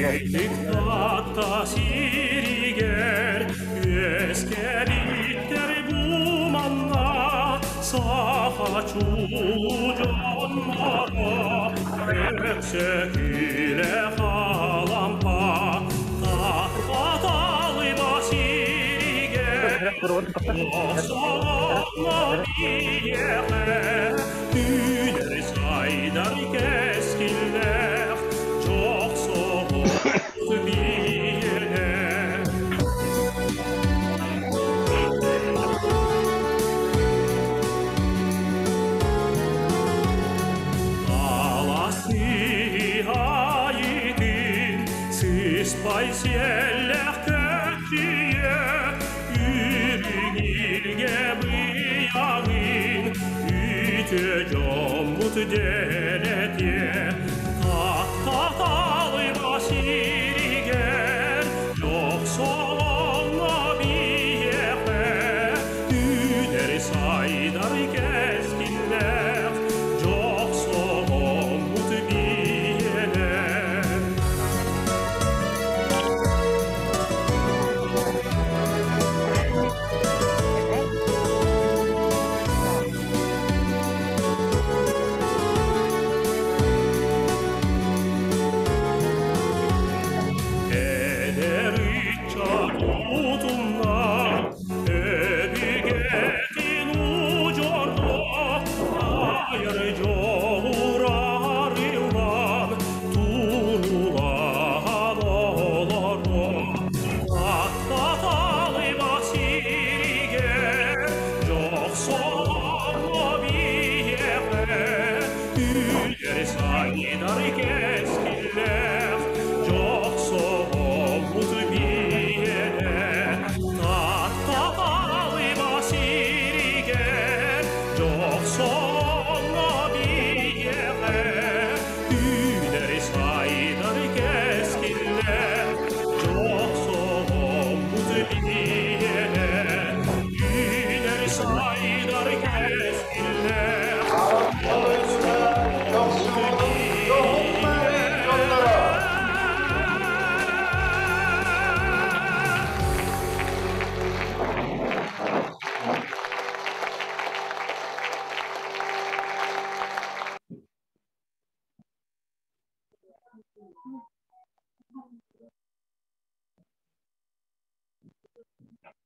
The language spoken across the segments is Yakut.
Эйдик сиригер, үөскэбиттэр бу манна, саха чулуу дьонноро, өксөкүлэ халампа, таталыба сиригер, Осоҕоҥҥо биһиэхэ, үүнэр сайдар кэскиллээх, дьохсоҕот биһиэнэ. Таласы айытын, сыспай сиэллээх көччүйэ, үрүҥ илгэ быйаҥын, үтүө дьоммут дэлэтиэ. Тапталыба сиригэр, дьохсоҕоҥҥо биһиэхэ, үүнэр сайдар кэскиллээх, дьохсоҕоммут биһиэнэ.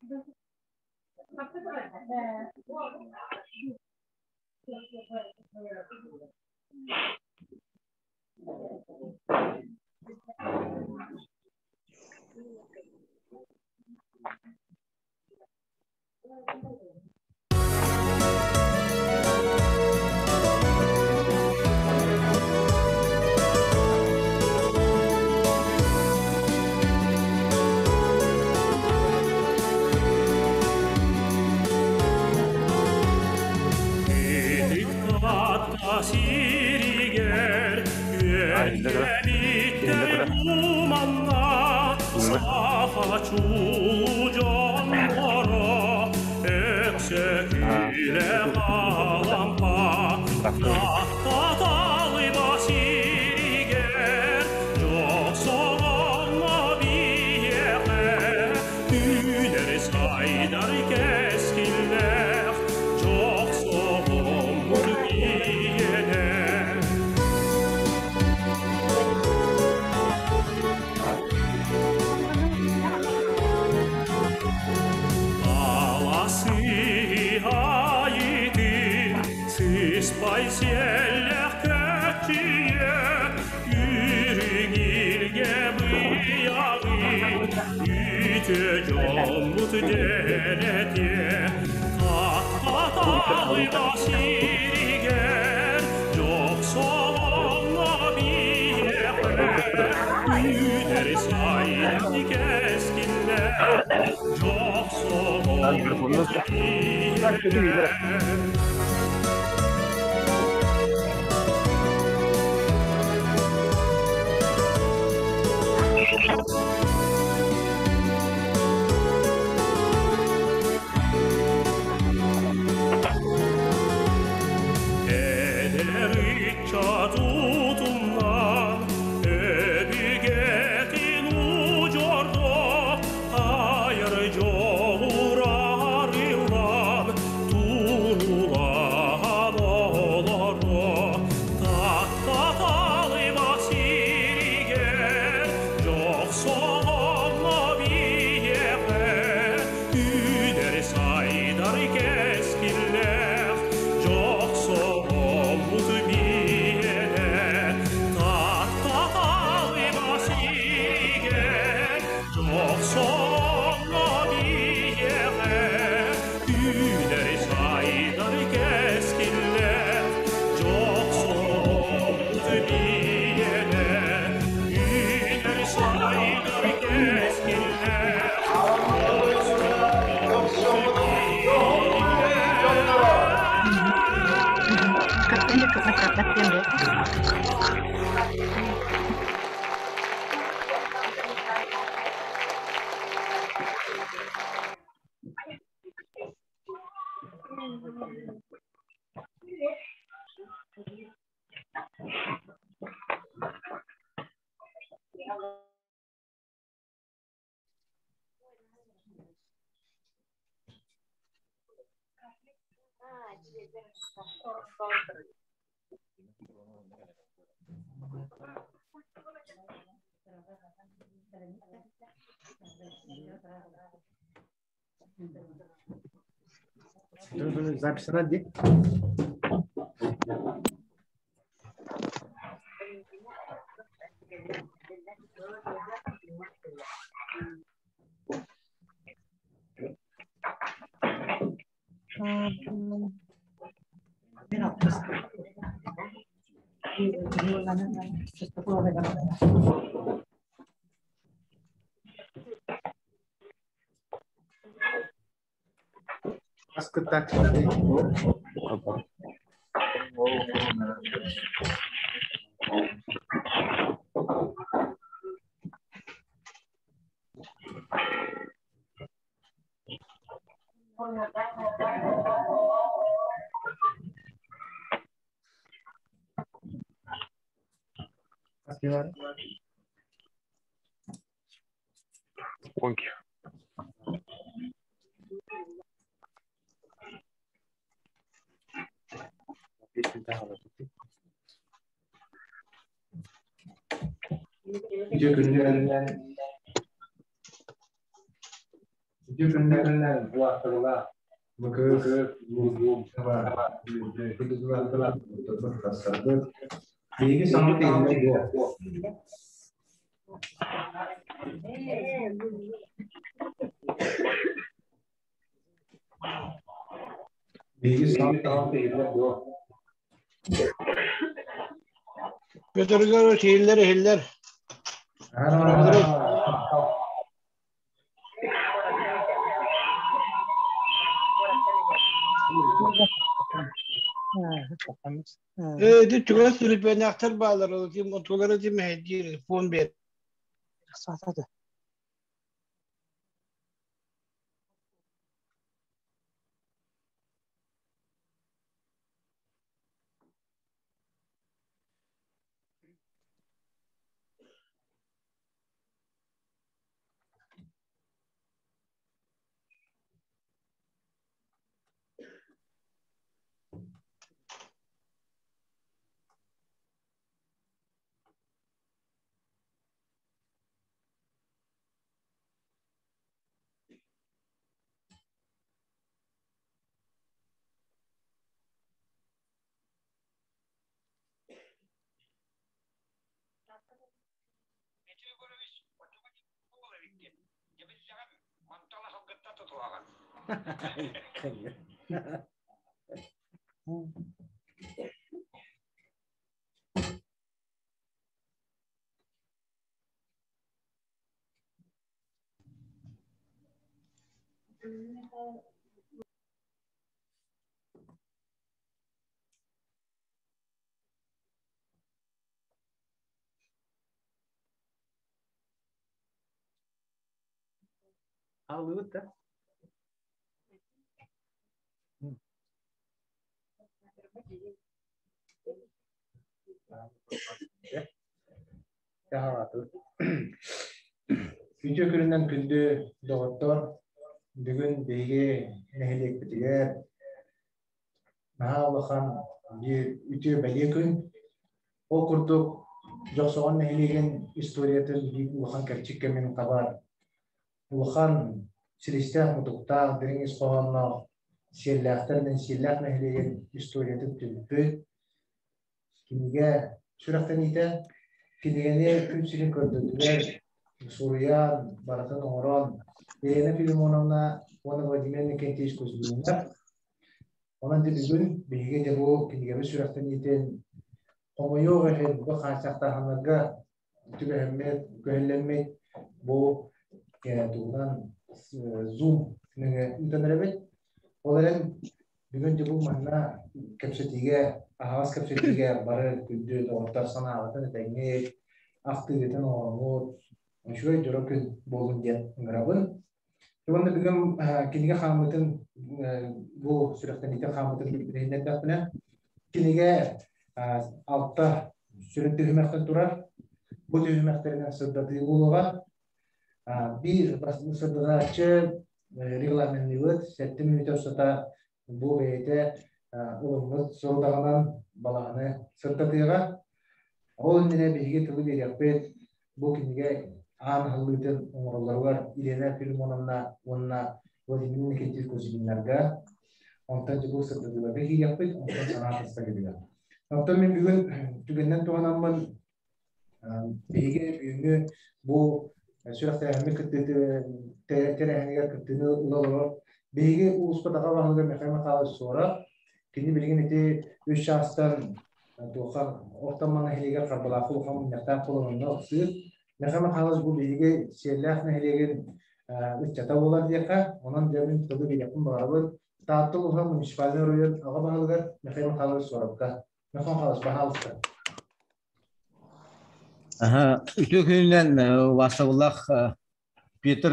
Сиригэр А, иһиллэ турар. Иһиллэ үөскэбиттэр турар. уманна Иһиллэ. саха чулуу дьонноро А, Өксөкүлээх Алампа Тахсыбыт. Тахтаталыба сиригэр Дьохсоҕоҥҥо биһиэхэ Үүнэр сайдар кэскиллээх Дьохсоҕоммут биһиэнэ. Аласыайытын сыспай сиэллээх көччүйэ үрүҥ илгэ быйаҕын үтүө дьоммут дэлэтиэ Алыта. Тахтаталыба сиригэр дьохсоҕоҥҥо биһиэхэ үүнэр сайдан кэскиллээх А, микрофон. Так, что ты видишь? Эдэр ыччат утумнан өбүгэтин удьуордуох айар дьоҕур арыллан туруулаһан олоруо Таттаталыма сиригэр дьохсоҕоҥҥо биһиэхэ үүнэр сайдар кэскиллээх дьохсоҕоммут биһиэнэ Таттаталыма сиригэр дьохсоҕоҥҥо биһиэхэ үүнэр сайдар кэскиллээх дьохсоҕоммут биһиэнэ үүнэр сайдар кэскиллээх дьохсоҕоммут биһиэнэ. Запись ради. Опа. Гонки. Үтүө күнүнэн. Үтүө күннэринэн улааттарылаах Мыкыыс Биһиги саҥа иһиллэр дуо? Биһиги саҥа иһиллэр дуо? Петр Егорович иһиллэр иһиллэр. Ити чугас түлүпүөннээхтэр бааллар, ол отулара ити мэһэйдиир, фон биэр. Алыыт да? Үтүө күнүнэн күндү доҕоттор, бүгүн биһиги нэһилиэкпитигэр наһаа улахан биир үтүө бэлиэ күн. Ол курдук Дьохсоҕон нэһилиэгин историятын биир улахан кэрчик кэмин хабар улахан силистээх-мутуктаах, дириҥ ис хоһоонноох Сиэллээхтэр Сиэллээх нэһилиэгин историятын түмпүт кинигэ сүрэхтэниитэ. Кинигэни күн сирин көрдөрдүлэр, суруйан, барытын оҥорон Елена Филимоновна уонна Владимир Никитич Кузьминнар. Онон дьэ бүгүн биһиги дьэ бу кинигэбит сүрэхтэниитин хомойуох иһин бу хааччахтааһыннарга түбэһэммит, күһэллэммит бу тугунан Zoom нөҥүө ыытан эрэбит. Ол эрэн бүгүн дьэ бу манна кэпсэтиигэ, аһаҕас кэпсэтиигэ бары күндү доҕоттор санаабытын этэҥҥит, ахтыыгытын оҥороммут, үчүгэй дьоро күн буоллун диэн ыҥырабын. Уонна бүгүн кинигэ хааммытын бу сүрэхтэниитэ хааммытын билиһиннэрдэхпинэ, кинигэ алта сүрүн түһүмэхтэн турар. Бу түһүмэхтэринэн сырдатыы буолуоҕа. Биир сырдатааччы регламенныыбыт сэттэ мүнүүтэ устата бу бэйэтэ ылыммыт сорудаҕынан балаҕаны сырдатыаҕа. Ол иннинэ биһиги тылы биэриэхпит бу кинигэ аан аһыллыытын оҥороллоругар Елена Филимоновна уонна Владимир Никитич Кузьминнарга, онтон дьэ бу сырдатыыларга киириэхпит, онтон санаа тастагытыгар. Оттон мин бүгүн түгэннэн туһанаммын биһиги бүгүҥҥү бу сүрэхтээһиммит кыттыыты тэрээһинигэр кыттыыны ыла олорор биһиги улууспут аҕа баһылыга Михаил Михайлович Суоров кини билигин ити үс чаастан туохха орто нэһилиэгэр Харбалаахха улахан мунньахтаах буолан онно ыксыыр. Михаил Михайлович бу биһиги Сиэллээх нэһилиэгин ыччата буолар диэххэ, онон дьэ мин тылы биэриэхпин баҕарабын. Таатта улууһа муниципальнай оройуон аҕа баһылыгар Михаил Михайлович Суоровка. Михаил Михайлович, баһаалыста. Аха, үтүө күнүнэн убаастабыллаах Петр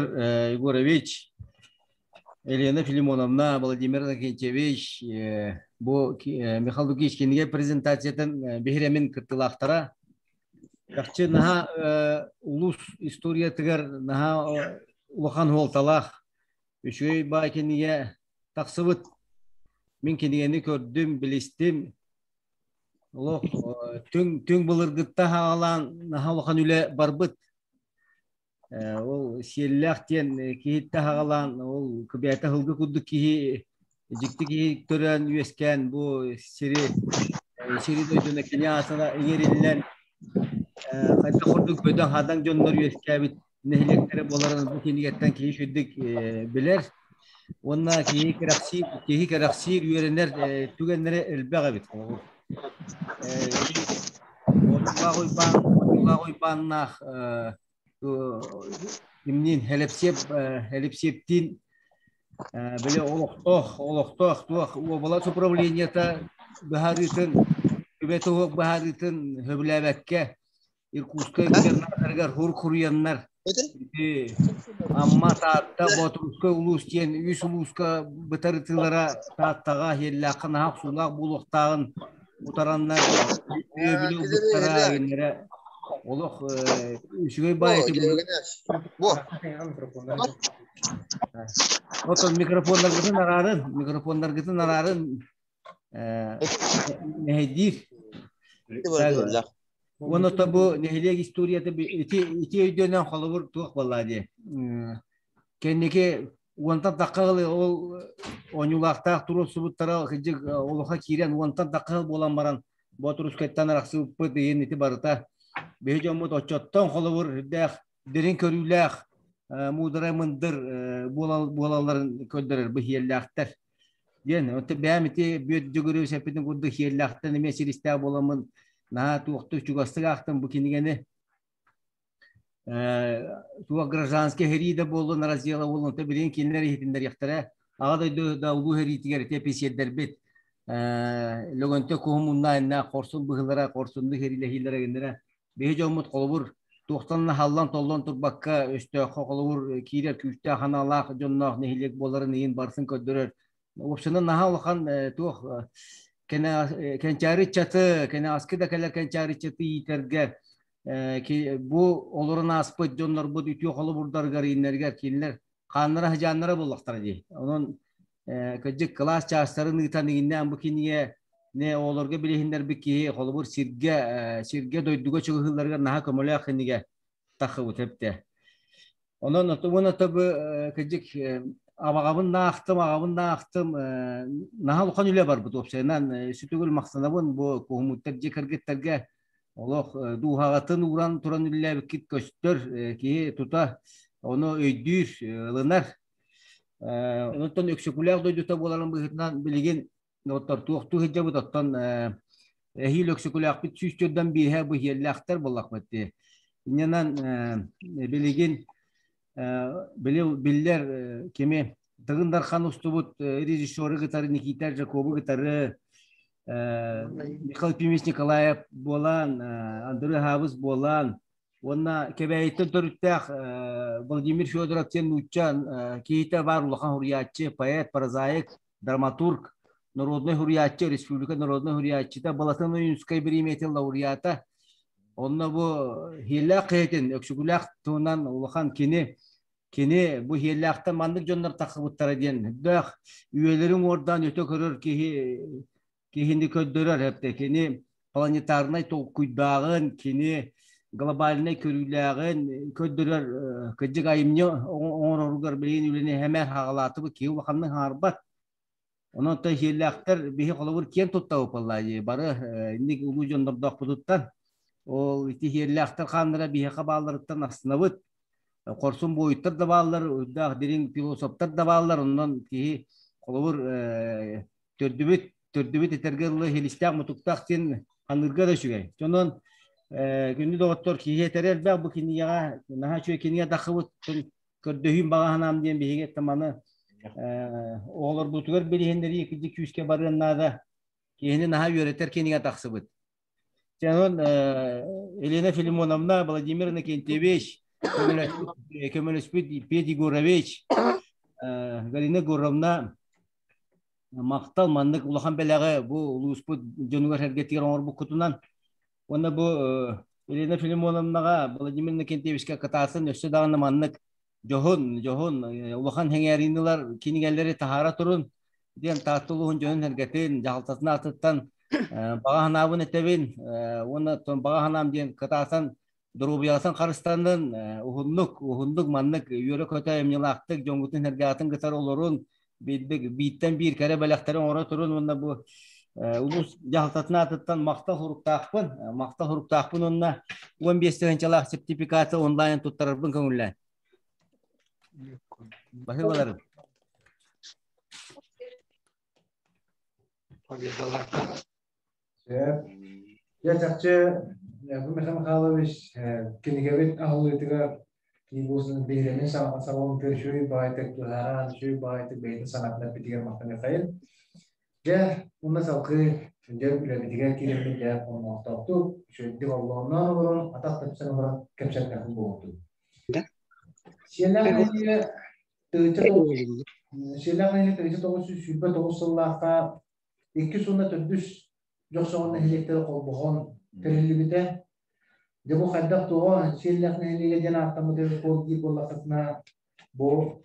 Егорович, Елена Филимоновна, Владимир Иннокентьевич, бу Михаил Лукич кинигэ презентациятын биһирэмин кыттыылаахтара. Чахчы наһаа улуус историятыгар наһаа улахан суолталаах үчүгэй баай кинигэ тахсыбыт. Мин кинигэни көрдүм, билистим. Олох түҥ, түҥ былыргытта хаалаан наһаа улахан үлэ барбыт. Ол сиэллээх диэн киһиттэ хаҕалаан ол кыбээтэ сылгы курдук киһи дьикти киһи төрөөн үөскээн бу сири сири дойдуну кини аатына иҥэриллэн хайдах курдук бөдөҥ хадаҥ дьоннор үөскээбит нэһилиэктэрэ буоларын бу кинигэттэн киһи үчүгдүк билэр уонна киһи кэрэхсиир киһи кэрэхсиир үөрэнэр түгэннэрэ элбэх эбит. Одуулаах Уйбаан Одуулаах Уйбааннаах кимниин Хэлэпсиэп Хэлэпсиэптиин били олохтоох олохтоох туох уобалас управлениета быһаарыытын үбэ туһук быһаарыытын сөбүлээбэккэ Иркутскай губернаторыгар хур хуруйаннар ити Амма, Таатта, Боотурускай улуус диэн үс улууска бытарытыылара Тааттаҕа, Иһиллээххэ наһаа охсуулаах буолуохтааҕын утараннар өйөбүлү ылбыттара кинилэрэ олох үчүгэй баай этэ. Отон микрофоннаргытын араарын, микрофоннаргытын араарын мэһэйдиир. Уонна то бу нэһилиэк историята ити ити өйдөнөн холобур туох буолла дии. Кэнники уонтан тахха ол оонньуулаахтаах туруорсубуттара кырдьык олохо киирэн уонтан тахха буолан баран Боотурускайтан арахсыбыппыт иһин ити барыта биһи дьоммут оччоттон холобур үрдээх дириҥ көрүүлээх муударай мындыр буолалларын көрдөрөр быһиэллээхтэр диэн оттон бэйэм ити бүөт дьөгүрү сэппитин курдук хиэллээхтэн эмиэ сиристээх буоламмын наһаа туохтук чугастык аахтым бу кинигэни туох гражданскай сэрии да буоллун раздела буоллун то билигин кинилэр иһитиннэриэхтэрэ аҕа дойду да улуу сэриитигэр ити эписиэрдэрбит Лөгөнтө куһумуннаайыннаах хорсун быһыылара хорсуннук сэриилэһиилэрэ гиннэрэ биһи дьоммут холобур туохтан хааллан толлон турбакка өстөөххө холобур киирэр күүстээх санаалаах дьонноох нэһилиэк буоларын иһин барытын көрдөрөр община наһаа улахан туох кэнчээри ыччаты кэнэҕэски да кэлэр кэнчээри ыччаты иитэргэ бу олорон ааспыт дьоннорбут үтүө холобурдарыгар ииннэригэр кинилэр хааннара хадьааннара буоллахтара дии. Онон кырдьык кылаас чаастарын ыытан иҥиннээн бу кинигэ не оҕолорго билиһиннэрбит киһи холобур сиргэ сиргэ дойдуга чугаһыылларыгар наһаа көмөлөөх кинигэ тахыбыт эптэ. Онон уонна тобу кырдьык абаҕабын наахтым, аҕабын наахтым, наһаа улахан үлэ барбыт уопсайынан сүтүгүл махтанабын бу куһумуттар дьиэ кэргиттэргэ олох дууһаҕытын ууран туран үлэлээбиккит көстөр киһи тута ону өйдүүр, ылынар. Онтон Өксөкүлээх дойдута буоларын быһыытынан билигин оттор туохтуу сылдьабыт оттон эһиил Өксөкүлээхпит 145-э бу иһиэллээхтэр буоллахпыт дии. Инньэнэн билигин биллэр кими Тыгын Дархан устубут режиссеры кытары Никита Жаковы кытары Михаил Пимович Николаев буолан, Андрей Хабыс буолан, уонна Кэбээйиттэн төрүттээх Владимир Федоров диэн нуучча киһитэ баар улахан суруйааччы, поэт, прозаик, драматург, народнай суруйааччы, республика народнай суруйааччыта, Балатын Ойуунскай бириэмийэтин лауреата. Онно бу Хиэллээх киһитин, Өксөкүлээх туһунан улахан кини кини бу хиэллээхтэн маннык дьоннор тахсыбыттара диэн дөөх үйэлэрин уордаан өтө көрөр киһи киһини көрдөрөр эптэ кини планетарнай толкуйдааҕын кини глобальнай көрүүлээҕин көрдөрөр кырдьык айымньы оҥороругар билигин үлэни хэмээр хаҕалаатыбыт киһи улаханнык хаҥарбат Онон то иһиэллээхтэр биһи холобур киэн туттабыт буоллаа дии бары инник улуу дьоннордоохпутуттан ол ити иһиэллээхтэр хааннара биһиэхэ баалларыттан астынабыт. Хорсун буойуттар да бааллар, үрдээх дириҥ философтар да бааллар. Онон киһи холобур төрдүбүт төрдүбүт этэргэ дылы хилистээх мутуктаах диэн ханыырга да үчүгэй. Онон күндү доҕоттор киһи этэрэ элбэх бу кинигэҕэ наһаа үчүгэй кинигэ таххыбыт көрдөһүүм баҕа санаам диэн биһиги маны оҕолорбутугар билиһиннэрии кырдьык күүскэ барыан наада. Киһини наһаа үөрэтэр кинигэ тахсыбыт. Онон Елена Филимоновна, Владимир Иннокентьевич, көмөлөспүт Петя Егорович, Галина Егоровна махтал маннык улахан бэлэҕи бу улууспут дьонугар сэргэтигэр оҥорбуккутунан Уонна бу Елена Филимоновнаҕа, Владимир Иннокентьевичка кытаатын өссө даҕаны маннык дьоһун, дьоһун улахан сэҥээриини ылар кинигэлэри таһаара турун диэн Таатта улууһун дьонун сэргэтин, дьаһалтатын аатыттан баҕа санаабын этэбин уонна баҕа санаам диэн кытаатан Доруобуйаҕытын харыстанын, уһуннук, уһуннук маннык үөрэ-көтө эмньылаахтык дьоҥҥутун сэргэҕитин кытары олорун, бииртэн биир кэрэ бэлэхтэри оҥоро турун уонна бу улуус дьаһалтатын аатыттан махтал суруктаахпын, махтал суруктаахпын уонна 15 тыһыынчалаах сертификаты онлайн туттарарбын көҥүллээн. Баһыыбаларым. Победаларга. Сөп. Дьэ, чахчы, бу Михаил Михайлович кинигэбит аһыллыытыгар киһи биһирэмин саҕалыытыгар үчүгэй баҕайытык быһааран, үчүгэй баҕайытык бэйэтин санаатын эппитигэр махтаныаххайын. Дьэ, уонна салгыы дьэ үлэбитигэр киирэммит дьэ хонноохтоохтук, үчүгэйдик оллоонноон олорон, атах тэпсэн олорон кэпсэттэхпит буолуохтун. Сиэлээх нэһилиэгэ Сиэлээх нэһилиэгэ 1929 сыллаахха иккис уонна төрдүс Дьохсоҕон нэһилиэктэрэ холбоһон тэриллибитэ. Дьэ бу хайдах тоҕо Сиэллээх нэһилиэгэ диэн ааттаммыт эбит буол диир буоллаххытына, бу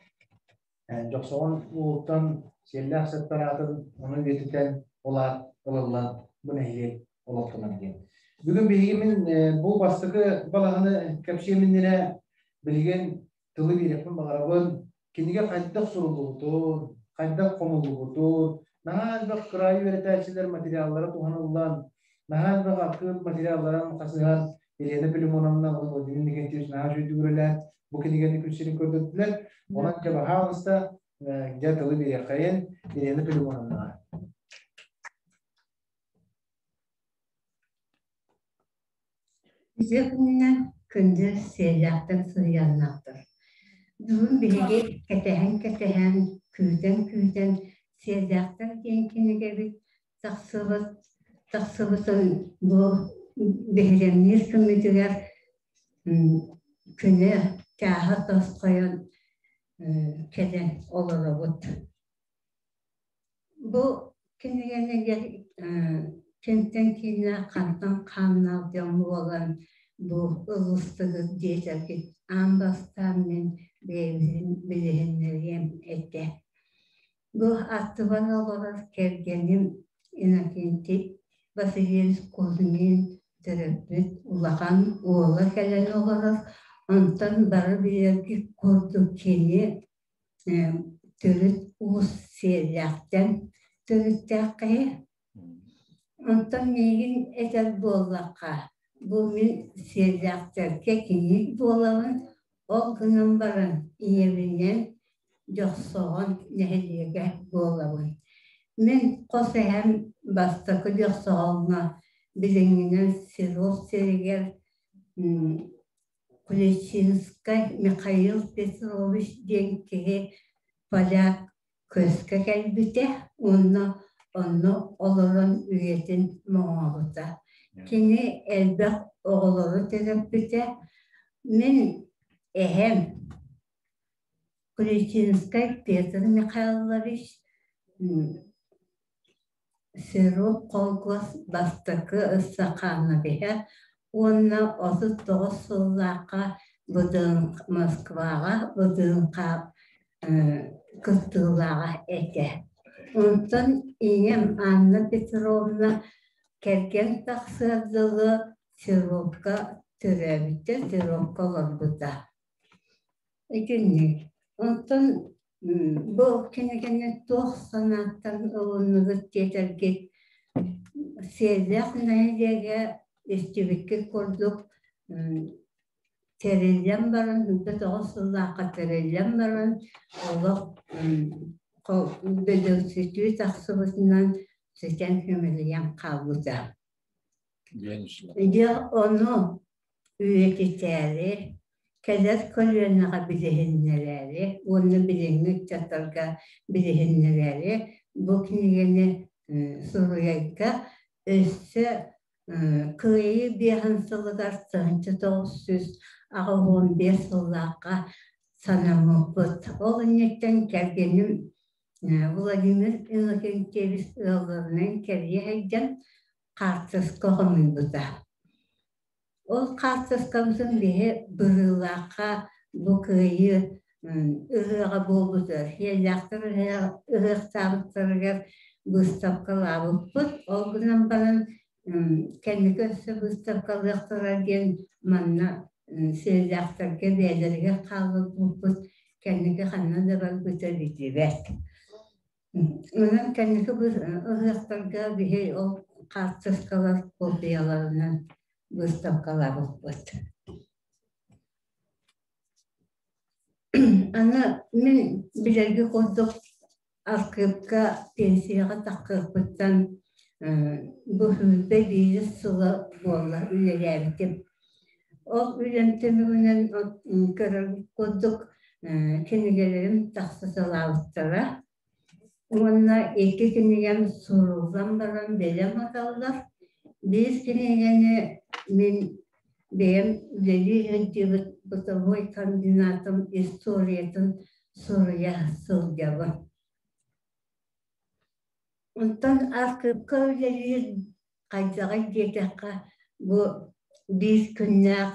Дьохсоҕон уулуттан Сиэллээх сеппараатын ону үйэтитэн ол аат ылыллан бу нэһилиэк олохтонор диэн. Бүгүн биһиги мин бу бастакы балаһаны кэпсиэм иннинэ билигин тылы биэриэхпин баҕарабын. Кинигэ хайдах суруллубутун, хайдах хомуллубутун, наһаа элбэх кыраайы үөрэтээччилэр материаллара туһаныллан, наһаа элбэх архыып материалларын хасыһан Елена Пилимоновна уонна Владимир Никитич наһаа үчүгэйдик үлэлээн бу кинигэни күн сирин көрдөрдүлэр. Онон дьэ баһаалыста дьэ тылы биэриэххэйин Елена Пилимоновнаҕа. Үтүө күнүнэн күндү сиэллээхтэр сыһыаннаахтар. Бүгүн биһиги кэтэһэн-кэтэһэн, күүтэн-күүтэн «Сиэллээхтэр» диэн кинигэбит тахсыбыт тахсыбытын бу биһирэмниир күммүтүгэр күнэ чааһа тосхойон кэлэн олоробут. Бу кинигэни кимтэн киинэ хантан хааннаах дьон буолан бу ылыстыгыт диэтэргит аан бастаан мин бэйэбин билиһиннэриэм этэ. Бу аттыбар олорор кэргэним Иннокентий Васильевич Кузьмин төрөппүт улахан уола кэлэн олорор, онтон бары билэргит курдук кини төрүт уус сиэллээхтэн төрүттээх киһи. Онтон миигин этэр буоллахха, бу мин сиэллээхтэргэ кини буолабын, ол гынан баран ийэбинэн Дьохсоҕон нэһилиэгэ буолабын. Мин хос эһэм бастакы Дьохсоҕоҥҥо билиҥҥинэн Серов сиригэр Куличинскай Михаил Петрович диэн киһи поляк көскө кэлбитэ уонна онно олорон үйэтин моҥообута. Кини элбэх оҕолору төрөппүтэ. Мин эһэм Куличинскай Петр Михайлович Серов холкуос бастакы ыстакаанабиһа уонна 39 сыллаахха Москваҕа ВДНХ кыттыылааҕа этэ. Онтон ийэм Анна Петровна кэргэн тахсыар дылы Серовка төрөөбүтэ, Серовка олорбута. Итинник. Онтон бу кинигэни туох санааттан ылынныгыт диэтэргит, сиэллээх нэһилиэгэ истибиккит курдук тэриллэн баран, 9 сыллаахха тэриллэн баран, олох бөдөҥсүтүү тахсыбытынан сүтэн көмөлүйэн хаалбыта. Дьэ ону үйэтитээри, кэлэр көлүөнэҕэ билиһиннэрээри уонна билиҥҥи ыччаттарга билиһиннэрээри бу кинигэни суруйарга өссө Кыайыы биэһин сылыгар 1985 сыллаахха санаммыппыт. Ол инниттэн кэргэним Владимир Иннокентьевич ыалларынан кэрийэ сылдьан хаартыска хомуйбута. Ол хаартыскабытын биһи Быһыылаахха бу Кыайыы ыһыаҕа буолбутугар, сиэллээхтэр ыһыахтаабыттарыгар быыстапкалаабыппыт. Ол гынан баран Кэнники өссө быыстапкалыахтара диэн манна сиэллээхтэргэ бэйэлэригэр хаалларбыппыт, кэнники ханна да барбыта биллибэт. Онон кэнники ыһыахтарга биһи ол хаартыскалар копияларынан быыстапкалаабыппыт. Аны мин билэргэ курдук архыыпка пенсияҕа таххыахпыттан бу сүүрбэ биирис сыла буолла үлэлээбитим. Ол үлэм түмүгүнэн көрөр курдук кинигэлэрим тахса сылаабыттара. Уонна икки кинигэм суруллан баран бэлэм аталлар. Биир кинигэни мин бэйэм үлэлии сылдьыбыт бытовой комбинатым историятын суруйа сылдьабын. Онтон архыыпка үлэлиир хайдаҕый диэтэххэ, бу биир күннээх,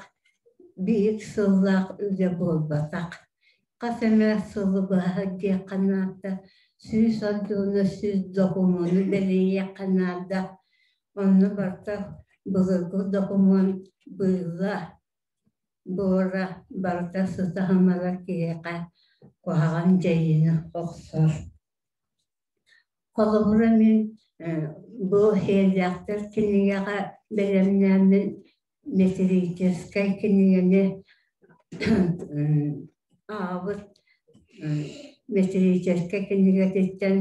биир сыллаах үлэ буолбатах. Хас эмэ сылы быһа диэххэ наада, сүүс ордууну, сүүс докумуону бэлийиэххэ наада. Онно барыта былыргы докумуон быыла, буора барыта сыта-сымала киһиэхэ куһаҕан дьайыыны охсор. Холобура, мин бу Сиэллээхтэр кинигэҕэ бэлэмнээммин метрическэй кинигэни аҕабыт метрическэй кинигэтиттэн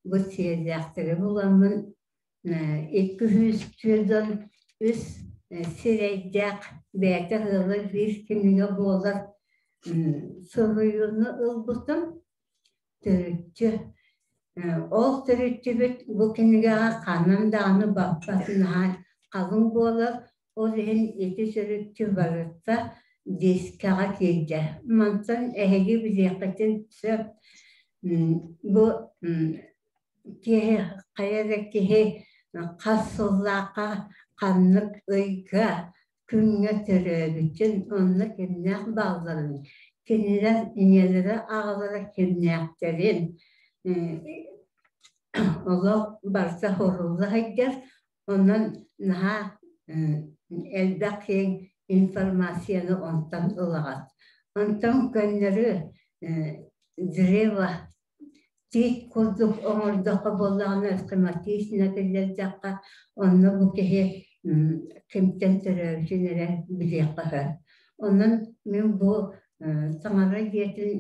бу сиэллээхтэри буламмын 243 сирэйдээх бэйэтэ ыала биир кинигэ буолар суруйууну ылбытым. Төрүччү. Ол төрүччүбүт бу кинигэҕэ ханан даҕаны баппат наһаа халыҥ буолар, ол иһин ити төрүччү барыта дискэҕэ киирдэ. Мантан эһиги билиэххитин сөп, бу киһи хайа да киһи хас сыллаахха ханнык ыйга күҥҥэ төрөөбүтүн, онно кимнээх баалларын, кинилэр ийэлэрэ, аҕалара кимнээхтэрин олох барыта сурулла сылдьар. Онон наһаа элбэх киэҥ информацияны онтон ылаҕыт. Онтон көннөрү древо тиит курдук оҥордоххо буоллаҕына схематично киллэрдэххэ, онно бу киһи кимтэн төрөөбүтүн эрэ билиэххэ сөп. Онон мин бу таҥара дьиэтин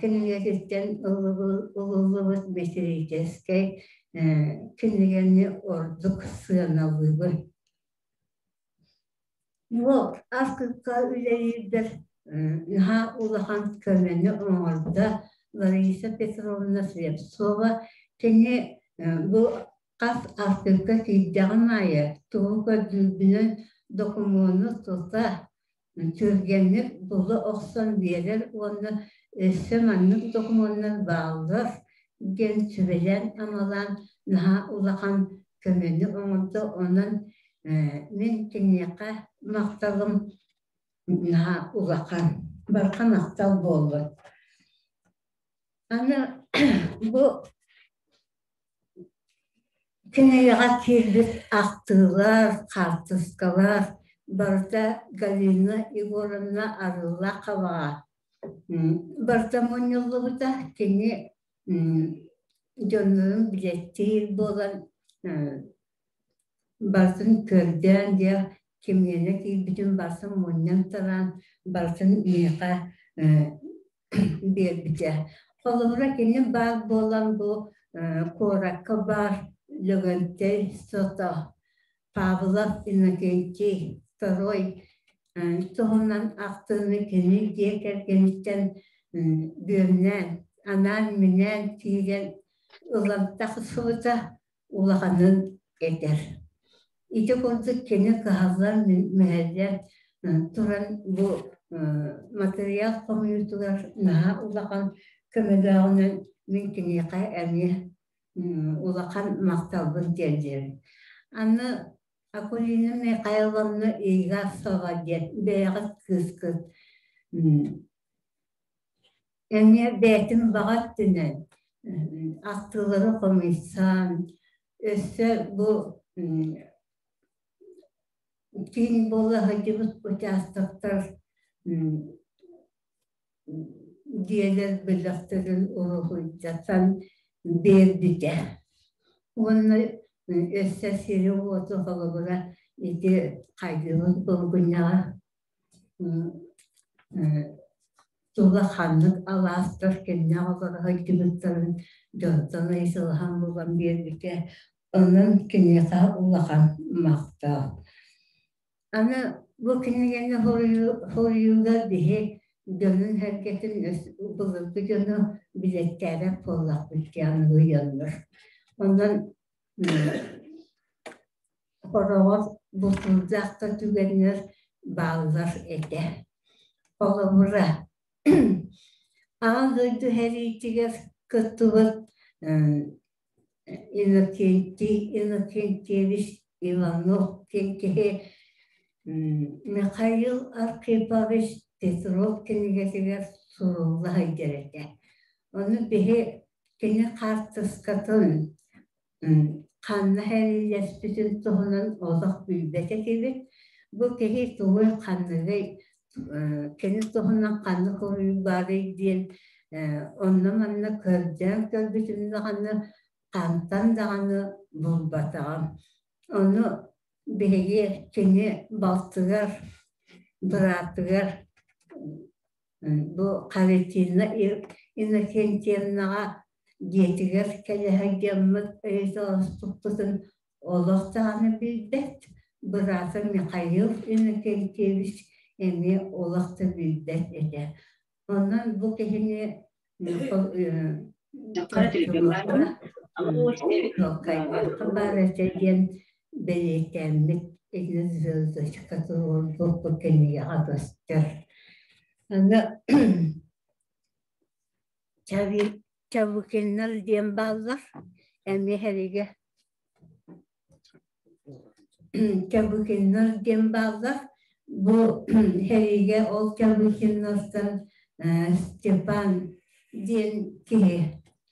кинигэтиттэн ылыллыбыт метрическэй кинигэни ордук сыаналыыбын. Бу Арктика үлэлиирбэр наһаа улахан көмөнү оҥордо Лариса Петровна Слепцова. Кини бу хас Арктика киирдэҕин аайы тугу көрдүүрбүнэн докумуону тута түргэнник була охсон биэрэр уонна өссө маннык докумуоннар бааллар диэн сүбэлээн-амалаан наһаа улахан көмөнү оҥордо. Онон мин киниэхэ махталым наһаа улахан, барҕа махтал буоллун. Аны бу кинигэҕэ киирбит ахтыылар, хаартыскалар барыта Галина Егоровна Арыылааховаҕа барыта мунньуллубута. Кини дьоннорун билэттиир буолан барытын көрдөөн дьэ кимиэнэ киирбитин барытын мунньан тараан барытын миэхэ биэрбитэ. Холобура кини баар буолан бу куоракка баар Лөгөнтөй Сото, Павлов Иннокентий Второй туһунан ахтыыны кини дьиэ кэргэниттэн бүөмнээн, анаан-минээн киирэн ылан тахсыбыта улаханын этэр. Ити курдук кини кыһаллан мүһэллэн туран бу матырыйаал хомуйуутугар наһаа улахан көмөлөөҕүнэн мин киниэхэ эмиэ улахан махталбын тиэрдиэм. Аны Акулина Михайловна Игасова диэн бэйэҕит кыыскыт эмиэ бэйэтин баҕа өттүнэн ахтыылары хомуйсан, өссө бу Киин буола сылдьыбыт учаастактар дьиэлэр бөлөхтөрүн уруһуйдатан биэрбитэ. Уонна өссө сири-уоту холобура ити хайдыбыт булгунньаҕа тула ханнык алаастар кэмнээх олоро сылдьыбыттарын дьонтон ыйыталаһан булан биэрбитэ. Онон киниэхэ улахан махтал. Аны бу кинигэни суруйууга биһи дьонун-сэргэтин былыргы дьону билэттээбэт буоллахпыт диэн аныгы Онон хороҕор бутуурдаах да түгэннэр бааллар этэ. Холобура, Аҕа дойду сэриитигэр кыттыбыт Иннокентий Иннокентьевич Иванов диэн киһи Михаил Архипович Петров кинигэтигэр сурулла сылдьар этэ. Ону биһи кини хаартыскатын ханна сэриилэспитин туһунан олох билбэт этибит. Бу киһи тугуй ханныгый, кини туһунан ханнык уруй баарый диэн онно-манна көрдөөн көрбүтүм даҕаны, хантан даҕаны булбатаҕым. Ону биһиги кини балтыгар, быраатыгар бу Харитина Иннокентьевнаҕа дьиэтигэр кэлэ сылдьаммыт ыйыталаспыппытын олох даҕаны билбэт, быраата Михаил Иннокентьевич эмиэ олох да билбэт этэ. Онон бу киһини баар этэ диэн бэлиэтээммит итини звездочка туруорбуппут кинигэҕэ көстөр. Аны Чавыкиннар диэн бааллар, эмиэ эһэригэ Чавыкиннар диэн бааллар. Бу сэриигэ ол Чавыкиннартан Степан диэн киһи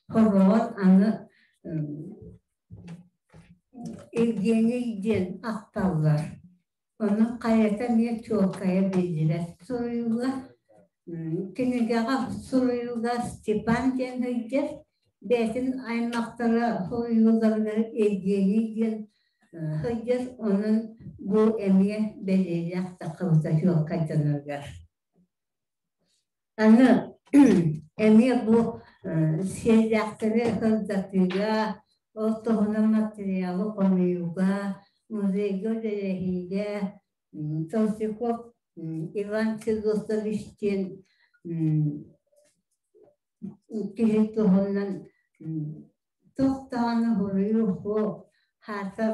хороҕор аны Евгений диэн ахталлар. Ону хайата эмиэ чуолкайа биллибэт суруйууга. Кинигэҕэ суруйууга Степан диэн сылдьар, бэйэтин аймахтара суруйууларыгар Евгений диэн сылдьар, онон бу эмиэ бэлиэлээх таххыбыта чуолкайданарыгар. Аны эмиэ бу сиэллээхтэри сырдатыыга, ол туһунан матырыйаалы хомуйууга, музейга үлэлэһиигэ Толстяков Иван Федотович диэн киһи туһунан туох даҕаны буруйу суох, хаатар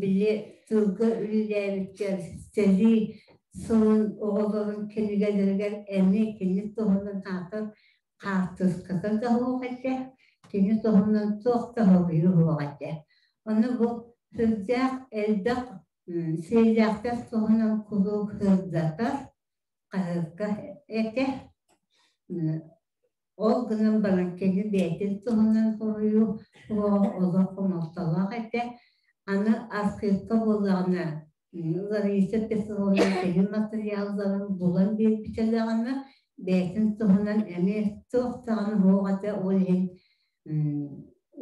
били тылга үлэлээбиттэр сэрии сылын оҕолорун кинигэлэригэр эмиэ кини туһунан аатар хаартыската да суох этэ, кини туһунан туох да суруйуу суох этэ. Ону бу сүрдээх элбэх сиэллээхтэр туһунан куруук сырдатар хаһыакка этэ. Ол гынан баран кини бэйэтин туһунан суруйуу олох хомолтолоох этэ. Аны архыыпка буоллаҕына Лариса Петровна кини матырыйаалларын булан биэрбитэ даҕаны бэйэтин туһунан эмиэ туох даҕаны суох этэ. Ол иһин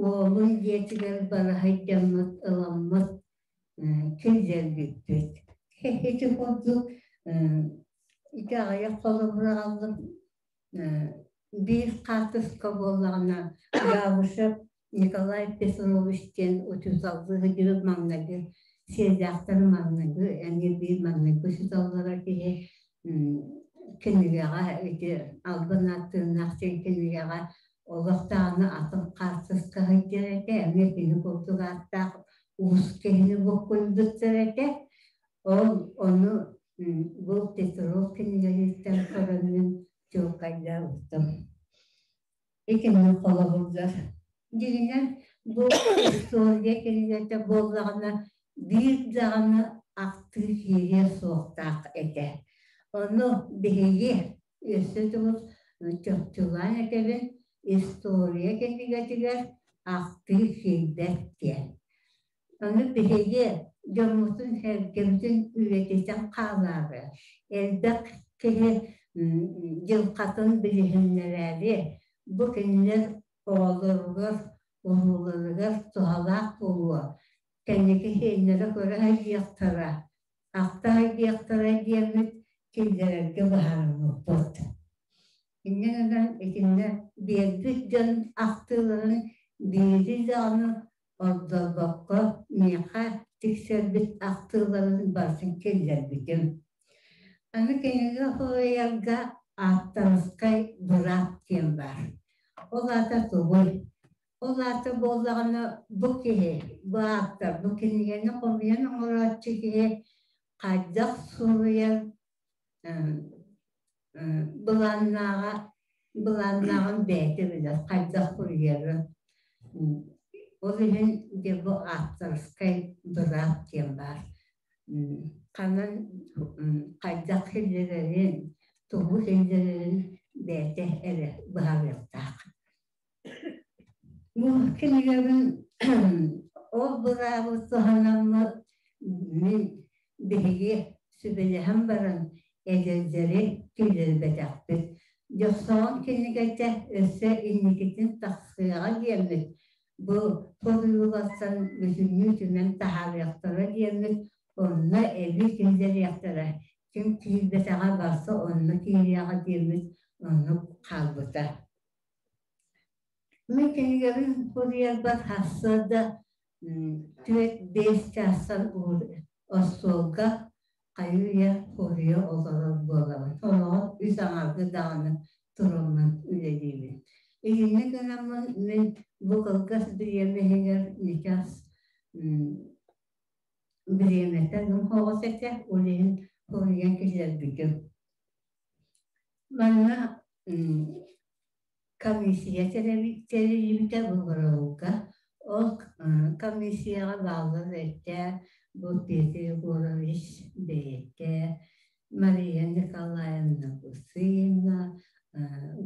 уолун дьиэтигэр бара сылдьаммыт ыламмыт киллэрбиппит. Ити курдук ити аҕыйах холобур аҕаллым. Биир хаартыска буоллаҕына Габышев Николай Петрович диэн учууталлыы сылдьыбыт маҥнайгы сиэрдээхтэр маҥнайгы эмиэ биир маҥнайгы учууталлара киһи кинигэҕэ ити Албан ааттыыннаах диэн кинигэҕэ олох даҕаны атын хаартыска сылдьар этэ, эмиэ кини курдук ааттаах уус киһини буккуйбуттар этэ. Ол ону бу Петров кинигэлэриттэн көрөммүн чуолкайдаабытым. Итинник холобурдар. Дьиҥинэн, бу история кинигэтэ буоллаҕына, биир даҕаны ахтыы киириэ суохтаах этэ. Ону биһиги өссө төгүл чопчулаан этэбин, история кинигэтигэр ахтыы киирбэт диэн. Ону биһиги Дьоммутун-сэргэбитин үйэтитэн хаалаары, элбэх киһи дьылҕатын билиһиннэрээри, бу кинилэр оҕолоругар, урууларыгар туһалаах буолуо, кэнники сиэннэрэ көрө сылдьыахтара, ахта сылдьыахтара диэммит киллэрэргэ быһаарыммыппыт. Инньэ гынан итиннэ биэрбит дьон ахтыыларын биири даҕаны ордорбокко миэхэ тиксэрбит ахтыыларын барытын киллэрбитим. Аны кинигэ суруйарга ааптарыскай быраап диэн баар. Ол аата тугуй? Ол аата буоллаҕына бу киһи, бу ааптар, бу кинигэни хомуйан оҥорооччу киһи хайдах суруйар былааннааҕа былааннааҕын бэйэтэ билэр, хайдах суруйарын. Ол иһин дьэ бу авторскай быраап диэн баар. Ханан хайдах киллэрэрин, тугу киллэрэрин бэйэтэ эрэ быһаарыахтаах. Бу кинигэбин ол быраабы туһанаммыт мин биһиги сүбэлэһэн баран эдэрдэри киллэрбэтэхпит. Дьохсоҕон кинигэтэ өссө инникитин тахсыаҕа диэммит, бу суруйуулартан бүтүннүү түмэн таһаарыахтара диэммит, онно эбии киллэриэхтэрэ. Ким киирбэтэҕэ барса онно киириэҕэ диэммит оннук хаалбыта. Мин кинигэбин суруйарбар сарсыарда 4-5 чаастан остуолга хайыы-үйэ суруйа олорор буолабын. Сороҕор үс аҥарга даҕаны тураммын үлэлиибин. Итинник гынаммын мин бу кылгас бириэмэ иһигэр сейчас бириэмэтэ соҕус этэ, ол иһин суруйан киллэрбитим. Манна комиссия тэриллибитэ Боборовка. Ол комиссияҕа бааллар этэ бу Петр Егорович бэйэтэ, Мария Николаевна Гусына,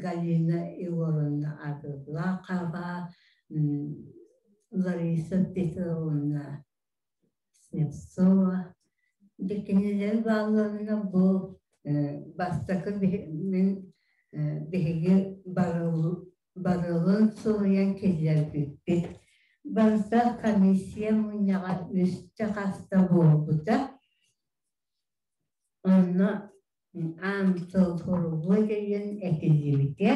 Галина Егоровна Аргыглакова, Лариса Петровна Слепцова. Дьэ кинилэр баалларына бу бастакы мин биһиги барылын суруйан киллэрбиппит. Барыта комиссия мунньаҕа үстэ хаста буолбута. Онно аан тыл суруллуо диэн этиллибитэ.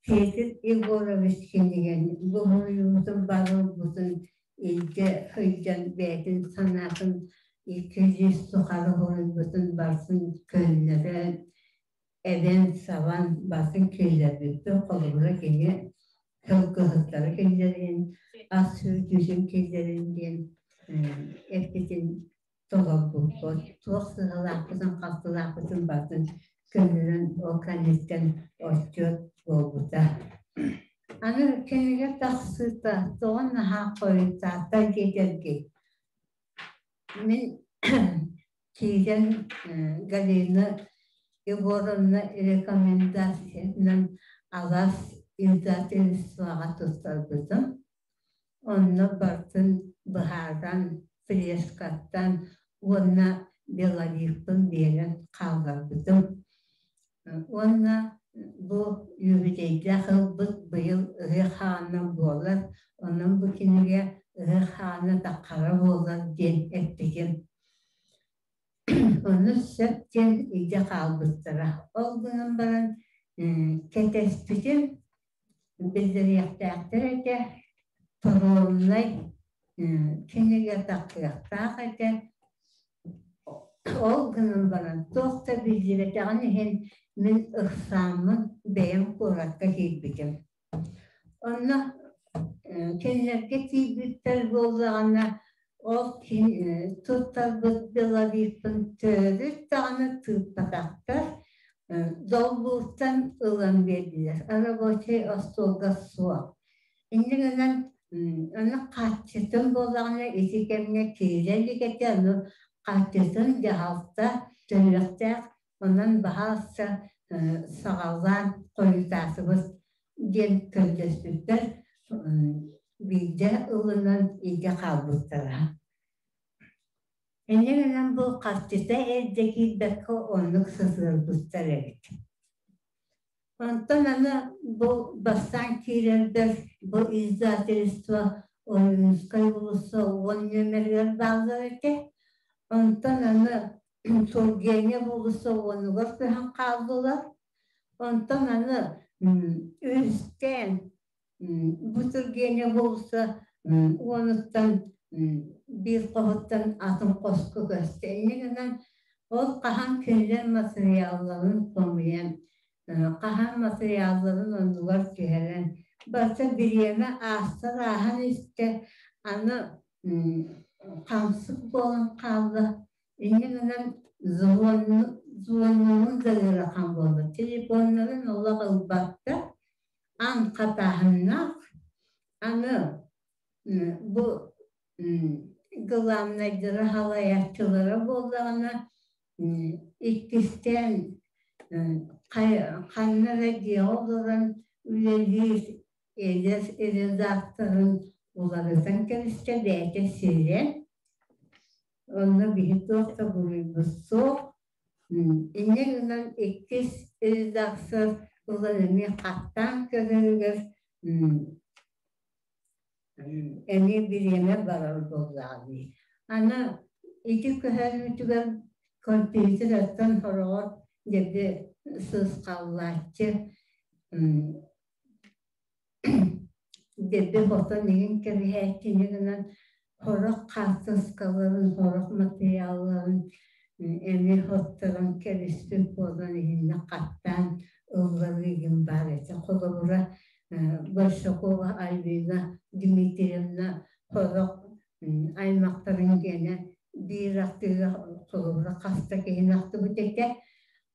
Петр Егорович кинигэни бу суруйуубутун барылбытын илдьэ сылдьан бэйэтин санаатын икки лист тухары суруйбутун барытын көннөрөн, эбэн-сабан барытын киллэрбиппит. Холобура кини сылгыһыттары киллэрин, ас сүүрдүүтүн киллэрин диэн эппитин толорбуппут. Туох сыһалаахпытын-халтылаахпытын барытын көннөрөн ол кэнниттэн отчуот буолбута. Аны кинигэ тахсыыта тоҕо наһаа хойутаата диэтэргит. Мин киирэн Галина Егоровна рекомендациятынан алаас издательствоҕа туттарбытым. Онно барытын быһааран, фрескаттан уонна беловикпын биэрэн хаалларбытым. Уонна бу юбилейдаах ылбыт быйыл ыһыах хаана буолар, онон бу кинигэ ыһыах хаана таххара буолар диэн эппитим. Ону сөп диэн илдьэ хаалбыттара. Ол гынан баран кэтэспитим, биллэриэхтээхтэр этэ, паромнай кинигэ тахсыахтаах этэ. Ол гынан баран туох да биллибэтэҕин иһин мин ыксааммын бэйэм куоракка киирбитим. Онно кинилэргэ тиийбиттэр буоллаҕына, ол туттарбыт беловикпын төрүт даҕаны тыыппатахтар, долбууртан ылан биэрдилэр. Рабочай остуолга суох. Инньэ гынан ону хааччытын буоллаҕына ити кэмҥэ киирэ илик этэ, ону хааччытын дьаһалта төлүөхтээх, онон баһаалыста саҕалаан хойутаатыбыт диэн көрдөспүппэр биирдэ ылынан илдьэ хаалбыттара. Инньэ гынан бу харчыта эрдэ киирбэккэ оннук сытыарбыттар эбит. Онтон аны бу бастаан киирэрбэр бу издательство Ойуунускай уулусса уон нүөмэригэр бааллар этэ. Онтон аны Тургенев уулусса уонугар көһөн хааллылар. Онтон аны үһүстээн бу Тургенев уулусса уонуттан биир хоһуттан атын хоско көстө. Инньэ гынан ол хаһан кинилэр матырыйаалларын хомуйан, хаһан матырыйаалларын оннугар түһэрэн, барыта бириэмэ аастар ааһан истэ, аны хамсык буолан хаалла. Инньэ гынан звоннуун да ыарахан буолла. Телефоннарын олох ылбаттар, аан хатааһыннаах. Аны бу главнайдара халайааччылара буоллаҕына иккистээн ханна эрэ дьиэҕэ олорон үлэлиир эдэр редакторын уларытан кэбистэ бэйэтэ сирэн онно биһи туох да буруйбут суох. Инньэ гынан иккис редактор ылан эмиэ хаттаан көрөрүгэр эмиэ бириэмэ барар буоллаҕа дии. Аны ити көһөрүүтүгэр компьютер оттон сороҕор дьэби сысхаллааччы дьэби хотон иһин кэбиһээччини гынан сорох хаартыскаларын, сорох материалларын эмиэ хотторон кэбиспит буолан иһиннэ хаттаан ылларыыгын баар этэ. Холобура, Большакова Альбина Дмитриевна сорох аймахтарын гиэнэ биир ахтыыга холобура хаста киһини ахтыбыт этэ.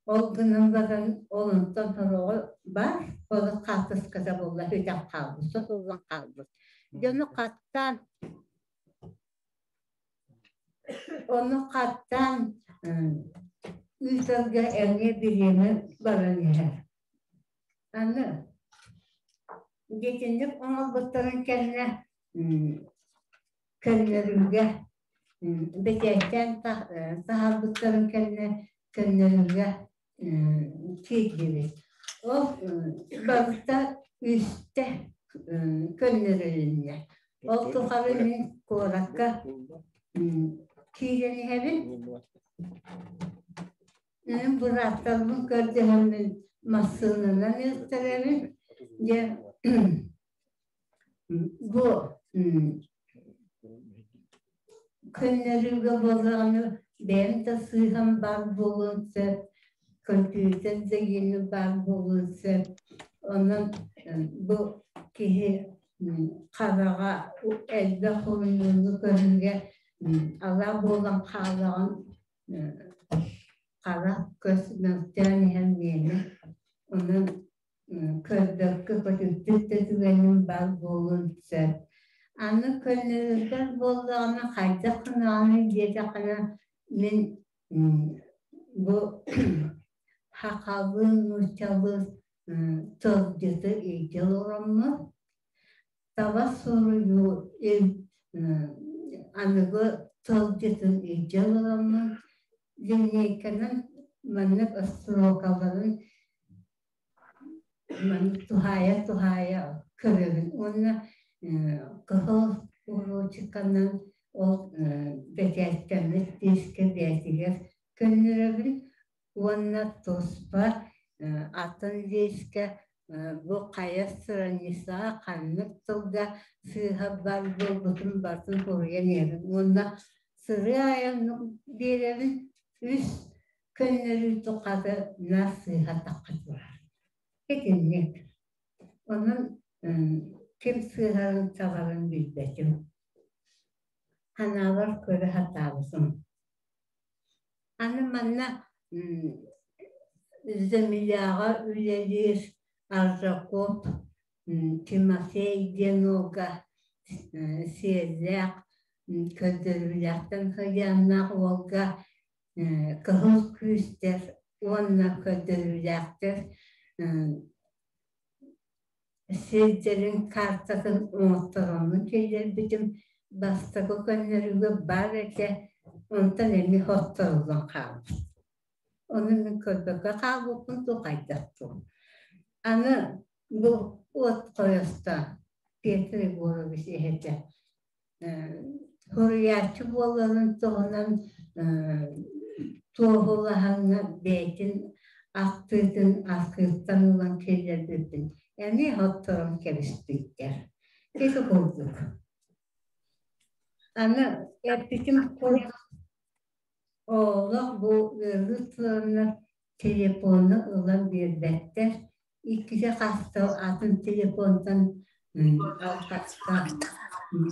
Ол гынан баран ол онтон сороҕо бар, ол хаартыската буолла сүтэн хаалбыт, сотуллан хаалбыт. Дьону хаттаан ону хаттаан ыытарга эмиэ бириэмэ баран иһэр. Аны дьитинник оҥорбуттарын кэннэ көннөрүүгэ бэчээттээн таһаарбыттарын кэннэ көннөрүүгэ киирдибит. Ол барыта үстэ көннөрүлүннэ. Ол тухары мин куоракка киирэн иһэбин. Мин бырааттарбын көрдөһөммүн массыынанан ыыттэрэбин. Дьэ бу көннөрүүгэ буоллаҕына бэйэм да сыыһам баар буолуон сөп, компьютер да иэнэ баар буолуон сөп. Онон бу киһи хараҕа элбэх хоруйууну көрүүгэ алаа буолан хаалаҕын хара көс мөлтөөн иһэн миэнэ. Онон көрбөккө көтүппүт да түгэним баар буолуон сөп. Аны көннөрүллэр буоллаҕына хайдах гынаҕыный диэтэххинэ мин бу сахалыы нууччалыы тылдьыты илдьэ олороммун таба суруйуу аныгы тылдьытын илдьэ олороммун линейканан маннык строкаларын маннык туһаайа-туһаайа көрөбүн уонна кыһыл уруучуканан ол бэчээттэммит диискэ бэйэтигэр көннөрөбүн уонна туспа атын диискэ бу хайа страницаҕа ханнык тылга сыыһа бар буолбутун барытын суруйан иһэбин уонна сырыы айан биэрэбин үс көннөрүү тухары наар сыыһа тахха турар. Итинник. Онон ким сыыһарын табарын билбэтим. Санаабар көрө сатаабытым. Аны манна Земляҕа үлэлиир Аржаков Тимофей диэн уолга сиэллээх, көрдөрүүлээхтэн сыдьааннаах уолга кыһыл күүстэр уонна көрдөрүүлээхтэр сирдэрин картатын оҥоттороммун киллэрбитим. Бастакы көннөрүүгэ баар этэ. Онтон эмиэ хотторуллан хаалбыт. Ону мин көрбөккө хаалбыппын дуу хайдах дуу. Аны бу от хойосто Петр Егорович эһэтэ суруйааччы буоларын туһунан туоһулаһаҥҥа бэйэтин ахтыытын архыыптан ылан киллэрбиппин эмиэ хотторон кэбиспиттэр. Ити курдук. Аны эппитим курдук Оҕолор бу ыарыы тураннар телефону ылан биэрбэттэр, иккитэ хаста атын телефонтан алҕаска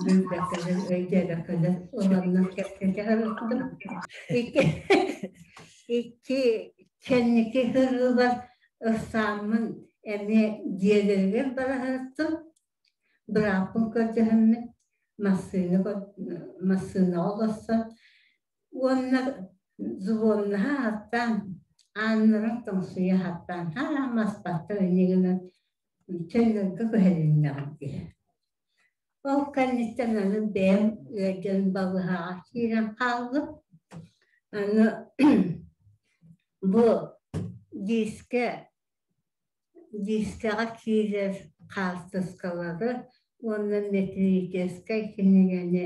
билбэккэлэр, өйдөөбөккөлөр ыланнар кэпсэтэ сырыттым. Икки икки кэнники сырыыбар ыксааммын эмиэ дьиэлэригэр бара сырыттым. Бырааппын көрдөһөммүн массыына массыынаҕа олорсон уонна звоннаһа сатаан, ааннарын тоҥсуйа сатаан, хараамаспаттар инньэ гынан төннөргө күһэлиннэҕим дии. Ол кэнниттэн аны бэйэм ыалдьан балыыһаҕа киирэн хааллым. Аны бу диискэ Диискэҕэ киирэр хаартыскалары уонна метрическэй кинигэни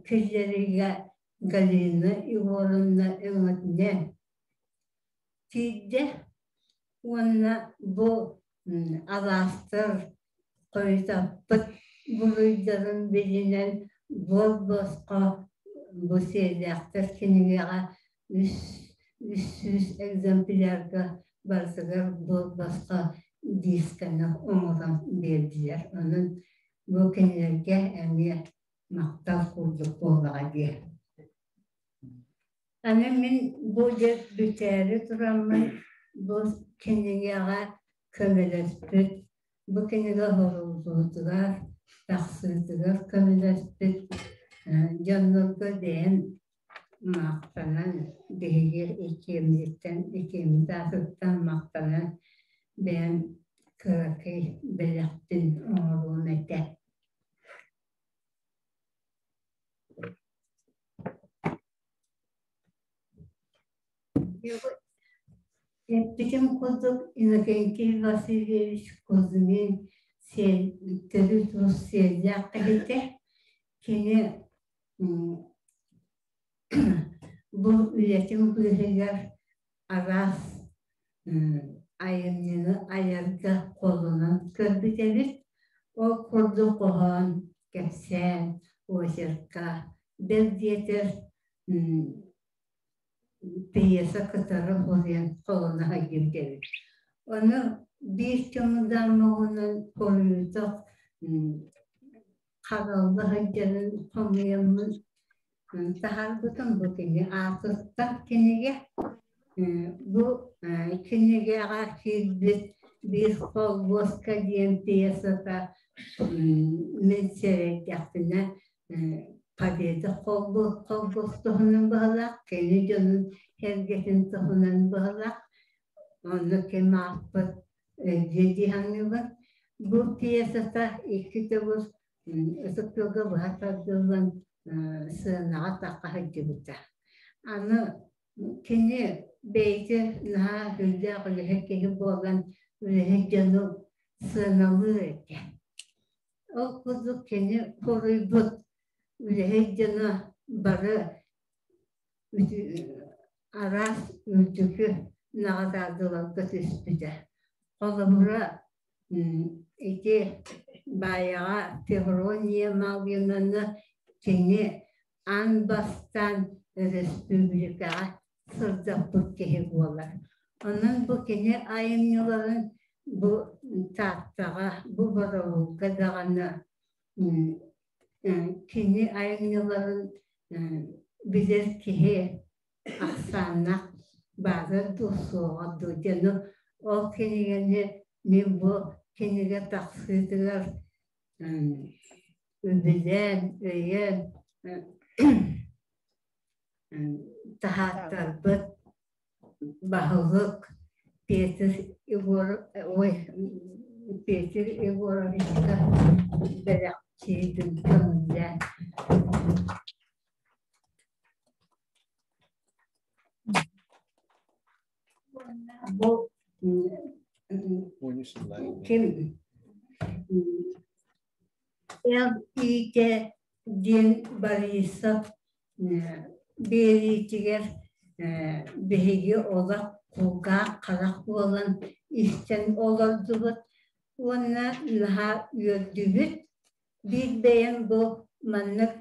киллэриигэ Галина Егоровна өҥөтүнэн тиийдэ уонна бу алаастар хойутаппыт буруйдарын билинэн буор-босхо бу сиэллээхтэр кинигэҕэ 300 экземплярга барытыгар буор-босхо дисканы оҥорон биэрдилэр. Онон бу кинилэргэ эмиэ махтал курдук буоллаҕа дии. Аны мин бу дьэ бүтээри тураммын бу кинигэҕэ көмөлөспүт, бу кинигэ оһоруллуутугар, тахсыытыгар көмөлөспүт дьоннорго бэйэм махтанан, биһиги иккиэммититтэн, иккиэммит аатыттан махтанан бэйэм кыракый бэлэхпин оҥоруом этэ. Эппитим курдук Иннокентий Васильевич Кузьмин төрүт уус сиэллээх киһитэ. Кини бу үлэтин быыһыгар араас айымньыны айарга холонон көрбүт эбит. Ол курдук хоһоон, кэпсээн, очерка, бэл диэтэр пьеса кытары хоһуйан холоно сылдьыбыт эбит. Ону биир чымыдааммынан хоһуйутах харалла сылдьарын хомуйаммын таһаарбытым бу кини аатыттан кинигэ. Бу кинигэҕэ киирбит биир холбуоска диэн пьесата мин сэрэйдэхпинэ Победа холбуос туһунан быһалаах, кини дьонун сэргэтин туһунан быһалаах. Онно ким аахпыт өйдүө дии саныыбын. Бу пьесата икки төгүл Ытык Күөлгэ быһа тардыллан сыанаҕа тахха сылдьыбыта. Аны кини бэйэтэ наһаа сүрдээх үлэһит киһи буолан үлэһит дьону сыаналыыр этэ. Ол курдук кини хоруйбут үлэһит дьоно бары араас үрдүкү наҕараадаларга түспүтэ. Холобура, ити Баайаҕа Феврония Малгинаны кини аан бастаан өрөспүүбүлүкэҕэ сырдаппыт киһи буолар. Онон бу кини айымньыларын бу Тааттаҕа, бу Боробулга даҕаны кини айымньыларын билэр киһи ахсааннаах баара дуу, суоҕа дуу диэн ол кинигэни мин бу кинигэ тахсыытыгар үбүлээн, өйөөн таһааттарбыт баһылык Петр Егоров ой Петр Егоровичка бэлэхтиибин көҥүллээн. Бу ким Эл-ИТ диэн Борисов биэриитигэр биһиги олох кулгаах харах буолан истэн олордубут уонна наһаа үөрдүбүт. Биир бэйэм бу маннык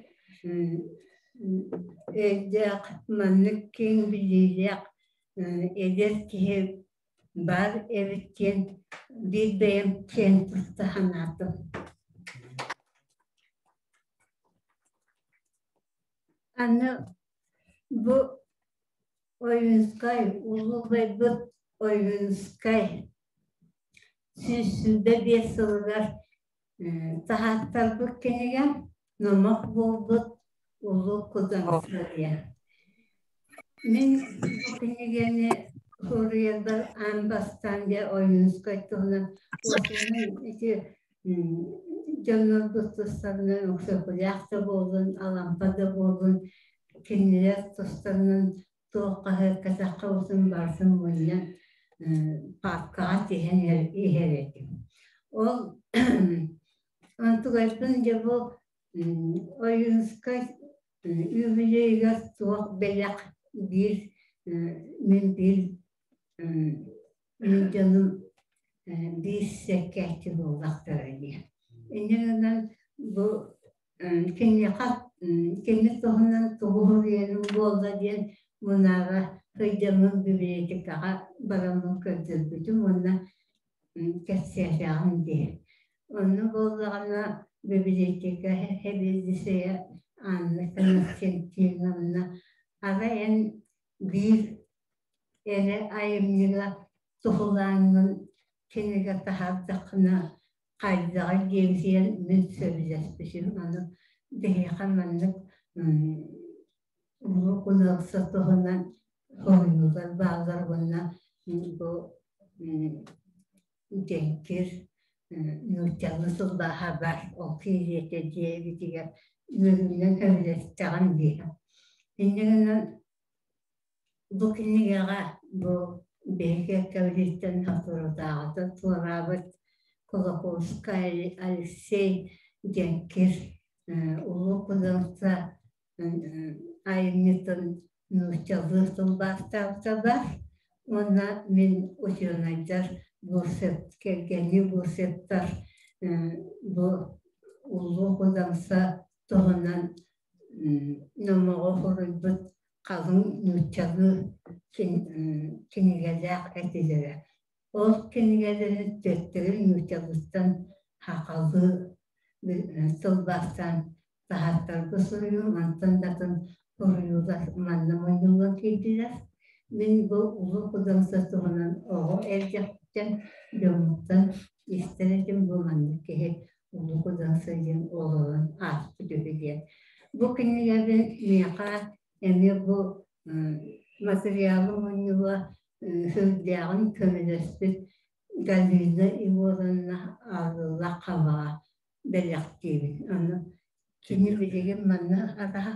өйдөөх, маннык киэҥ билиилээх эдэр киһи баар эбит диэн биир бэйэм киэн тутта санаатым. Аны бу Ойуунскай, улуу убайбыт Ойуунскай 125 сылыгар таһааттарбыт кинигэ номох буолбут Улуу Кудаҥсыйа. Мин бу кинигэни суруйарбар аан бастаан дьэ Ойуунскай туһунан уотунан ити дьоннорбут тустарынан Өксөкүлээх да буоллун, Алампа да буоллун кинилэр тустарынан туох хаһыакка сахха барытын мунньан паапкаҕа тиһэн иһэр этим. Ол онтугайбын дьэ бу Ойуунскай юбилейыгар туох бэлэх биир мин биир мин дьонум биир сэккээччи буоллахтара дии. Инньэ гынан бу киниэхэ кини туһунан тугу суруйарым буолла диэн мунаара сылдьаммын библиотекаҕа бараммын көрдөрбүтүм уонна кэпсээтэҕим дии. Онно буоллаҕына библиотека сэбиэдиссэйэ Анна Константиновна арай эн биир эрэ айымньыга туһулааҥҥын кинигэ таһаардаххына хайдаҕый диэбитигэр мин сөбүлэспитим. Аны биһиэхэ маннык Улуу Куналса туһунан хоһуйуулар бааллар уонна бу дьэҥкир нууччалыы тылбааһа бар ол киириэтэ диэбитигэр үөрүүнэн сөбүлэстэҕим дии. Инньэ гынан бу кинигэҕэ бу биһиги кэбиһииттэн соторутааҕыта туораабыт Кулаковскай Алексей Дьэҥкир Улуу Кудаҥса айымньытын нууччалыы тылбаастаабыта баар уонна мин учуонайдар Бурсет кэргэннии Бурсеттар бу Улуу Кудаҥса туһунан номоҕу суруйбут халыҥ нууччалыы кинигэлээх этилэрэ. Ол кинигэлэри төттөрү нууччалыыттан сахалыы тылбаастаан таһааттарга суруйуум, мантан да атын суруйуулар манна мунньуллан киирдилэр. Мин бу Улуу Кудаҥса туһунан оҕо эрдэхпиттэн дьоммуттан истэр этим бу маннык киһи Улуу Кудаҥса диэн олорон ааспыт үһү диэн. Бу кинигэбин миэхэ эмиэ бу материалы мунньууга сүрдээҕин көмөлөспүт Галина Егоровна Арыылаах Хабаҕа бэлэхтиибин. Аны кини билигин манна атаһа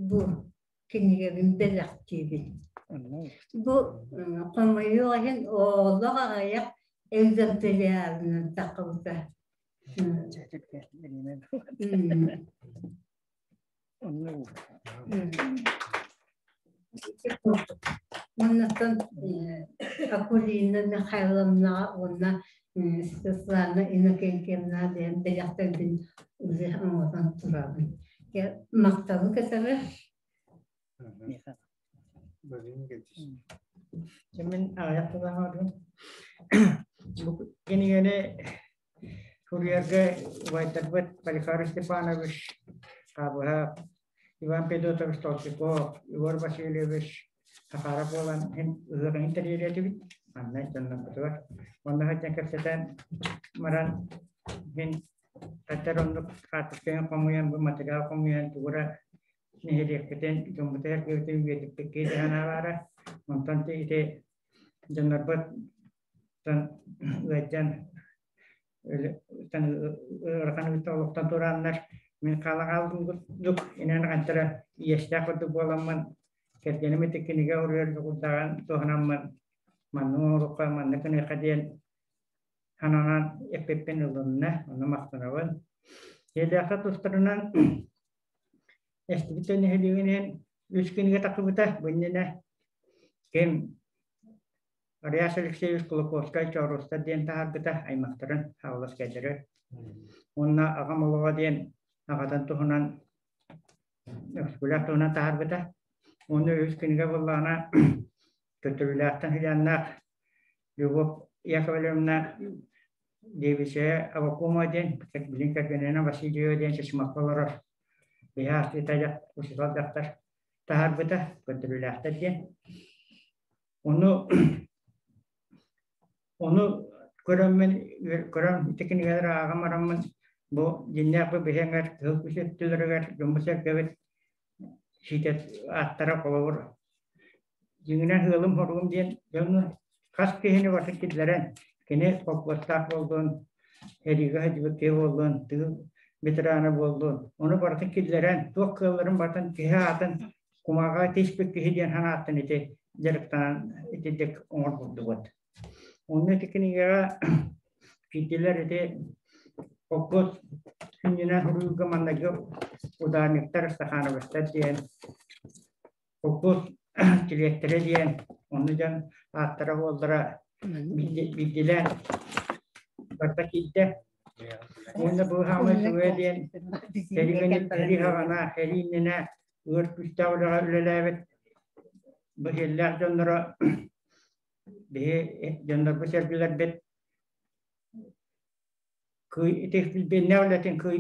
бу кинигэбин бэлэхтиибин. Бу хомойуох иһин оҕолох аҕыйах экземплярынан таххыбыта. Оннуттан Акулина Михайловнаҕа уонна Светлана Иннокентьевна диэн бэлэхтэрбин уже оҥорон турабын. Махталы кытары. Мин аҕыйах тылаһаҕын. Бу кинигэни Суруйарга убайдарбыт Поликарп Степанович Хабыһа, Иван Федотович Толстяков, Егор Васильевич Сахаров буолан иһин ыһыаҕын тэрийэр этибит. Манна дьоннорбутугар. Онно сылдьан кэпсэтэн баран мин хаттар оннук хаартысканы хомуйан, бу материал хомуйан тугура нэһилиэкпитин, дьоммутугар киһитин үйэтиппиккэ дьаһана баара. Онтон ити дьоннорбут ыалдьан ыарахан олохтон турааннар мин хаалаҥаалдук инэн хантара иэстээх курдук буоламмын Кэргэним ити кинигэ уруйар дьоҕурдааҕын туһанаммын маннык оҥоруохха, маннык гыныахха диэн сананан эппиппин ылынна, ону махтанабын. Сиэллээхтэр тустарынан эстибит нэһилиэгинэн үс кинигэ тахсыбыта бу иннинэ ким Ариас Алексеевич Кулаковскай Чооруостар диэн таһаарбыта аймахтарын Хаалласкайдары уонна аҕам олоҕо диэн аҕатын туһунан Өксөкүлээх туһунан таһаарбыта. Уонна үһүс кинигэ буоллаҕына Төттөрүлээхтэн сыдьааннаах Любовь Яковлевна Девичья Авакумова диэн билин кэргэнинэн Васильева диэн Чычымахха олорор биһи аастыыта учуутал дьахтар таһаарбыта Көрдөрүүлээхтэр диэн. Ону Ону көрөммүн, көрөн ити кинигэлэри ааҕан бараммын, бу дьиҥнээх бу биһиэҥэр кыһыл күс өттүлэригэр дьоммут-сэргэбит сиитэ ааттара холобур дьиҥинэн ыалым-хоругум диэн дьону хас киһини барытын киллэрэн кини холкуостаах буоллун, сэриигэ сылдьыбыт киһи буоллун, тыыл ветерана буоллун, ону барытын киллэрэн туох кыалларын барытын киһи аатын кумааҕыга тииспит киһи диэн санааттан ити дьарыктанан итинник оҥорбурдубут. Онно ити кинигэҕэ киирдилэр ити холкуос сүнньүнэн суруйууга манныгы ударниктар, стахановецтар диэн, холкуос чилиэттэрэ диэн, онно дьон ааттара буоллара билдилээн барыта киирдэ. Уонна бу хаамай суруйа диэн сэрии хаҕана, сэрии иннинэ ыар күүстээх үлэҕэ үлэлээбит бу сиэллээх дьонноро биһи дьоннорбут сэргилэрбит кый ити билбиэннээх үлэтин кый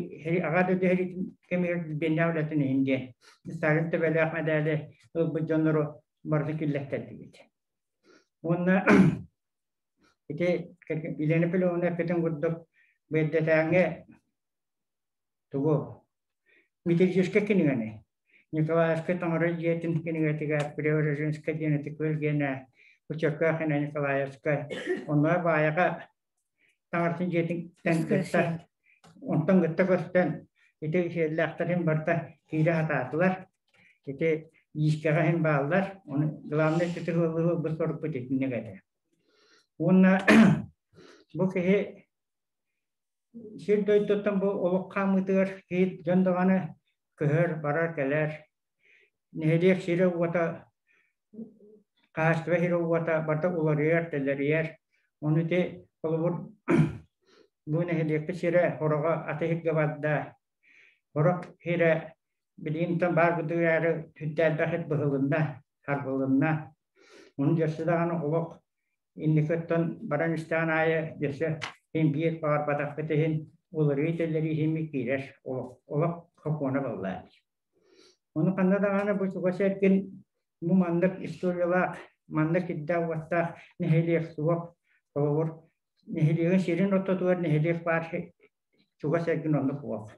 аҕа дойду сэриитин кэмигэр билбиэннээх үлэтин иһин диэн Сталин төбөлөөх мэдээли ылбыт дьоннору барытын киллэттэрдибит. Уонна ити Елена Петровна эппитин курдук бэйдэтээҥҥи тугу Методическай кинигэни Николаевскай таҥара дьиэтин кинигэтигэр Преображенскай диэн ити күөл гиэнэ Кучеркахина Николаевскай онно баайаҕа таҥаратын дьиэтиттэн кытта онтон кытта көстөн ити сиэллээхтэрин барыта киирэ сатаатылар ити иискэҕэ иһин бааллар ону главное ити ыаллыы сорукпут итинник этэ уонна бу киһи Сир дойдуттан бу олох хаамыытыгар киһи дьон даҕаны көһөр, барар-кэлэр. Нэһилиэк сирэ-уота, хаһаайыстыба сирэ-уота барыта уларыйар, тэлэрийэр. Ону ити холобур бу нэһилиэкпит сирэ хороҕо аты сиргэ барда. Сорох сирэ билигин баар быдыгары сүрдээх быһылынна, харбылынна. Ону дьөрсө даҕаны олох Инники оттон баран истэҕин аайы өссө син биир баҕарбатахпыт иһин уларыйыы-тэлэрии иһин киирэр олох, олох сокуона буолла. Ону ханна даҕаны бу чугас эргин бу маннык историялаах, маннык ирдээх-уоттаах нэһилиэк суох. Холобур, нэһилиэгин сирин ортотугар нэһилиэк баар чугас эргин оннук суох.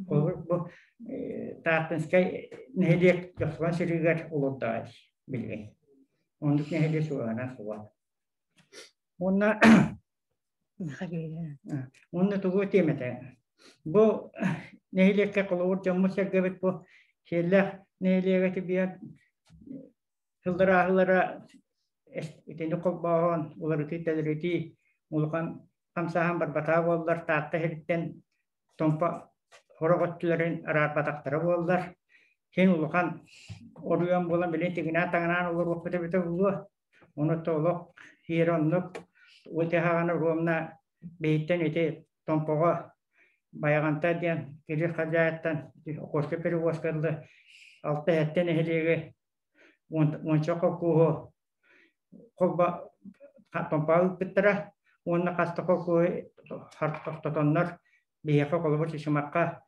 Холобур, бу Тааттынскай нэһилиэк Дьохсоҕон сиригэр олордоҕо билигин. Оннук нэһилиэк чугаһынан суох. Уонна уонна тугу этиэм этэ? Бу нэһилиэккэ холобур дьоммут-сэргэбит бу Сиэллээх нэһилиэгэ тибиэн сылларааһылара итини холбооһон уларытыы-тэлэритии улахан хамсааһын барбатаҕа буоллар Таатта сириттэн Томпо сорох өттүлэрин араарбатахтара буоллар син улахан оруйуон буолан билин тигинээн-таҥанаан олоруохпут эбитэ буолуо. Ону олох сиэрэ оннук утыһаҕаны ровно биһиттэн ити Томпоҕо Байаҕантай диэн кири хадьаайыттан Охотскай перевозка дылы алта сэттэ нэһилиэги уонча холкуоһу холбо Томпоҕо ыыппыттара уонна хас да холкуоһу тохтотоннор биһиэхэ холобур Чычымахха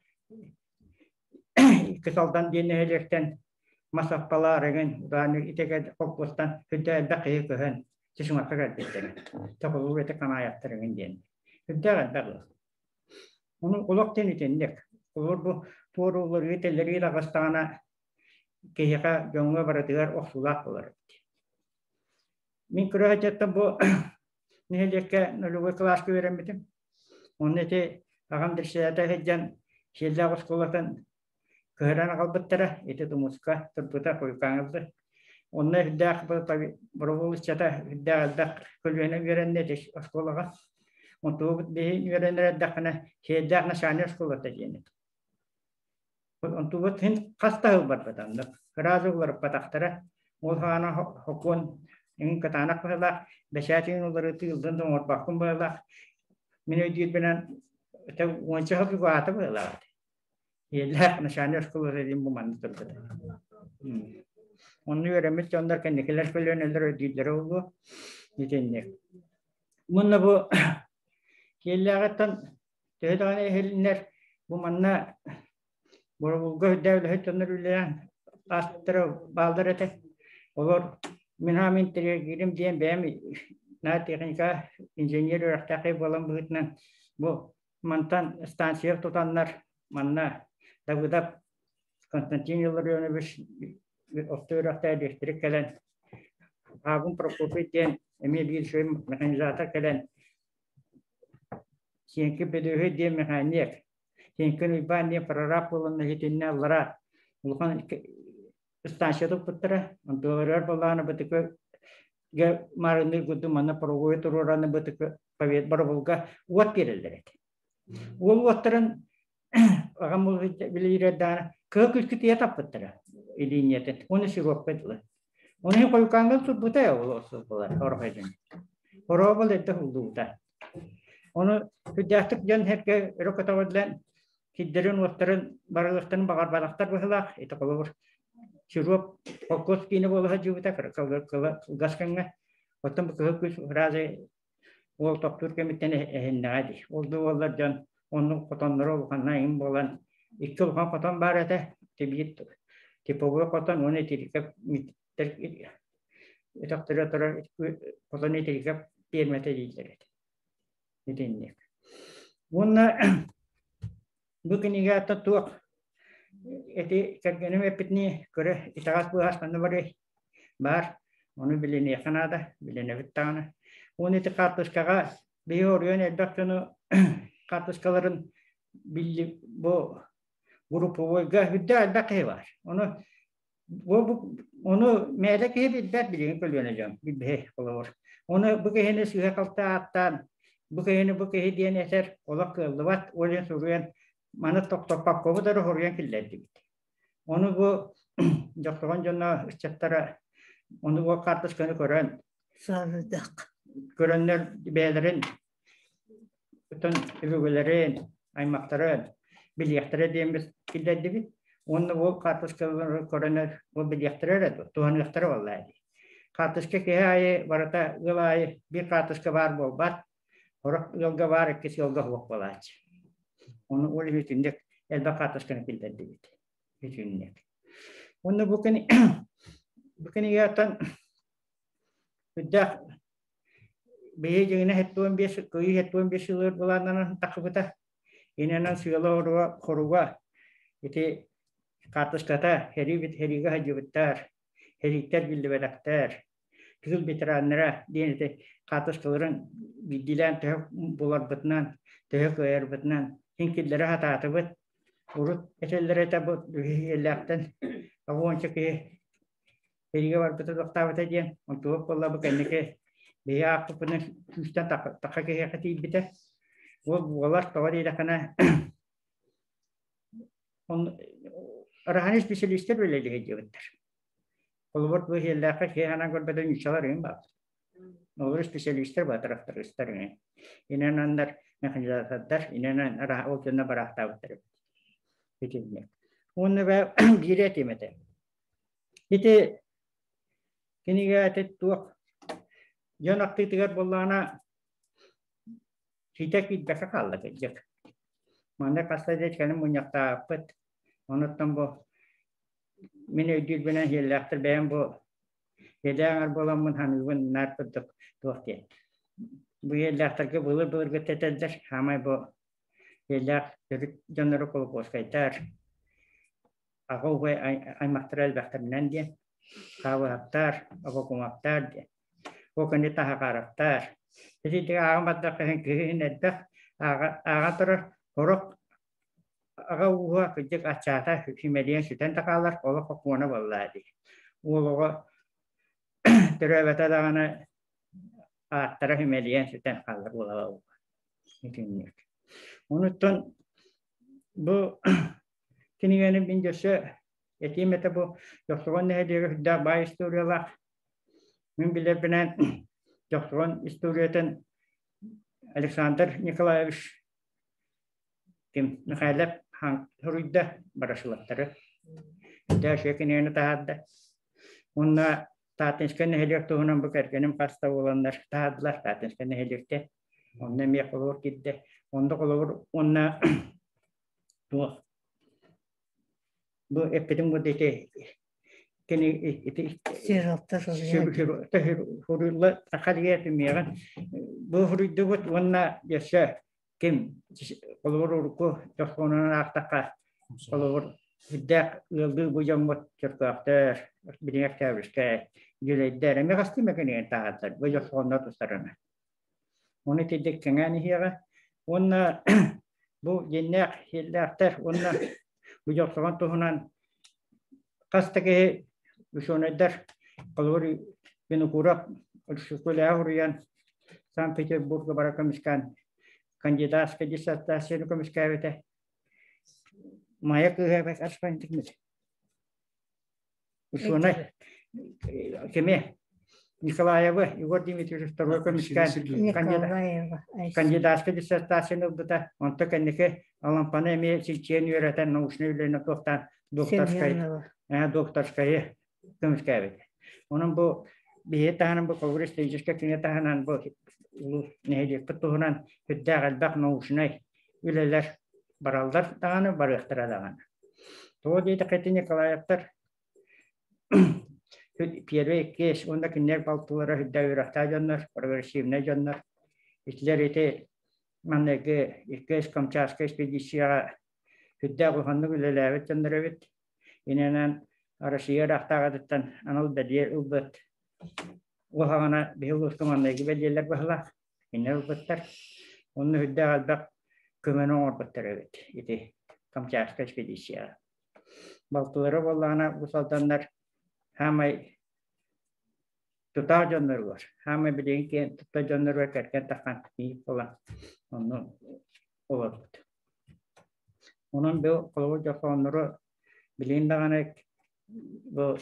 икки Салдан диэн нэһилиэктэн мас аппалаар эҥин удааны итэгэ холкуостан сүрдээх элбэх киһи көһөн Чычымахха кэлбиттэрэ. Холобур ити Канаайаттар эҥин диэн. Сүрдээх элбэх ыал. Ону олох диэн итинник. Холобур бу туорууларыы тэллэрии таҕыстаҕына киһиэхэ дьоҥҥо барытыгар охсуулаах буолар эбит. Мин кыра сылдьаттан бу нэһилиэккэ нулевой кылааска үөрэммитим. Онно ити аҕам председатель сылдьан Сиэллээх оскуолатын Кыһыран аҕалбыттара, ити тумуска турбута хойукааҥыллар. Онно үрдээх боробулусчата үрдээх элбэх көлүөнэ үөрэннэ ити оскуолаҕа. Онтубут биһи үөрэнэр эрдэххинэ Сиэрдээх начальник оскуолата диэн этэ. Онтубут син хас да сыл барбыта оннук. Сразу уларыппатахтара. Ол саҕана сокуон эҥин кытаанах быһыылаах, бэчээт иҥин уларытыы ыллын да оҥорбоккун быһыылаах. Мин өйдүүрбүнэн уонча сыл угаата быһыылаах этэ. Иэллээх начальник оскуолата диэн бу манна турбута. Онно үөрэммит дьоннор кэнникилэр көлүөнэлэр өйдүүллэрэ буолуо. Итинник. Мунна бу киэллээҕиттэн төһө даҕаны иһилиннэр бу манна боробулга үрдээх үлэһит дьоннор үлэлээн ааспыттара бааллар этэ. Олор мин аам интэриэһиргиирим диэн бэйэм на техника инженер үөрэхтээх буолан быһыытынан бу Мантан станция тутаннар манна Давыдов Константин Илларионович орто үөрэхтээх электрик кэлэн Аабын Прокопий диэн эмиэ биир үчүгэй механизатор кэлэн Сиэҥки Бөдүөһүй диэн механик, Сиэҥкин Уйбаан диэн прораб буолан иһитиннэ аллара улахан станция туппуттара. Онтуларыгар буоллаҕына бытыкы маарынныыр курдук манна паровой туруораны бытыкы боробулга уот биэрэллэр этэ. Уол уоттарын аҕам билиирэ даана кыһыл күскүтүйэ таппыттара илиинньэтин уонна сиропка дылы. Оны хойукааҥҥа турбута ол осулбалар орохойдун. Хоробол эрдэ хуллубута. Ону күдээхтик дьон herге өрө көтөҕүллэн сирдэрин-уоттарын барылыахтарын баҕарбатахтар быһыылаах. Ити холобур Сироп холкуос киинэ буола сылдьыбыта кылгас кэмҥэ. Оттон бу кыһыл күүс фраза уол тохтуур кэмиттэн эһиннэҕэ дии. Ол да буоллар дьон оннук хотонноро улаханна им буолан икки улахан хотон баар этэ. Биир типовой хотон уонна итирикэ өтөхтөрө турар хотон итирикэ пиэрмэтэ дииллэр этэ. Итинник. Уонна бу кинигэ ата туох эти кэргэним эппитинии көрө итэҕэс быһаас манна барыай баар ону билиниэххэ наада билинэбит даҕаны уонна ити хаартыскаҕа биһи оруйан элбэх дьону хаартыскаларын билли бу групповойга үрдээх элбэх киһи баар ону Ону мээлэ киһи билбэт билигин көлүөнэ дьон билбэһи холобур. Ону бу киһини сыыһа-халты ааттаан, бу киһини бу киһи диэн этэр олох кыаллыбат, ол иһин суруйан маны тохтоппоккобут эрэ суруйан киллэрдибит. Ону бу дьохсоҕон дьоно ыччаттара ону бу карточканы көрөн Сарыдах. көрөннөр бэйэлэрин Оттон өбүгэлэрин, аймахтарын билиэхтэрэ диэн біз киллэрдибит. Уонна ол хаартыскалары көрөн ол билиэхтэрэ эрэ туһаныахтара буоллаа дии. Хаартыска киһи аайы барыта ыал аайы биир хаартыска баар буолбат. Сорох ыалга баар, иккис ыалга суох буолааччы. Ону ол иһин итинник элбэх хаартысканы киллэрдибит. Итинник. Уонна бу кини бу кинигэттэн үрдээх Биһи дьиҥинэ 75 кыайыы 75 сылыгар былааннанан тахсыбыта. Инэнэн сыала хоруга ити хаартыската һэрии һэриигэ сылдьыбыттар, һэрииттэр биллибэтэхтэр, тыыл ветераннара диэн ити хаартыскаларын биирдиилээн төһө буларбытынан, төһө кыайарбытынан син киллэрэ сатаатыбыт. Урут этэллэрэ этэ бу биһиэлээхтэн уонча киһи Сэриигэ барбыта тохтообута диэн, онтубут буолла бу кэнники биһи аахпыппытынан күүстэн таха киһиэхэ тиийбитэ. Ол буолар тоҕо диэтэххинэ Раһаны специалистер үлэлиһэ диэбиттэр. Холобур бу иһиэллээххэ киһи анаан көрбөтө ньуччалар ыҥ баар. Олор специалистер баатарафтарыстар ыҥ. Инэн механизатордар, инэн ол дьонно бараахтаабыттар эбит. Итинник. Уонна биири этим этэ. Ити кинигэ ити туох дьон ахтыытыгар буоллаҕына ситэ киирбэккэ хаалла кырдьык. Манна хаста да кэлин мунньахтаабыппыт. Онуттан бу мин өйдүүрбүнэн сиэллээхтэр бэйэм бу иэдээн аҥар буоламмын саныыбын наар курдук туох диэн. Бу иэллээхтэргэ былыр-былыргыта этэллэр саамай бу иэллээх төрүт дьоннору Кулаковскайдар аҕа убай аймахтара элбэхтэринэн диэн хаабыһаптар, обокумаптар диэн. Ол кэннэ таһаҕараптар. Ити ааҕан бардахха киһи элбэх ааҕа турар сорох аҕа ууһа кырдьык аччаата симэлийэн сүтэн да хаалар, олох окуона буоллаа дии. Уол оҕо төрөөбөтө даҕаны ааттара симэлийэн сүтэн хаалар уола итинник. Онуттан бу кинигэни мин дьөссө этиим этэ бу Дьохсоҕон нэһилиэгэ сүрдээх баай историялаах. Мин билэрбинэн Дьохсоҕон историятын Александр Николаевич ким Михайлов суруйда барашылаттары. Дальше кинигэни таһаарда. Уонна Таатинскай нэһилиэк туһунан бу кэргэним хаста буоланнар таһаардылар Таатинскай нэһилиэккэ. Онно эмиэ холобур киирдэ. Онно холобур уонна туох бу эппитим курдук ити кини ити суруйла саха диэ түмиэҕин бу суруйдубут уонна өссө ким холобур урукку дохуонунан аахтахха холобур үрдээх ыаллыы бу дьоммут чөркөөхтөр билиҥ октябрьскай дьүлэйдэр эмиэ хастыы мэкэниэн таһаардар бу дьохсоҕоннор тустарына Ону итирдик кэҥээн иһиэҕэ. Уонна бу дьиҥнээх сиэллээхтэр уонна бу дьохсоҕон туһунан хас да киһи учуонайдар холобур Винокуров Шкуляев уруйан Санкт-Петербурга бара көмүскээн кандидатскай диссертацияны көмүскээбитэ. Майа кыыһа Аспантикмит. Учуонай кими Николаевы Егор Дмитриевич второй көмүскээн кандидатскай диссертацияны ылбыта. Онто кэнники Алампаны эмиэ чинчийэн үөрэтэн научнай үлэни туохтаан докторскай докторскайы көмүскээбит. Онон бу биһиги таһынан бу холобур историческай кинигэ таһынан бу улуус нэһилиэкпит туһунан сүрдээх элбэх научнай үлэлэр бараллар даҕаны, барыахтара даҕаны. Тоҕо диэтэххэ Николаевтар первый иккис уонна кинилэр балтылара үрдэ үөрэхтээх дьоннор, прогрессивнай дьоннор. Итилэр ити манныгы иккис Камчатскай экспедицияҕа үрдээх улаханнык үлэлээбит дьоннор эбит. Инэнэн Россия ыраахтааҕытыттан анал бэлиэ ылбыт. Уһаҕана биһи улууска манныгы бэлиэлэр быһылаах. Кинилэр ылбыттар. Онно үрдээх элбэх көмөнү оҥорбуттар эбит ити Камчатскай экспедицияҕа. Балтылара буоллаҕына бу Алданнар саамай тутаах дьонноругар, саамай билигин киэн тутта дьонноругар кэргэн таххан кийиит буолан онно олорбут. Онон бу холобур дьохооннору билигин даҕаны бу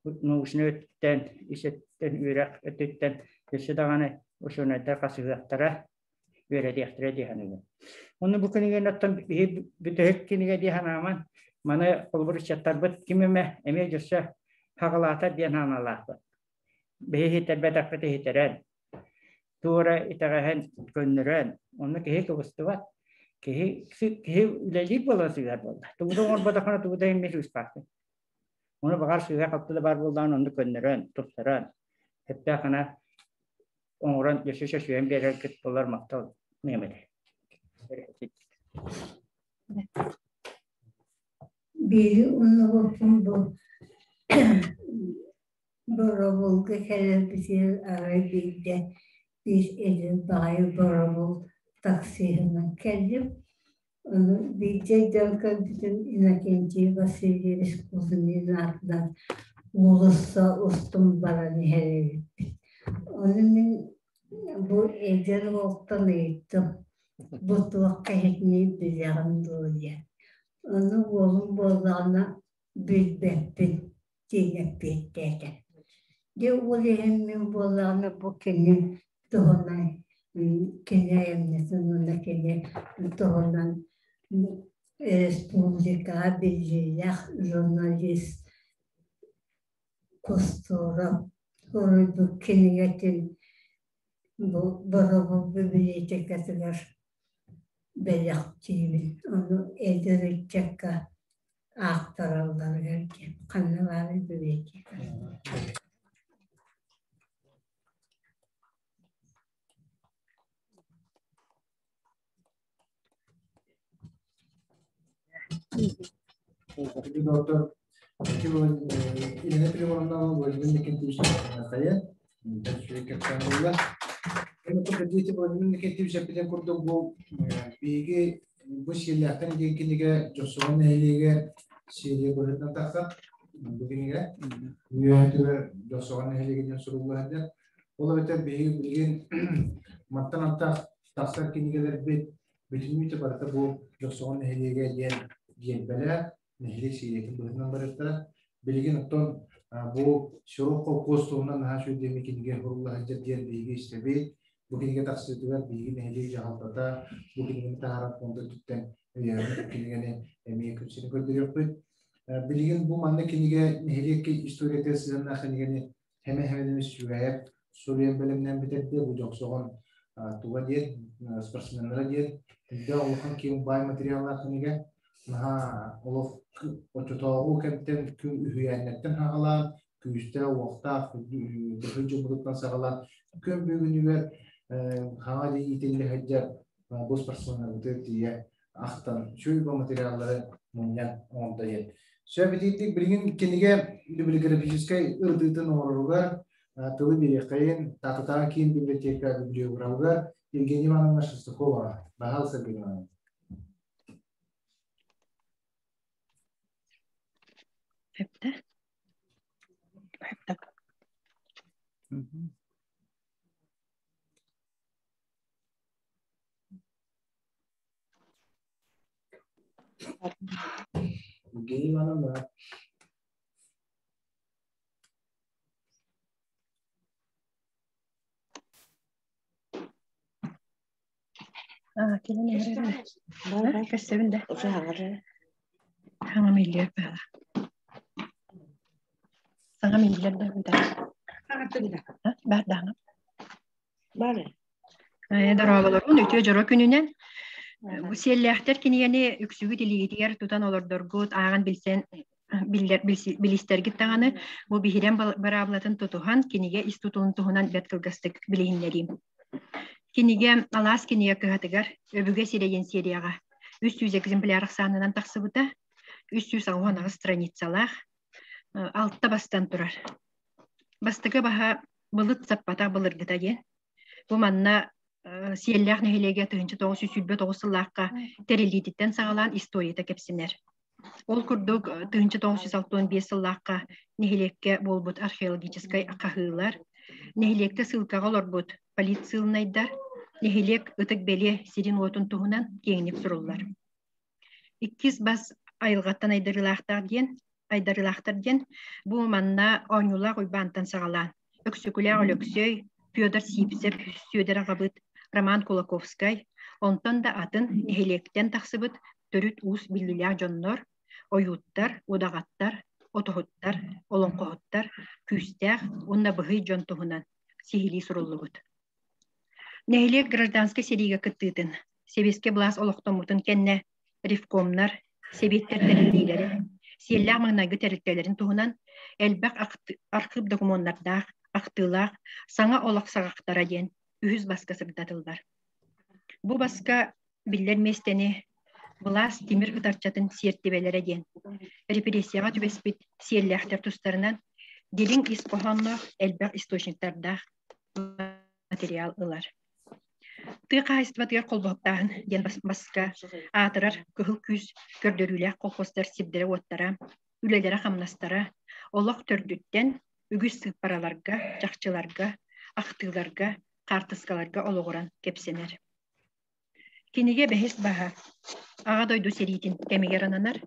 научнай өттүттэн, ис өттүттэн, үөрэх өттүттэн өссө даҕаны учуонайдар хасыһыахтара, үөрэтиэхтэрэ дии саныыбын. Онно бу кинигэни оттон биһи бүтэһик кинигэ дии санааман, маны холобур ыччаттарбыт ким эмэ эмиэ дьөссө хаҕалаатар диэн санаалаахпыт. Биһи иһитэрбэтэхпит иһитэрэн, туора итэҕэһэн көннөрөн, онно киһи кыбыстыбат. Киһи киһи үлэлиир буолан сыыһар буолла. Тугу да оҥорботоххуна тугу да иһин сыыспааккын. Ону баҕар сыыһа-халты да баар буоллаҕына онну көннөрөн, тупсаран, сөптөөх гына оҥорон өссө сөсүйэн биэрэргит буолар махтал миэмэтэ. Биири умнубуппун бу Боробулга кэлэрбитигэр арай биирдэ биир эдэр баҕайы боробул таксиһынан кэллим. Ону биирдэ өйдөөн көрбүтүм Иннокентий Васильевич Кузьмин аатынан уулусса устун баран иһэр эбиппит. Ону мин бу эдэр уолтан ыйыттым, бу туох киһитиний билэҕин дуо диэн. Ону уолум буоллаҕына билбэппин диэн эппиэттээтэ. Дьэ ол иһин мин буоллаҕына бу кини туһунан кини айымньытын уонна кини туһунан республикаҕа биллиилээх журналист Кустуров суруйбут кинигэтин бу Боробул библиотекатыгар бэлэхтиибин. Ону эдэр ыччакка аахтаралларыгар диэн ханна баарый библиотека. Доктор Елена Филимоновна Владимир Никитич Хайа Владимир Никитич эппитин курдук бу биһиги Бу Сиэллээхтэн диэн кинигэ Дьохсоҕон нэһилиэгэр серия быһыытынан тахсар. Бу кинигэ үөһэтигэр Дьохсоҕон нэһилиэгинэн сурулла сылдьар. Ол эбэтэр биһиги билигин мантан антах тахсар кинигэлэрбит бүтүннүүтэ барыта бу Дьохсоҕон нэһилиэгэ диэн гиэрбэлээх нэһилиэк сиэриэтин быһыытынан барыахтара. Билигин оттон бу Сирок холкуос туһунан наһаа үчүгэй кинигэ сурулла сылдьар диэн биһиги истэбит. Бу кинигэ тахсыытыгар биһиги нэһилиэк дьаһалтата бу кинигэни таһаарар фонда өттүттэн өйөөбүт кинигэни эмиэ күн сирин көрдөрүөхпүт. Билигин бу манна кинигэ нэһилиэк историятыгар сыһыаннаах кинигэни Хэмэ-хэмэнэмис Сүгэйэп суруйан бэлэмнээн бүтэрдэ. Бу дьохсоҕон туга диэн, спортсменнара диэн үрдээх улахан киэҥ баай материаллаах кинигэ. Наһаа олох оччотооҕу кэмтэн күн үһүйээннэртэн саҕалаан, күүстээх, уохтаах быһый дьоммутуттан саҕалаан күн бүгүнүгэр хаҥа дии иитиллэ сылдьар бу спортсменнарбытыгар тиийэ ахтан үчүгэй материаллары мунньан оҥордо диэн. Сөп итиитик билигин кинигэ библиографическай ырытыытын оҥороругар тылы биэриэххэйин Таататааҕы киин библиотека библиографыгар Евгения Ивановна Шестакова. Баһаалыста Евгения Ивановна. Хэпте. Хэпте. Евгения Ивановна. Кэлэн иһэр Көстөбүн да. Хаҥам иллиэр баала. Саҥам иллэр да Бар даҕаны. Дорооболорун үтүө дьоро күнүнэн бу сиэллээхтэр кинигэни үксүгүт илиигитигэр тутан олордоргут ааҕан билсэн биллэр билистэргит даҕаны бу биһирэм быраабылатын тутуһан кинигэ ис тутулун туһунан бэрт кылгастык билиһиннэриим. Кинигэ алаас кинигэ кыһатыгар өбүгэ сирэйин серияҕа 300 экземпляр ахсаанынан тахсыбыта 368 страницалаах алта бастан турар. Бастакы баһа былыт саппатах былыргыта диэн. Бу манна Сиэллээх нэһилиэгэ 1929 сыллаахха тэриллиититтэн саҕалаан историята кэпсэнэр. Ол курдук 1965 сыллаахха нэһилиэккэ буолбут археологическай хаһыылар, нэһилиэктэ сыылкаҕа олорбут политсыылынайдар, нэһилиэк ытык бэлиэ сирин-уотун туһунан киэҥник суруллар. Иккис бас айылҕаттан айдарыылаахтаах диэн айдарыылаахтар диэн бу манна Оонньуулаах Уйбаантан саҕалаан Өксөкүлээх Өлөксөй, Федор Сивцев, Сүөдэр аҕабыт, Роман Кулаковскай, онтон да атын нэһилиэктэн тахсыбыт төрүт уус биллиилээх дьоннор, ойууттар, удаҕаттар, отоһуттар, олоҥхоһуттар, күүстээх уонна быһый дьон туһунан сиһилии суруллубут. Нэһилиэк гражданскай сэриигэ кыттыытын, сэбиэскэй былаас олохтоммутун кэннэ ревкомнар, сэбиэттэр тэриллиилэрин, сиэллээх маҥнайгы тэрилтэлэрин туһунан элбэх архыып докумуоннардаах, ахтыылаах «Саҥа олох саҕахтара» диэн үһүс баска сырдатыллар. Бу баска биллэр миэстэни былаас тимир ытарчатын сиэртибэлэрэ диэн репрессияҕа түбэспит сиэллээхтэр тустарынан дириҥ ис хоһоонноох элбэх источниктардаах материал ылар. Тыа хаһаайыстыбатыгар холбоһуктааһын диэн баска аатырар кыһыл күүс көрдөрүүлээх колхозтар сирдэрэ-уоттара, үлэлэрэ-хамнастара олох төрдүттэн үгүс сыыппараларга, чахчыларга, ахтыыларга, хаартыскаларга олоҕуран кэпсэнэр. Кинигэ бэһис баһа Аҕа дойду сэриитин кэмигэр ананар.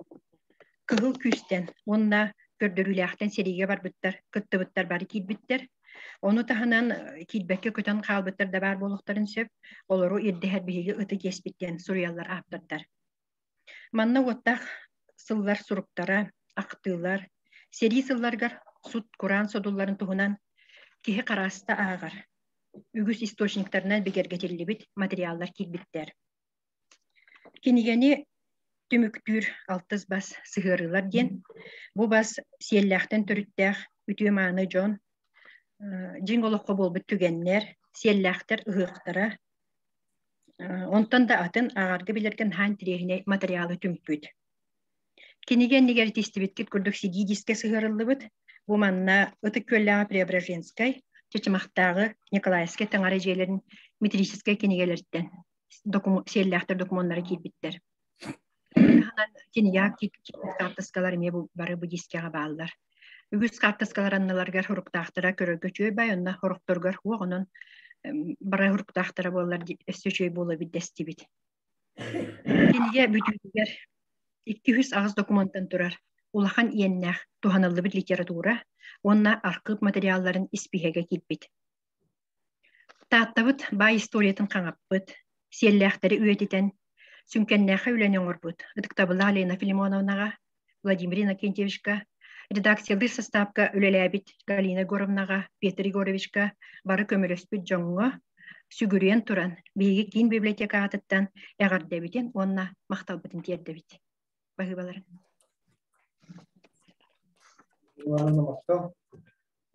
Кыһыл күүстэн уонна көрдөрүүлээхтэн сэриигэ барбыттар, кыттыбыттар бары киирбиттэр. Ону таһынан киирбэккэ көтөн хаалбыттар да баар буолуохтарын сөп. Олору ирдэһэр биһиги ытык иэспит диэн суруйаллар ааптардар. Манна уоттаах сыллар суруктара, ахтыылар, сэрии сылларыгар сут-кураан содулларын туһунан киһи харааста ааҕар. Үгүс источниктарынан бигэргэтиллибит материаллар киирбиттэр. Кинигэни түмүктүүр алтыс бас сыһыарыылар диэн. Бу бас сиэллээхтэн төрүттээх үтүө-мааны дьон, дьиҥ олоххо буолбут түгэннэр, сиэллээхтэр ыһыахтара, онтон да атын ааҕарга билэргэ наһаа интэриэһинэй матырыйаалы түмпүт. Кинигэ иннигэр истибиккит курдук сидии дискэ сыһыарыллыбыт. Бу манна Ытык Күөллээҕи Преображенскай, Чычымахтааҕы Николаевскай таҥара дьиэлэрин метрическэй кинигэлэриттэн сиэллээхтэр докумуоннара киирбиттэр. Таһынан кинигэ карточкалар эмиэ бары бу дискэҕэ бааллар. Үгүс карточкалар анныларыгар хоруктаахтара көрөргө үчүгэй бай, онно хорохторугар хуох, онон бары хоруктаахтара буоллар өссө үчүгэй буола дэстибит. Кинигэ бүтүүтүгэр 208 документан турар улахан иэннээх туһаныллыбыт литература уонна архыып материалларын испииһэгэ киирбит. Тааттабыт баай историятын хаҥаппыт, сиэллээхтэри үйэтитэн, сүҥкэннээхэ үлэни оҥорбут ытыктабыллаах Лена Филимоновнаҕа, Владимир Иннокентьевичка, редакциялыыр састаапка үлэлээбит Галина Егоровнаҕа, Петр Егоровичка бары көмөлөспүт дьоҥҥо сүгүрүйэн туран, биһиги киин библиотека аатыттан эҕэрдэбитин уонна махталбытын тиэрдэбит. Баһыыбаларын.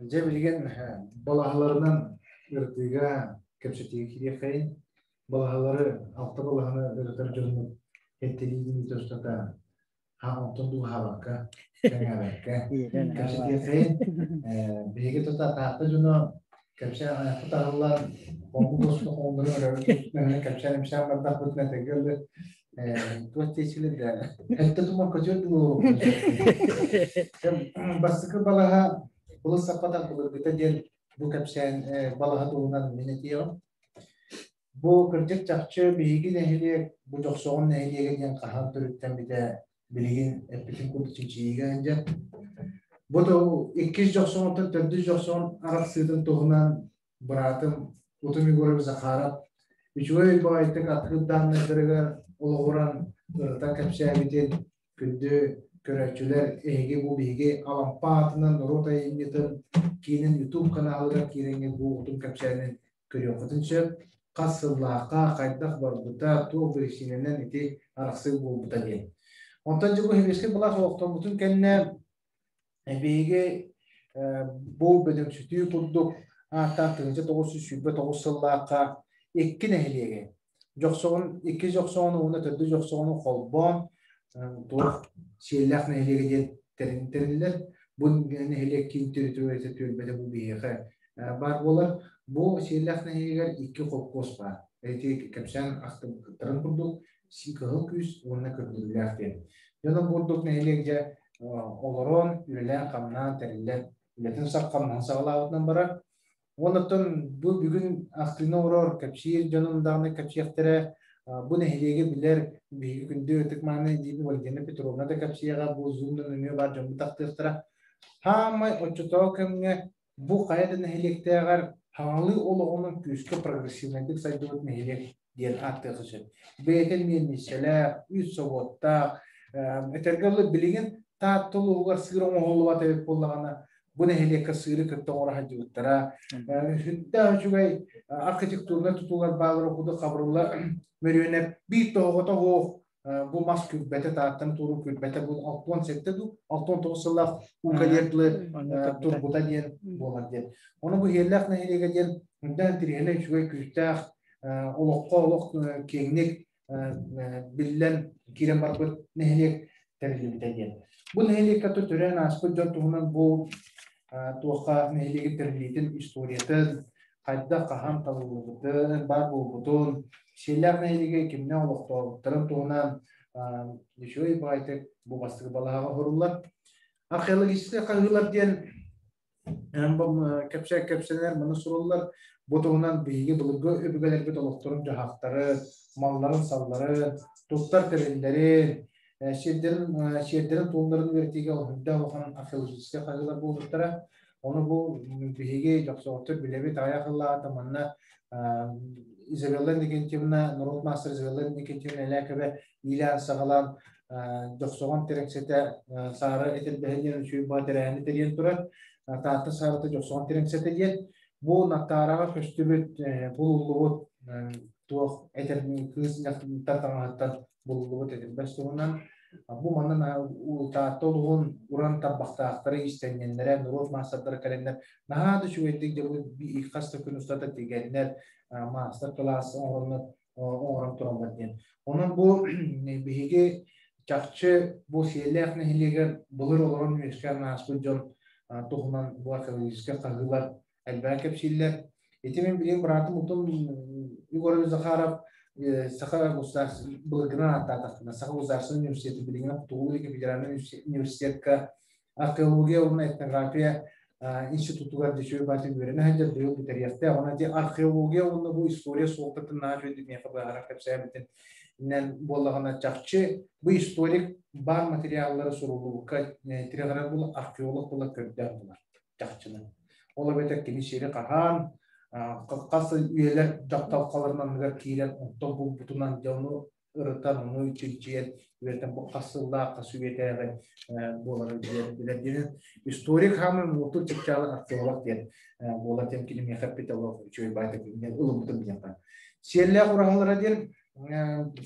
Дьэ билигин балаһаларынан ырытыыга кэпсэтиигэ киириэххэйин. Балаһалары, алта балаһаны ырытар дьоннор эттэриигин устата онтон дууһаабакка, кэҥээбэккэ кэпсэтиэххэйин. Биһиги тута Таатта дьоно кэпсээн айахпыт аһыллан, хоммут устун хоҥнорун өрөбүт кэпсээн-ипсээн бардахпытына тэгэ ылы туох диэчилэр да эттэ тумар көтүөр дуу. Бастакы балаһа былыр саппатах былыргыта диэн бу кэпсээн балаһа туһунан мин этиэҕим. Бу кырдьык чахчы биһиги нэһилиэк бу Дьохсоҕон нэһилиэгэ диэн хаһан төрүттэммитэ билигин эппитин курдук чинчийиигэ сылдьар. Бу иккис Дьохсоҕонтон төрдүс Дьохсоҕон арахсыытын туһунан быраатым Утум Егорович Захаров үчүгэй баҕайытык архыып дааннайдарыгар олоҕуран ырытан кэпсээбитин күндү көрөөччүлэр эһиги бу биһиги Алампа аатынан норуот айымньытын киинин YouTube каналыгар киирэҥҥит бу утум кэпсээнин көрүөххүтүн сөп. Хас сыллаахха, хайдах барбыта, туох биричиинэнэн ити арахсыы буолбута диэн. Онтон дьэ бу Сэбиэскэй былаас олохтоммутун кэннэ биһиги бу бөдөҥсүтүү курдук ааттаах 1929 сыллаахха икки нэһилиэги Дьохсоҕун икки Дьохсоҕону уонна төрдүс Дьохсоҕону холбоон туох Сиэллээх нэһилиэгэ диэн тэриллэр. Бу нэһилиэк киин территорията түөлбэтэ бу биһиэхэ баар буолар. Бу Сиэллээх нэһилиэгэр икки холкуос баар. Ити кэпсээн ахтыбыттарын курдук Кыһыл күүс уонна Көрдөрүүлээх диэн. Дьоно бурдук нэһилиэк дьэ олорон, үлэлээн-хамнаан тэриллэн, үлэтин саххамнаһан саҕалаабытынан барар. Оннуттан бу бүгүн ахтыыны оҥорор, кэпсиир дьонум даҕаны кэпсиэхтэрэ. Бу нэһилиэги билэр биһиги күндү ытык-мааны диибин Валентина Петровна да кэпсиэҕэ, бу Zoom-дан нөҥүө баар дьоммут ахтыахтара. Хаамай оччотооҕу кэмҥэ бу хайа да нэһилиэктээҕэр хаҥалыы олоҕунан күүскэ прогрессивнайдык сайдыбыт нэһилиэк диэн ааттыахха сөп. Бэйэтэ миэлниссэлээх, үс собуоттаах, этэргэ дылы билигин Таатта улууһугар сыыр оҥоһуллубат эбит буоллаҕына, бу нэһилиэккэ сыыры кытта оҥоро сылдьыбыттара. Сүрдээх үчүгэй архитектурнай тутуулар бааллара курдук Хабырылла Мөрүөнэп биир тоһоҕото суох бу мас күрбэтэ Тааттаны туоруур күрбэтэ бу 67 дуу 69 сыллаах уу дылы турбута диэн буолар диэн. Ону бу Иһиэллээх нэһилиэгэ диэн үрдээн тириһинэ үчүгэй күүстээх олоххо олох киэҥник биллэн киирэн барбыт нэһилиэк тэриллибитэ диэн. Бу нэһилиэккэ төрөөн ааспыт дьон туһунан бу туохха нэһилиэгин тэриллиитин историятын, хайдах хаһан талыллыбытын, баар буолбутун, Сиэллээх нэһилиэгэ кимнээх олохтообуттарын туһунан үчүгэй баҕайытык бу бастакы балаһаҕа оһоруллар. Археологическай хаһыылар диэн кэпсэ кэпсэнэр маны суруллар. Бу туһунан биһиги былыргы өбүгэлэрбит олохторун-дьаһахтарын, малларын-салларын, туттар тэриллэрин, сирдэрин сиэрдэрин-туомнарын үөрэтиигэ үрдээх улахан археологическай хаһыылар буолбуттара. Ону бу биһиги дьохсоҕоттор билэбит аҕыйах сыллааҕыта манна Изабелла Иннокентьевна, норуот маастара Изабелла Иннокентьевна Элээкэбэ иилээн-саҕалаан Дьохсоҕон тирэҥсэтэ Саара этэрбэһэ диэн үчүгэй баҕа тэрээһини тэрийэн турар. Таатта Саарата Дьохсоҕон тирэҥсэтэ диэн бу Наттаараҕа көстүбүт булуллубут туох этэр кыыс таҥаһыттан булуллубут этэрбэс туһунан бу манна Таатта улууһун уран тарбахтаахтара иистэнньэннэрэ норуот маастардара кэлэннэр наһаа да үчүгэйдик дьэ бу хас да күн устата тигэннэр маастар-кылаас оҥороннор оҥорон тураллар диэн. Онон бу биһиги чахчы бу Сиэллээх нэһилиэгэр былыр олорон үөскээн ааспыт дьон туһунан бу археологическай хаһыылар элбэҕи кэпсииллэр. Ити мин билигин быраатым Утум Егорович Захаров Саха государство былыргынан ааттаатахпына Саха государственный университеты билигин Хотугу Илиҥҥи федеральный университетка археология уонна этнография институтугар дьүчүө баатын үөрэнэ сылдьар быйыл бүтэриэхтээх. Онон ити археология уонна бу история суолтатын наһаа үчүгэйдик миэхэ быһааран кэпсээбитин иннэн буоллаҕына чахчы бу историк баар материаллары суруллубукка тирэҕирэр була археолог була көрдөөн булар чахчыны. Ол эбэтэр кини сири хаһаан хас үйэлэр дьапталкаларын анныгар киирэн онтон булбутунан дьону ырытан, ону чинчийэн үөрэтэн бу хас сыллаах, хас үйэтээҕи буоларын билэр диэн историк хаамын мууту чыпчаалы археолог диэн буолар диэн кини миэхэ эппит олох үчүгэй баайдык ылыммытым диэххэ. Сиэллээх ураһалара диэн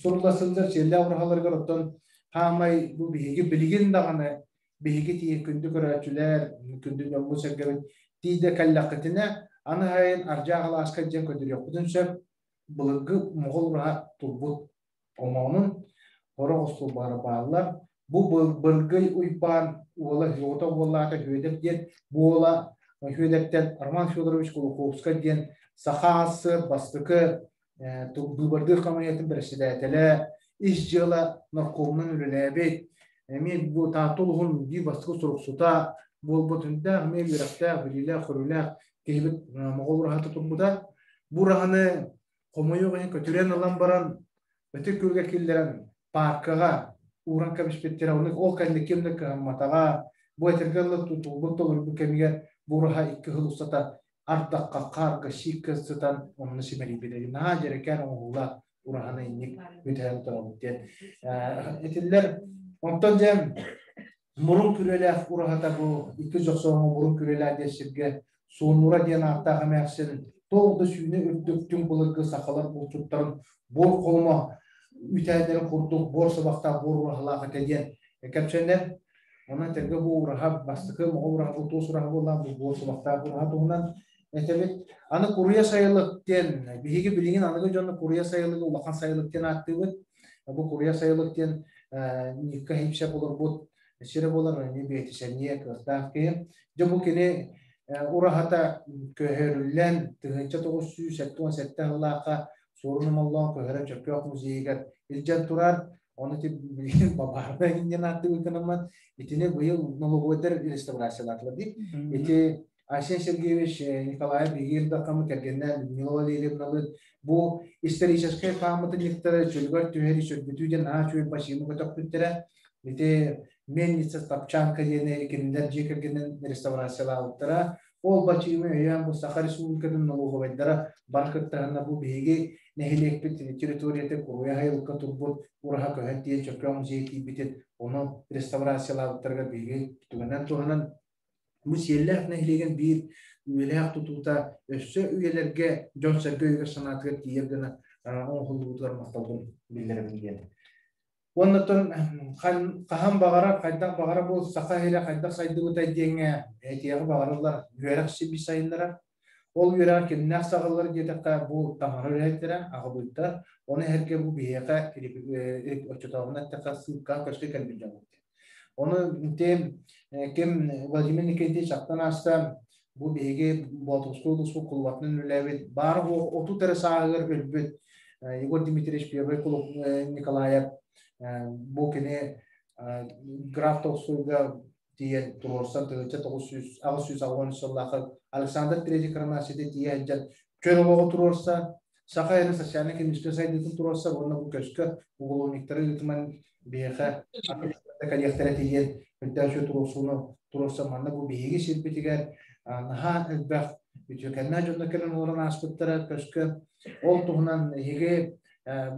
сурулла сылдьар сиэллээх ураһаларыгар оттон хаамай бу биһиги билигин даҕаны биһиги тиийэн күндү көрөөччүлэр, күндү дьоммут-сэргэбит тиийдэ кэллэххитинэ аны сайын Ардьаах алааска дьиэн көтүрүөхпүтүн сөп былыргы моҕол ураһа турбут омоонун сорох остуолбалара бааллар. Бу Быргый Уйбаан уола Федота уоллаата Хүөдэр диэн буола Хүөдэртэн Роман Федорович Кулаковскай диэн Саха АССР бастакы быыбардыыр хамыйатын бэрэссэдээтэлэ, ис дьыала наркомунан үлэлээбит, эмиэ бу Таатта улууһун биир бастакы суруксута буолбут үндээх, эмиэ үөрэхтээх, билиилээх-көрүүлээх киһибит моҕол ураһата турбута. Бу ураһаны хомойуох иһин көтүрэн ылан баран Ытык Күөлгэ киллэрэн пааркаҕа ууран кэбиспиттэрэ. Ону ол кэннэ ким да кыһамматаҕа. Бу этэргэ дылы тутулбут толорбут кэмигэр бу ураһа икки сыл устата ардахха, хаарга, сииккэ сытан онно симэлийбитэ. Наһаа дьэрэкээн оҥоһуулаах ураһаны инник бүтэрэн турабыт диэн этиллэр. Онтон дьэ Мурун күрүөлээх ураһата бу икки дьохсооҥҥо Мурун күрүөлээх диэн сиргэ Суонура диэн ааттаах эмээхсин туох да сүүнэ үрдүк түҥ былыргы сахалар булчуттарын буор холомо үтээннэрин курдук буор сабахтаах буор ураһалаах этэ диэн кэпсэнэр. Онон этэргэ бу ураһа бастакы моҕол ураһа бу туос ураһа буоллаах бу буор сабахтаах ураһа туһунан этэбит. Аны Куруйа сайылык диэн биһиги билигин аныгы дьону Куруйа сайылыгы улахан сайылык диэн ааттыыбыт. Бу Куруйа сайылык диэн Никка Хипсеп олорбут сирэ буолар, эмиэ бэйэтисэниэ кыахтаах киһи. Дьэ бу кини ураһата көһөрүллэн 1977 сыллаахха Суорун Омоллоон көһөрө Чөркөөх музейыгар илдьэн турар. Ону ити билигин бабаарна иннин ааттыыбын гынаммын. Итини быйыл налоговойдар реставрациялаатылар дии. Ити Айсен Сергеевич Николаев биһиги Дахамы кэргэннээн Людмила Валерьевналыын бу историческай пааматынньыктары чөлүгэр түһэри сөргүтүү диэн наһаа үчүгэй бачыымы көтөхпүттэрэ. Ити Мельница Топчанка диэни кинилэр дьиэ кэргэнин реставрациялаабыттара. Ол бачыымы өйөөн бу Саха Республикатын налоговайдара бары кыттыһанна бу биһиги нэһилиэкпит территорията Куруйа Хайылыкка турбут ураһа көһөн тиийэн Чөркөөх музейа тиийбитин ону реставрациялаабыттарыгар биһиги түгэнэн туһанан Бу Сиэллээх нэһилиэгин биир үйэлээх тутуута өссө үйэлэргэ дьон-сэргэ өйүгэр-санаатыгар тиийэр гына оҥоһуллубутугар махталбын биллэрэбин диэн. Уонна хаһан баҕарар, хайдах баҕарар бу саха иһирэ хайдах сайдыбытай диэҥҥэ этиэҕи баҕарыллар үөрэх сиби сайыннарар. Ол үөрэҕи кимнээх саҕаллар диэтэххэ, бу таҥара үлэһиттэрэ, аҕабыыттар. Ону эһэргэ бу биһиэхэ оччотооҕуна эттэххэ сыыкка көскө кэлбит дьон. Ону ити ким Владимир Никитич ахтан ааста, бу биһиги Боотурускай улууспут кулубатынан үлэлээбит, баар 30 эрэ сааһыгар өлбүт Егор Дмитриевич Первый Николаев бу кини граф Толстойга тиийэн туруорсан 1980 сыллаахы Александр Третий коронацията тиийэ сылдьан чөл олоҕу туруорса, Саха эрэ социальнай-экономическай сайдыытын туруорса уонна бу көскө уголовниктары ыытыман биһиэхэ кэлиэхтэрэ тиийэн үрдээх туруорсууну туруорса манна бу биһиги сирбитигэр наһаа элбэх үтүөкэннээх дьоннор кэлэн олорон ааспыттара көскө. Ол туһунан эһиги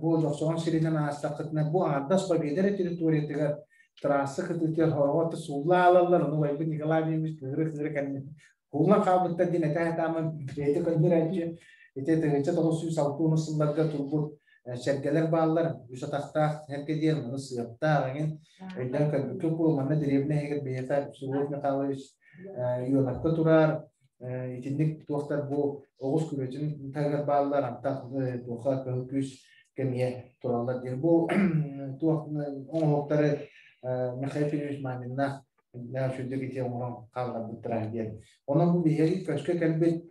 бу Дьохсоҕон сиринэн аастаххытына бу аҥардас Победа эрэ территориятыгар трасса кытыытыгар хороҕор суулла аалаллар, ону убайбыт Николай Ильич кыһыры-кыһыры кэннин Куллан хаалбыттар диэн этэ-этаамын бэйэтэ көннөрөөччү. Ити 1960 сылларга турбут сэргэлэр бааллар. Үс атахтаах сэргэ диэн, маны сыаптаах эҥин. Өйдөөн көрбүккэ буол, манна дэриэбинэ иһигэр бэйэтэ Всеволод Михайлович Ионовка турар. Итинник туохтар бу оҕус күрүөтүн таһыгар бааллар, антах туоха кыһыл күүс кэмиэ тураллар диэн. Бу туох оҥоһуктары Михаил Филиппович Маминнаах сүрдүк ити оҥорон хаалларбыттара диэн. Онон бу биһиги көскө кэлбит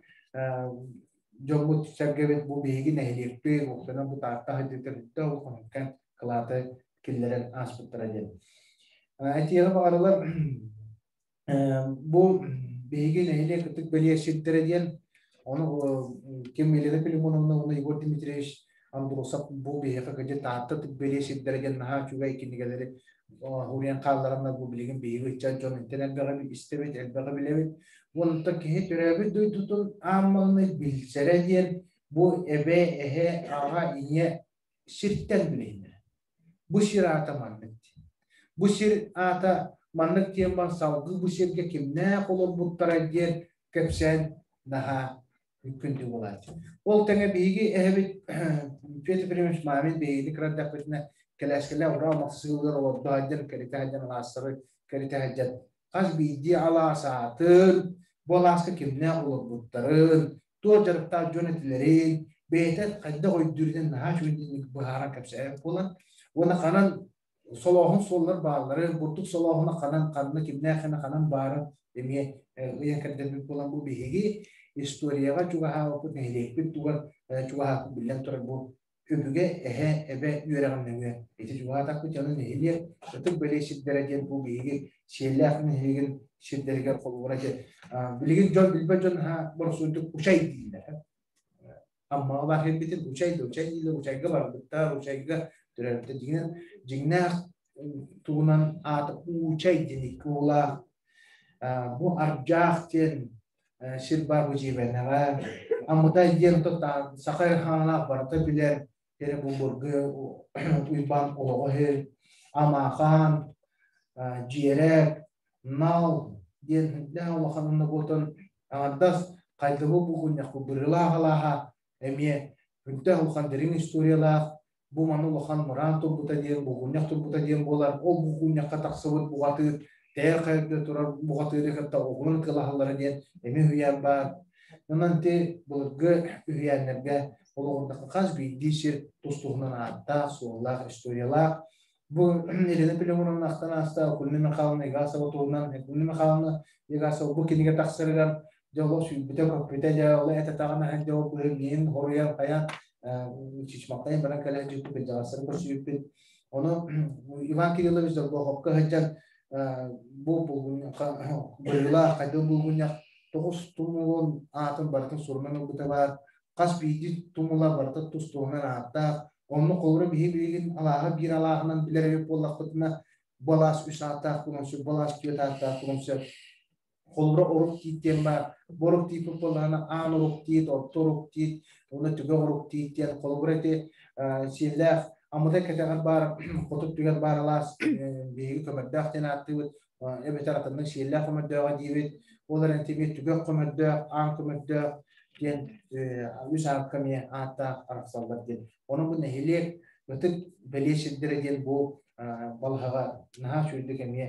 Дьоммут сэргэбит бу биһиги нэһилиэкпит, уопсайынан бу Таатта сылдьыытын улахан кылааты киллэрэн ааспыттара диэн. Этиэҕи баҕарылар бу биһиги нэһилиэк ытык бэлиэ сирдэрэ диэн ону ким Елена Филимоновна уонна Егор Дмитриевич Андросов бу биһиэхэ кыдьы Таатта ытык бэлиэ сирдэрэ диэн наһаа үчүгэй кинигэлэри уһуйан хааллараннар бу билигин биһиги ыччат дьон интэн элбэҕи истэбит, элбэҕи билэбит. Уонна киһи төрөөбүт дойдутун аан маҥнай билсэрэ диэн бу эбэ, эһэ, аҕа, ийэ сиртэн билиһиннэрэ. Бу сир аата маннык диэн. Бу сир аата маннык диэн бар салгыы бу сиргэ кимнээх олорбуттара диэн кэпсээн наһаа күндү буолааччы. Ол тэҥэ биһиги эһэбит Петр Ефремович Мамин биһигини кырадахпытына кэлээскэлээх ураа матасыылыгар олордо сылдьан, кэритэ сылдьан алаастары кэритэ сылдьан хас биирдии алаас аатын, бу алааска кимнээх олорбуттарын, туох дьарыктаах дьон этилэрин, бэйэтэ хайдах өйдүүрүнэн наһаа үчүгэйдик быһааран кэпсээбит буолан, уонна ханан солооһун суоллар баалларын, бурдук солооһуна ханан, ханна, кимнээх эмэ ханан баарын эмиэ ыйан кэрдэрбит буолан, бу биһиги историяҕа чугаһаабыппыт, нэһилиэкпит тугар чугаһаабыт биллэн турар бу өбүгэ, эһэ, эбэ үөрэҕин нөҥүө ити чугаһаатахпыт дьону нэһилиэк ытык бэлиэ сирдэрэ диэн бу биһиги Сиэллээх нэһилиэгин сирдэригэр холобура дьэ билигин дьон билбэт дьон боросуойдук учай дииллэр. Аммаҕа баар кэлбитин учай да учай дииллэр, учайга барбыттар, учайга төрөөбүттэр. Дьиҥинэн дьиҥнээх тугунан аата Уучай диэн икки уулаах бу Ардьаах диэн сир баар бу дьиэбэнэҕэ Аммытай диэн саха хааннаах барыта билэр кэрэ булбургу Уйбаан олоҕо иһир Амаахаан Дьиэрэк Нал диэн үрдээх улахан буотун аҥардас хайдыбы бухунньахпы бырылаах алааһа эмиэ үрдээх улахан дириҥ историялаах бу маны улахан мыраан турбута диэн булгунньах турбута диэн буолар ол булгунньахха тахсыбыт буҕатыыр тэйэр хайырга турар буҕатыыры кытта оҕунан кылаһаллара диэн эмиэ үһүйээн баар онон ити былыргы үһүйээннэргэ олоҕурдахха хас биирдии сир тус-туһунан ааттаах суоллаах историялаах бу Елена Пилимоновна ахтан ааста Акулина Михайловна Егасова туһунан Акулина Михайловна Егасова бу кинигэ тахсарыгар дьэ олох сүүрбүтэ-көппүтэ дьэ ол этэ-таҕына дьэ ол быһы миин хоруйан хайаан чычмахтайын баран кэлэ дьүппүт кырдьаҕастары көрсүбүппүт ону Иван Кириллович Доргоховка сылдьан бу быһыылаах хайдах булгунньах тоҕус тумулун аатын барытын сурунан ылбыта баар хас биирдии тумула барыта тус-туһунан ааттаах онно холобура биһи билигин алааһы биир алааһынан билэр эбит буоллахпытына бу алаас үс ааттаах буолуон сөп бу алаас түөрт ааттаах буолуон сөп холобура орук тиит диэн баар бу орук тииппит буоллаҕына аан орук тиит орто орук тиит уонна түгэх орук тиит диэн холобура ити сиэллээх амытай кэтэҕэр баар хоту түгэр баар алаас биһиги көмөрдөөх диэн ааттыыбыт эбэтэр атыннык сиэллээх көмөрдөөҕө диибит ол эрэн тимир түгэх көмөрдөөх аан көмөрдөөх диэн үс аакка эмиэ ааттаах арахсаллар диэн онон бу нэһилиэк ытык бэлиэ сирдэрэ диэн бу балаһаҕа наһаа үчүгэйдик эмиэ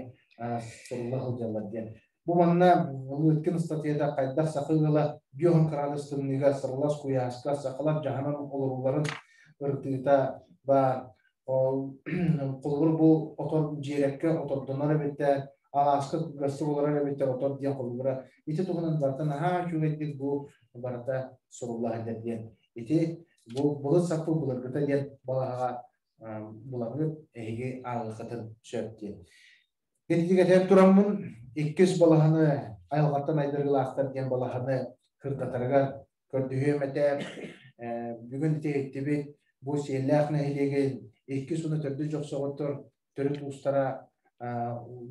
сурулла сылдьаллар диэн бу манна Лыткин ыстатыйата хайдах саха ыала биоһун кыраадыс тымныыга сырылас куйааска сахалар дьаһанан олорууларын ырытыыта баар холобур бу отор дьиэрэккэ отордонор эбиттэр алааска кылгастык олорор эбиттэр отор диэн холобура ити туһунан барыта наһаа үчүгэйдик бу барыта сурулла сылдьар диэн ити бу былыр саппы былыргыта диэн балаһаҕа булаҥҥыт эһиги ааҕыаххытын сөп диэн Итинник этэн тураммын иккис балаһаны айылҕаттан айдарыылаахтар диэн балаһаны кырдатарыгар көрдөһүөм этэ. Бүгүн ити иһиттибит бу Сиэллээх нэһилиэгин иккис уонна төрдүс дьохсоҕоттор төрүт уустара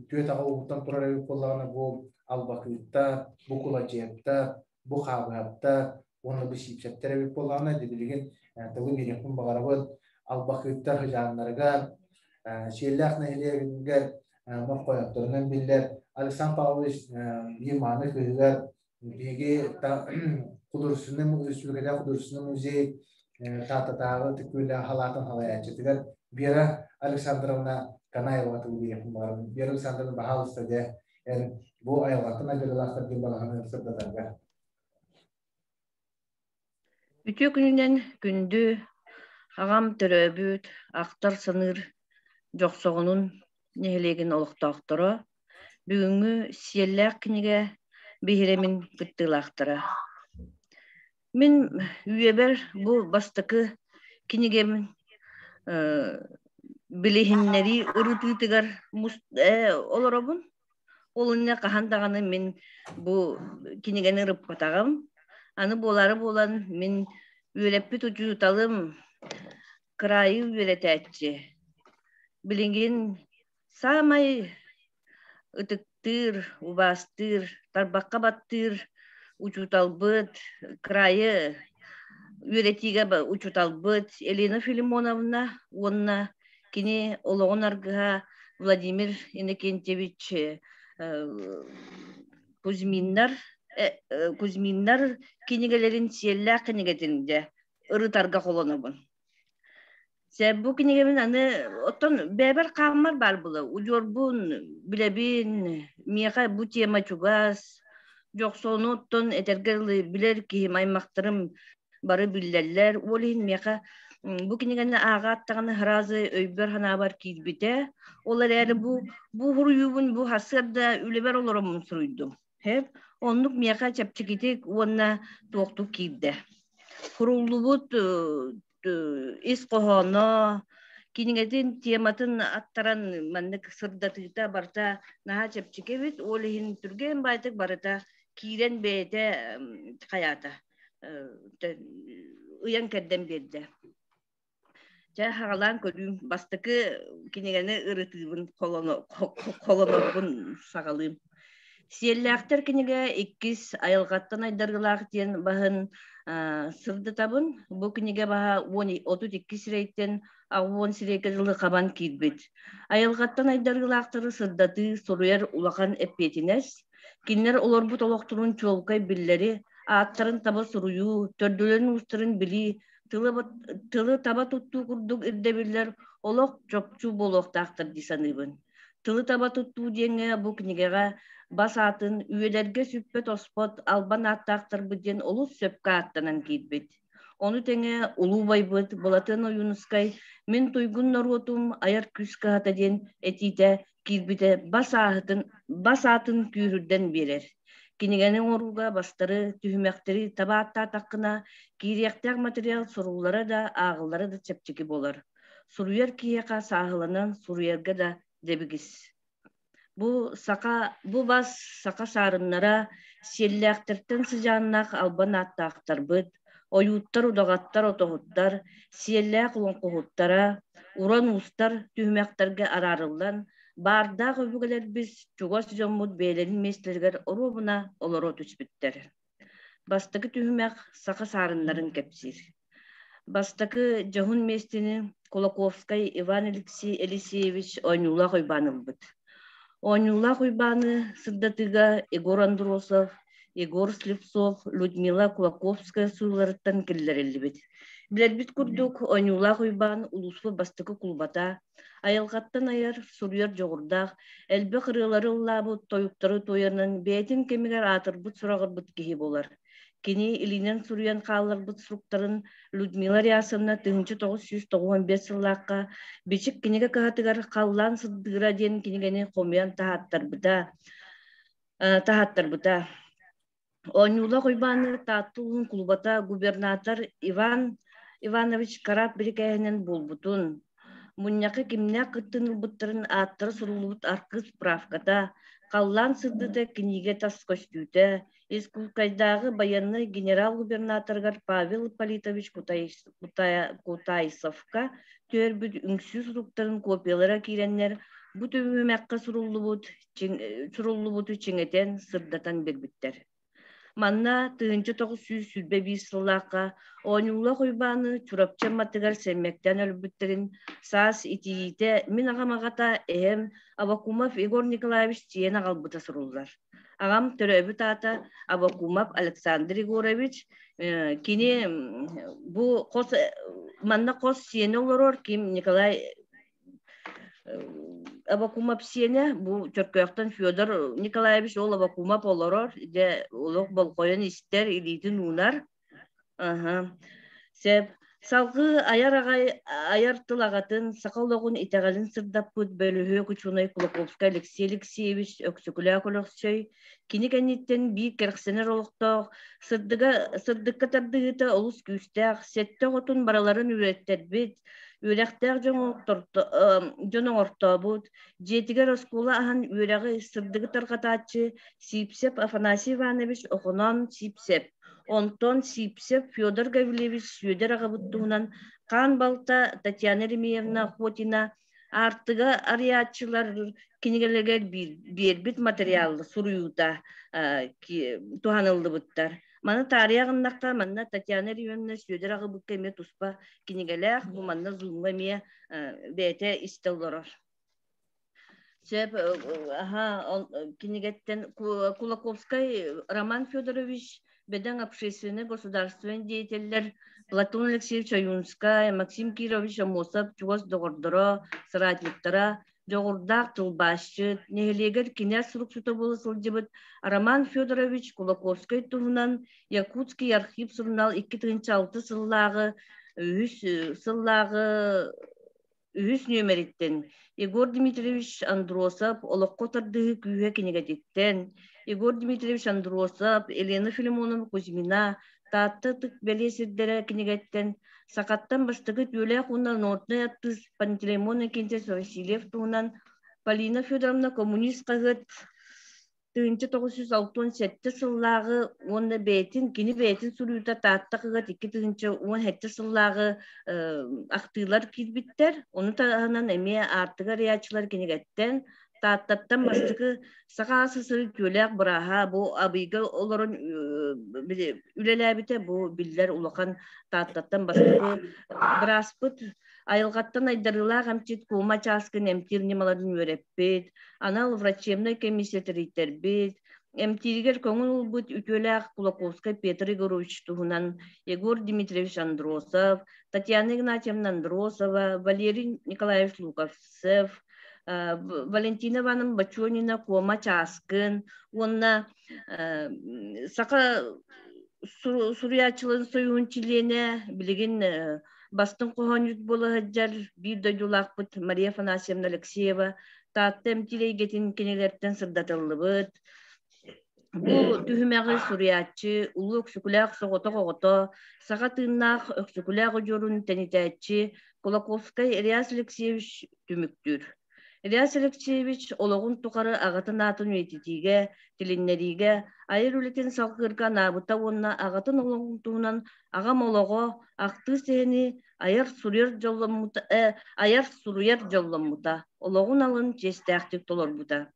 түөрт аҕа ууһуттан турар эбит буоллаҕына бу Албакыыттар, бу Куладьыаптар, бу Хаабыһаптар уонна бу Сиипсэптэр эбит буоллаҕына билигин тылы биэриэхпин баҕарабын Албакыыттар сыдьааннарыгар Сиэллээх нэһилиэгэр морхойотторунан биллэр Александр Павлович биир мааны кыыһыгар биһиги художественный республикатааҕы художественный музей Тааттатааҕы Түккүүлээх халаатын салайааччытыгар Вера Александровна Канаева тыл биэриэхпин баҕарабын. Вера Александровна, баһаалыста дьэ, эн бу айылҕаттан айдарыылаахтар диэн балаһаны сырдатарга. Үтүө күнүнэн күндү аҕам төрөөбүт, ахтар-саныыр Дьохсоҕонун нэһилиэгин олохтоохторо, бүгүҥҥү Сиэллээх кинигэ биһирэмин кыттыылаахтара. Мин үйэбэр бу бастакы кинигэм билиһиннэрии ырытыытыгар олоробун. Ол иннинэ хаһан даҕаны мин бу кинигэни ырыппатаҕым. Аны буолаары буолан мин үөрэппит учууталым кыраайы үөрэтээччи. Билигин саамай ытыктыыр, убаастыыр, тарбахха баттыыр учууталбыт, кыраайы үөрэтиигэ учууталбыт Елена Филимоновна уонна кини олоҕун аргыһа Владимир Иннокентьевич Кузьминнар Кузьминнар кинигэлэрин сиэллээх кинигэтин дьэ ырытарга холонобун. Сэ бу кинигэбин аны оттон бэйэбэр хааммар баар була удьуорбун билэбин, миэхэ бу тема чугас, дьохсону оттон этэргэ дылы билэр киһим аймахтарым бары биллэллэр. Ол иһин миэхэ бу кинигэни ааҕааттаҕына сразу өйбөр-санаабар киирбитэ. Ол эрээри бу суруйуубун бу сарсыарда үлэбэр олороммун суруйдум. Һэп, оннук миэхэ чэпчэкитик уонна туохтук киирдэ. Куруллубут ис хоһооно, кинигэтин тематын аттаран маннык сырдатыыта барыта наһаа чэпчэки эбит. Ол иһин түргэн баайтык барыта киирэн бэйэтэ хайаата ыйан кэрдэн биэрдэ. Чэ, хаҕалаан көрүүм. Бастакы кинигэни ырытыыбын холонорбун саҕалыым. Сиэллээхтэр кинигэ иккис айылҕаттан айдарыылаах диэн баһын сырдатабын. Бу кинигэ баһа 32 сирэйтэн 60 сирэйгэ дылы хабан киирбит. Айылҕаттан айдарыылаахтары сырдатыы суруйар улахан эппиэтинэс. Кинилэр олорбут олохторун чуолкай биллэри, ааттарын таба суруйуу, төрдүлэрин-уустарын билии, тылы таба туттуу курдук ирдэбиллэр олох чопчу буолуохтаахтар дии саныыбын. Тылы таба туттуу диэҥҥэ бу кинигэҕэ бас аатын үйэлэргэ сүппэт-оспот албан ааттаахтарбыт диэн олус сөпкө ааттанан киирбит. Ону тэҥэ улуу убайбыт Былатыан Ойуунускай «Мин туйгун норуотум айар күүс кыһата» диэн этиитэ киирбитэ бас аатын күүһүрдэн биэрэр. Кинигэни оҥорууга бастары, түһүмэхтэри таба ааттаатаххына, киириэхтээх материал суруллара да, ааҕыллара да чэпчэки буолар. Суруйар киһиэхэ сааһыланан суруйарга да дэбигис. Бу саха бу бас саха саарыннара сиэллээхтэртэн сыдьааннаах албан ааттаахтарбыт, ойууттар, удаҕаттар, отоһуттар, сиэллээх олоҥхоһуттара, уран уустар түһүмэхтэргэ араарыллан, баардаах өбүгэлэрбит чугас дьоммут бэйэлэрин миэстэлэригэр оруобуна олоро түспүттэр. Бастакы түһүмэх саха саарыннарын кэпсиир. Бастакы дьоһун миэстэни Кулаковскай Иван Елисеевич Оонньуулаах Уйбаан ылбыт. Оонньуулаах Уйбааны сырдатыыга Егор Андросов, Егор Слепцов, Людмила Кулаковская сууларыттан киллэриллибит. Билэрбит курдук, Оонньуулаах Уйбаан улууспут бастакы кулубата, айылҕаттан айар, суруйар дьоҕурдаах, элбэх ырыалары ыллаабыт, тойуктары туойарынан бэйэтин кэмигэр аатырбыт-сураҕырбыт киһи буолар. Кини илиинэн суруйан хаалларбыт суруктарын Людмила Рясовна 1995 сыллаахха Бичик кинигэ кыһатыгар «Халлаан сырдыыра» диэн кинигэни хомуйан таһааттарбыта. таһааттарбыта. Оонньуулаах Уйбааны Таатта улууһун кулубата губернатор Иван Иванович Карап бирикээһинэн буолбутун, мунньахха кимнээх кыттыыны ылбыттарын ааттара суруллубут архыып справката, халлаан сырдыыта кинигэ тас көстүүтэ, Иркутскайдааҕы байыаннай генерал-губернаторыгар Павел Ипполитович Кутайсовка түһэрбит үҥсүү суруктарын копиялара киирэннэр, бу түһүмэххэ суруллубуту чиҥэтэн, сырдатан биэрбиттэр. Манна 1921 сыллаахха Оонньуулаах Уйбааны Чурапчы Амматыгар сэммэктээн өлбүттэрин саас итийиитэ мин аҕам аҕата эһэм Авакумов Егор Николаевич тиийэн аҕалбыта суруллар. Аҕам төрөөбүт аата Авакумов Александр Егорович. Кини бу хос манна хос сиэнэ олорор ким Николай Авакумов сиэнэ бу Чөркөөхтөн Федор Николаевич ол Авакумов олорор дьэ олох болҕойон истэр илиитин уунар. Аха. Сөп. Салгыы айар аҕай айар тыл аҕатын, саха олоҕун итэҕэлин сырдаппыт бөлүһүөк учуонай Кулаковскай Алексей Алексеевич Өксөкүлээх Өлөксөй кини кэнниттэн биир кэрэхсэнэр олохтоох, сырдыга, сырдыкка тардыһыыта олус күүстээх, сэттэ оҕотун барыларын үөрэттэрбит, үөрэхтээх дьон дьон оҥортообут, дьиэтигэр оскуола аһан үөрэҕи, сырдыгы тарҕатааччы Сиипсэп Афанасий Иванович Охоноон Сиипсэп, онтон Сиипсэп Федор Гаврильевич Сүөдэр аҕабыт туһунан хаан балта Татьяна Еремеевна Охотина Аартыга арыйааччылар кинигэлэригэр биэрбит материалы суруйуута туһаныллыбыттар. Маны таарыйа гыннахха, манна Татьяна Ильинична Сүөдэр аҕабыкка эмиэ туспа кинигэлээх, бу манна Зумҥа эмиэ бэйэтэ истэ олорор. Сөп, аха, кинигэттэн Кулаковскай Роман Федорович бөдөҥ общественнай государственнай деятеллэр Платон Алексеевич Ойуунскай, Максим Кирович Аммосов чугас доҕордоро, соратниктара, дьоҕурдаах тылбаасчыт, нэһилиэгэр кинээс суруксута буола сылдьыбыт Роман Федорович Кулаковскай туһунан Якутский архив сурунаал 2006 сыллааҕы үһүс сыллааҕы үһүс нүөмэриттэн Егор Дмитриевич Андросов «Олоххо тардыһыы күүһэ» кинигэтиттэн, Егор Дмитриевич Андросов, Елена Филимонова Кузьмина «Таатта ытык бэлиэ сирдэрэ» кинигэттэн, сахаттан бастакы түүлээх уонна нотнай артыыс Пантелеймон Иннокентьевич Васильев туһунан Полина Федоровна «Коммунист» хаһыат 1967 сыллааҕы уонна бэйэтин кини бэйэтин суруйуута Таатта хаһыат 2017 сыллааҕы ахтыылар киирбиттэр. Ону таһынан эмиэ Аартыга арыйааччылар кинигэттэн Тааттаттан бастакы Саха СССР үтүөлээх бырааһа бу Абыйга олорон үлэлээбитэ бу биллэр улахан Тааттаттан бастакы бырааспыт Айылҕаттан айдарыылаах эмчит куома чааскын эмтиир ньымаларын үөрэппит, анал врачебнай комиссия тэрийтэрбит, эмтииригэр көҥүл ылбыт үтүөлээх Кулаковскай Петр Егорович туһунан Егор Дмитриевич Андросов, Татьяна Игнатьевна Андросова, Валерий Николаевич Луковцев, Валентина Ивановна Бочонина Куома Чааскын уонна саха суруйааччыларын сойууһун чилиэнэ билигин Бастыҥ хоһоонньут буола сылдьар биир дойдулаахпыт Мария Афанасьевна Алексеева Таатта эмтиир эйгэтин кинилэртэн сырдатыллыбыт. Бу түһүмэҕи суруйааччы Улуу Өксөкүлээх соҕотох оҕото, саха тыыннаах Өксөкүлээх удьуорун тэнитээччи Кулаковскай Реас Алексеевич түмүктүүр. Ильяс Алексеевич олоҕун тухары аҕатын аатын үйэтитиигэ, тилиннэриигэ, айар үлэтин салгыырга анаабыта уонна аҕатын олоҕун туһунан «Аҕам олоҕо» ахтыы сэһэни айар суруйар дьолломмута, айар суруйар дьолломмута, олоҕун алын чиэстээхтик толорбута.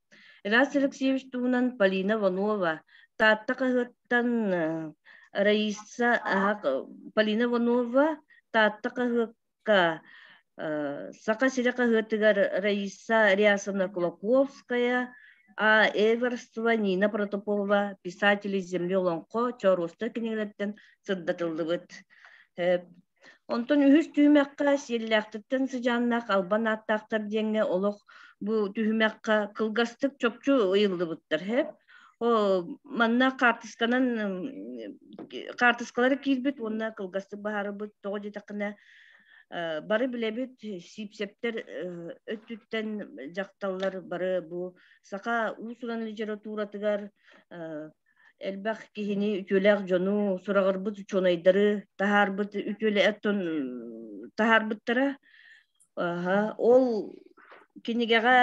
Ильяс Алексеевич туһунан Полина Иванова, Таатта хаһыаттан Раиса Полина Иванова, Таатта хаһыакка Саха сирэ хаһыатыгар Раиса Рясовна Кулаковская, А. Эверстова, Нина Протопопова «Писатели земли» олоҥхо Чооруостар кинигэлэриттэн сырдатыллыбыт. Онтон үһүс түһүмэххэ Сиэллээхтэртэн сыдьааннаах албан ааттаахтар диэҥҥэ олох бу түһүмэххэ кылгастык чопчу ыйыллыбыттар. Манна хаартысканан хаартыскалары киирбит уонна кылгастык быһаарбыт. Тоҕо диэтэххинэ бары билэбит Сиипсэптэр өттүттэн дьахталлар бары бу саха уус-уран литературатыгар элбэх киһини үтүөлээх дьону сураҕырбыт учуонайдары таһаарбыт үтүөлэ таһаарбыттара. Ол кинигэҕэ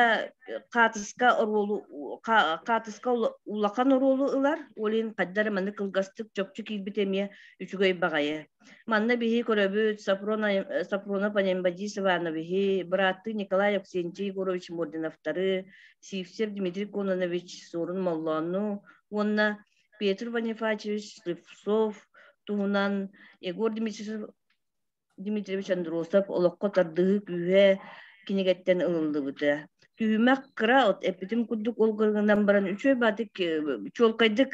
хаатыска оруолу хаатыска улахан оруолу ылар, ол иһин хайдах эрэ маннык кылгастык чопчу киирбитэ эмиэ үчүгэй баҕайы. Манна биһи көрөбүт Сапронов Анембадис Ивановиһи, бырааттыы Николай Авксентий Егорович Мординовтары, Сивцев Дмитрий Кононович Суорун Моллоону уонна Петр Ванифатьевич Слепцов туһунан Егор Дмитриевич Андросов «Олоххо тардыһыы күүһэ» кинигэттэн ылыллыбыта. Түһүмэх кыра от эппитим курдук ол гынан баран үчүгэй баатык чуолкайдык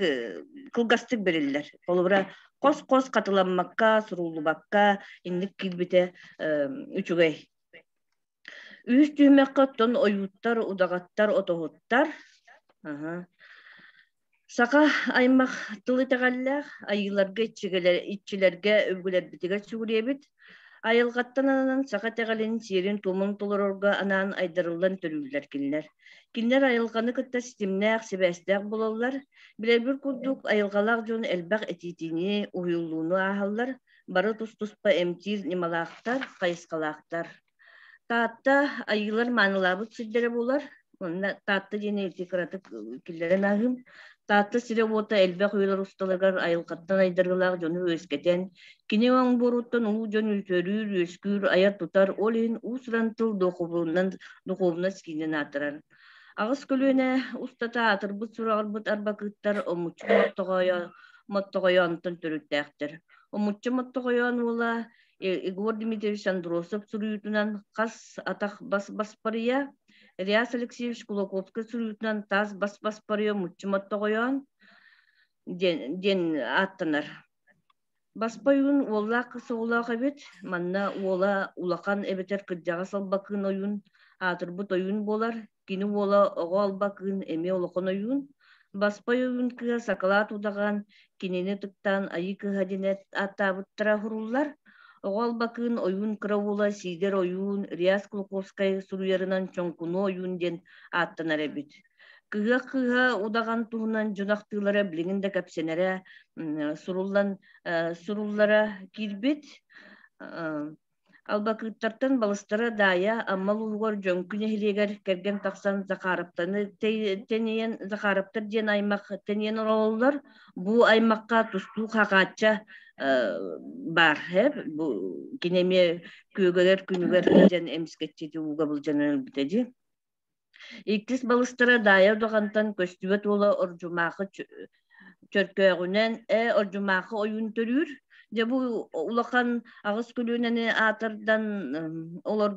кылгастык бэриллэр. Холобура хос-хос хатыламмакка, суруллубакка инник киирбитэ үчүгэй. Үһүс түһүмэххэ оттон ойууттар, удаҕаттар, отоһуттар. Саха аймах тыл итэҕэллээх, айыыларга, иччилэргэ, өбүгэлэрбитигэр сүгүрүйэбит. Айылҕаттан ананан саха итэҕэлин сиэрин-туомун толорорго анаан айдарыллан төрүүллэр кинилэр. Кинилэр айылҕаны кытта ситимнээх, сибээстээх буолаллар. Билэрбит курдук, айылҕалаах дьон элбэх этиитини, уһуйуллууну ааһаллар, бары тус-туспа эмтиир ньымалаахтар, хайысхалаахтар. Таатта айыылар маанылаабыт сирдэрэ буолар. Онно Таатта диэни ити кыратык киллэрэн ааһыым. Таатта сирэ-уота элбэх үйэлэр усталарыгар айылҕаттан айдарыылаах дьону үөскэтэн, кини оҥборуттан улуу дьон үтүөрүүр, үөскүүр, айар-тутар, ол иһин уус-уран тыл духуобунан духуобунас киинин аатырар. Аҕыс көлүөнэ устата аатырбыт сураҕырбыт арбакыыттар Омуччу Моттоҕойо Моттоҕойоонтон төрүттээхтэр. Омуччу Моттоҕойоон уола Егор Дмитриевич Андросов суруйуутунан хас атах бас баспарыйа, Ильяс Алексеевич Кулаковскай суруйуутунан таас бас баспарыйа муччу моттоҕойоон диэн, диэн ааттанар. Баспа ойуун уоллаах кыыс оҕолоох эбит. Манна уола улахан эбэтэр кырдьаҕас албакыын ойуун, аатырбыт ойуун буолар. Кини уола оҕо албакыын эмиэ улахан ойуун. Баспа ойуун кыыһа сакалаат удаҕан кинини ытыктаан Айыы кыыһа диэн ааттаабыттара уһуруллар. Оҕо албакыын ойуун кыра уола Сиидэр ойуун Реас Кулаковскай суруйарынан Чоҥкунуо ойуун диэн ааттанар эбит. Кыһыах кыыһа удаҕан туһунан дьон ахтыылара билигин да кэпсэнэрэ суруллан суруллара киирбит. Албакыыттартан балыстара Даайа Амма улууһугар Дьөҥкү нэһилиэгэр кэргэн тахсан Захаровтаны тэнийэн Захаровтар диэн аймах тэнийэн олороллор. Бу аймахха тустуу хаҕаачча баар бу кини эмиэ күөгэлэр күнүгэр сылдьан эмискэччи ууга былдьанан өлбүтэ дии. Иккис балыстара Даайа Удаҕантан көстүбэт уола Ордьумаахы Чөркөөҕүнэн ээ Ордьумаахы ойуун төрүүр. Дьэ бу улахан аҕыс көлүөнэни аатырдан олор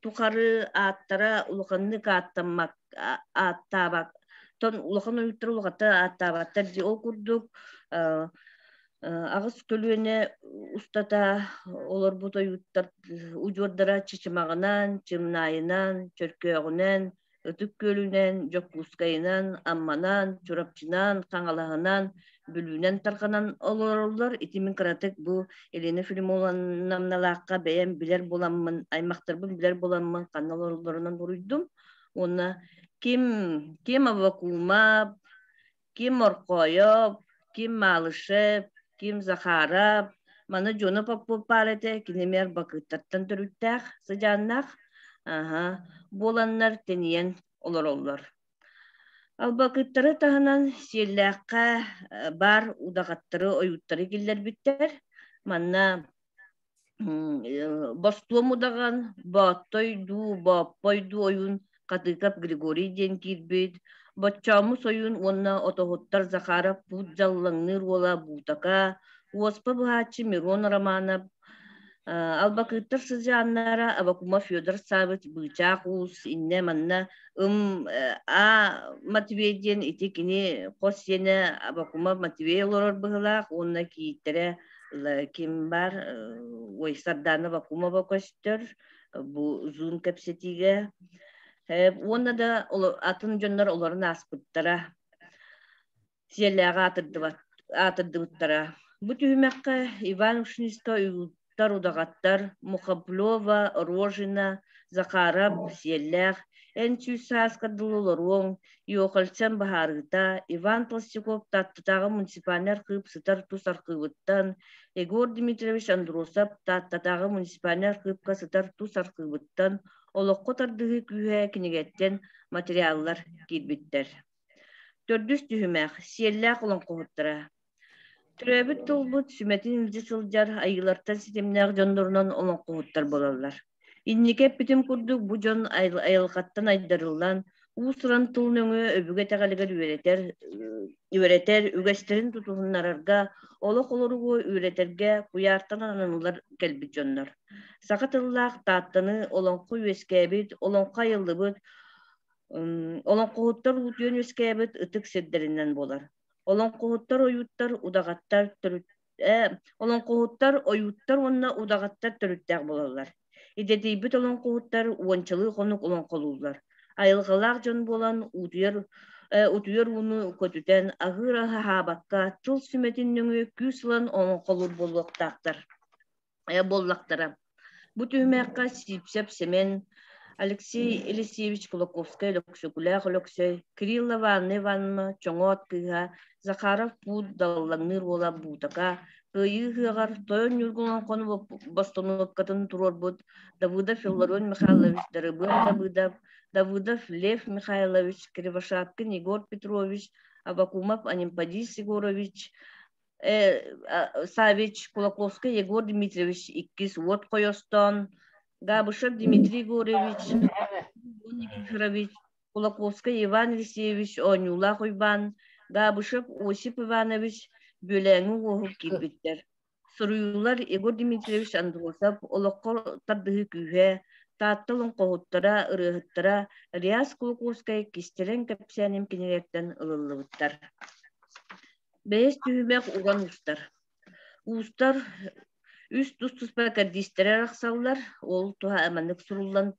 тухары ааттара улаханнык ааттаммат ааттаабат тон улахан ойууттар улахаттар ааттаабаттар дии ол курдук Аҕыс көлүөнэ устата олорбут ойууттар удьуордара Чычымаҕынан, Чымнаайынан, Чөркөөҕүнэн, Ытык Күөлүнэн, Дьокуускайынан, Амманан, Чурапчынан, Хаҥалаһынан, Бүлүүнэн тарҕанан олороллор. Ити мин кыратык бу Елена Филимоновналаахха бэйэм билэр буоламмын, аймахтарбын билэр буоламмын ханна олороллорунан буруйдум. Уонна ким ким Аввакумов, Ким Морхойов, ким Малышев, ким Захаров, маны дьоно Попов баар этэ, кини эмиэ Арбакыттартан төрүттээх, сыдьааннаах, аһа, буоланнар тэнийэн олороллор. Албакыттары таһынан Сиэллээххэ баар удаҕаттары, ойууттары киллэрбиттэр. Манна Бостуом удаҕан, Бооттой дуу, Бооппой дуу ойуун Хатыыкап Григорий диэн киирбит, Боччоомус ойуун уонна отоһуттар Захаров Пуут Дьаллаҥныыр уола Буутака, Уоспа быһааччы Мирон Романов, Албакыыттар сыдьааннара Авакумов Федор Саввич Быычаах Уус иннэ манна Ым А Матвей диэн ити кини хос сиэнэ Авакумов Матвей олорор быһыылаах уонна кийииттэрэ ким бар ой Сардана Вакумова көстөр бу зум кэпсэтиигэ уонна да атын дьоннор олорун ааспыттара сиэллээҕи аатырдыбыттара бу түһүмэххэ Иван Ушницкай уйгуттар удаҕаттар Мухоплева Рожина Захаров Сиэллээх эн сүүс сааскар дылы олоруоҥ Иохальцен быһаарыыта Иван Толстяков Тааттатааҕы муниципальнай архыып сытар тус архыыбыттан, Егор Дмитриевич Андросов Тааттатааҕы муниципальнай архыыпка сытар тус архыыбыттан «Олоххо тардыһыы күүһэ» кинигэттэн материаллар киирбиттэр. Төрдүс түһүмэх «Сиэллээх олоҥхоһуттара». Төрөөбүт тылбыт сүмэтин илдьэ сылдьар айыылартан ситимнээх дьоннорунан олоҥхоһуттар буолаллар. Инники эппитим курдук, бу дьон айылҕаттан айдарыллан, уус-уран тыл нөҥүө өбүгэ итэҕэлигэр үөрэтэр, үөрэтэр, үгэстэрин тутуһуннарарга, олох олоругу үөрэтэргэ куйаартан ананыллар кэлбит дьоннор. Саха тыллаах Тааттаны олоҥхо үөскээбит, олоҥхо айыллыбыт, олоҥхоһуттар уутуйан үөскээбит ытык сирдэринэн буолар. Олоҥхоһуттар ойууттар, удаҕаттар төрүт олоҥхоһуттар ойууттар уонна удаҕаттар төрүттээх буолаллар. Идэтийбит олоҥхоһуттар уончалыы хонук олоҥхолууллар. Айылҕалаах дьон буолан уутуйар Утуйар ууну көтүтэн, аһыыр аһы аһаабакка, тыл сүмэтин нөҥүө күүс ылан оҥхолуур буолуохтаахтар буоллахтара. Бу түһүмэххэ Сиипсэп Сэмэн, Алексей Елисеевич Кулаковскай Өлөксөкүлээх Өлөксөй, Кириллова Анна Ивановна Чоҥоот кыыһа, Захаров Пуут Даллаҥныыр уола Буутака, Кыайыы ыһыаҕар Тойон Ньургун олоҥхону бостонуопкатын туруорбут Давыдов Илларион Михайлович Дарыбыан Давыдов, Давыдов Лев Михайлович, Кривошапкин Егор Петрович, Авакумов Анемподист Егорович, Савич Кулаковскай Егор Дмитриевич иккис уот хойостоон, Габышев Дмитрий Егорович, Никифорович, Кулаковскай Иван Алексеевич Оонньуулаах Уйбаан, Габышев Осип Иванович Бүөлээҥи уоһук киирбиттэр. Суруйуулар Егор Дмитриевич Андросов олоххо тардыһыы күүһэ, Таатта олоҥхоһуттара, ырыаһыттара Реас Кулаковскай кистэлэҥ кэпсээним кинилэртэн ылыллыбыттар. Бэйэс түһүмэх уран уустар. Уустар үс тус-туспа кэрдиистэрэ арахсаллар. Ол туһа маннык суруллан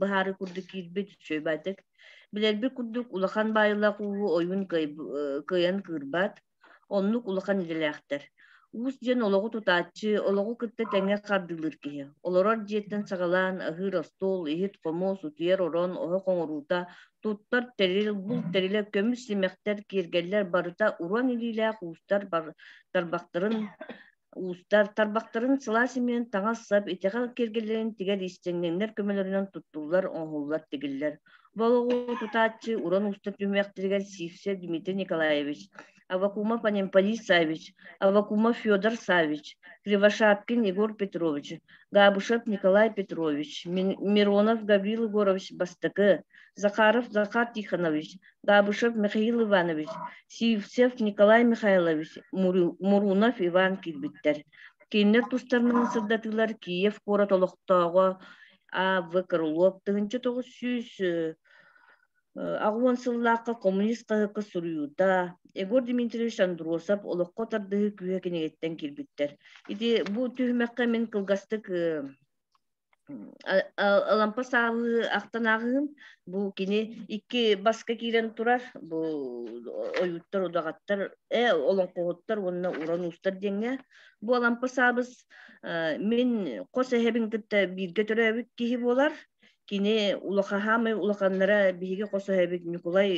быһаарыы курдук киирбит үчүгэйдик. Билэрбит курдук улахан баайылаах ууһу ойуун кыайан кыырбат. Оннук улахан идэлээхтэр. Уус диэн олоҕу тутааччы, олоҕу кытта тэҥҥэ хардыылыыр киһи. Олорор дьиэттэн саҕалаан аһыыр остуол, иһит-хомуос, утуйар орон, оһох оҥоруута, туттар тэрил, булт тэрилэ, көмүс симэхтэр, киэргэллэр барыта уран илиилээх уустар тарбахтарын уустар тарбахтарын сылаас имиэн таҥас-сап, итэҕэл киэргэллэрин тигэр иистэнньэҥнэр көмөлөрүнэн туттуллар, оҥоһуллар, тигиллэр. Бу олоҕу тутааччы уран уустар түһүмэхтэригэр Сивцев Дмитрий Николаевич, Авакумов Анемподист Саввич, Авакумов Федор Саввич, Кривошапкин Егор Петрович, Габышев Николай Петрович, Миронов Гаврил Егорович бастакы, Захаров Захар Тихонович, Габышев Михаил Иванович, Сивцев Николай Михайлович, Мурунов Иван киирбиттэр. Кинилэр тустарынан сырдатыылар Киев куорат олохтооҕо А.В. Крылов 1980 сыллаахха коммунист хаһыакка суруйуута Егор Дмитриевич Андросов олоххо тардыһыы күүһэ кинигэттэн киирбиттэр. Ити бу түһүмэххэ мин кылгастык Алампа саалыы ахтан ааҕыым. Бу кини икки баска киирэн турар. Бу ойууттар, удаҕаттар, олоҥхоһуттар уонна уран уустар диэҥҥэ. Бу Алампа Саабыс мин хос эһэбин кытта бииргэ төрөөбүт киһи буолар. Кини улахаһаамай улаханнара биһиги хос эһэбит Ньукулай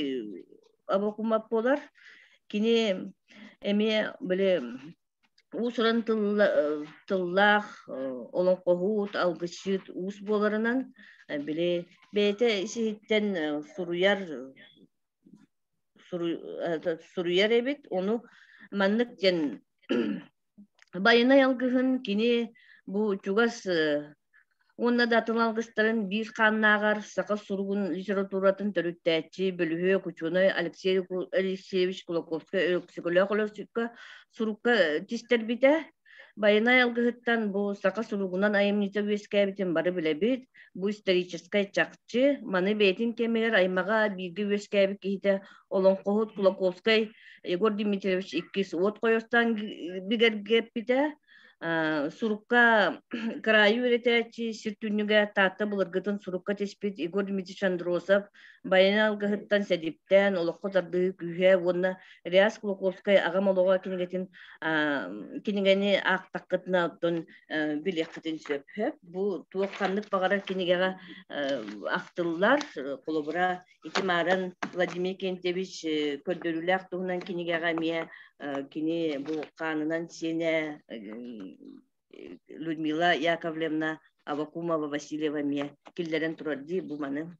Абакумап буолар. Кини эмиэ били уус-уран тыллаах олоҥхоһут, алгысчыт уус буоларынан били бэйэтэ ис-иһиттэн суруйар суруйар эбит. Ону маннык диэн Байанай алгыһын кини бу чугас уонна да атын алгыстарын биир хааннааҕар саха суругун литературатын төрүттээччи, бөлүһүөк учуонай Алексей Алексеевич Кулаковскай Өксөкөлөөх Өлөксөккө сурукка тистэрбитэ. Байанай алгыһыттан бу саха суругунан айымньыта үөскээбитин бары билэбит. Бу историческай чахчы. Маны бэйэтин кэмигэр аймаҕа бииргэ үөскээбит киһитэ олоҥхоһут Кулаковскай Егор Дмитриевич иккис уот хойостон бигэргэппитэ. Сурукка кыраайы үөрэтээччи сир түннүгэ Таатта былыргытын сурукка тиспит Егор Дмитриевич Андросов Байанай алгыһыттан сэдиптээн олоххо тардыһыы күүһэ уонна Реас Кулаковскай Аҕам олоҕо кинигэтин кинигэни аахтаххытына оттон билиэххитин сөп. Бу туох ханнык баҕарар кинигэҕэ ахтыллар. Холобура, ити мааран Владимир Кентьевич көрдөрүүлээх туһунан кинигэҕэ эмиэ кини бу хаанынан сиэнэ Людмила Яковлевна Авакумова Васильева эмиэ киллэрэн турар дии бу маны.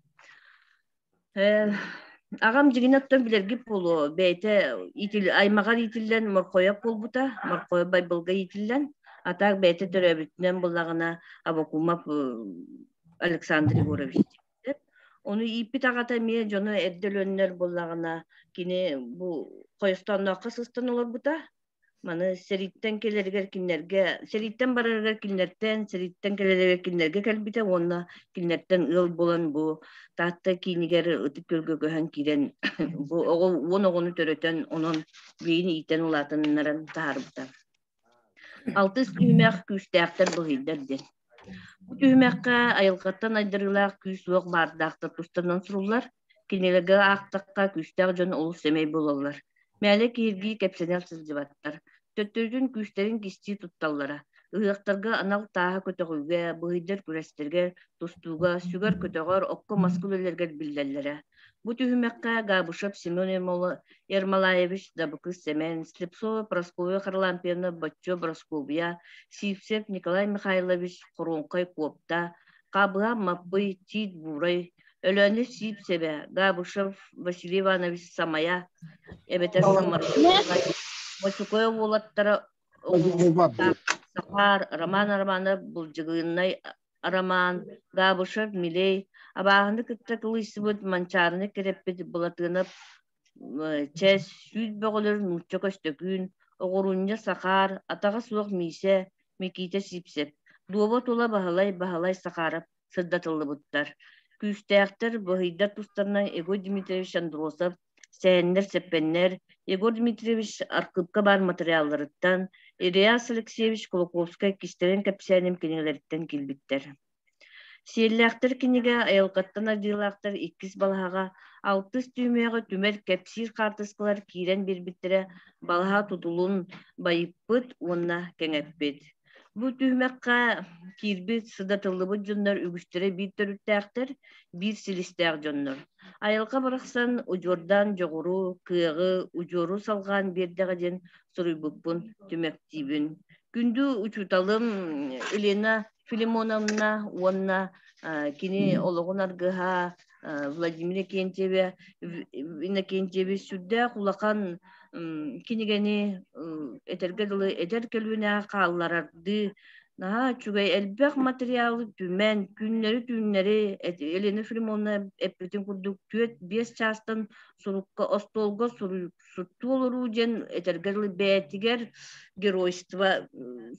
Аҕам дьиҥинэ оттон билэргит буолуо, бэйэтэ аймаҕар иитиллэн Морхойоп буолбута, Морхойоп Байбалга иитиллэн, а так бэйэтэ төрөөбүтүнэн буоллаҕына Авакумов Александр Егорович Ону ииппит аҕата эмиэ дьоно эрдэ өлөннөр буоллаҕына, кини бу Хойустоннооххо сыстан олорбута. Маны сэрииттэн кэлэригэр кинилэргэ, сэрииттэн барарыгар кинилэртэн, сэрииттэн кэлэригэр кинилэргэ кэлбитэ уонна кинилэртэн ыал буолан бу Таатта киинигэр Ытык Күөлгэ көһөн киирэн бу оҕо 10 оҕону төрөтөн, онон билигин иитэн улаатыннаран таһаарбыта. Алтыс түһүмэх күүстээхтэр быһыйдар диэн. Бу түһүмэххэ айылҕаттан айдарыылаах күүс-уох баардаахтар тустарынан суруллар. Кинилэргэ аахтахха күүстээх дьон олус сэмэй буолаллар. Мээлэ киһиргии кэпсэнэ сылдьыбаттар. Төттөрүтүн күүстэрин кистии тутталлара. Ыһыахтарга анал тааһы көтөҕүүгэ, быһыйдар күрэстэргэ, тустууга, сүгэр-көтөҕөр, окко-маска үлэлэригэр биллэллэрэ. Бу түһүмэххэ Габышев Семен Ермолаевич, Дабыкы Сэмэн, Слепцова Прасковья Харлампьевна, Боччо Бороскуобуйа, Сивцев Николай Михайлович, Хоруоҥкай Куопта, Хабыһа Маппый, Тиит Буурай, Өлөөнө Сиипсэбэ, Габышев Василий Иванович Самайа эбэтэр Самаркай, Мочукуйа уолаттара Сахар, Роман Романов Былдьыгынай Роман, Габышев Милей, абааһыны кытта кылыйсыбыт Манчаарыны кирэппит Былатыанап Чэс, Сүүт бөҕөлөр Нуучча Көстөкүүн, Оҕурунньа Сахаар, Атаҕа суох Миисэ, Микиитэ Сиипсэп, Дуоба тула Баһылай Баһылай Сахаарап сырдатыллыбыттар. Күүстээхтэр, быһыйдар тустарынан Егор Дмитриевич Андросов, сэһэннэр-сэппэннэр, Егор Дмитриевич архыыпка баар матырыйаалларыттан, Ильяс Алексеевич Кулаковскай кистэлэҥ кэпсээним кинигэлэриттэн киирбиттэр. Сиэллээхтэр кинигэ айылҕаттан ардыылаахтар иккис балаһаҕа алтыс түүмүөҕэ түмэл кэпсиир хаартыскалар киирэн биэрбиттэрэ балаһа тутулун байыппыт уонна кэҥэппит. Бу түһүмэххэ киирбит, сыдатыллыбыт дьоннор үгүстэрэ биир төрүттээхтэр, биир силистээх дьоннор. Айылҕа барахсан удьуордаан дьоҕуру, кыаҕы, удьуору салҕаан биэрдэҕэ диэн суруйбуппун түмэктиибин. Күндү учууталым Елена Филимоновна уонна кини олоҕун аргыһа Владимир Иннокентьевич сүрдээх улахан кинигэни этэргэ дылы эдэр көлүөнэҕэ хаалларардыы наһаа үчүгэй элбэх материалы түмэн күннэри-түүннэри Елена Филимоновна эппитин курдук 4-5 чаастан сурукка остуолга суруйсуттуу олоруу диэн этэргэ дылы бэйэтигэр геройство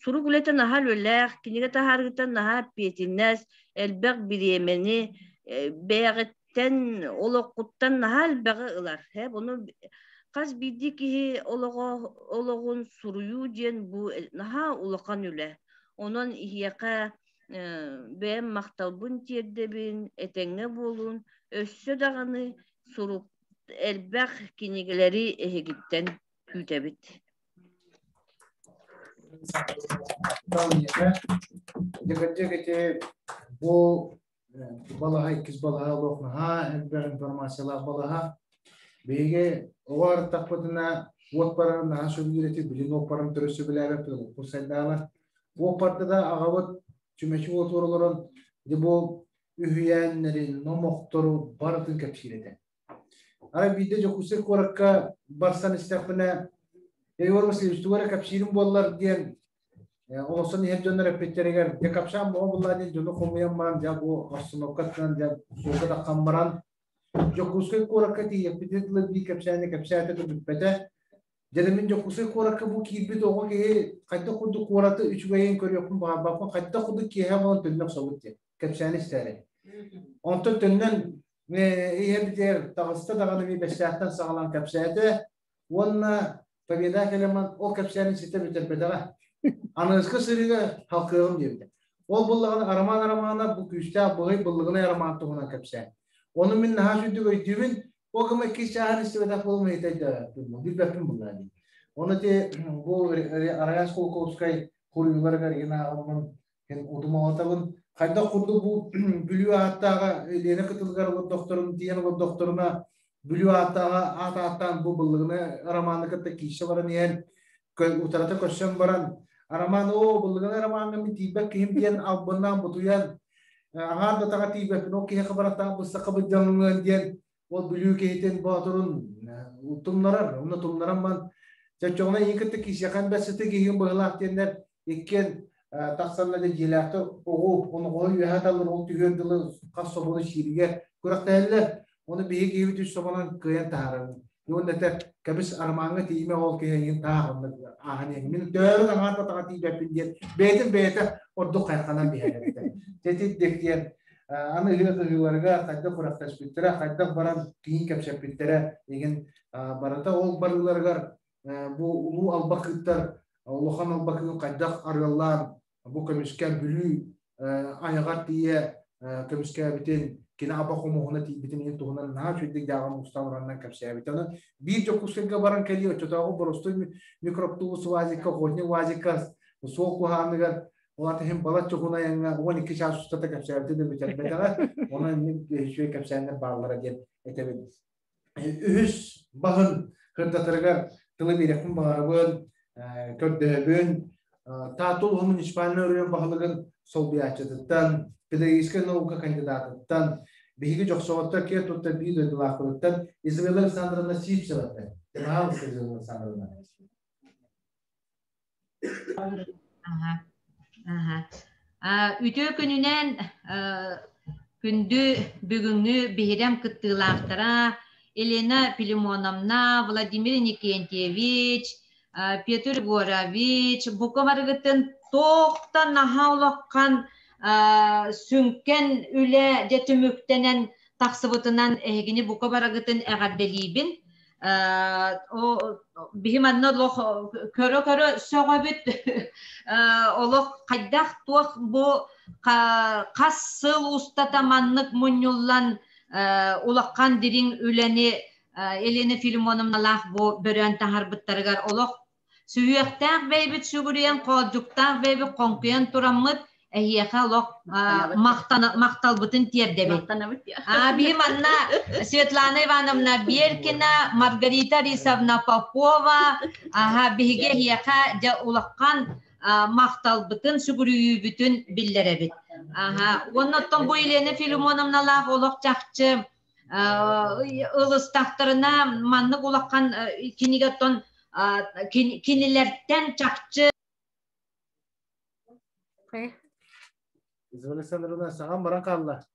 сурук үлэтэ наһаа үлэлээх кинигэ таһаарыыта наһаа эппиэтинэс элбэх бириэмэни бэйэҕиттэн олоххуттан наһаа элбэҕи ылар. Ону хас биирдии киһи олоҕо олоҕун суруйуу диэн бу наһаа улахан үлэ. Онон иһиэхэ бэйэм махталбын тиэрдэбин, этэҥҥэ буолун, өссө даҕаны сурук элбэх кинигэлэри эһигиттэн күүтэбит. Дьэ ити бу балаһа иккис балаһа олох наһаа элбэх информациялаах балаһа. Биһиги оҕо арыттахпытына уот барарын наһаа сөбүлүүр этик, билин уот барарын төрүт сөбүлээбэппит, олохпут сайдаала. Уот барда да аҕабыт чүмэчи уотугар олорон дьэ бу үһүйээннэрин, номохтору барытын кэпсиир этэ. Арай биирдэ Дьокуускай куоракка барсан истэхпинэ, Егор Васильевич тугу эрэ кэпсиирим буоллар диэн олосон иһэр дьоннор эппиттэригэр, дьэ капшаан боҕо буллаа диэн дьону хомуйан баран, дьэ бу остановкаттан дьэ суолга таххан баран, Дьокуускай куоракка тиийэппитин тылы биир кэпсээни кэпсээтэ да бүппэтэ. Дьэ мин Дьокуускай куоракка бу киирбит оҕо киһи хайдах курдук куораты үчүгэйин көрүөхпүн баҕарбаппын, хайдах курдук киэһэ буолан төннө охсобут диэн кэпсээни истээри. Онтон төннөн Ийэбитигэр таҕыста даҕаны ми бэстээхтэн саҕалаан кэпсээтэ уонна Победа кэлэммин ол кэпсээнин ситэ бүтэрбэтэҕэ. Аныгыскы сырыыга халкыаҕым диэбитэ. Ол буллаҕына Арамаан Арамаана бу күүстээх быһый быллыгынай арамаан туһунан кэпсээн. Ону мин наһаа сүрдүк өйдүүбүн. Ол гыма иккис чааһын истибэтэх буолум ыйытайда билбэппин буллаа дии. Ону ити бу Араяс Кулаковскай хуруйууларыгар игин ааҕыммын Эн удумаҕатабын хайдах курдук бу Бүлүү ааттааҕа Лена кытылыгар олордохторун тиийэн олордохторуна Бүлүү ааттааҕа аат ааттаан бу быллыгына романы кытта киирсэ баран иһэн утарата көрсөн баран Роман оо быллыгына ромаҥҥа мин тиийбэт киһим диэн албыннаан бутуйан аҥаар да таҕа тиийбэппин ол киһиэхэ бараттаан быстахха быдьаҥныан диэн ол Бүлүү киһитин боотурун тумнарар онно тумнаран ман чочоҕуна ийин кытта киисиэхэн бэссити киһигин быһылаах диэннэр иккиэн тахсанна да дьиэлээхтэр оҕу оноҕоһу үөһэ талыр ол түһүөр дылы хас собону сииригэр күрэхтэһэллэр ону биһиги киһибит үс собонон кыайан таһаарар уонна этэр кэбис арамааҥҥа тиийимэ ол киһи эйигин таах онно ааһан иһин мин төөрү аҥаар да таҕа тиийбэппин диэн бэйэтин бэйэтэ ордук хайханан биһэр эбитэ тетит диэн аны ыһыах ыһыыларыгар хайдах күрэхтэспиттэрэ хайдах баран киин кэпсэппиттэрэ игин барыта ол барыыларыгар бу улуу албакыыттар улахан албакыы хайдах арыаллаан бу көмүскэ Бүлүү айаҕар тиийэ көмүскээбитин Кини аба хомуһуна тиийбитин иһин туһунан наһаа үчүгэйдик дьааҕын устан ураннан кэпсээбит. Аны биир Дьокуускайга баран кэлии оччотооҕу боростуой микроавтобус УАЗикка, охотник УАЗикка суол куһааныгар Улаат иһин балачча уһун айаҥҥа 12 чаас устата кэпсээбитэ да бүтэрбэтэҕэ. Онон инник үчүгэй кэпсээннэр бааллара диэн этэбин. Үһүс баһын кырдатарыгар тылы биэриэхпин баҕарабын, көрдөһөбүн. Таатта улууһун муниципальнай оройуон баһылыгын солбуйааччытыттан, педагогическай наука кандидатыттан, биһиги Дьохсоҕоттор киэн туттар биир дойдулаахпытыттан Изабелла Александровна Сивцеваттан. Пожалуйста, Изабелла Александровна. Аха. Аха. Үтүө күнүнэн күндү бүгүҥҥү биһирэм кыттыылаахтара Елена Филимоновна, Владимир Никентьевич, Петр Егорович бука барыгытын туохтан наһаа улахан сүҥкэн үлэ дьэ түмүктэнэн тахсыбытынан эһигини бука барыгытын эҕэрдэлиибин. Биһи манна олох көрө-көрө сөҕөбүт олох хайдах туох бу хас сыл устата маннык мунньуллан улахан дириҥ үлэни Елена Филимоновналаах бу бөрөөн таһарбыттарыгар олох Сүһүөхтээх бэйбит сүгүрүйэн, хоодьуктаах бэйбит хоҥкуйан тураммыт, эһиэхэ олох махталбытын тиэрдэбит. Биһи манна Светлана Ивановна Беркина, Маргарита Рисовна Попова, биһиги эһиэхэ дьэ улахан махталбытын, сүгүрүйүүбүтүн биллэрэбит. Уонна оттон бу Елена Филимоновналаах олох чахчы ылыстахтарына маннык улахан кинигэттэн кинилэртэн чахчы Изабелла Александровна саҥам баран хаалла.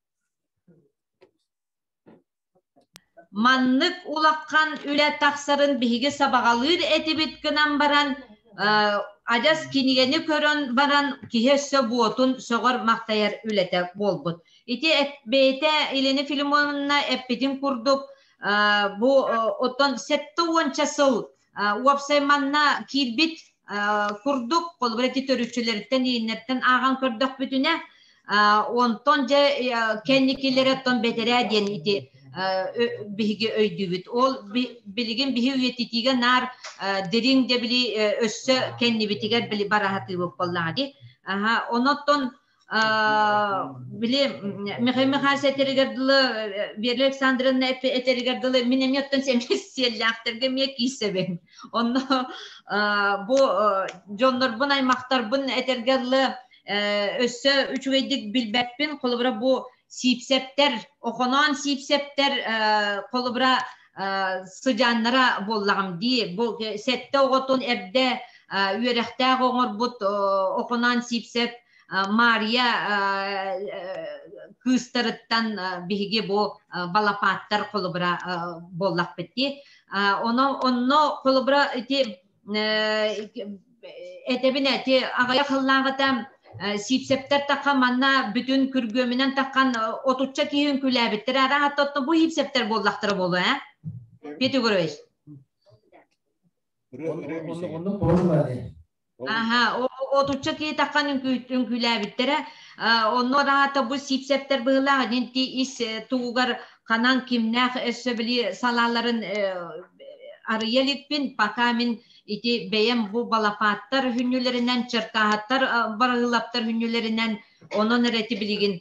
Маннык улахан үлэ тахсарын биһиги сабаҕалыыр этибит гынан баран, адьас кинигэни көрөн баран киһи өссө буотун сөҕөр-махтайар үлэтэ буолбут. Ити бэйэтэ Елена Филимоновна эппитин курдук, бу оттон 70 сыл уопсай манна киирбит курдук, холобура ити төрүччүлэриттэн, ииннэртэн ааҕан көрдөхпүтүнэ, онтон дьэ кэнникилэрэ оттон бэтэрээ диэн ити биһиги өйдүүбүт. Ол билигин биһи үйэтитиигэ наар дириҥ дьэ били өссө кэннибитигэр били бараһатыыбыт буоллаҕа дии. Онон били Михаил Михайлович этэригэр дылы, Вера Александровна этэригэр дылы, мин эмиэ оттон сиэллээхтэргэ эмиэ киирсэбин. Онно бу дьоннорбун, аймахтарбын этэргэ дылы өссө үчүгэйдик билбэппин. Холобура бу сиипсэптэр, охоноон сиипсэптэр холобура сыдьааннара буоллаҕым дии. Бу сэттэ оҕотун эрдэ үөрэхтээх оҥорбут Охоноон Сиипсэп Мария кыыстарыттан биһиги бу балапааттар холобура буоллахпыт дии. Онно холобура ити этэбин эти аҕыйах сыллааҕыта Сиипсэптэр тахха манна бүтүн күргүөмүнэн таххан отучча киһи үҥкүүлээбиттэр. Араһатта оттон бу Сиипсэптэр буоллахтара буолуо, ээ? Петр Егорович. Оннук буолла дии. Аха, отучча киһи таххан үҥкүүлээбиттэрэ. Онно араһата бу Сиипсэптэр быһыылаах дин ти ис тугугар ханан кимнээх өссө били салааларын арыйа иликпин, пока мин ити бэйэм бу балапааттар хүннүлэринэн, черкаһаттар барыһылаптар хүннүлэринэн онон эрэ ити билигин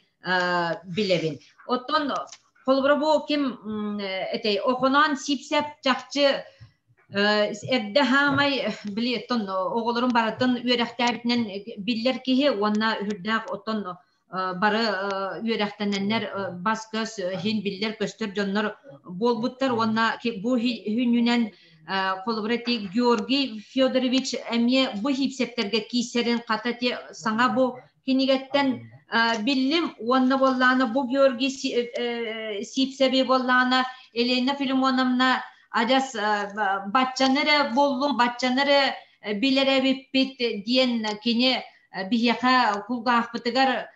билэбин. Оттон холобура бу ким этэй Охоноон Сиипсэп чахчы эрдэ хаамай били оттон оҕолорун барытын үөрэхтээбитинэн биллэр киһи уонна үрдээх оттон бары үөрэхтэнэннэр бас-көс иһин биллэр-көстөр дьоннор буолбуттар уонна бу хүннүнэн холобура ти Георгий Федорович эмиэ бу хиипсэптэргэ киирсэрин хата ти саҥа бу кинигэттэн биллим уонна буоллаана бу Георгий Сиипсэби буоллаана Елена Филимоновна адьас баччаны эрэ буоллум баччаны эрэ билэр эбиппит диэн кини биһиэхэ кулгаахпытыгар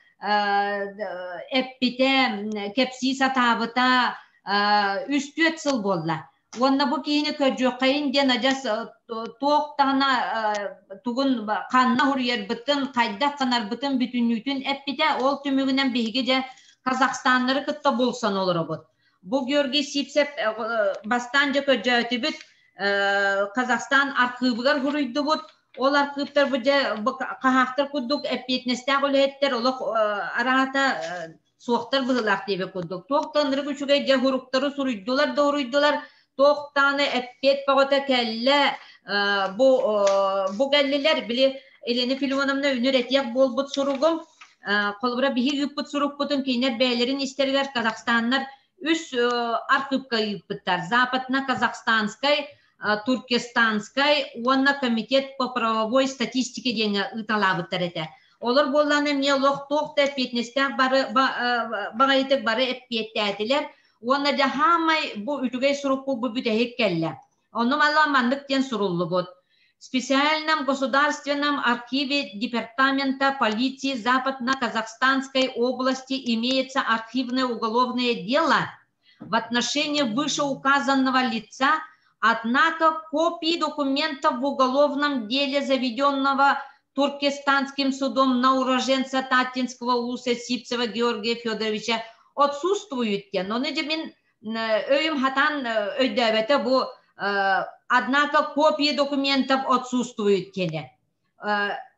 эппитэ, кэпсии сатаабыта үс-түөрт сыл буолла. Уонна бу киһини көрдүөххэйин диэн адьас туох даҕаны тугун ханна суруйарбытын, хайдах гынарбытын бүтүннүүтүн эппитэ. Ол түмүгүнэн биһиги дьэ Казахстаннары кытта булсан олоробут. Бу Георгий Сивцев бастаан дьэ көрдөөтүбүт, Казахстан архыыбыгар хуруйдубут. Ол архыыптар бу дьэ хаһаахтар курдук эппиэтинэстээх үлэһиттэр олох араата суохтар быһыылаах диэбит курдук. Туох да ынырык үчүгэй дьэ хуруктары суруйдулар да уруйдулар, туох даҕаны эппиэт бөҕөтө кэллэ, бу бу кэллилэр, били Елена Филимоновна үнүр этиэх буолбут суругум, холобура биһи ыыппыт сурукпутун кинилэр бэйэлэрин истэригэр казахстаннар үс архыыпка ыыппыттар. Западно-Казахстанскай, Туркестанскай уонна Комитет по правовой статистике диэҥҥэ ыыталаабыттар этэ. Олор буоллаҕына эмиэ олох туох да эппиэтинэстээх бары баҕайытык бары эппиэттээтилэр. Уонна дьэ хаамай бу үчүгэй сурукку бу бүтэһик кэллэ. Онно мала маннык диэн суруллубут. В специальном государственном архиве Департамента полиции Западно-Казахстанской области имеется архивное уголовное дело в отношении вышеуказанного лица, однако копии документов в уголовном деле, заведенного Туркестанским судом на уроженца Таттинского улуса Сивцева Георгия Федоровича, отсутствуют. Но мин өйүм хатан өйдөөбөтө бу однако копии документов отсутствуют диэни.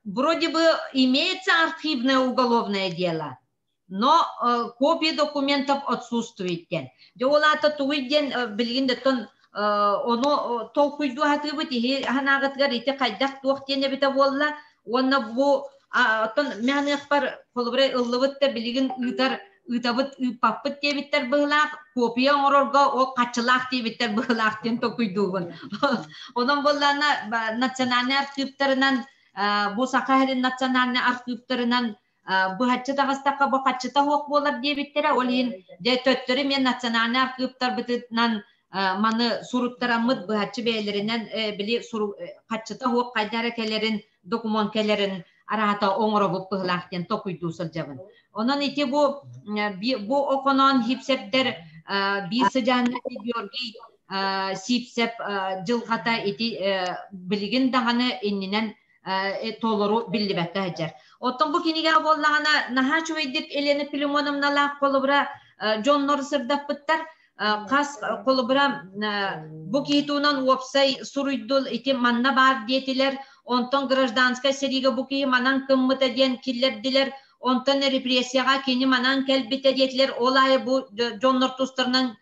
Вроде бы имеется архивное уголовное дело, но копии документов отсутствует диэн. Дьэ ол аата тугуй диэн билигин да тон ону толкуйдуу хатыыбыт иһи ханаагытыгар ити хайдах туох диэн эбитэ буолла уонна бу оттон мээныахпар холобура ыллыбыт да билигин ыытар ыытабыт ыыппаппыт диэбиттэр быһылаах копия оҥорорго ол хаччылаах диэбиттэр быһылаах диэн толкуйдуубун. Онон буоллаана национальнай архыыптарынан бу Саха сирин национальнай архыыптарынан быһаччы таҕыстахха бу хаччыта суох буолар диэбиттэрэ. Ол иһин дьэ төттөрү мен национальнай архыыптарбытынан маны суруттараммыт быһаччы бэйэлэринэн били хаччыта суох хайда эрэ кэлэрин докумуон кэлэрин араата оҥоробут быһылаах диэн толкуйдуу сылдьабын. Онон ити бу бу оконоон хипсептер биир сыдьаанна Георгий Сивцев дьылҕата ити билигин даҕаны иннинэн толору биллибэккэ сылдьар. Оттон бу кинигэ буоллаҕына наһаа үчүгэйдик Елена Филимоновналаах холобура дьоннору сырдаппыттар. Хас холобура бу киһи туһунан уопсай суруйдул ити манна баар диэтилэр, онтон гражданскай сэриигэ бу киһи манан кыммыта диэн киллэрдилэр, онтон репрессияҕа кини манан кэлбитэ диэтилэр, ол аайы бу дьоннор тустарынан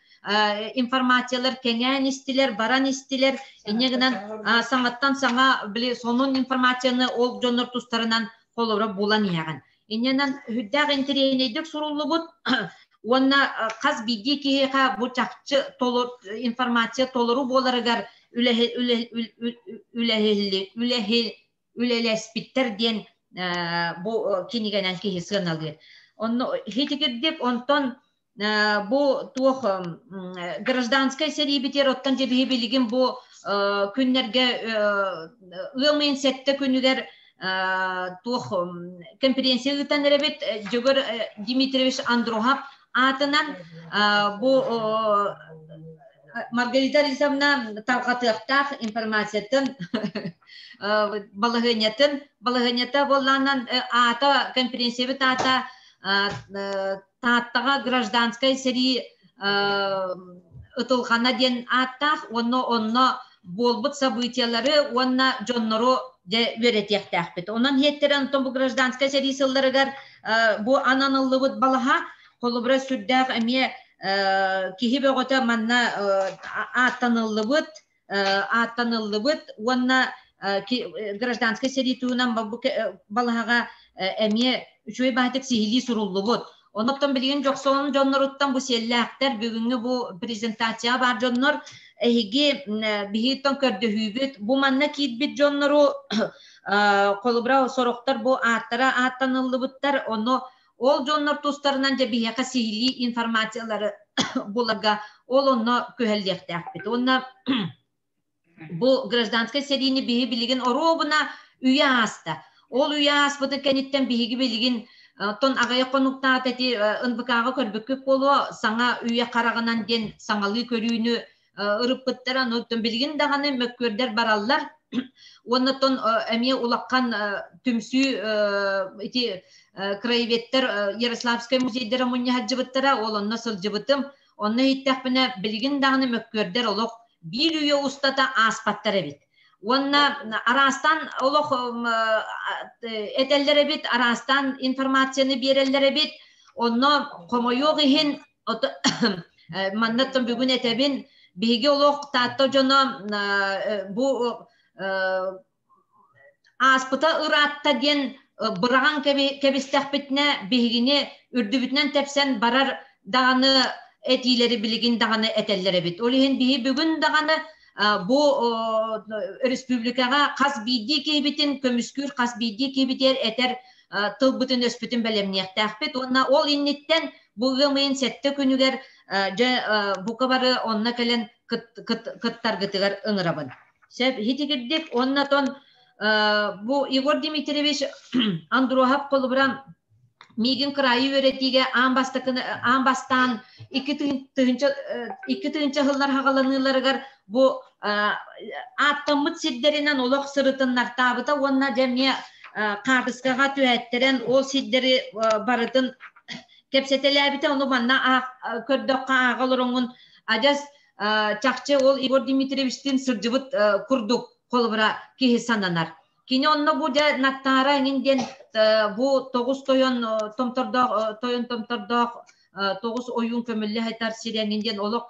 информациялар кэҥээн истилэр, баран истилэр. Инньэ гынан саҥаттан саҥа били сонун информацияны ол дьоннор тустарынан холобура булан иһэҕин. Инньэнэн үрдээх интэриэһинэйдик суруллубут уонна хас биирдии киһиэхэ бу чахчы информация толору буоларыгар үлэлэспиттэр диэн бу кинигэнэн киһи сыаналыыр. Онно хитигирдик онтон бу туох гражданскай сэриибитигэр оттон дьэ биһи билигин бу күннэргэ ыам ыйын сэттэ күнүгэр туох конференция ыытан эрэбит Дьөгөр Дмитриевич Андрухов аатынан бу Маргарита Алисовна тарҕатыахтаах информациятын балаһыанньатын балаһыанньата буоллаанан аата конференциябыт аата Тааттаҕа гражданскай сэрии ытылҕана диэн ааттаах уонна онно буолбут событиелары уонна дьоннору дьэ үөрэтиэхтээхпит. Онон иһиэттэрэ онтон бу гражданскай сэрии сылларыгар бу ананыллыбыт балаһа холобура сүрдээх эмиэ киһи бөҕөтө манна ааттаныллыбыт ааттаныллыбыт уонна гражданскай сэрии туһунан балаһаҕа эмиэ үчүгэй баһытык сиһилии суруллубут. Онон билигин Дьохсоҕон дьонноруттан бу сиэллээхтэр бүгүҥҥү бу презентацияҕа баар дьоннор эһиги биһиттэн көрдөһүүбүт бу манна киирбит дьоннору холобура сорохтор бу ааттара ааттаныллыбыттар ону ол дьоннор тустарынан дьэ биһиэхэ сиһилии информациялары буларга ол онно күһэллиэхтээхпит. Уонна бу гражданскай сэриини биһи билигин оруобуна үйэ ааста. Ол үйэ ааспытын кэнниттэн биһиги билигин тон аҕыйах хонуктаат эти НВК-ҕа көрбүккүт буолуо саҥа үйэ хараҕынан диэн саҥалыы көрүүнү ырыппыттара. Оттон билигин даҕаны мөккүөрдэр бараллар. Уоннаттан эмиэ улахан түмсүү ити краеведтэр Ярославскай музейдара мунньаһаддьыбыттара, ол онно сылдьыбытым. Онно иһиттэхпинэ, билигин даҕаны мөккүөрдэр олох биир үйэ устата ааспаттар эбит. Уонна араастан олох этэллэр эбит, араастан информацияны биэрэллэр эбит. Онно хомойуох иһин, маннаттан бүгүн этэбин, биһиги олох Таатта дьоно бу ааспыта ыраатта диэн быраҕан кэбистэхпитинэ, биһигини үрдүбүтүнэн тэпсэн барар даҕаны этиилэри билигин даҕаны этэллэр эбит. Ол иһин биһи бүгүн даҕаны бу республикаҕа хас биирдии киһибитин көмүскүүр, хас биирдии киһибитигэр этэр тылбытын-өспүтүн бэлэмниэхтээхпит. Уонна ол инниттэн бу ыам ыйын 7 күнүгэр дьэ бука бары онно кэлэн кыттаргытыгар ыҥырабын. Сөп, итигирдик уонна тон бу Егор Дмитриевич Андруоһап холобура миигин кыраайы үөрэтиигэ аан бастакыны аан бастаан 2000 сыллар хаҕаланыыларыгар бу ааттаммыт сирдэринэн олох сырытыннартаабыта уонна дьэ эмиэ хаартыскаҕа түһэттэрэн ол сирдэри барытын кэпсэтэлээбитэ. Ону манна көрдөххө ааҕа олороҥҥун адьас чахчы ол Егор Дмитриевичтин сылдьыбыт курдук холобура киһи сананар. Кини онно бу дьэ Наттаара эҥин диэн бу тоҕус тойон томтордоох тойон томтордоох тоҕус ойуун көмүллэ сытар сир эҥин диэн олох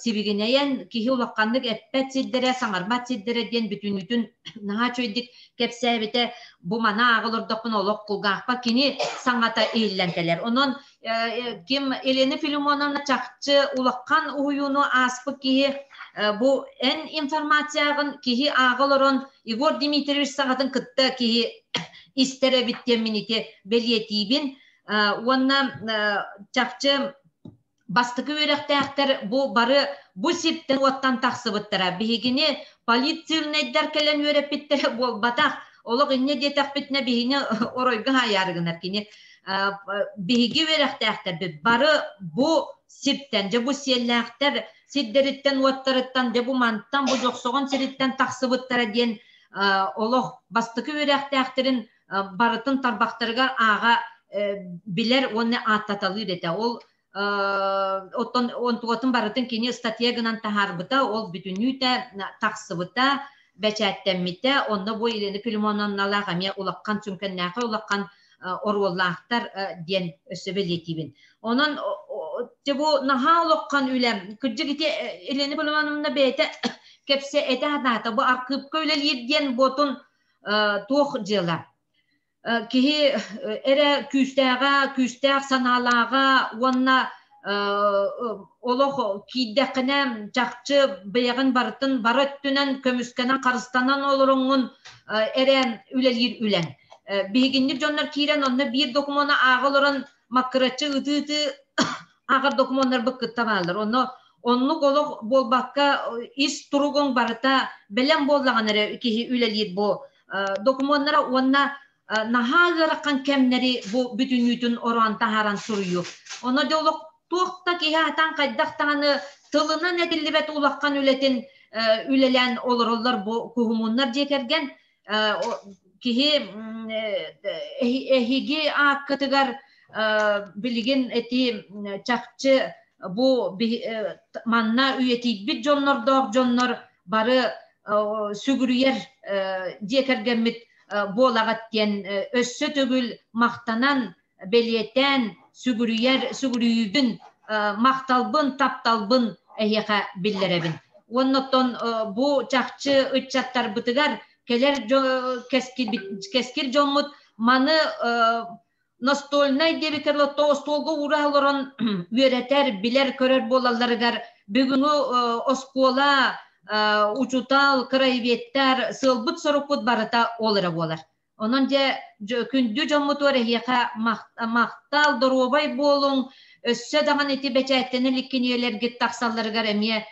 сибигинэйэн киһи улаханнык эппэт сирдэрэ, саҥарбат сирдэрэ диэн бүтүннүүтүн наһаа үчүгэйдик кэпсээбитэ. Бу мана ааҕа олордохпуна олох кулгаахпа кини саҥата иһиллэн кэлэр. Онон ким Елена Филимоновна чахчы улахан уһуйууну ааспыт киһи, бу эн информацияҕын киһи ааҕа олорон Егор Дмитриевич саҥатын кытта киһи истэр эбит диэн мин ити бэлиэтиибин. Уонна чахчы бастакы үөрэхтээхтэр бу бары бу сиртэн уоттан тахсыбыттара. Биһигини полицейнайдар кэлэн үөрэппиттэрэ буолбатах. Олох инньэ диэтэхпитинэ биһини оройго хаайаары гынар кини. Биһиги үөрэхтээхтэрбит бары бу сиртэн, дьэ бу сиэллээхтэр сирдэриттэн уоттарыттан, дьэ бу мантан, бу Дьохсоҕон сириттэн тахсыбыттара диэн олох бастакы үөрэхтээхтэрин барытын тарбахтарыгар ааҕа билэр уонна ааттаталыыр этэ. Ол оттон онтугатын барытын кини ыстатыйа гынан таһаарбыта, ол бүтүннүүтэ тахсыбыта, бэчээттэммитэ. Онно бу Елена Филимоновналаах эмиэ улахан сүҥкэннээхэй улахан оруоллаахтар диэн өссө бэлиэтиибин. Онон бу наһаа улахан үлэм. Кырдьык ити Елена Филимоновна бэйэтэ кэпсэ этэ сатаата. Бу архыыпка үлэлиир диэн буотун туох дьыала. Киһи эрэ күүстээҕэ, күүстээх санаалааҕа уонна олох киирдэххинэ чахчы бэйэҕин барытын бары өттүнэн көмүскэнэн харыстанан олороҥҥун эрэ үлэлиир үлэҥ. Биһигинник дьоннор киирэн онно биир докумуону ааҕа олорон маккыраччы ытыы-ытыы ааҕар докумуоннарбыт кытта бааллар. Онно оннук олох буолбакка ис туругуҥ барыта бэлэм буоллаҕына эрэ киһи үлэлиир бу докумуоннара уонна наһаа ыарахан кэмнэри бу бүтүннүүтүн ороон таһааран суруйуу. Оно де олох туох да киһи атан хайдах даҕаны тылынан этиллибэт улахан үлэтин үлэлээн олороллор бу куһумуннар дьиэ кэргэн. Киһи эһиги ааккытыгар билигин эти чахчы бу манна үйэтийбит дьоннордоох дьоннор бары сүгүрүйэр дьиэ кэргэммит буолаҕыт диэн өссө төгүл махтанан бэлиэтээн сүгүрүйэр сүгүрүйүүбүн, махталбын, тапталбын эһиэхэ биллэрэбин. Уонна оттон бу чахчы ыччаттарбытыгар кэлэр кэскил дьоммут маны настольнай диэбиккэ остуолга уура олорон үөрэтэр, билэр-көрөр буолалларыгар бүгүҥҥү оскуола, учуутал, краеведтар сыалбыт-сорукпут барыта ол эрэ буолар. Онон дьэ күндү дьоммутугар эһиэхэ махтал, доруобай буолуҥ, өссө даҕаны ити бэчээттэнэ илик кинигэлэргит тахсалларыгар эмиэ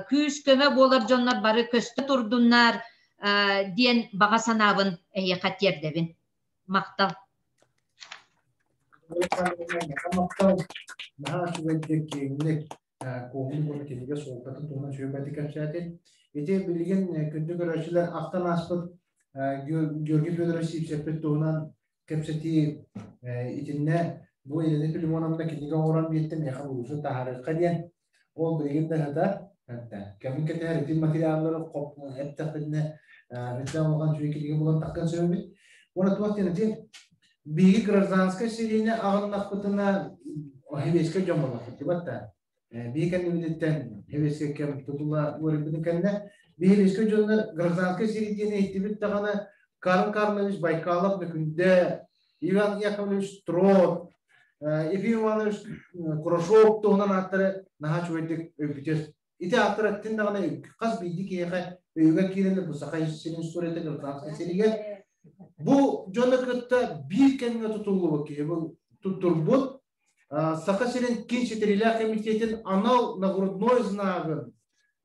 күүс-көмө буолар дьоннор бары көстө турдуннар диэн баҕа санаабын эһиэхэ тиэрдэбин. Махтал. Махтал. Наһаа үчүгэйдик киэҥник. куомун уонна кинигэ суолтатын туһунан сүбэти кэпсээтин. Ити билигин күндү көрөөччүлэр ахтан ааспыт Георгий Федорович Сивцевпит туһунан кэпсэтии итиннэ бу Елена Филимоновна кинигэ оҥорон биэрдэ миэхэ улууса таһаарыахха диэн ол билигин да сытар кэмин кэтэһэр итин материаллары эттэхпитинэ бүтэн улахан үчүгэй кинигэ булан таххан сөбүбүт уонна туох диэн ити биһиги гражданскай сэриини аҕыннахпытына хевескэ дьон буоллахпыт дибат да биһи кэннибититтэн хевескэ кэм тутула уорбутун кэннэ биһи хевескэ дьоннор гражданскай сэрии диэни иһиттибит даҕаны Карл Карлович Байкалов Мөкүндэ, Иван Яковлевич Трот, Ефим Иванович Курашов туһунан ааттары наһаа үчүгэйдик өйбүтүр. Ити ааттар эттин даҕаны хас биирдии киһиэхэ өйүгэр киирэннэр бу Саха сирин историята гражданскай сэриигэ бу дьону кытта биир кэмҥэ тутуллубут киһи бу туттурбут Саха сирин киин ситириилээх комитетин анал нагрудной знагын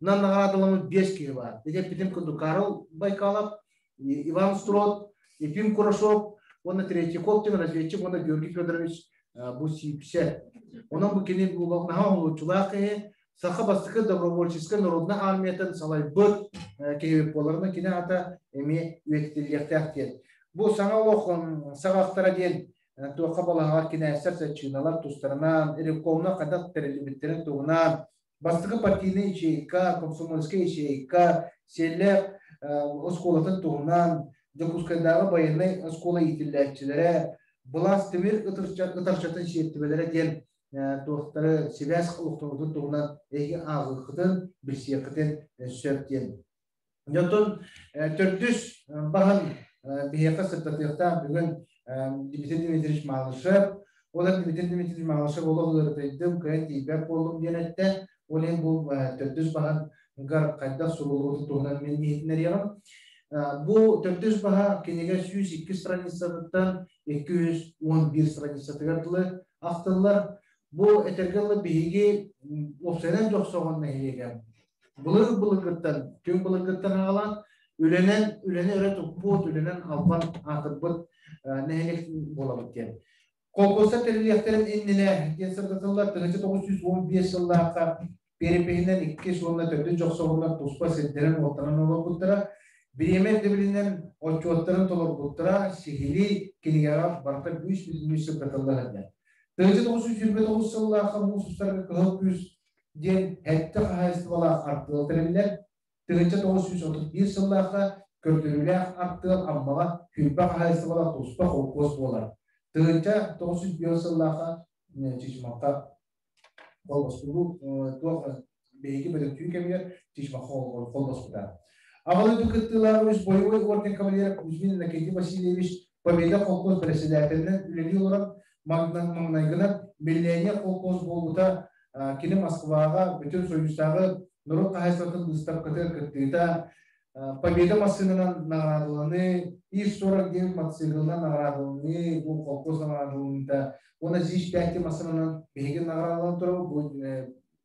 на наҕараадаламмыт биэс киһи баар. Ити эппитим курдук Карл Байкалов, Иван Строд, Ефим Курашов уонна Третьяков диэн разведчик уонна Георгий Федорович бу Сиипсэ. Онон бу кини наһаа оҥолуччулаах киһи, Саха бастакы добровольческай народнай армиятын салайбыт киһи буоларынан кини аата эмиэ үйэтитиллиэхтээх диэн. Бу саҥа олох саҕахтара диэн туохха балаһаҕар кинээстэр саччыыналар тустарынан, ревкомна хайдах тэриллибиттэрин туһунан, бастакы партийнай ячейка, комсомольскай ячейка, Сиэллээх оскуолатын туһунан, Дьокуускайдааҕы байыаннай оскуола иитиллээччилэрэ, былаас тимир ытарчатын сиэртибэлэрэ диэн туохтары сибээс олохтонутун туһунан эһиги ааҕыаххытын, билсиэххитин сөп диэн. Дьонтон төрдүс баһын биһиэхэ сырдатыахтаах бүгүн Дмитрий Дмитриевич Малышев. Ол Дмитрий Дмитриевич Малышев олох ыарытыйдым, кыайан тиийбэт буоллум диэн эттэ. Ол иһин бу төрдүс баһыгар хайдах суруллубутун туһунан мин иһитиннэриэҕим. Бу төрдүс баһа кинигэ 102 страницатыттан 211 страницатыгар дылы ахтыллар. Бу этэргэ дылы биһиги уопсайынан Дьохсоҕон нэһилиэгэ былыр былыргыттан, түҥ былыргыттан аҕалан үлэнэн, үлэни өрө туппут, үлэнэн албан аатырбыт нэһилиэк буолабыт диэн. Колхозтар тэриллиэхтэрин иннинэ диэн сырдатыллар 1915 сыллаахха перепиһинэн иккис уонна төрдүс дьохсоҕунан туспа сирдэрин уоттанан олорбуттара. Бириэмэ ирдэбилинэн отчуоттарын толорбуттара сиһилии кинигэҕэ барыта бүүс-бүтүннүү сырдатыллар этэ. 1929 сыллаахха муус устарга Кыһыл күүс диэн сэттэ хаһаайыстыбалаах артыал тэриллэр. 1931 сыллаахха көрдөрүүлээх артыал Аммаҕа 20 хаһаайыстыбалаах туспа холкуос буолар. 1905 сыллаахха Чычымахха холбоспуту туох биһиги бөдөктүү кэмигэр Чычымахха холбоспута. Аҕа дойду кыттыылаах үс боевой орден кавалера Кузьмин Иннокентий Васильевич Победа холкуос бэрэссэдээтэлинэн үлэлии олорон маҥнайгынан Миллионер холкуос буолбута. Кини Москваҕа Бүтүн Союзтааҕы норуот хаһаайыстыбатын быыстапкатыгар кыттыыта, Победа массыынанан наҕараадаланыы, ИС-49 мотоциклынан наҕараадаланыы, бу холкуос наҕараадаланыыта уонна ЗИС-5 массыынанан биһиги наҕараадаланан турабыт. Бу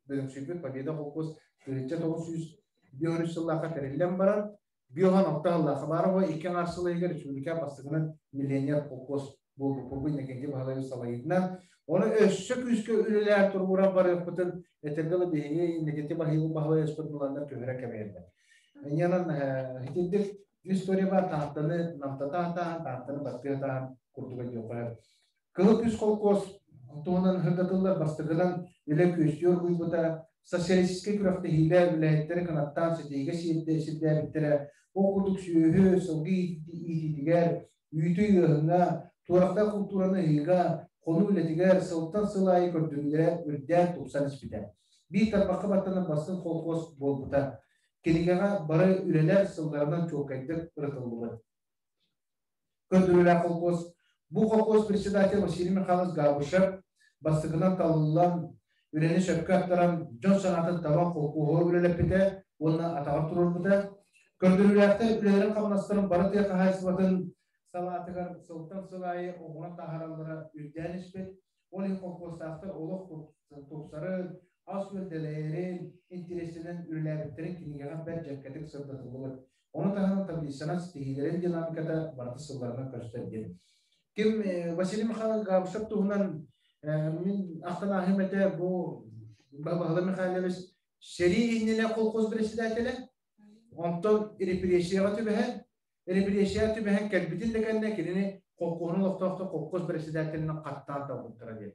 бөдөҥсүйбүт Победа холкуос 1905 сыллаахха тэриллэн баран, Биохан алта сыллаах Хабарова икки аҥаар сыл иһигэр республика бастакынан миллионер холкуос буолбуппут Иннокентий Баһылаевич салайыытынан. Ону өссө күүскэ үлэлээн туругуран барыахпытын этэргэ дылы биһиги Иннокентий Баһылаевичпыт буланнар түһэрэ кэбиһэллэр. Инньэнэн итинник история бар Тааттаны намтата сатаан, Тааттаны баттыы сатаан курдуга диэххэ. Кыһыл Күс холкуос туһунан сырдатыллар бастакынан үлэ күөстүү оргуйбута, социалистическай күрэхтэһиилэр үлэһиттэри кынаттаан ситиигэ сирдээбиттэрэ, ол курдук сүөһү, сылгы иитиитигэр, үүтү ыаһыҥҥа, туорахтаах култуураны ыһыыга, хонуу үлэтигэр сылтан сыл аайы көрдөрүүлэрэ үрдээн тупсан испитэ. Биир тарбахха баттанар бастыҥ холкуос буолбута. Кинигэҕэ бары үлэлэр сылларынан чуолкайдык ырытыллыбыт. Көрдөрүүлээх холкуос. Бу холкуос председатель Василий Михайлович Габышев бастакынан талыллан, үлэни сөпкө аттаран, дьон санаатын таба холкуоһу үлэлэппитэ уонна атаҕар туруорбута. Көрдөрүүлээхтэр үлэлэрин-хамнастарын бары тыа хаһаайыстыбатын салаатыгар сылтан сыл аайы оҥорон таһаараллара үрдээн испит. Ол иһин холкуостаахтар олох тупсарын, ас-үөл дэлэйэрин интириэстэнэн үлэлээбиттэрин кинигэҕэ бэрт дьэҥкэтик сырдатыллыбыт. Ону таһынан таблицанан ситиһиилэрин динамиката барыта сылларынан көстөр диэн. Ким Василий Михайлович Габышев туһунан мин ахтан ааһыым этэ бу Баһылай Михайлович сэрии иннинэ колхоз председателэ, онтон репрессияҕа түбэһэн, репрессияҕа түбэһэн кэлбитин да кэннэ кинини колхоһун олохтоохтор колхоз председателинэн хаттаан талбыттара диэн.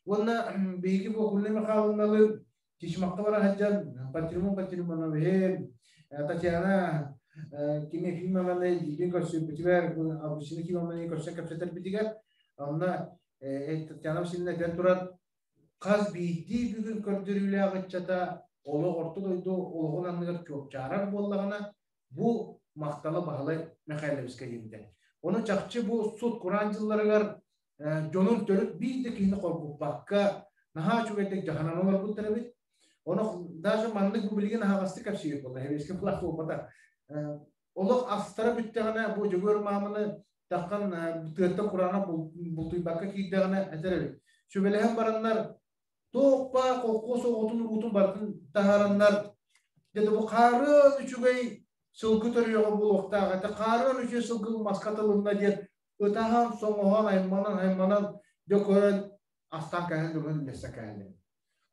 Уонна биһиги бу Акулина Михайловналыын Чичмакка бара сылдьан Пантелеймон Пантелеймоновиһы, Татьяна кини Ефимованы бииргэ көрсүбүтүгэр, Августина Кимовнаны көрсөн кэпсэтэрбитигэр, онно Татьяна Васильевна этэн туран, хас биирдии бүгүн көрдөрүүлээх ыччата олох орто дойду олоҕун анныгар чуопчаарар буоллаҕына, бу махтала Баһылай Михайловичка диэбитэ. Ону чахчы бу сут кураан дьылларыгар дьонун төрүт биир да киһини хоргуппакка наһаа үчүгэйдик дьаһанан олорбуттар эбит. Ону даже маннык бу билигин аһаҕастык кэпсиир буолла. Хэбиэскэ былаах буолбата. Олох астара бүттэҕинэ бу Дьөгүөр мааманы таххан тыаттан кураана бултуйбакка киирдэҕинэ этэр эбит. Сүбэлэһэн бараннар туохпа колхоз оҕотун уруутун барытын таһаараннар дьэ бу хаарыан үчүгэй сылгы төрүөҕэ буолуохтаах этэ хаарыан үчүгэй сылгы маска тылынна диэн ытаһан соҥоһон айманан айманан дьэ көрөн астаан кэһэн дурун үллэстэн кэһэллэр.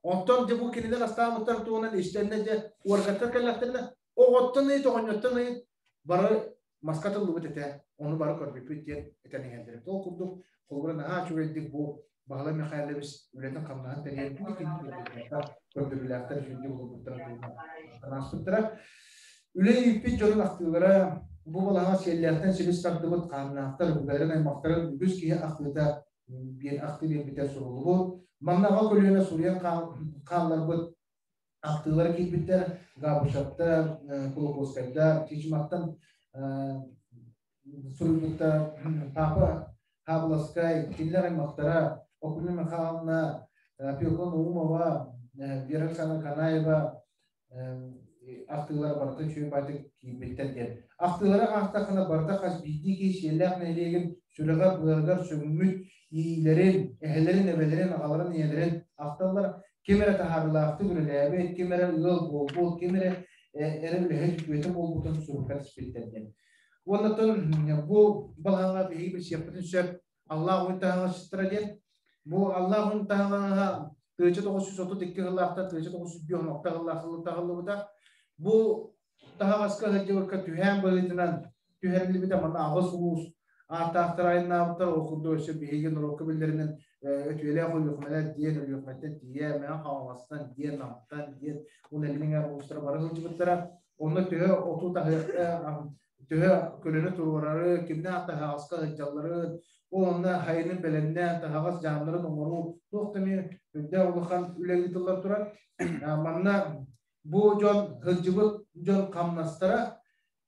Онтон дьэ бу кинилэр астаабыттар туһунан истэннэ дьэ уоргаттар кэллэхтэринэ оҕоттон ыйыт оҕонньоттон ыйыт бары маска тыллыбыт этэ ону бары көрбүппүт диэн этэн иһэллэр. Ол курдук холобура наһаа үчүгэйдик бу Баһылай Михайлович үлэтин-хамнаһын тэрийэн көрдөрүүлээхтэр үчүгэйдик олорбуттара туһунан Үлэ ииппит дьонун ахтыылара бу балаһа сиэллээхтэн силис тардыбыт хааннаахтар, өбүгэлэрин аймахтарын үгүс киһи ахтыыта биэр ахтыы биэрбитэ суруллубут. Манна аҕа көлүөнэ суруйан хаалларбыт ахтыылара киирбиттэр Габышевтар, Кулаковскайдар, Чичиматтан суруйбуттар Папа Хабласкай, кинилэр аймахтара Акулина Михайловна, Пеклон Наумова, Вера Александровна Канаева ахтыылара барыта үчүгэй баайдык киирбиттэр диэн. Ахтыылары аахтаххына барыта хас биирдии киһи сиэллээх нэһилиэгин сүрэҕэр-быарыгар сөҥмүт иилэрин, эһэлэрин, эбэлэрин, аҕаларын, ийэлэрин ахталлар. Ким эрэ таһаарыылаахтык үлэлээбит, ким эрэ ыал буолбут, ким эрэ эрэ үлэһит үтүөтэ буолбутун сурукка түспүттэр диэн. Уонна бу балаһаҕа биһиги билсиэхпитин сөп Аллаах уһун таһаҕасчыттара диэн. Бу Аллаах уһун таһаҕаһа 1932 сыллаахта 1956 сыллаах таһыллыбыта. Бу таһаҕаска сылдьыбыкка түһээн быһыытынан түһэриллибитэ манна аҕыс улуус ааттаахтар айаннаабыттар. Ол курдук өссө биһиги норуокка биллэринэн Өтүөлээх Өлүөхүмэлэр диэн Өлүөхүмэттэн тиийэ, Мэҥэ Хаҥаластан диэн, Намтан диэн уонна илин эҥээр улуустара бары сылдьыбыттара. Онно төһө оту таһыахта төһө көлөнү туруорары, кимнээх таһаҕаска сылдьалларын, ол онно хайынын бэлэмнээн, таһаҕас дьаамнарын оҥоруу туох да эмиэ үрдээх улахан үлэ ыытыллан турар. Манна бу дьон сылдьыбыт дьон хамнастара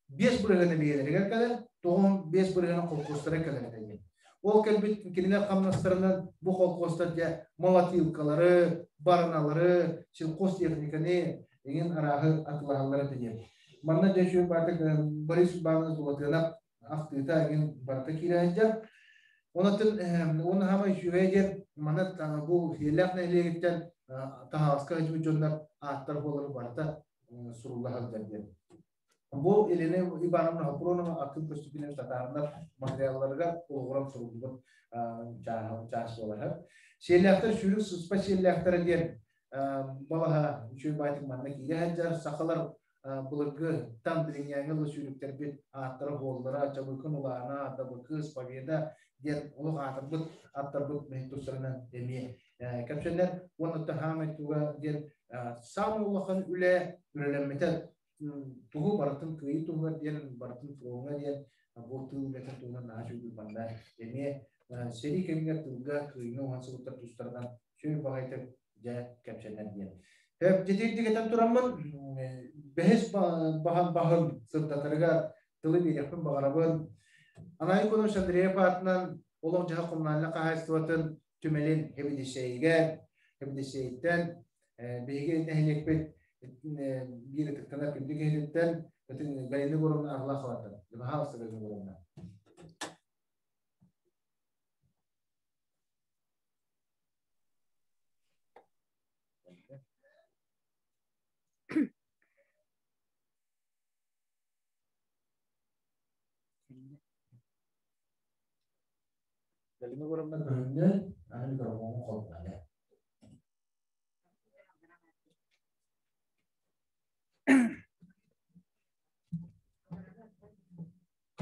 5% бэйэлэригэр кэлэр, 95% холкуостара кэлэр этэ диэн. Ол кэлбит кинилэр хамнастарынан бу холкуостар дьэ молотилкалары, бараналары, сельхозтехниканы эҥин арааһы атылаһаллар этэ диэн. Манна дьэ үчүгэй баатык Борис Иванович Булатыанап ахтыыта эҥин барыта киирэ сылдьар. Онон уонна хаамай үчүгэй диэн манна бу Сиэллээх нэһилиэгиттэн таһаҕаска сылдьыбыт дьоннор ааттар буоларын барыта сурулла сылдьар диэн. Бу Елена Ивановна Хопронова атын көстүүтүнэн татаарынар материалларыгар олоҕуран суруллубут чаас буолар. Сиэллээхтэр сүүрүк сыспа сиэллээхтэрэ диэн балаһа үчүгэй баайтык манна киирэ сылдьар. Сахалар былыргы тан билиҥҥээҥи ыла сүүрүктэрбит ааттара буоллара Чабыкын Улаана, Дабыкыс, Победа диэн олох аатырбыт аттарбыт мэһин тустарынан эмиэ кэпсэнэр. Уонна хаамай туга диэн саамай улахан үлэ үлэлэммитэ тугу барытын кыайыы туһугар диэн барытын фроҥҥа диэн бу тыыл үлэтин туһунан наһаа үчүгэй манна эмиэ сэрии кэмигэр тылга кыайыыны уһансыбыттар тустарынан сүр баҕайытык дьэ кэпсэнэр диэн. Дьитирдик этэн тураммын бэһис баһын баһын сырдатарыгар тылы биэриэхпин баҕарабын. Анай Иконович Андреев аатынан олох-дьаһах коммунальнай хаһаайыстыбатын түмэлин эбидишэйигэр, эбидишэйиттэн биһиги нэһилиэкпит биир ытыктанар күндү киһититтэн Галина Егоровна Арлаховаттан. Пожалуйста, Галина Егоровна. Галина Егоровна көһүннэ, аны микрофону холбоно.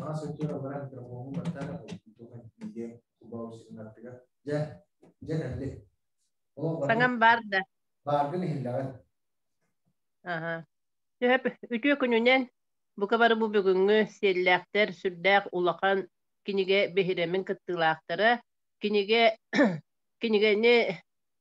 Хаҥас өттүгэр аллараа микрофоҥҥун баттаа эрэ туох диэн кубаусигнаттыгар. Дьэ, дьэ кэлли. Олох баргын Саҥам баар да. бааргын иһиллэҕин. Аха. Төһө үтүө күнүнэн бука бары бу бүгүҥҥү сиэллээхтэр сүрдээх улахан кинигэ биһирэмин кыттыылаахтара. Кинигэ кинигэни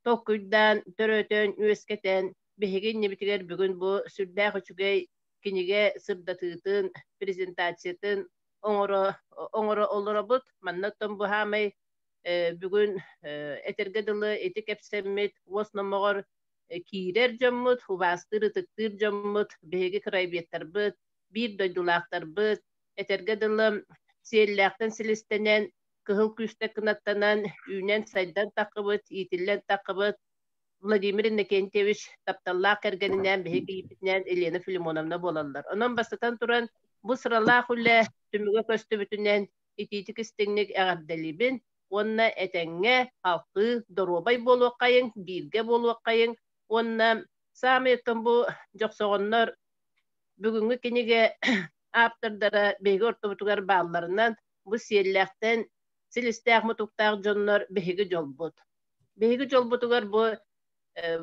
толкуйдаан, төрөтөн, үөскэтэн биһиги иннибитигэр бүгүн бу сүрдээх үчүгэй кинигэ сырдатыытын, презентациятын оҥоро оҥоро олоробут. Манна оттон бу хаамай бүгүн этэргэ дылы ити кэпсэммит уос номоҕор киирэр дьоммут, убаастыыр, ытыктыыр дьоммут, биһиги краеведтарбыт, биир дойдулаахтарбыт, этэргэ дылы сиэллээхтэн силистэнэн, кыһыл күүстэ кынаттанан, үүнэн-сайдан таххыбыт, иитиллэн таххыбыт Владимир Иннокентьевич тапталлаах кэргэнинээн биһиги кийииппитинээн Елена Филимоновна буолаллар. Онон бастатан туран бу сыралаах үлэ түмүгэ көстүбүтүнэн итиитик истиҥник эҕэрдэлиибин уонна этэҥҥэ халкыы доруобай буолуоххайыҥ, бииргэ буолуоххайыҥ уонна саамай оттон бу дьохсоҕоннор бүгүҥҥү кинигэ ааптардара биһиги ортобутугар баалларынан бу сиэллээхтэн силистээх мутуктаах дьоннор биһиги дьолбут. Биһиги дьолбутугар бу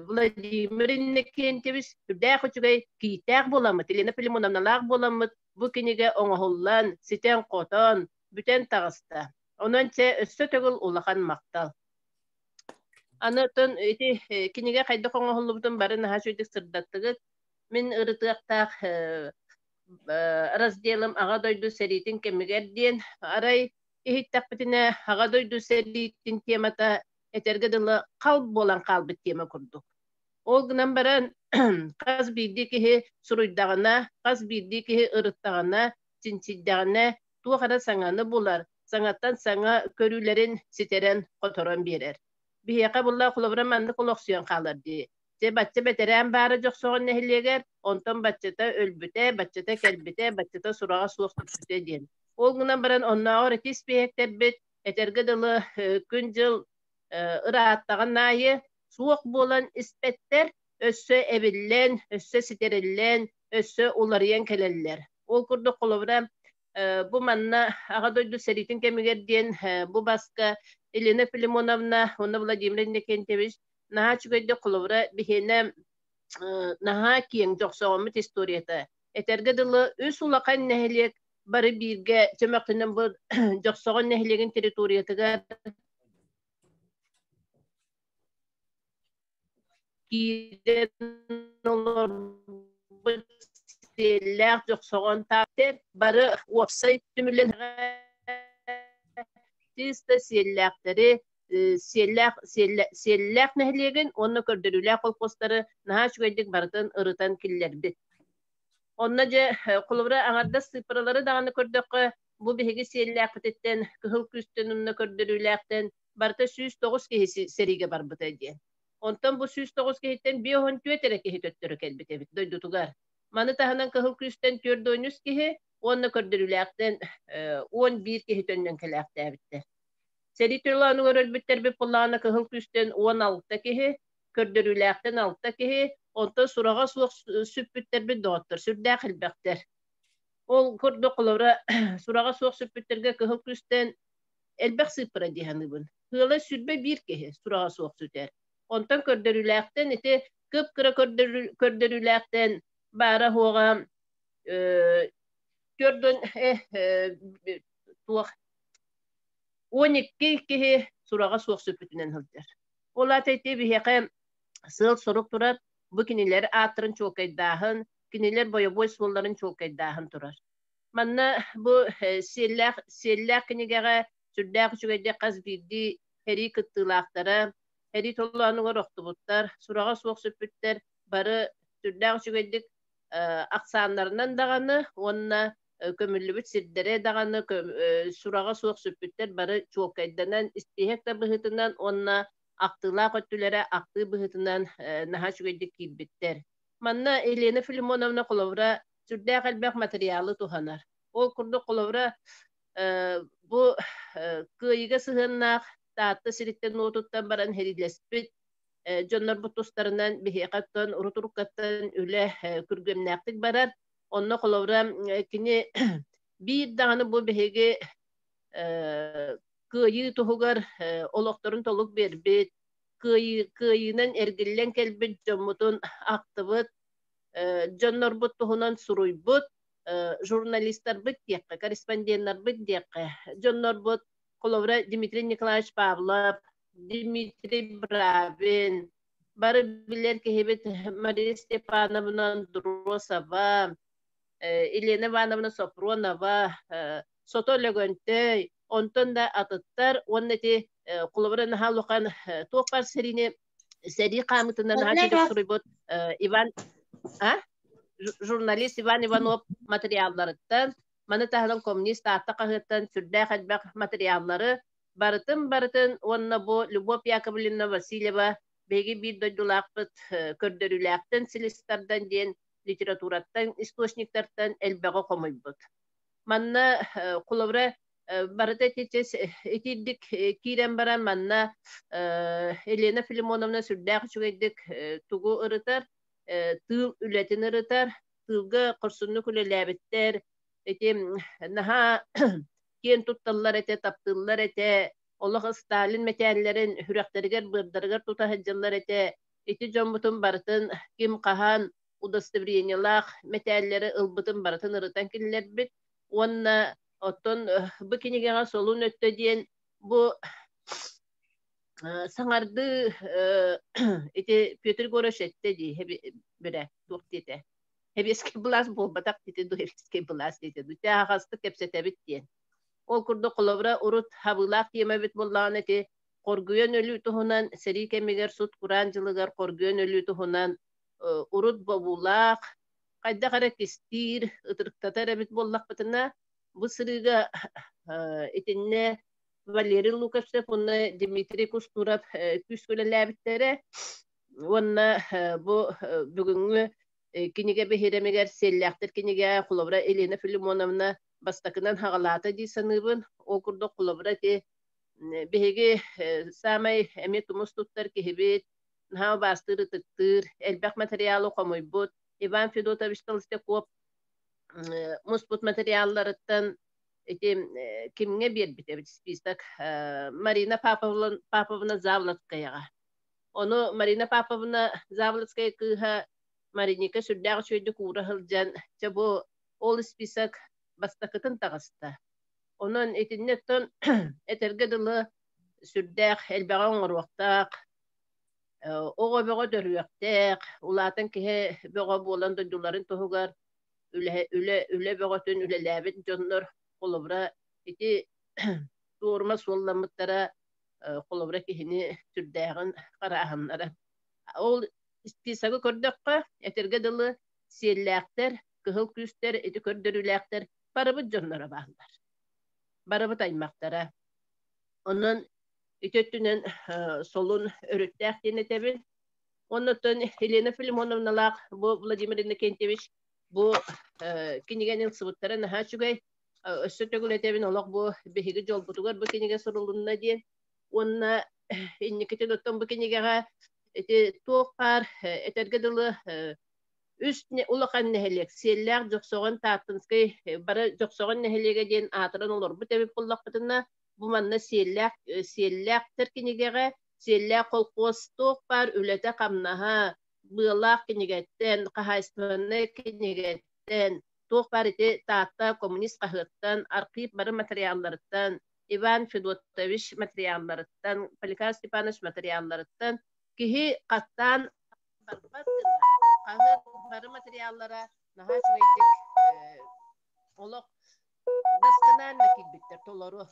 Владимир Иннокентьевич үрдээх үчүгэй кииттээх буоламмыт, Елена Филимоновналаах буоламмыт бу кинигэ оҥоһуллан, ситэн-хотон, бүтэн таҕыста. Онон чэ өссө төгүл улахан махтал. Аны оттон ити кинигэ хайдах оҥоһуллубутун бары наһаа үчүгэйдик сырдаттыгыт. Мин ырытыахтаах разделым Аҕа дойду сэриитин кэмигэр диэн арай иһиттэхпитинэ Аҕа дойду сэриитин темата этэргэ дылы хал буолан хаалбыт тема курдук. Ол гынан баран хас биирдии киһи суруйдаҕына, хас биирдии киһи ырыттаҕына, чинчийдэҕинэ туох эрэ саҥаны булар, саҥаттан саҥа көрүүлэрин ситэрэн хоторон биэрэр. Биһиэхэ булла холобура маннык олохсуйан хаалар дии. Дьэ бачча бэтэрээн баара Дьохсоҕон нэһилиэгэр, онтон баччата өлбүтэ, баччата кэлбитэ, баччата сураҕа суох сүппүтэ диэн. Ол гынан баран оннооҕор ити испииһэктэрбит этэргэ дылы күн-дьыл ырааттаҕын аайы суох буолан испэттэр, өссө эбиллэн, өссө ситэриллэн, өссө уларыйан кэлэллэр. Ол курдук холобура бу манна Аҕа дойду сэриитин кэмигэр диэн бу баска Елена Филимоновна уонна Владимир Иннокентьевич наһаа үчүгэйдик холобура биһиэнэ наһаа киэҥ дьохсоҕоммут историята. Этэргэ дылы үс улахан нэһилиэк бары бииргэ чөмөхтөнөн бу Дьохсоҕон нэһилиэгин территориятыгар киирэн олорбут сиэллээх Дьохсоҕон тааттер бары уопсай түмүллэн чисто сиэллээхтэри сиэллээх сиэллээх нэһилиэгин уонна көрдөрүүлээх колхозтары наһаа үчүгэйдик барытын ырытан киллэрбит. Онно дьэ холобура аҥардас сыыппаралары даҕаны көрдөххө бу биһиги сиэллээхпититтэн кыһыл күүстэн уонна көрдөрүүлээхтэн барыта 109 киһи сэриигэ барбыта диэн. Онтон бу 109 киһиттэн 54 эрэ киһи төттөрү кэлбит эбит дойдутугар. Маны таһынан кыһыл күүстэн 43 киһи уонна көрдөрүүлээхтэн 11 киһи төннөн кэлээхтээбиттэр. Сэрии төлөөнүгэр өлбүттэрбит буоллаҕына кыһыл күүстэн 16 киһи, көрдөрүүлээхтэн 6 киһи, онтон сураҕа суох сүппүттэрбит доҕоттор сүрдээх элбэхтэр. Ол курдук холобура сураҕа суох сүппүттэргэ кыһыл күүстэн элбэх сыыппара дии саныыбын. Ыала 21 киһи сураҕа суох сүтэр. Онтон көрдөрүүлээхтэн ити кып-кыра көрдөрүүлээхтэн баара-суоҕа төрдөн туох 12 киһи сураҕа суох сүппүтүнэн сылдьар. Ол аата ити биһиэхэ сыал-сорук турар, бу кинилэр ааттарын чуолкайдааһын, кинилэр бойобуой суолларын чуолкайдааһын турар. Манна бу сиэллээх сиэллээх кинигэҕэ сүрдээх үчүгэйдик хас биирдии сэрии кыттыылаахтара, сэрии толоонугар охтубуттар, сураҕа суох сүппүттэр бары сүрдээх үчүгэйдик ахсааннарынан даҕаны уонна көмүллүбүт сирдэрэ даҕаны сураҕа суох сүппүттэр бары чуолкайданан испииһэк да быһыытынан уонна ахтыылаах өттүлэрэ ахтыы быһыытынан наһаа үчүгэйдик киирбиттэр. Манна Елена Филимоновна холобура сүрдээх элбэх материалы туһанар. Ол курдук холобура бу кыайыыга сыһыаннаах Таатта сириттэн уотуттан баран сэриилэспит дьоннорбут тустарынан биһиэхэ оттон урут-уруккаттан үлэ күргүөмнээхтик барар. Онно холобура кини Биир даҕаны бу биһиги кыайыы туһугар олохторун толук биэрбит, кыайыынан эргиллэн кэлбит дьоммутун ахтыбыт, дьоннорбут туһунан суруйбут журналистарбыт диэххэ, корреспонденнарбыт диэххэ, дьоннорбут, холобура Дмитрий Николаевич Павлов, Дмитрий Бравин, бары билэр киһибит Мария Степановна Андросова, Елена Ивановна Сопронова, Сото Лөгөнтөй, онтон да атыттар уонна ити холобура наһаа улахан туох баар сэриини сэрии хаамыытынан наһаа үчүгэй суруйбут Иван а журналист Иван Иванов материалларыттан, маны таһынан Коммунист Таатта хаһыаттан сүрдээх элбэх материаллары барытын-барытын уонна бу Любовь Яковлевна Васильева биһиги биир дойдулаахпыт көрдөрүүлээхтэн силистардан диэн литератураттан, источниктартан элбэҕи хомуйбут. Манна холобура барыта итирдик киирэн баран манна Елена Филимоновна сүрдээх үчүгэйдик тугу ырытар, тыыл үлэтин ырытар, тыылга хорсуннук үлэлээбиттэр, ити наһаа киэн тутталлар этэ, таптыыллар этэ, олох Сталин мэтээллэрин сүрэхтэригэр-быардарыгар тута сылдьаллар этэ. Ити дьоммутун барытын ким хаһан удостоверениелаах мэтээллэри ылбытын барытын ырытан киллэрбит. Уонна оттон бу кинигэҕэ солун өттө диэн бу саҥардыы ити Петр Егорович эттэ дии бирэ туох диэтэ Сэбиэскэй былаас буолбатах диэтэ дуу, сэбиэскэй былаас диэтэ дуу. Тэ аһаҕастык кэпсэтэбит диэн. Ол курдук холобура урут хабыылаах тиэмэ эбит буоллаҕына ити хоргуйан өлүү туһунан сэрии кэмигэр сут-кураан дьылыгар хоргуйан өлүү туһунан урут бобуулаах, хайдах эрэ кистиир, ытырыктатар эбит буоллахпытына, бу сырыыга итиннэ Валерий Луковцев уонна Дмитрий Кустуров күүскэ үлэлээбиттэрэ уонна бу бүгүҥҥү кинигэ биһирэмигэр Сиэллээхтэр кинигэ холобура Елена Филимоновна бастакынан хаҕалаата дии саныыбын. Ол курдук холобура ити биһиги саамай эмиэ тумус туттар киһибит, наһаа убаастыыр, ытыктыыр, элбэх материалы хомуйбут Иван Федотович Толстяков муспут материалларыттан ити кимҥэ биэрбит эбит список Марина Павловна Завлацкаяҕа. Ону Марина Павловна Завлацкая кыыһа Мариника сүрдээх үчүгэйдик уура сылдьан, чэ бу ол список бастакытын таҕыста. Онон итиннэ оттон этэргэ дылы сүрдээх элбэҕи оҥоруохтаах, оҕо бөҕө төрүөхтээх, улаатан киһи бөҕө буолан дойдуларын туһугар үлэ, үлэ, үлэ бөҕөтүн үлэлээбит дьоннор холобура ити туорума суолламмыттара холобура киһини сүрдээҕин харааһыннара. Ол списогы көрдөххө, этэргэ дылы сиэллээхтэр, кыһыл күүстэр, ити көрдөрүүлээхтэр барыбыт дьонноро бааллар. Барыбыт аймахтара. Онон ити өттүнэн солун өрүттээх диэн этэбин. Оннуттан Елена Филимоновналаах бу Владимир Иннокентьевич бу кинигэни ылсыбыттара наһаа үчүгэй. Өссө төгүл этэбин, олох бу биһиги дьолбутугар бу кинигэ сурулунна диэн. Уонна инникитин оттон бу кинигэҕэ ити туох баар этэргэ дылы үс улахан нэһилиэк Сиэллээх, Дьохсоҕон, Тааттынскай бары Дьохсоҕон нэһилиэгэ диэн аатыран олорбут эбит буоллахпытына, бу манна Сиэллээх Сиэллээхтэр кинигэҕэ Сиэллээх колхуос туох баар үлэтэ-хамнаһа, быалаах кинигэттэн, хаһаайыстыбаннай кинигэттэн, туох баар ити Таатта коммунист хаһыаттан, архив бары материалларыттан, Иван Федотович материалларыттан, Поликарп Степанович материалларыттан киһи хаттаан барбат гына хаһыат бары материаллара наһаа үчүгэйдик олох досконально киирбиттэр толору.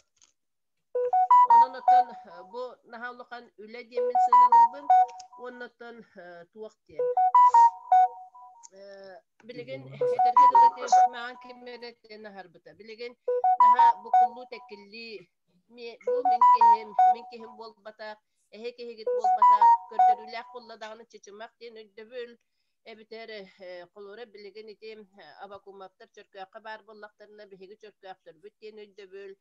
Онон оттон бу наһаа улахан үлэ диэммин сыаналыыбын. Уонна оттон туох диэн. Билигин этэргэ дылы маҕан ким эрэ этэн аһарбыта. Билигин наһаа буккуллуу тэккиллии бу мин киһим, мин киһим буолбатах, эһи киһигит буолбатах, көрдөрүүлээх буолла даҕаны чычымах диэн өйдөбүл эбитэр холобура билигин ити Абакумовтар Чөркөөххө баар буоллахтарына биһиги Чөркөөхтөрбүт диэн өйдөбүл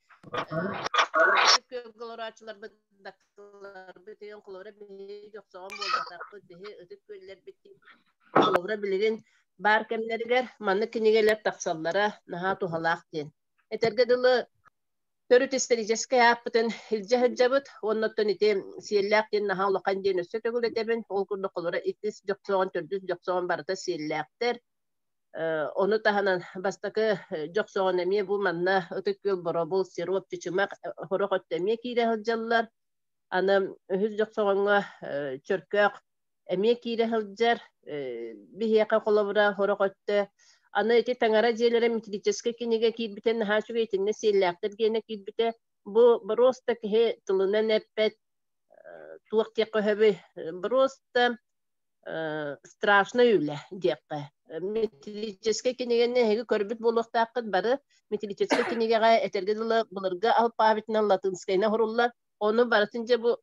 күөлгэ олорооччуларбыт дакыларбыт деген холобура биһиги дьохсоҕон буолбатахпыт биһи ытык күөллэрбит холобура билигин баар кэмнэригэр маннык кинигэлэр тахсаллара наһаа туһалаах диэн. Этэргэ дылы төрүт историческай ааппытын илдьэ сылдьабыт. Уонна оттон ити сиэллээх диэн наһаа улахан диэн өссө төгүл этэбин. Ол курдук холобура иккис дьохсоҕон, төрдүс дьохсоҕон барыта сиэллээхтэр. Ону таһынан бастакы дьохсоҕон эмиэ бу манна Ытык Күөл, Боробул, Сироп, Чычымах, Хорох өттө эмиэ киирэ сылдьаллар. Аны үһүс дьохсоҕоҥҥо Чөркөөх эмиэ киирэ сылдьар. Биһиэхэ холобура хорох өттө аны ити таҥара дьиэлэрэ метрическэй кинигэ киирбитэ наһаа үчүгэй итиннэ сиэллээхтэр гиэнэ киирбитэ. Бу просто киһи тылынан эппэт туох диэххэ сөбүй просто страшный үлэ диэххэ. Метрическэй кинигэни эһиги көрбүт буолуохтааххыт бары. Метрическэй кинигэҕэ этэргэ дылы былыргы алпаабитынан латынскайынан суруллар. Ону барытын дьэ бу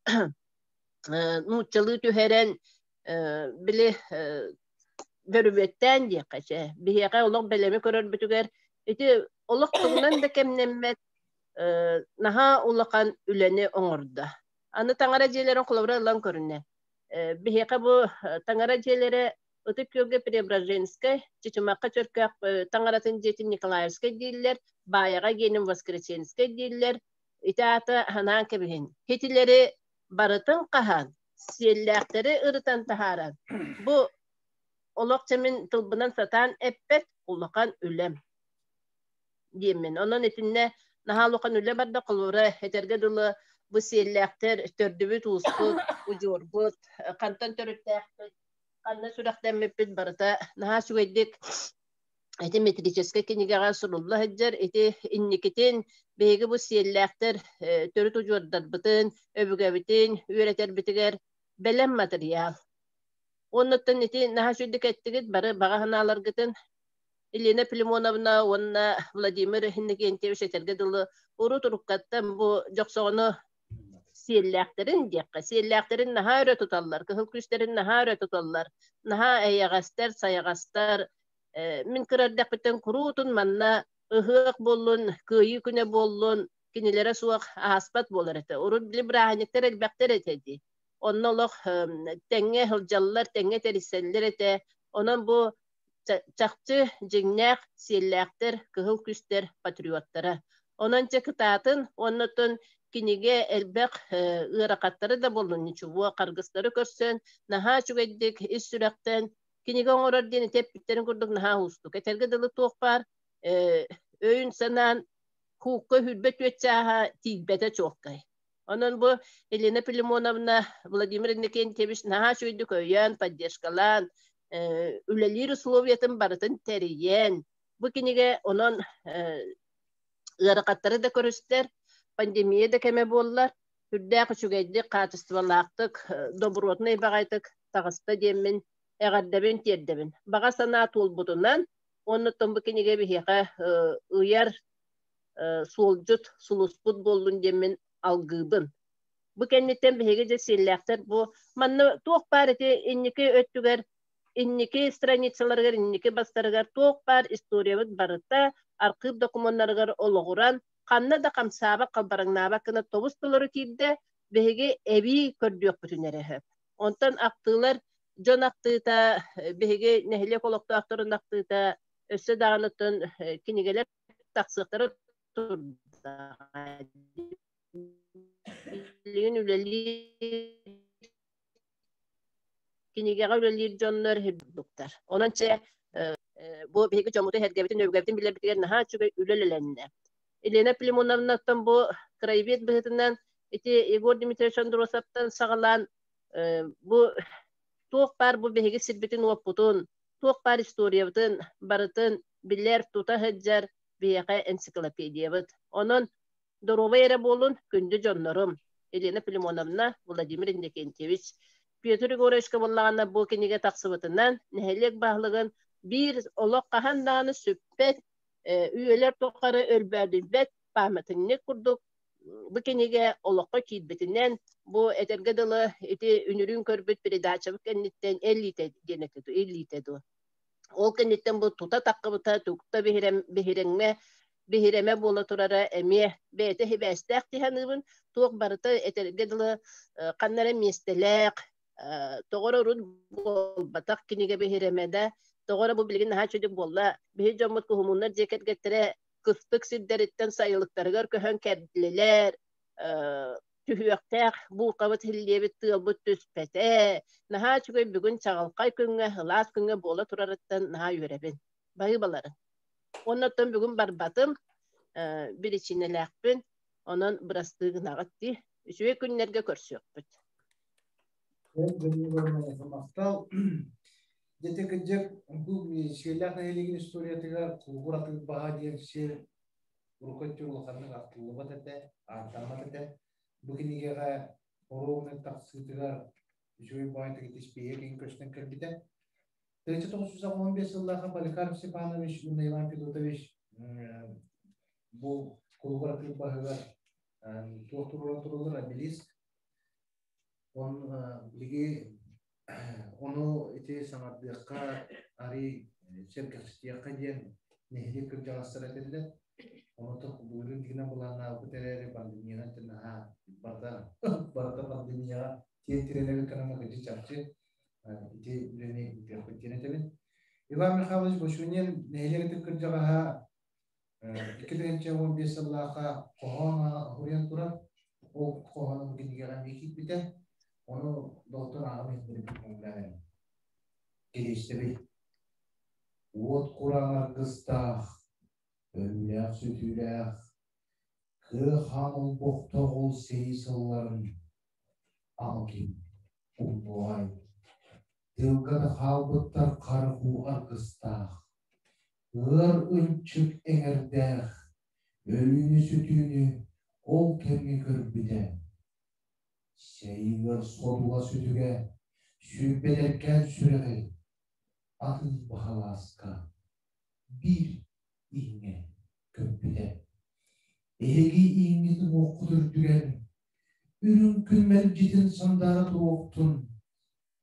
нууччалыы түһэрэн били бөрүбүөттээн диэххэ чэ биһиэхэ олох бэлэми көрөрбүтүгэр ити олох тугунан да кэмнэммэт наһаа улахан үлэни оҥордо. Аны таҥара дьиэлэрин холобура ылан көрүнэ. Биһиэхэ бу таҥара дьиэлэрэ Ытык Күөлгэ Преображенскай, Чычымахха Чөркөөх таҥаратын дьиэтин Николаевскай дииллэр, Баайаҕа гиэнин Воскресенскай дииллэр. Ити аата ханаан кэбиһин. Хитилэри барытын хаһан, сиэллээхтэри ырытан таһааран, бу олох чэмин тылбынан сатаан эппэт улахан үлэм диэммин. Онон итиннэ наһаа улахан үлэ барда, холобура, этэргэ дылы бу сиэллээхтэр төрдүбүт ууспут, удьуорбут, хантан төрүттээхпит, ханна сүрэхтэммиппит барыта наһаа үчүгэйдик ити метрическэй кинигэҕэ сурулла сылдьар. Ити инникитин биһиги бу сиэллээхтэр төрүт удьуордарбытын, өбүгэбитин үөрэтэрбитигэр бэлэм матырыйаал. Уоннаттан ити наһаа үчүгэйдик эттигит бары баҕа санааларгытын Елена Филимоновна уонна Владимир Иннокентьевич этэргэ дылы урут уруккаттан бу дьохсоҕону сиэллээхтэрин диэххэ, сиэллээхтэрин наһаа өрө туталлар, кыһыл күүстэрин наһаа өрө туталлар, наһаа эйэҕэстэр, сайаҕастар. Мин кыра эрдэхпиттэн куруутун манна ыһыах буоллун, кыайыы күнэ буоллун, кинилэрэ суох ааспат буолар этэ. Урут били бырааһынньыктар элбэхтэр этэ дии. Онно олох тэҥҥэ сылдьаллар, тэҥҥэ тэрийсэллэр этэ. Онон бу чахчы дьиҥнээх сиэллээхтэр, кыһыл күстэр патриоттара. Онон дьэ кытаатын уонна оттон кинигэ элбэх ыарахаттары да буоллун ничего, харгыстары көрсөн, наһаа үчүгэйдик ис сүрэхтэн кинигэ оҥорор диэн ити эппиттэрин курдук наһаа уустук. Этэргэ дылы туох баар өйүн-санаан куукка 24 чааһа тиийбэтэ чуолкай. Онон бу Елена Филимоновна, Владимир Иннокентьевич наһаа үчүгэйдик өйөөн, поддержкалаан, үлэлиир условиятын барытын тэрийэн, бу кинигэ онон ыарахаттары да көрүстэр, пандемия да кэмэ буоллар, сүрдээх үчүгэйдик, хаачыстыбалаахтык, добротнай баҕайытык таҕыста диэммин эҕэрдэбин тиэрдэбин. Баҕа санаа туолбутунан, уонна бу кинигэ биһиэхэ ыйар суолдьут сулуспут буоллун диэммин алгыыбын. Бу кэнниттэн биһиги дьэ сиэллээхтэр бу манна туох баар ити инники өттүгэр инники страницаларыгар инники бастарыгар туох баар историябыт барыта архыып докумуоннарыгар олоҕуран ханна да хамсаабат халбараҥнаабат гына тобус толору киирдэ биһиги эбии көрдүөхпүтүн эрэ сөп. Онтон ахтыылар дьон ахтыыта биһиги нэһилиэк олохтоохторун ахтыыта өссө даҕаны кинигэлэр тахсыахтара турдаҕа. Билигин үлэлиир кинигэҕэ үлэлиир дьоннор бурдуктар. Онон чэ бу биһиги дьоммутун сэргэбитин, өбүгэбитин билэрбитигэр наһаа үчүгэй үлэлэлэннэ. Елена Племоновнаттан бу краевед быһыытынан ити Егор Дмитриевич Андросовтан саҕалаан бу туох баар бу биһиги сирбитин-уоппутун, туох баар историябытын барытын билэр, тута сылдьар биһиэхэ энциклопедиябыт. Онон доруобай эрэ буолун, күндү дьоннорум Елена Филимоновна, Владимир Иннокентьевич, Петр Егоровичка буоллаҕына бу кинигэ тахсыбытынан нэһилиэк баһылыгын биир олох хаһан даҕаны сүппэт, үйэлэр тухары өлбөөдүйбэт пааматынньык курдук бу кинигэ олоххо киирбитинэн бу этэргэ дылы ити үнүрүүн көрбүт передачабыт кэнниттэн элиитэ диэн этэ илиитэ дуо ол кэнниттэн бу тута таххыбыта тугта биһирэм биһирэҥҥэ биһирэмэ буола турара эмиэ бэйэтэ сибээстээх дии саныыбын туох барыта этэргэ дылы ханна эрэ миэстэлээх тоҕо эрэ урут буолбатах кинигэ биһирэмэ да тоҕо эрэ бу билигин наһаа үчүгэй буолла биһи дьоммут куһумуннар дьиэ кэргэттэрэ. Кыстык сирдэриттэн сайылыктарыгар көһөн кэллилэр. Түһүөхтээх буукабыт һиллиэбит тыалбыт түспэтэ. Наһаа үчүгэй бүгүн чаҕылхай күҥҥэ, сылаас күҥҥэ буола турарыттан наһаа үөрэбин. Баһыыбаларын. Уонна оттон бүгүн барбатым, биричиинэлээхпин, онон бырастыы гынаҕыт дии. Үчүгэй күннэргэ көрсүөхпүт. Махтал. Дьэ кырдьык бу Сиэллээх нэһилиэгин историятыгар Кулугур атыырбаһа диэн сир урукку өттүгэр улаханнык ахтыллыбат этэ, ааттаммат этэ. Бу кинигэҕэ оруобуна тахсыытыгар үчүгэй баҕайытык итиспиэйэ киһи көстөн кэлбитэ. 1915 сыллаахха Поликарп Степанович уонна Иван Федотович бу Кулугур атыырбаһыгар туох туруоран тураллар обелиск. Он билиги ону ити саҥардыахха, арый сэргэхситиэххэ диэн нэһилиэк кырдьаҕастара этэллэр. Онон былырыын дигинэн былааннаабыт эрээри пандемиянан наһаа барыта барыта пандемияҕа тиэн тирэнэбит гынан кыдьы чахчы ити үлэни ыытыахпыт диэн этэбин. Иван Михайлович Бочунин нэһилиэк кырдьаҕаһа 2015 сыллаахха хоһоон уһуйан турар. Ол хоһоонун кинигэҕэ эмиэ киирбитэ. Ону доҕоттор ааҕан иһиттэрбит көҥүллээн кириэстэбил. Уот кураан аргыстаах, өлүүлээх-сүтүүлээх, кыа хаан олбохтоох ол сэрии сылларын ама ким умнуоҕай? Тыылга да хаалбыттар хара-хуу аргыстаах, ыар ынчык эҥэрдээх, өлүүнү-сүтүүнү ол кэмҥэ көрбүтэ. Сэйигэр содула сүтүгэ, сүүрбэлэркээн сүрэҕи атын баһалааска биир ииҥҥэ көмпүтэ. Эһиги ииҥҥитин уоххут үрдүгэр үрүҥ күн мэлдьитин сандаара туруохтун,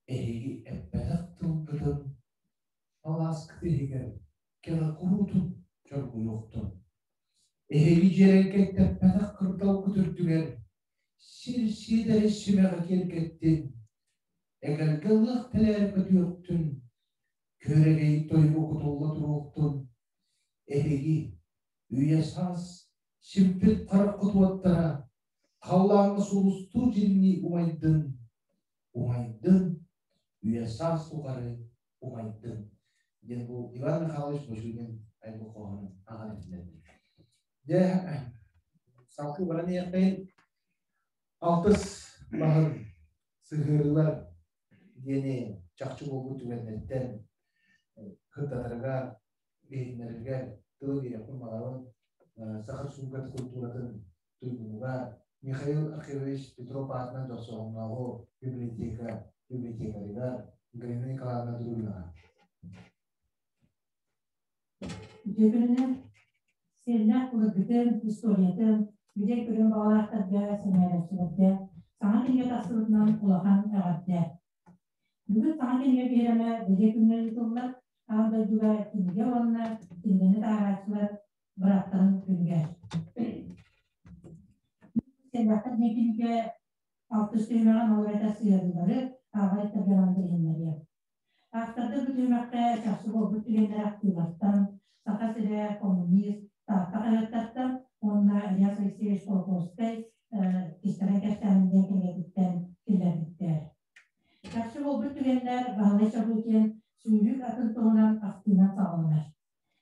эһиги эппэтэх тылгытын алааскыт иһигэр кэҕэ куруутун чоргуйуохтун. Эһиги дьиэрэҥкэйтэппэтэх кырдалгыт үрдүгэр сир сиэдэрэй симэҕи киэргэттин, эгэлгэ лыах тэлээр көтүөхтүн, күөрэгэй тойугу кутулла туруохтун. Эһиги үйэ-саас симпит хараххыт уоттара халлааҥҥа сулустуу дьиҥнии умайдын, умайдын, үйэ-саас тухары умайдын диэн бу Иван Михайлович Бочунин айбыт хоһоонун ааҕан иһиллэрдим. Дьэ, салгыы баран иһиэххэйин. Алтыс баһын сыһыарыылар диэни чахчы буолбут түгэннэртэн кырдатарыгар, иһитиннэрэригэр тылы биэриэхпин баҕарабын. Саха Республикатын культуратын туйгунугар Михаил Архивович Петров аатынан Дьохсоҕоннооҕу библиотека библиотекарыгар Галина Николаевна Дурулинаҕа. Үтүө күнүнэн сиэллээх былыргытын, историятын билэр көрүөн баҕалаахтарга, сэҥээрээччилэргэ саҥа кинигэ тахсыбытынан улахан эҕэрдэ. Бүгүн саҥа кинигэ биһирэмэ бэлиэ күҥҥэ ыытыллар аан дойдуга кинигэ уонна кинигэни таһаарааччылар бырааптарын күнүгэр. Сэллэхтэр диэн кинигэ алтыс түһүмэҕин ол эбэтэр сыһыарыылары ааҕар иттэргэ билиһиннэриэ. Автордар бу түһүмэххэ чахчы буолбут түгэннэр ахтыылартан, Саха сирэ, коммунист, Таатта хаһыаттартан уонна Ильяс Алексеевич Колокольскай кистэлэҥ кэпсээнин диэн кинигэтиттэн киллэрбиттэр. Чахчы буолбут түгэннэр Баһылай Чабыкин сүүрүк атын туһунан ахтыынан саҕаланар.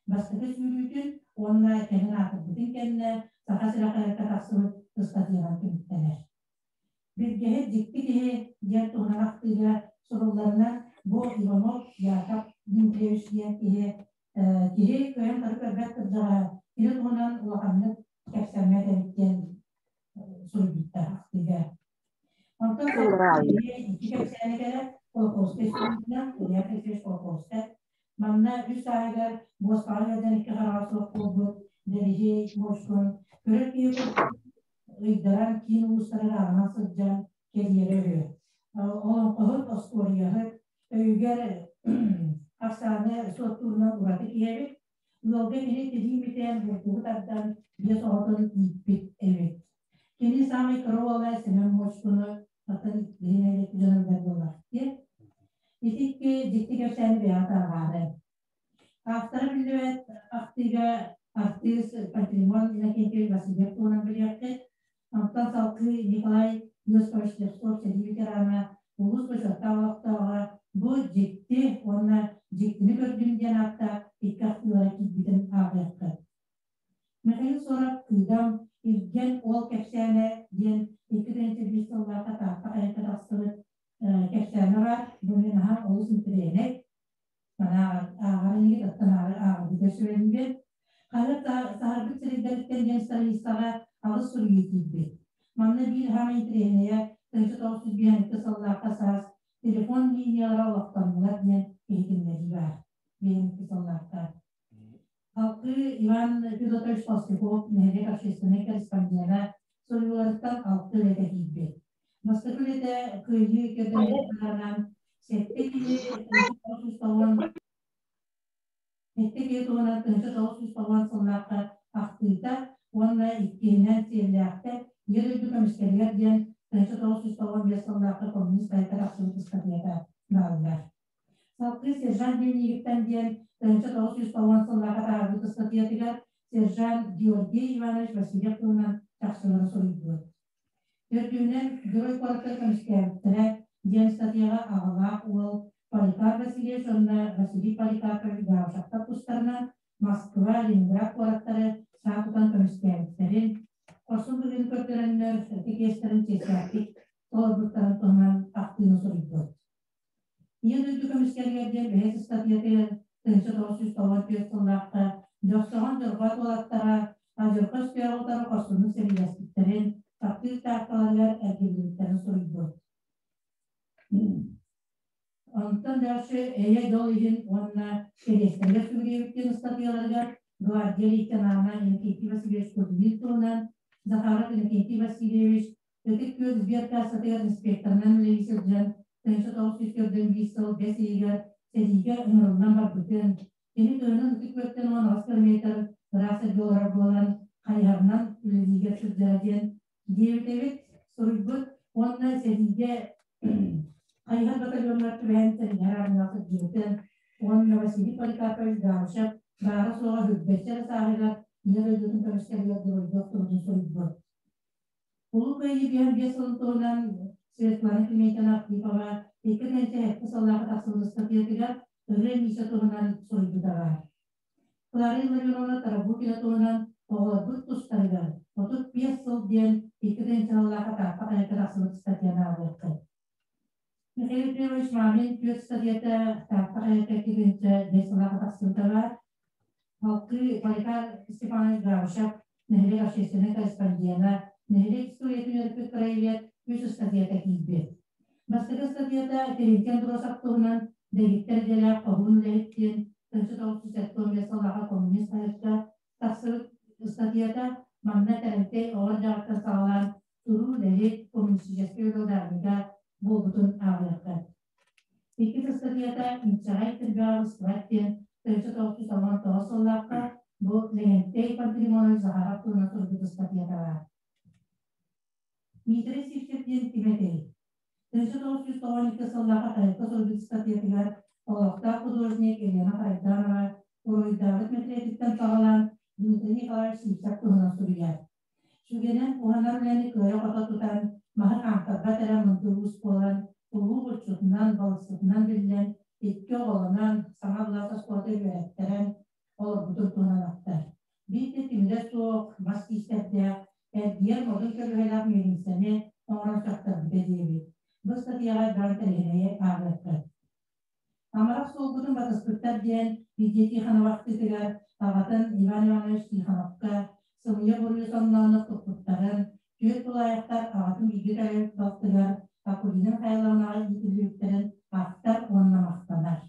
Бастакы сүүрүүтүн уонна кэлин аатырбытын кэннэ Саха сирэ хаһыакка тахсыбыт ыстатыйанан түмүктэнэр. Билгэһит дьикти киһи диэн туһунан ахтыыга сурулларынан, бу Иванов Яков Дмитриевич диэн киһи киһи кыайан тары көрбөт кырдьаҕаһа, кини туһунан улаханнык кэпсэммэт эбит диэн суруйбуттар ахтыыга. Онтон икки кэпсээнэ кэлэр Колокольскай суруйбутунан Илья Алексеевич Колокольскай. Манна үс сааһыгар буоспаҕа ыалдьан икки хараҕа суох буолбут Дэлиһиэй Морскун көрөр киһи курдук ыйдаран киин улуустарыгар ааҕынан сылдьан кэлиэрэ үһү. Олоҥхоһут, остуоруйаһыт, өйүгэр ахсааны суоттуурунан ураты киһи эбит. Ыалга кини тирии митээн бурдугу тардан биэс оҕотун ииппит эбит. Кини саамай кыра уола Сэмэн Муочкуну атын биһи нэһилиэк дьонугар буолар. Ити икки дьикти кэпсээни бэйэҕит ааҕаарай. Автора биллибэт ахтыыга артыыс Пантелеймон Иннокентьевич Васильев туһунан билиэххит. Онтон салгыы Николай Иосифович Слепцов сэрии ветерана, улуус бочуоттаах олохтооҕо бу дьикти уонна дьиктини көрдүм диэн ааттаах икки ахтыылара киирбитин ааҕыаххыт. Михаил Соров Кыыдам Илгэн уол кэпсээнэ диэн 2 тыһыынча сыллаахха Таатта хайата тахсыбыт кэпсээнэ баар. Бу мин наһаа олус интэриэһинэй. Ааҕар инигит, оттон ааҕарбытыгар сүбэлиибин. Хаһыат саһарбыт сирэйдэриттэн диэн страницаҕа аҕыс суруйуу киирбит. Манна биир хаама интэриэһинэйэ 1952 сыллаахха саас телефон линиялара олохтоннулар диэн иһитиннэрии баар. 52 сыллаахха. Халкыы Иван Федотович Толстяков нэһилиэк общественнай корреспондена суруйууларыттан алты үлэтэ киирбит. Бастакы үлэтэ Кыайыы көрдөрүүтүнэн сэттэ киһи сэттэ киһи туһунан 1990 сыллаахха ахтыыта уонна иккиһинэн Сиэллээхтэр Ийэ дойду көмүскэлигэр диэн 1995 сыллаахха коммунист сайта тахсыбыт ыстатыйата бааллар. Салгыы сержант дневнигиттэн диэн 1990 сыллаахха таһаарбыт ыстатыйатыгар сержант Георгий Иванович Васильев туһунан чахчылары суруйбут. Төрдүһүнэн Герой куораттар көмүскээбиттэрэ диэн статьяҕа аҕалаах уол Поликарп Васильевич уонна Василий Поликарпович Гавшаттар тустарынан Москва, Ленинград куораттары саа тутан көмүскээбиттэрин, хорсун быһыыны көрдөрөннөр ытык иэстэрин чиэстээхтик толорбуттарын туһунан ахтыыны суруйбут. Ийэ дойду көмүскэлигэр диэн бэһис ыстатыйатыгар 1994 сыллаахха Дьохсоҕон дьорҕоот уолаттара адьырҕа өстөөҕү утары хорсуннук сэриилэспиттэрин, таптыыр таатталарыгар эргиллибиттэрин суруйбут. Онтон дальше Эйэ дьол иһин уонна Кэриэстэргэ сүгүрүйэбит диэн ыстатыйаларыгар гвардия лейтенана Иннокентий Васильевич Кузьмин туһунан Захаров Иннокентий Васильевич Ытык Күөл сберкассатыгар инспекторынан үлэлии сылдьан 1941 сыл бэс ыйыгар сэриигэ ыҥырыллан барбытын, кини кыһынын Ытык Күөлтэн 18 километр ыраах сиргэ олорор буолан хайыһарынан үлэлиигэ сылдьара диэн диэбит эбит, суруйбут уонна сэриигэ хайыһар батальонугар түбэһэн сэрииһэр армияҕа сылдьыбытын уонна Василий Поликарпович Габышев баара-суоҕа сүүрбэччэ эрэ сааһыгар Ийэ дойдутун көмүскэлигэр геройдуу охтубутун суруйбут. Улуу Кыайыы 55 сылын туһунан Светлана Климентьевна Архипова 2007 сыллаахха тахсыбыт ыстатыйатыгар Ырыа Миша туһунан суруйбута баар. Клара Илларионовна Тарабукина туһунан оҕолорбут тустарыгар 35 сыл диэн 2 сыллаахха Таатта хайата тахсыбыт статьяны ааҕыаххыт. Михаил Ефремович Мамин түөрт статьята Таатта хайата 2005 сыллаахха тахсыбыта баар. Халкыы Поликар Степанович Габышев нэһилиэк общественнай корреспондена, нэһилиэк историятын үөрэппит краевед үс ыстатыйата киирбит. Бастакы ыстатыйата Терентий Андросов туһунан дэгиттэр идэлээх хоһуун үлэһит диэн 1975 сыллааҕы коммунист хаһыакка тахсыбыт ыстатыйата. Манна Тэрэнтэй оҕо дьаҕыттан саҕалаан туруу үлэһит коммунистическай үлэ буолбутун ааҕыахха. Иккис ыстатыйата Инчэҕэй тирбэҕэ быстыбат диэн 1999 сыллаахха бу Лэгэнтэй Пантелеймонович Захаров туһунан суруйбут ыстатыйата баар. Дмитрий Сивцев диэн ким этэй? 1992 сыллаахха хаһыакка суруйбут ыстатыйатыгар олохтоох художник Елена Харайданова уруһуйдаабыт мэтириэтиттэн саҕалаан Дмитрий Николаевич Сивцев туһунан суруйар. Сүгэнэн уһанар үлэни кыайа-хото тутан, маһы хаамтарбат эрэ мындыр уус буолан, улуу булчутунан, балыксытынан биллэн, икки оҕолонон, саҥа былаас оскуолата үөрэттэрэн олорбутун туһунан ахтар. Биир да тимирэ суох, мас киистэрдээх, эргийэр модун көлүөһэлээх миэлиҥсэни оҥорон сөхтөрбүтэ диэбит. Бу ыстатыйаҕа элбэх интэриэһинэйи ааҕыаххыт. Амарах суолгутун батыспыттар диэн Лидия Тихонова ахтыытыгар аҕатын Иван Иванович Тихоновка сымыйа буруйу соҥнооннор туппуттарын, түөрт тулаайахтар аҕатын бииргэ төрөөбүт балтыгар Акулина Михайловнаҕа иитиллибиттэрин ахтар уонна махтанар.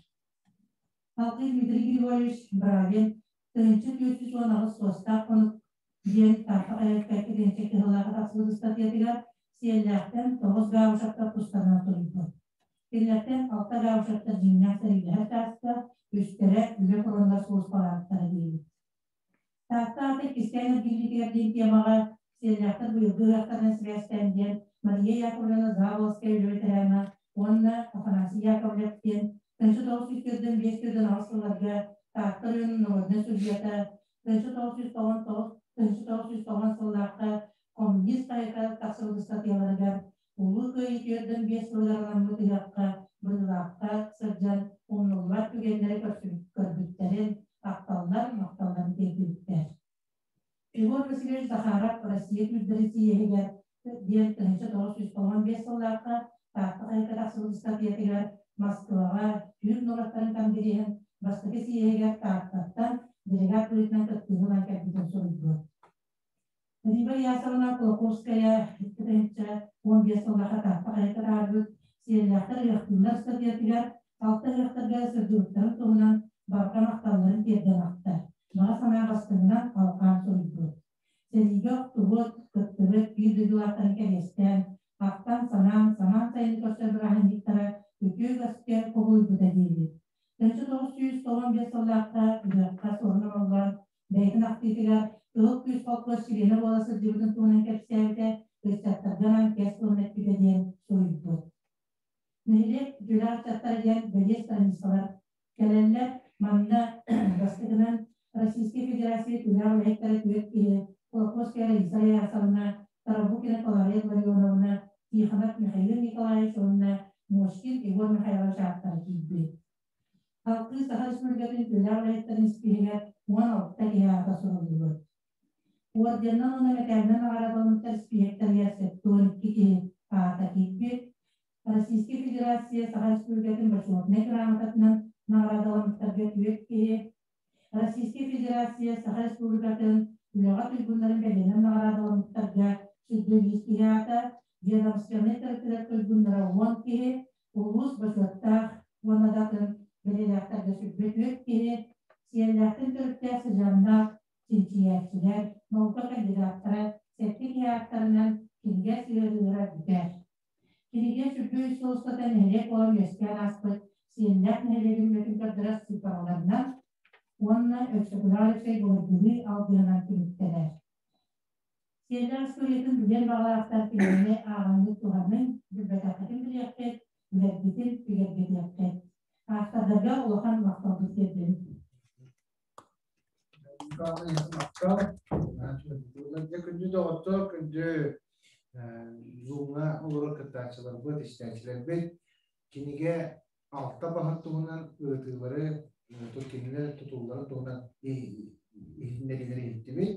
Салгыы Дмитрий Григорьевич Бравин 1418 суостаах хонук диэн Таатта хайатыгар тыһыынча кыһыллааҕы тахсыбыт ыстатыйатыгар Сиэллээхтэн тоҕус гаушаттар тустарынан суруйбут. Кинилэртэн алта гаушаттар дьиҥнээх сэриилэһэр чааска, үстэрэ үлэ фронугар сулууспалаабыттара диэбит. Таатта аата иккистээн эргиллиитигэр диэн темаҕа Сиэллээхтэр быйылгы ыһыахтарынан сибээстээн диэн Мария Яковлевна Заболоцкая үлэ ветерана уонна Афанасий Яковлев диэн 1995 сылларга Таатта оройуонун народнай судьуйата 1999-1990 сыллаахха Коммунист хаһыакка тахсыбыт ыстатыйаларыгар Улуу Кыайыы 45 сылыгар анаммыт ыһыахха Быһыылаахха сылдьан умнуллубат түгэннэри көрбүттэрин ахталлар, махталларын тиэрдибиттэр. Егор Васильевич Захаров Россия күүрдэрин сийиэһигэр диэн 1995 сыллаахха Таатта хаһыакка тахсыбыт ыстатыйатыгар Москваҕа түүр норуоттарын конгреһын бастакы сийиэһигэр Тааттаттан делегат быһыытынан кыттыыны ылан кэлбитин суруйбут. Рима Ясовна Кулаковская 2015 сыллаахха Таатта хаһыакка таһаарбыт «Сиэллээхтэр ыһыахтыыллар» ыстатыйатыгар алта ыһыахтарга сылдьыбыттарын туһунан барҕа махталларын тиэрдэн ахтар. Баҕа санаа бастыҥынан алҕаан суруйбут. Сэриигэ охтубут, кыттыбыт биир дойдулаахтарын кэриэстээн, ахтан-санаан, самаан сайыны көрсөр бырааһынньыктара үтүө үгэскэ кубулуйбута диэбит. 1995 сыллаахха ыһыахха суорун омоллоон бэйэтин ахтыытыгар Кыһыл күүс холкуос чилиэнэ буола сылдьыбытын туһунан кэпсээбитэ, ыччаттарга анаан кэс тылын эппитэ диэн суруйбут. Нэһилиэк үтүөлээх ыччаттара диэн бэлиэ страницалар кэлэллэр. Манна бастакынан Российскай Федерация үтүөлээх үлэһиттэрэ түөрт киһи Кулаковская Раиса Ясовна, Тарабукина Клария Ларионовна, Тихонов Михаил Николаевич уонна Мошкин Егор Михайлович ааттара киирбит. Халкыы Саха Республикатын үтүөлээх үлэһиттэрин испииһэгэр 16 киһи аата суруллубут. Орденынан уонна мэтээлинэн наҕараадаламмыттар испииһэктэригэр 72 киһи аата киирбит. Российскай Федерация Саха Республикатын Бочуотунай грамотатынан наҕараадаламмыттарга түөрт киһи, Российскай Федерация Саха Республикатын үлэҕэ туйгуннарын бэлиэнэн наҕараадаламмыттарга 105 киһи аата, ведомственнай тэрилтэлэр туйгуннара 10 киһи, улуус бочуоттаах уонна да атын бэлиэлээхтэргэ 24 киһи, сиэллээхтэн төрүттээх сыдьааннаах чинчийээччилэр, наука кандидаттара сэттэ киһи ааттарынан кинигэ сыһыарыылара бүтэр. Кинигэ сүргү үс сыл устата нэһилиэк буолан үөскээн ааспыт Сиэннээх нэһилиэгин үлэтин көрдөрөр сыыппараларынан уонна Өксөкүлээх Алексей былыргылыы алгыһынан түмүктэнэр. Сиэннээх историятын билиэн баҕалаахтар кинигэни ааҕаҥҥыт туһаныҥ, билбэтэххитин билиэххит, билэргитин бигэргэтиэххит. Автордарга улахан махталбыт тиэрдэбит. Күндү доҕоттор, күндү Zoom-ҥа олорор кыттааччыларбыт, истээччилэрбит кинигэ алта баһын туһунан ыытыылары, кинилэр тутулларын туһунан иһитиннэриилэри иһиттибит.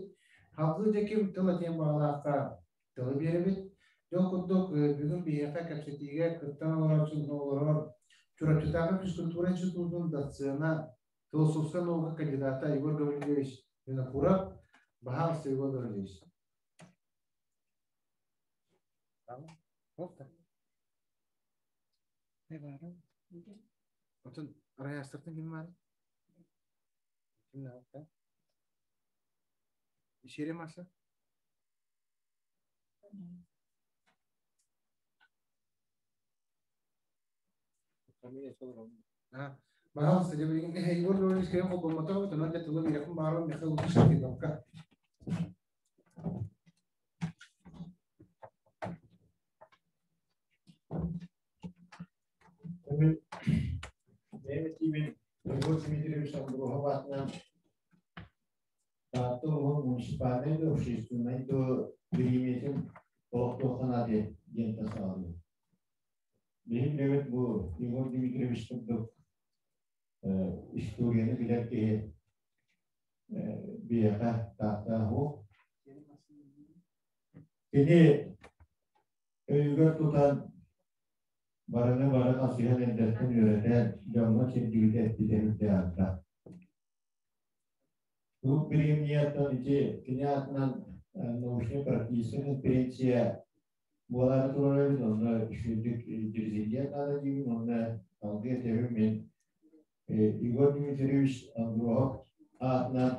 Салгыы дьэ ким тыл этиэн баҕалаахха тылы биэрэбит. Дьол курдук бүгүн биһиэхэ кэпсэтиигэ кыттан олорор Чурапчытааҕы физкультура институтун доцена Философскай наука кандидата Егор Гаврильевич Винокуров. Баһаалыста, Егор Гаврильевич. Отон Раястартан ким бар? Ким не Ишере маса? Пожалуйста, Егор Григорьевич кэлэн холбоммотох, онон дьэ тылы биэрэхпин баҕарабын Михаил Лукич Титовка. Бэйэм этиибин Егор Дмитриевич Амбруһов аатынан Таатта улууһун муниципальнай да общественнай да бириэмийэтин олохтуохха наада диэн саҕалыыр. Биһиги билэбит бу Егор Дмитриевич курдук историяны билэр киһи биһиэхэ Таатта суох. Кини өйүгэр тутан барыны бары хасыһан эрдэттэн үөрэтэн, дьоҥҥо сирдиибитэ эппитэ үрдээх. Бу премияттан ити кини аатынан научнай-практическай конференция буолаары турар эбит, онно үчүгэйдик президент наада диибин, уонна салгыы этэбин мин Егор Дмитриевич Андрохов аатынан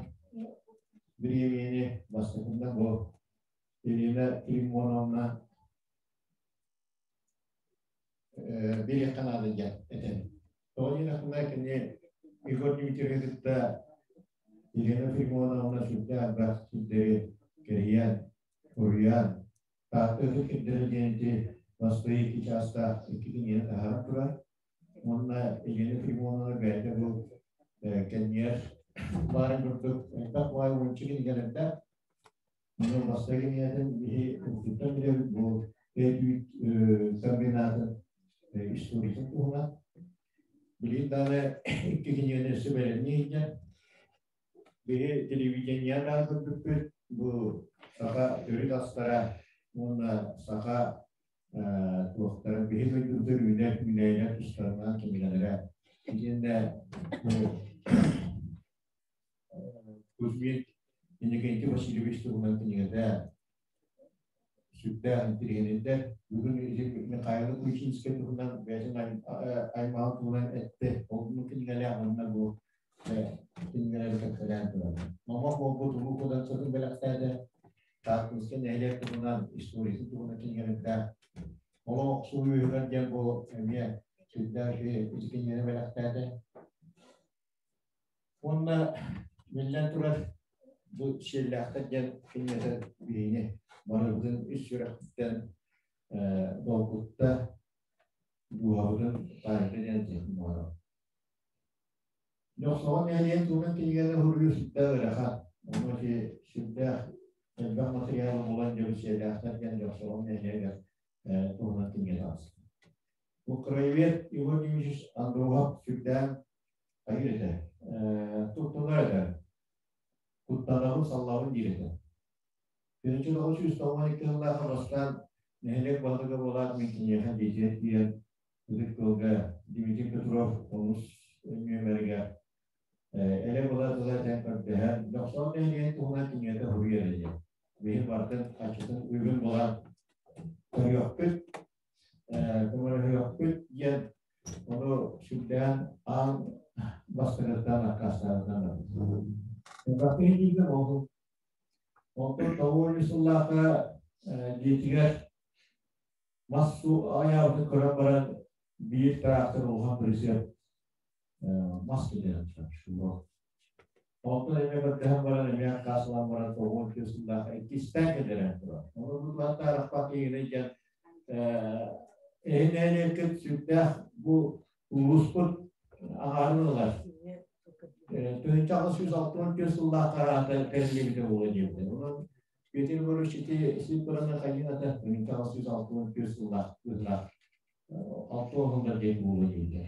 бириэмийэни бастакынан бу Елена Филимоновна биэриэххэ наада диэн этэбин. Тоҕо диэтэххинэ кини Егор Дмитриевич кытта Елена Филимоновна сүрдээх элбэх сирдэри кэрийэн, суруйан, Таатта ытык сирдэрэ диэн ити бастакы икки чаастаах икки кинигэни таһааран турар. Уонна Елена Филимоновна бэйэтэ бу кэннигэр Баарын курдук элбэх баай уонча кинигэлэрдээх. Онон бастакы кинигэтин биһи уруккуттан билэбит бу эт-үүт комбинатын историятын туһунан. Билигин даҕаны икки кинигэни өссө бэлэмнии сылдьар. Биһи телевидениеҕа даҕаны көрбүппүт бу саха төрүт астара уонна саха туохтара биһи дойдубутугар үүнэр үүнээйилэр тустарынан кинигэлэрэ итиэннэ бу Кузьмин Иннокентий Васильевич туһунан кинигэтэ сүрдээх интириэһинэйдэр. Бүгүн Михаил Кульчинскай туһунан бэйэтин аймаҕын туһунан эттэ. Ол кинигэлээх уонна бу кинигэлэри кэпсэлээн турар. Номох буолбут улуу куданцатын бэлэхтээтэ. Тааттынскай нэһилиэк туһунан историятын туһунан кинигэлэрдээх. Олох охсуу үөһүгэр диэн бу эмиэ сүрдээх ити кинигэни бэлэхтээтэ. Уонна биллэн турар бу сиэллээхтэр диэн кинигэтэ биһигини барыбытын үс сүрэхпиттэн долгутта, дууһабытын таайда диэн этиэхпин баҕарабын. Дьохсоҕон нэһилиэгин туһунан кинигэни суруйуу сүрдээх ыарахан. Онно ити сүрдээх элбэх матырыйаалы булан дьон сиэллээхтэр диэн Дьохсоҕон нэһилиэгэр туһунан кинигэ таҕыста. Бу краевед Егор Дмитриевич Андрохов сүрдээх хайыыр этэ, туттунар этэ, куттанабын, саллабын диир этэ. 1992 сыллаахха бастаан нэһилиэк баһылыга буолаат мин киниэхэ дьиэтигэр киирэн Ытык Кылга Дмитрий Петров онус нүөмэригэр элэ-была тыла этэн көрдөһөн, Дьохсоон нэһилиэгин туһунан кинигэтэ суруйар этэ. Биһи барытын аччытын үбүн булан көрүөхпүт, көмөлөһүөхпүт диэн ону сүрдээн аан бастакыттан аккаастаабытынан барбыт. Элбэхтик иһитиитэ буолбут. Онтон тоҕус сыллаахха дьиэтигэр мас айаабытын көрөн баран биир трактор улахан прицеп мас киллэрэн турар. Онтон эмиэ көрдөһөн баран эмиэ аккаасылаан баран 93 сыллаах иккистээн киллэрэн турар. Ону бу туһантаарахпат киһини диэн эһинээниэккит сүрдээх бу улууспут аҥаарын ылар. 1864 сыллаах хараата тэриллибитэ буолуо диэбитэ. Онон Петр Егорович ити сыыппараны хайыата 1864 сыллаах быһыылаах 60 сыллар диэн буолуо диэбитэ.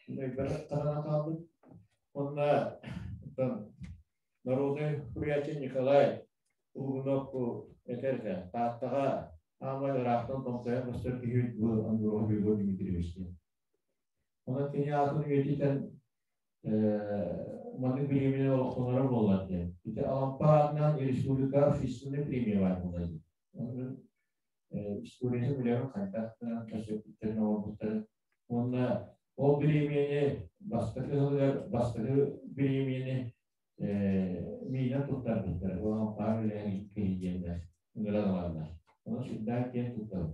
Өйбөр тарана хаалбыт. Онно народный суруйааччы Николай Угунов этэр этэ, Тааттаҕа аамай ыраахтан тоҥсойон көстөр киһи бу Андрохов Егор Дмитриевич диэн. Онон кини аатын үйэтитэн маннык бириэмийэ олохтоноро буоллар диэн. Ити Алампа аатынан республика общественный премия баар буолла дии. Онон историяны билэбин хайдах гынан көрсөппүттэрин оҥорбуттарын. Уонна ол бириэмийэни бастакы сылыгар бастакы бириэмийэни миинэн туттарбыттар. Ол Алампаҕа үлэлээн киһи диэннэр ыҥыран ыланнар. Онон сүрдээх киэн туттабын.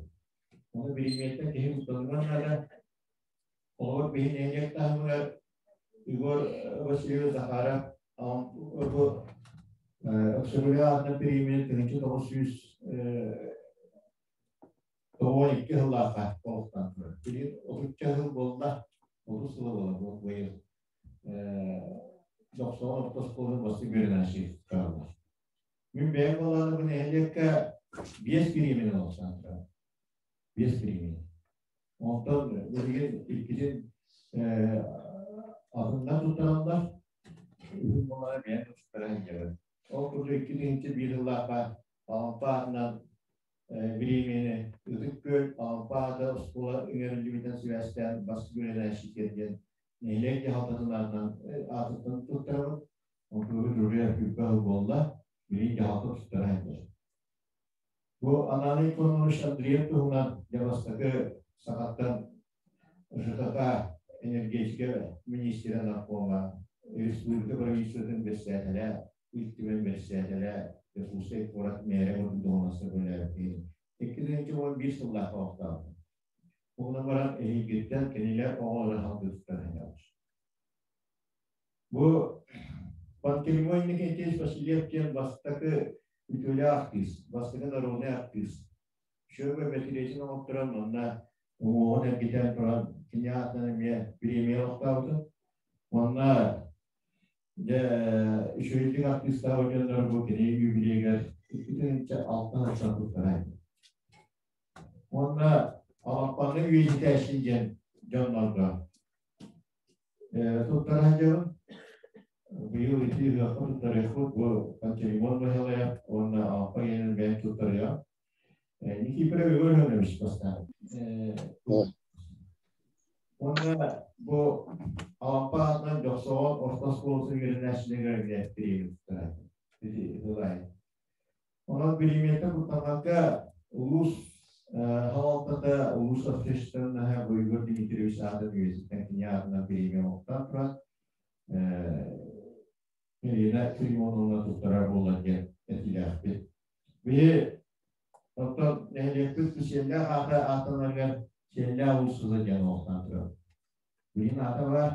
Ону бириэмийэттэн киһи куттаныман наада. Олор биһи нэһилиэк таһымыгар Егор Васильевич Захаров бу Өксөкүлээх аатынан премия 1992 сыллаахха олохтоон турар. Билигин отучча сыл буолла, 30 сыла буолла бу быйыл Дохсоҕон орто оскуолатын бастыҥ үөрэнээччи хаалла. Мин бэйэм буоллаҕына бу нэһилиэккэ биэс премияны олохтоон турар. Биэс премия. Онтон билигин иккитин атыннар туттараллар. Үһүн буоллаҕына бэйэм туттара сылдьабын. Ол курдук 2001 сыллаахха Алампа аатынан бириэмийэни Ытык Күөл Алампа аата оскуола ыҥырыллыбытынан сибээстээн бастакы үөрэнээччитигэр диэн нэһилиэк дьаһалтатын аатынан аатыттан туттарабын. Онтубут Руля күүппэ сыл буолла. Билигин дьаһалта туттара сылдьар. Бу Ананий Кононович Андреев туһунан дьэ бастакы сахаттан ЖКХ энергетика министрэ наркома, республика правительствотын бэрэссэдээтэлэ, Ил Түмэн бэрэссэдээтэлэ, Дьокуускай куорат мэрэ курдук дуоһунаска үлэлээбит 2011 сыллаах олохтообут. Уонна баран эһиилгиттэн кинилэр оҕолоро салгыыттан сылдьаллар. Бу Пантелеймон Никитич Васильев диэн бастакы үтүөлээх артыыс, бастакы народнай артыыс. Шөбө мэтириэтин оҥотторон манна уҥуоҕун эргитэн туран кини аатынан эмиэ премия олохтообутун. Уонна Дьэ, үчүгэйдик артыыстаабыт дьоннор бу кини юбилейгар 2006 сылтан туттарай. Уонна Алаппаны үйэтитээччи диэн дьоннорго туттара сылдьабын. Быйыл ити ыһыахха туттарыахпыт бу Пантелеймон Баһылайа уонна Алаппа генин бэйэм туттарыам. Никифоров Егор Иванович бастаан. Уонна бу Алампа аатынан Дьохсоҕон орто оскуолатын үөрэнээччилэригэр эмиэ бириэмэ туттарар. Онон бириэмийэттэн куттаммакка улуус салалтата, улуус общественноһа бу Егор Дмитриевич аатын үйэтиттэн кини аатынан бириэмийэ оҥортоон туран Ирина Филимоновна туттарар буолла диэн этиилээхпит. Биһи оттон нэһилиэкпит Сиэллээх аата ааттанарыгар Сиэллээх уулуссата диэн олохтоон турар. Билигин аата баар,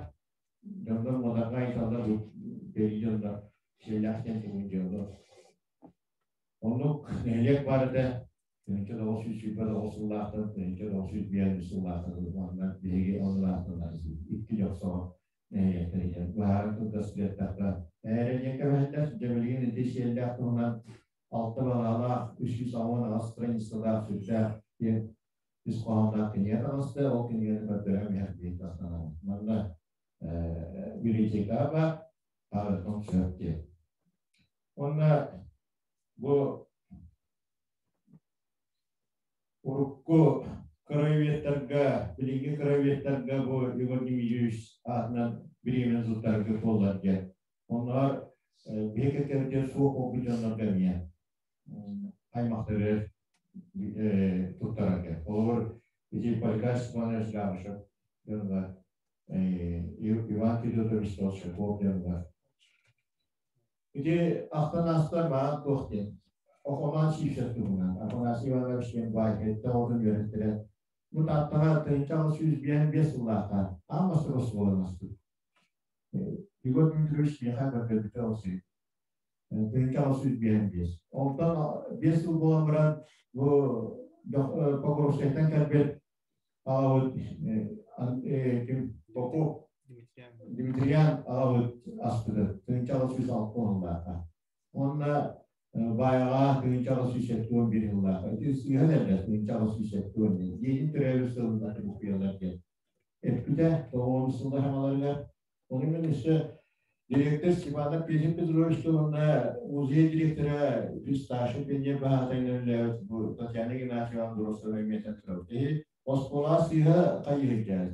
дьоннор муодарга ыйыталлар бу бэлии дьоннор Сиэллээх диэн тугун дьоннор. Оннук нэһилиэк баар этэ, 1929 сыллаахтан 1905 сыллаахтан уонна биһиги оннулаахтан икки дьохсоҕо нэһилиэктэригэр быһааран кылгас диэтэххэ эрэниэккэ кэбиһэллэр. Дьэ билигин ити сиэллээх туһунан алта балаалаах, 368 страницалаах сүрдээх диэн үс хоһоонноох кинигэ таҕыста. Ол кинигэни көрдөрөн иһэр биир тахсанан. Манна библиотека баар, аарыттан сөп диэн. Уонна бу урукку краеведтарга, билиҥҥи краеведтарга бу Егор Дмитриевич аатынан бириэмэни туттарарга буоллар диэн. Онноор биһи кэккэбитигэр суох буолбут дьоннорго эмиэ аймахтары туттарарга. Холобур, ити Поликарп Степанович Габышев дьонугар, Иван Федотович Толщаков дьонугар. Ити ахтан аастар маан туох диэн. Охомаан Сивцев туһунан Афанасий Иванович диэн баай сэттэ оҕотун үөрэттэрэн бу Тааттаҕа 1855 сыллаахха аан бастакы оскуоланы аспыт. Егор Дмитриевич миэхэ көрдөрбүтэ ол сир. 1855. Онтон 5 сыл буолан баран бу Покровскайтан кэлбит аҕабыт ким Попов Дмитриан аҕабыт аспыта 1860 сыллаахха. Уонна Баайаҕа 1871 сыллаахха. Ити сыыһа элбэх 1870 диэн. Ленин төрөөбүт сылын букуйалар диэн. Эппитэ тоҕуон сыллар хаҥаларыгар. Оны мен өссө директор Степанов Петр Петрович уонна музей директора Писташев пионер баһаатайынан үлэлээбит бу Татьяна Игнатьева Андросова эмиэ турабыт. Оскуола сыыһа хайыһырдьаат.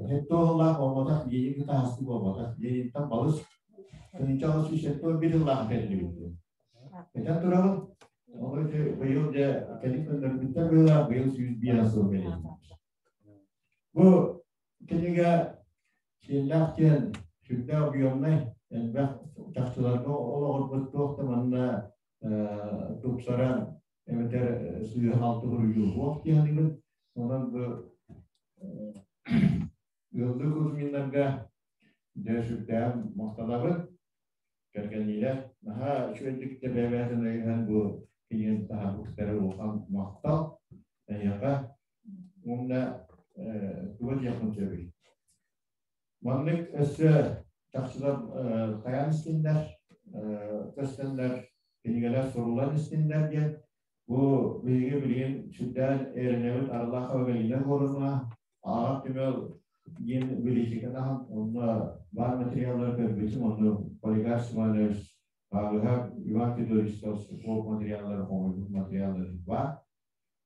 Хеттоолаах буолбатах, Ленин кытаһасты буолбатах. Ленинтэн балыс 1971 сыллаах кэллибит. Этэн турабын, ону быйыл дьэ кэлин көннөрбүттэр быһыылаах, быйыл 105 сыл кэлин. Бу кинигэ Сиэллээх диэн сүрдээх объемнай, элбэх чахчыларга олоҕурбут туох да манна тупсаран эбэтэр сыыһа-халты суруйуу диэхинигин. Онон бу ыаллыы Кузьминнарга дьэ сүрдээх махтанабын. Кэргэнниилэр наһаа үчүгэйдик да бэйэ-бэйэтин өйөһөн бу кинигэни таһаарбыттара улахан махтал эйиэхэ. Уонна тугу диэхпин сөбүй? Маннык өссө чахчылар тайаан истиннэр, көстөннөр, кинигэлэр суруллан истиннэр диэн бу биһиги билигин сүрдээн эрэнэбит Арылаах Галина Егоровна ааҕар түмэл диэн библиотеканы аһан онно баар материаллары көрбүтүм, онно Поликарп Иванович Павлович Иван Федорович Толстяков материаллары хомуйбут материаллары баар.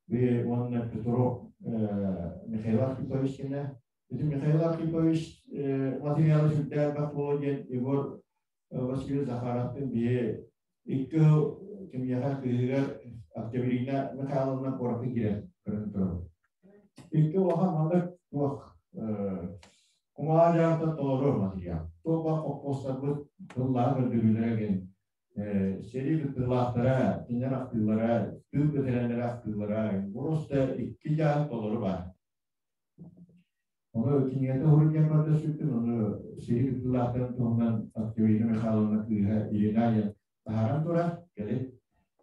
Уонна Петров Михаил Архипович диэнэ. Ити Михаил Архипович материалы сүрдээх элбэх буолуо диэн Егор Васильевич Захаровтыын биһи икки сыл кимиэхэ кыыһыгар Октябрина Михайловна куоракка киирэн көрөн турабыт. Икки улахан маннык туох кумаа дьаартан толору материал. Туох баар хоппуостарбыт тыллаах көрдөрүүлэрэ диэн сэрии кыттыылаахтара, кинилэр ахтыылара, тыыл бэтэрээннэрэ ахтыылара просто икки дьаһан толору баар. Ону кинигэтэ уһуйан көрдөспүппүн, ону сэрии кыттыылаахтарын туһунан Октябрина Михайловна кыыһа Ирина диэн таһааран турар, кэлин.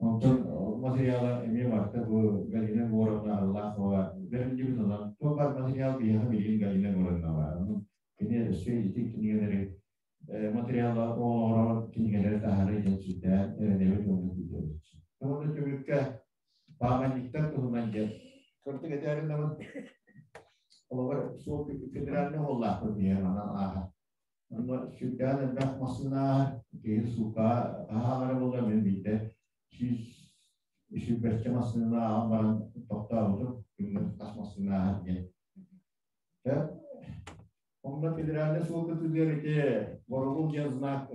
Онтон материала эмиэ барыта бу Галина Егоровна Арылахова бэриллибит, онон туох баар материал биһиэхэ билигин Галина Егоровна баар. Онон кини өссө ити кинигэлэри материала оҥорор кинигэлэри таһаарыы диэн сүрдээн эрэнэбит уонна күүтэбит. Уонна түмүккэ пааматниктар туһунан диэн кырдык этээриннабын олоҕор суол федеральный уоллаахпыт биһиэ манан ааһар. Онно сүрдээн элбэх массыына ааһар, киһи суукка ааҕара буолла мин биирдэ 120 массыына ааҕан баран тохтообутум, күҥҥэ хас массыына ааһар диэн. Онно федеральный суол кытыытыгар ити Боробул диэн знак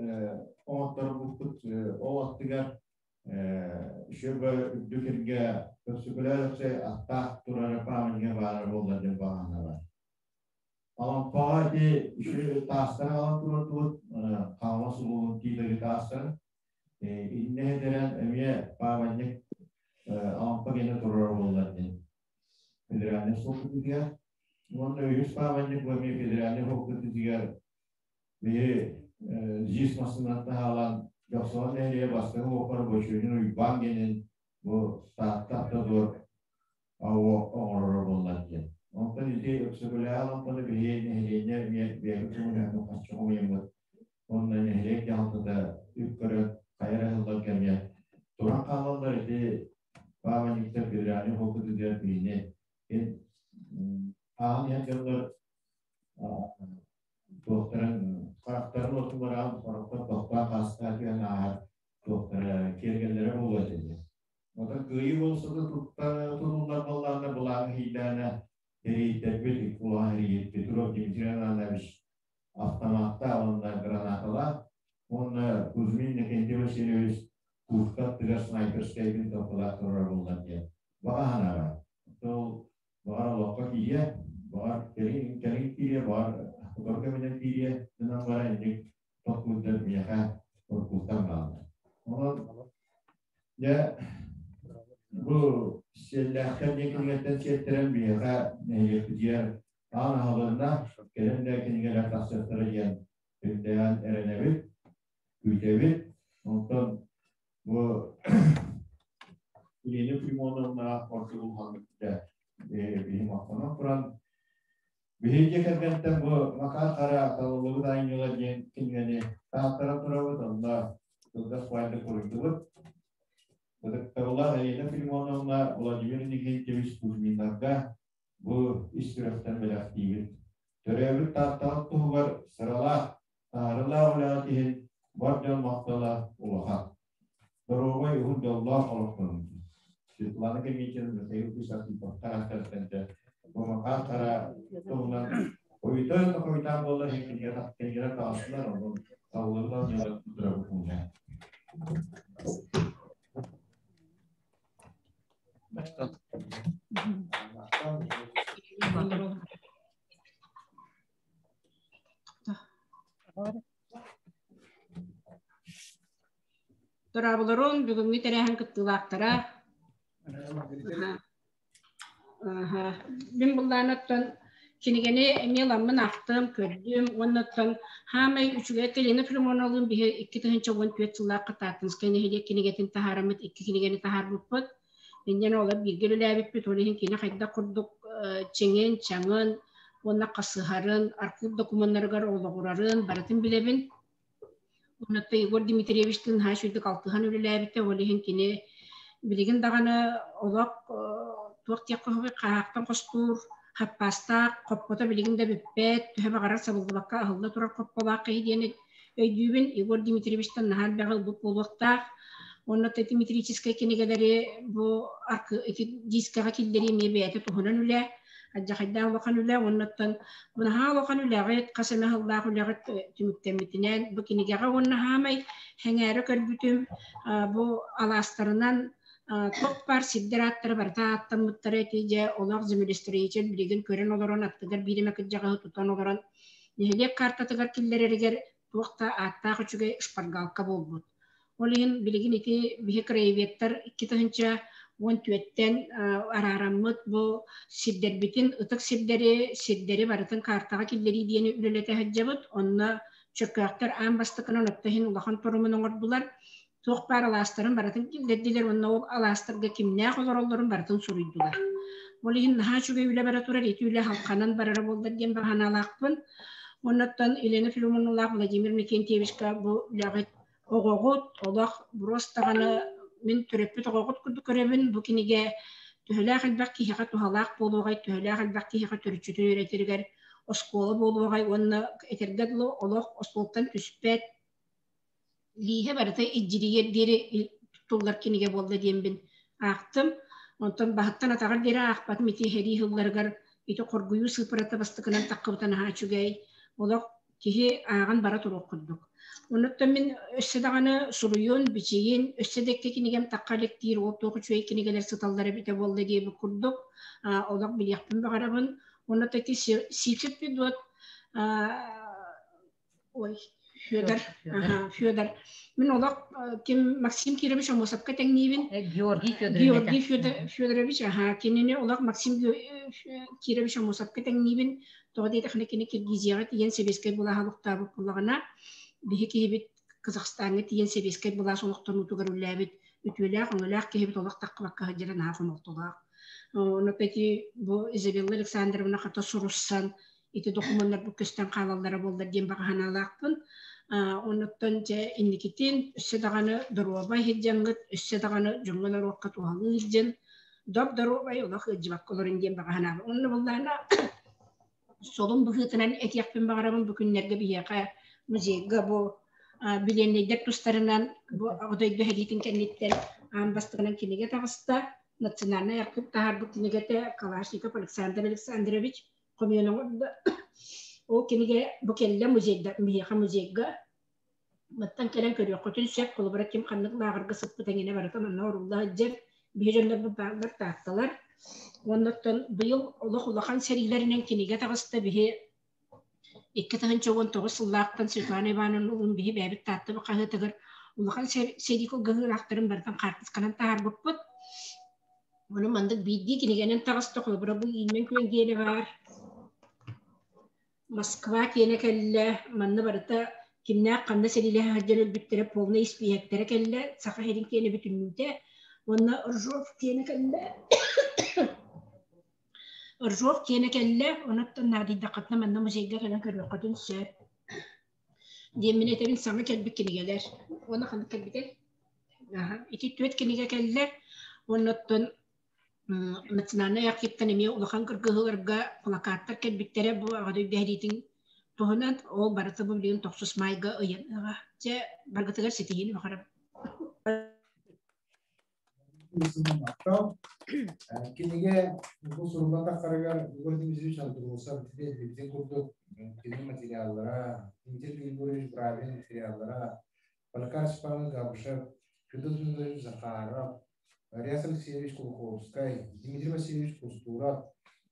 оҥотторбуппут ол аттыгар Шөбө үрдүк сиргэ Өксөкүлээх Өксөй аттаах турара памятнига баара буолла диэн баҕаналар. Алампаҕа ити таастары аҕалан турардыбыт, Хаҥалас улууһун тиитэри таастарын. Иннэ этэрэн эмиэ памятник Алампа гэнэ турара буолла диэн федеральный суол кытыытыгар. Уонна үһүс пааманньык бу эмиэ федеральный суол кытыытыгар биһи ЗИС массыынан таһаалаан Дьохсоҕон нэһилиэгэ бастакы уоппар Бочуонун Уйбаан диэнин бу Таатта автодор АУо оҥороро буолла диэн. Онтон ити Өксөкүлээх Алампаны биһи нэһилиэнньэ эмиэ бэйэбит көмөлөһөн харчы хомуйаммыт уонна нэһилиэк дьаһалтата үп көрөн хайа эрэ сыллар кэмҥэ туран хаалаллар ити пааманньыктар федеральнай холкутугар биһини ааһан иһэн дьоннор туохтарын харахтарын отулараан сорохтор тохтоон хаастаах түһэн ааһар туохтара киэргэллэрэ буолуо этилэр. Оттон кыайыы болсута тутуллар буоллаҕына былааҥы иһийдээнэ эрийтэрбит улахан эрийит Петров Дмитрий Иванович автоматтаах уонна гранаталаах уонна Кузьмин Никентий Васильевич пушка аттыгар снайперскай винтовкалаах турар буоллар диэн баҕа санаа Ол баҕар олоххо киириэ, баҕар кэлин кэлин киириэ, баҕар сотору кэминэн киириэ гынан баран инник тохтуурдар миэхэ уруккуттан бааллар. Онон дьэ бу сиэллээхтэр диэн кинигэттэн сиэттэрэн биһиэхэ нэһилиэкпитигэр аан аһылынна, кэлин да кинигэлэр тахсыахтара диэн үрдээн эрэнэбит, күүтэбит. Онтон бу Елена Филимоновна ордук улаханнык биһи махтанан туран биһиги дьиэ кэргэнтэн бу Макар Хара талыллыбыт айымньылар диэн кинигэни тааттаран турабыт, онно кылгас файлы суруйдубут. Ытыктабыллаах Елена Филимоновна Владимир Никитич Кузьминнарга бу ис сүрэхтэн бэлэхтиибит. Төрөөбүт Тааттаҕыт туһугар сыралаах, таһаарыылаах үлэҕит иһин бар дьон махтала улахан. Доруобай уһун дьоллоох олохтонун. Светлана Комитина, Михаил Писатиповтар аттарыттан бу Макар Хара туһунан ойутан да хойутаан буолла кинигэлэр таҕыстылар, онон саллыбыт дьыала турабыт Дорооболорун, бүгүҥҥү тэрээһин кыттыылаахтара. Мин буллаан оттон кинигэни эмиэ ламмын аахтым, көрдүм уонна оттон хаамай үчүгэй Елена Филимоновалыын биһи 2014 сыллаахха Тааттинскай нэһилиэк кинигэтин таһаараммыт икки кинигэни таһаарбыппыт. Инньэн олор бииргэ үлэлээбиппит, ол иһин кини хайдах курдук чиҥин, чаҥын уонна хасыһарын, архыып докумуоннарыгар олоҕурарын барытын билэбин. Уонна Егор Дмитриевичтыын наһаа үчүгдүк алтыһан үлэлээбитэ, ол иһин кини билигин даҕаны олох туох диэххэ сөбүй, хаһаахтан хостуур хаппаастаах хоппото билигин да бүппэт, төһө баҕарар сабыллыбакка аһылла турар хопполоох киһи диэн өйдүүбүн. Егор Дмитриевичтан наһаа элбэҕи ылбыт буолуохтаах. Уонна метрическэй кинигэлэри бу ити дискэҕэ киллэрии эмиэ бэйэтэ туһунан үлэ. Алдьархайдаах улахан үлэ уоннаттан наһаа улахан үлэҕит, хас эмэ сыллаах үлэҕит түмүктэммитинэн бу кинигэҕэ уонна хаамай сэҥээрэ көрбүтүм бу алаастарынан туох баар сирдэр ааттара барыта ааттаммыттара ити дьэ олох землестроитель билигин көрөн олорон аттыгар биир эмэ кырдьаҕаһы тутан олорон нэһилиэк картатыгар киллэрэригэр туох да ааттаах үчүгэй шпаргалка буолбут. Ол иһин билигин ити биһи краеведтар 2014-тэн араараммыт бу сирдэрбитин, ытык сирдэри, сирдэри барытын картаҕа киллэрии диэни үлэлэтэ сылдьабыт. Онно чөркөөхтөр аан бастакынан отто иһин улахан торумун оҥордулар. Туох баар алаастарын барытын киллэрдилэр уонна ол алаастарга кимнээх олороллорун барытын суруйдулар. Ол иһин наһаа үчүгэй үлэ бара турар, ити үлэ халханан барара буоллар диэн баҕанаалаахпын. Оннуттан Елена Филимоновналаах Владимир Микентьевичка бу үлэҕит оҕоҕут олох буруос даҕаны мин төрөппүт оҕоҕут курдук көрөбүн. Бу кинигэ төһөлөөх элбэх киһиэхэ туһалаах буолуоҕай, төһөлөөх элбэх киһиэхэ төрүччүтүн үөрэтэригэр оскуола буолуоҕай уонна этэргэ дылы олох остуолтан түспэт лииһэ барыта илдьирийэр диэри туттуллар кинигэ буолла диэммин аахтым. Онтон баһыттан атаҕар диэри аахпатым ити сэрии сылларыгар ити хоргуйуу сыыппарата бастакынан таххыбыта наһаа үчүгэй. Олох киһи ааҕан бара туруох курдук. Онуттан мин өссө даҕаны суруйуон, бичийин, өссө да икки кинигэм тахха илик диир ол туох үчүгэй кинигэлэр сыталлар эбитэ буолла диэбит курдук олох билиэхпин баҕарабын. Онно таки Сивцев Федот ой Федор, Федор. Мин олох ким Максим Кирович Амосовка тэҥниибин. Георгий Федорович. Георгий Федорович, аха, кинини олох Максим Кирович Амосовка тэҥниибин. Тоҕо диэтэххинэ кини Киргизияҕа тиийэн сэбиэскэй былааһы олохтообут буоллаҕына, биһи киһибит Казахстаҥҥа тиийэн сэбиэскэй былаас олохтонуутугар үлэлээбит үтүөлээх, өҥөлөөх киһибит олох таххыбакка сылдьара наһаа хомолтолоох. Ону ити бу Изабелла Александровна хата суруссан ити докумуоннар бу көстөн хаалаллара буоллар диэн баҕа санаалаахпын. Онуттан дьэ инникитин өссө даҕаны доруобай сылдьаҥҥыт, өссө даҕаны дьоҥҥо норуокка туһалыы сылдьан доп-доруобай олох ыалдьыбакка олорун диэн баҕа санаабын. Онно буллаана солун быһыытынан этиэхпин баҕарабын бу күннэргэ биһиэхэ музейга бу билиэннэйдэр тустарынан бу Аҕа дойду сэриитин кэнниттэн аан бастакынан кинигэ таҕыста. Национальнай архыып таһаарбыт кинигэтэ Калашников Александр Александрович хомуйан оҥордо. Ол кинигэ бу кэллэ музейда, биһиэхэ музейга маттан кэлэн көрүөххүтүн сөп. Холобура ким ханнык лааҕырга сыппыт эҥинэ барыта манна орулла сылдьар. Биһи дьоннорбут бааллар, таатталар. Уоннаттан быйыл олох улахан сэриилэринэн кинигэ таҕыста. Биһи 2019 сыллаахтан Светлана Ивановна биһи бэйэбит Тааттабы хаһыатыгар улахан сэрии кылгыһыылаахтарын барытын хаартысканан таһаарбыппыт. Ону маннык биирдии кинигэнэн таҕыста, холобура бу Иинмэн күөн диэни баар. Москва киэнэ кэллэ, манна барыта кимнээх ханна сэриилэһэ сылдьан өлбүттэрэ полный испииһэктэрэ кэллэ, Саха сирин киэнэ бүтүннүүтэ уонна Ржов киэнэ кэллэ. Ржов киэнэ кэллэ, онуттан наадыйдаххытына манна музейга кэлэн көрүөххүтүн сөп. Диэммин этэбин саҥа кэлбит кинигэлэр. Уонна ханнык кэлбитэй? Ити түөрт кинигэ кэллэ. Уонна оттон национальнай архивтан эмиэ улахан кыргыһыыларга плакаттар кэлбиттэрэ бу Аҕа дойду сэриитин туһунан ол барыта бу билигин тохсус маайга ыйаныаҕа. Дьэ баргытыгар ситиһиини баҕарабын. Кинигэ бу суруллан тахсарыгар Егор Дмитриевич Андросов билбитин курдук кини материаллара, Дмитрий Григорьевич Бравин материаллара, Поликарп Степанович Габышев, Федот Федорович Захаров, Реас Алексеевич Кулаковскай, Дмитрий Васильевич Кустуров,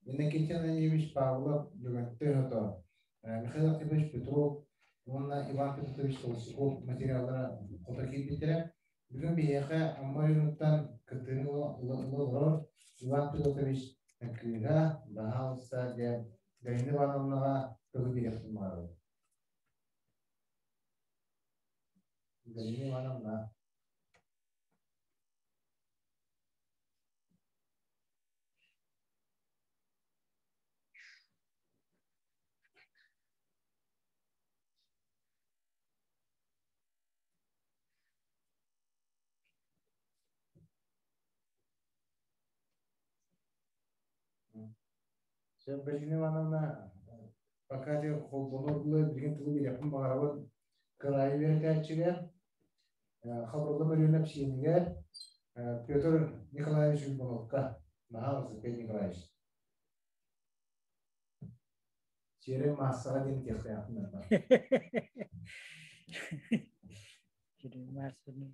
Иннокентий Ананьевич Павлов, Лөгөнтөй Ото, Михаил Архипович Петров уонна Иван Петрович Толстяков материаллара хото киирбиттэрэ. Бүгүн биһиэхэ Амма оройуонуттан кыттыыны ыла олорор Иван Федотович кыыһа, баһаалыста диэн Галина Ивановнаҕа тылы биэриэхпин баҕарабын. Галина Ивановна. Галина Ивановна, пока де холбонор булы билген тылы бириэхпин баҕарабын кыраайы үөрэтээччигэ, Хабырылла Мөрүөнэп сиэнигэр Петр Николаевич Уйбановка. Наһаа Петр Николаевич. Сиэрэй маассаҕа диэн этиэхтээхпин наада. Сиэрэй маассаны.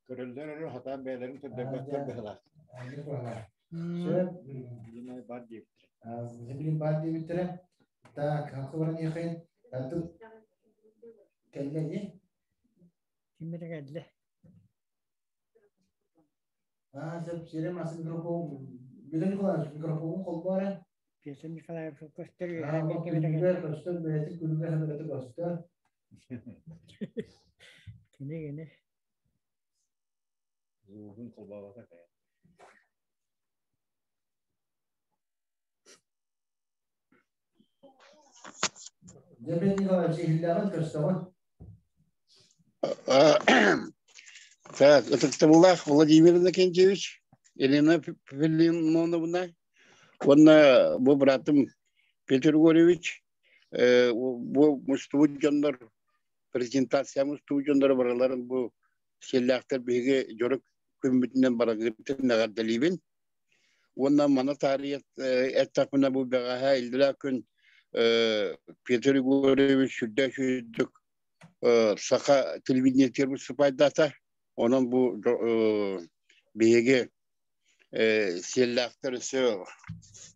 Көрөллөр эрэ хатаан бэйэлэрин көрдөрбөттөр быһылаах. Сөп. Бар диэбиттэрэ. Билин бар диэбиттэрэ. Так, хабаран иэхэйин. Кэллэ ини. Ким эрэ кэллэ. Аа, сөп, сиэрэ масы микрофон. Бүдэ Николаевич, микрофонун холбоо эрэ. Петр Николаевич көстөр үөһээ ким эрэ кэллэ. Көстөр, бэйэтин күлүгэр хабарата көстөр. Кини кини. Звугун холбообото кайа. Дмитрий Николаевич, иһиллэҕин көрсөҕүн. Так, ытыктабыллаах Владимир Иннокентьевич, Елена Филимоновна, уонна бу братым Петр Григорьевич, бу мустубут дьоннор, презентация мустубут дьоннор барыларын бу сиэллээхтэр биһиги дьоро күммүтүнэн барыгытын эҕэрдэлиибин. Уонна маны таарыйа эттэхпинэ бу бэҕэһээ иллэрээ күн Петр Егорович сүрдээх үчүгэйдик саха телевидениетигэр выступайдаата. Онон бу биһиги сиэллээхтэр өссө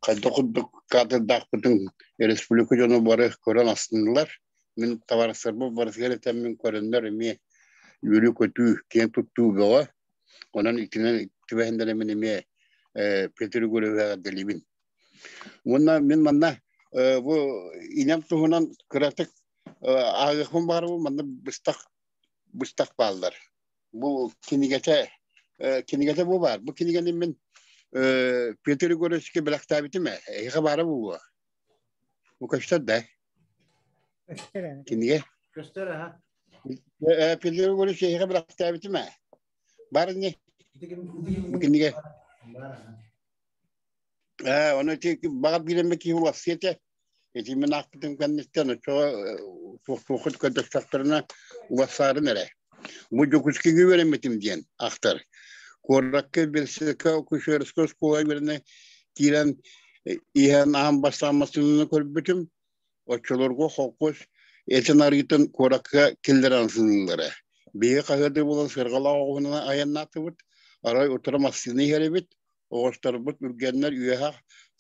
хайдах курдук кадрдаахпытын республика дьоно бары көрөн астыннылар. Мин табаарыстарбын барытыгар этэммин көрөннөр эмиэ үөрүү-көтүү, киэн туттуу бөҕө. Онон итинэн түбэһиннэрэ мин эмиэ Петр Егоровиһы эҕэрдэлиибин. Уонна мин манна бу инэм туһунан кыратык ааҕыахпын баҕарабын, манна быстах быстах бааллар. Бу кинигэтэ кинигэтэ бу баар. Бу кинигэни мин Петр Егоровичка бэлэхтээбитим ээ. Эһиэхэ баара буолуо. Бу көстөр да? Көстөр. Кинигэ? Көстөр аха. Петр Егорович эһиэхэ бэлэхтээбитим ээ. Бар ини. Бу кинигэ. Ону ити баҕар биирэммэ киһи уларсыа этэ. Ити мин аахпытым кэнниттэн оччоҕо туохтуоххут көрдөстөхтөрүнэ уларсаарын эрэ. Бу Дьокуускайга үөрэммитим диэн ахтар. Куоракка Бельсека акушерскай оскуола үөрэнэ киирэн иһэн аан бастаан массыынаны көрбүтүм. Оччолорго холкуос этин арыытын куоракка киллэрэн сыныыллара. Биһиги хаһыаты булан сырҕалаах оҕуһунан айаннаатыбыт. Арай утары массыына иһэр эбит. Оҕустарбыт үргэннэр үөһэ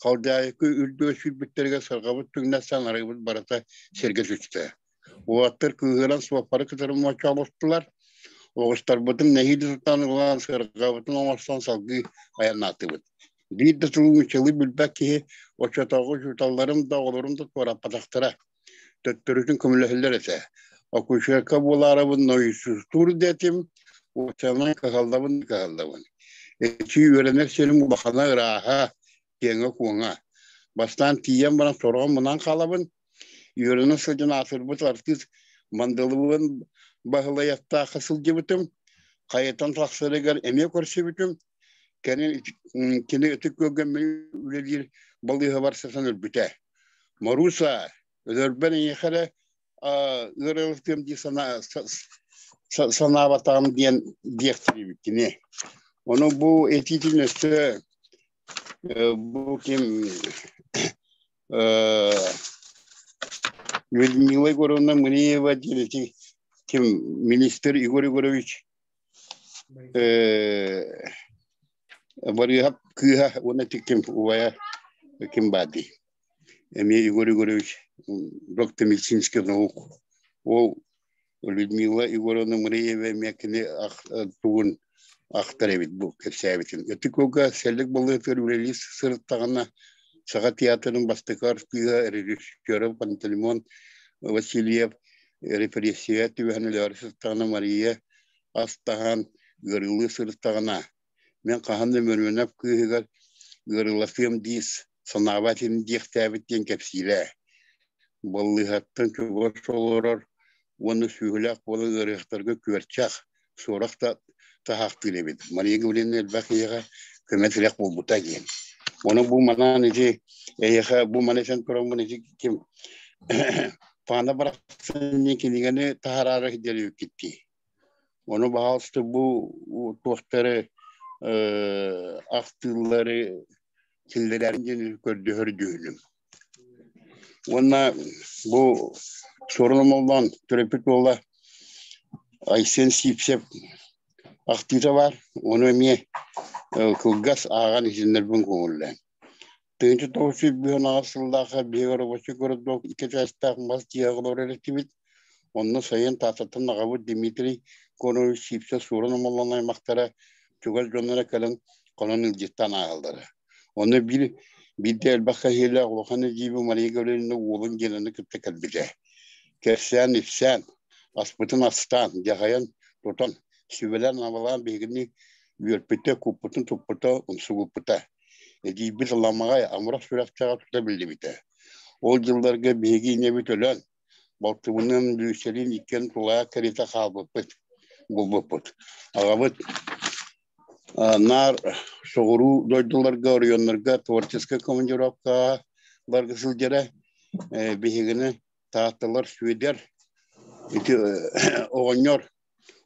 халдьаайыкы үрдүгэр сүүрбүттэригэр сырҕабыт түҥнэстэн арыыбыт барыта сиргэ түстэ. Уолаттар кыыһыран суоппары кытары мочообустулар. Оҕустарбытын нэһиилэ тутан ылан сырҕабытын оҥостон салгыы айаннаатыбыт. Биир да тылы нууччалыы билбэт киһи оччотооҕу учууталларым да оҕолорум да туораппатахтара. Төттөрүтүн көмөлөһөллөр этэ. Акушерка буолаарабын нойсустуур диэтим, уочанан кыһаллабын кыһаллабын. Эчи үөрэнэр сирим улахана ырааһа, киэҥэ-куоҥа. Бастаан тиийэн баран сороҕун мунан хаалабын. Үөрэнэ сылдьан аатырбыт артыыс Мандалыбын Баһылайаттаахха сылдьыбытым. Хайатан тахсарыгар эмиэ көрсүбүтүм. Кэнин кини ытык күөлгэ үлэлиир балыыһабар сытан өлбүтэ. Маруса, өлөрбөн эйиэхэ эрэ ыарыылыктыам дии санаабатаҕым диэн диэхтиибит кини. Ону бу этиитин өссө бу ким Людмила Егоровна Мыреева диэн ити ким министр Егор Егорович Барыыһап кыыһа уонна ити ким убайа ким баадый эмиэ Егор Егорович доктор медицинских наук ол Людмила Егоровна Мыреева эмиэ кини тугун ахтар эбит бу кэпсээбитин. Ити куга сэллик балыытыгар үлэлии сырыттаҕына Саха театрын бастакы артыыһа режиссера Пантелеймон Васильев репрессия түбэһэн өлөөрү сыттаҕына Мария ас таһан ыарыылыы сырыттаҕына мин хаһан да Мөрүөнэп кыыһыгар ыарыылатыам дии санаабат этим диэхтээбит диэн кэпсиирэ. Балыыһаттан чугас олорор уонна сүөһүлээх буолан ыарыһахтарга күөрчэх, суорах да таһаахтыыр эбит. Мария Гавриловна элбэх киһиэхэ көмө-тирэх буолбута диэн. Ону бу манан ити эйиэхэ бу маны этэн тураммын ити ким Паана барахсан кинигэни таһараары диэри дии. Ону баһаалыста бу туохтары ахтыылары киллэрэрин диэн көрдөһөр дьүһүнүм. Уонна бу Суорун Омоллоон төрөппүт уола Айсен Сивцев ахтыыта баар. Ону эмиэ кылгас ааҕан иһитиннэрбин көҥүллээн. 1998 сыллаахха биһиги рабочий городок икки чаастаах мас дьиэҕэ олорор этибит. Онно сайын Тааттаттан аҕабыт Дмитрий Конович Сивцев Суорун Омоллоон аймахтара чугас дьонноро кэлэн хонон ыалдьыттаан ааһаллара. Онно биир биирдэ элбэх кэһиилээх улахан эдьиийбин Мария Гаврильевна уолун Генаны кытта кэлбитэ. Кэпсээн-ипсээн, аспытын астаан, дьаһайан, тутан, сүбэлээн-абалаан биһигини Үөрпүтэ, куппутун туппута, умсугуппута. Эдьиийбит Ламаҕай амарах сүрэхтээҕэ тута биллибитэ. Ол дьылларга биһиги инньэбит өлөн, балтыбыныын Лүүсэлиин иккиэн тулаайах кэриэтэ хаалбыппыт, булбуппут. Аҕабыт наар соҕуруу дойдуларга, оройуоннарга творческай командировкаҕа барга сылдьара. Биһигини Таатталар Сүөдэр ити оҕонньор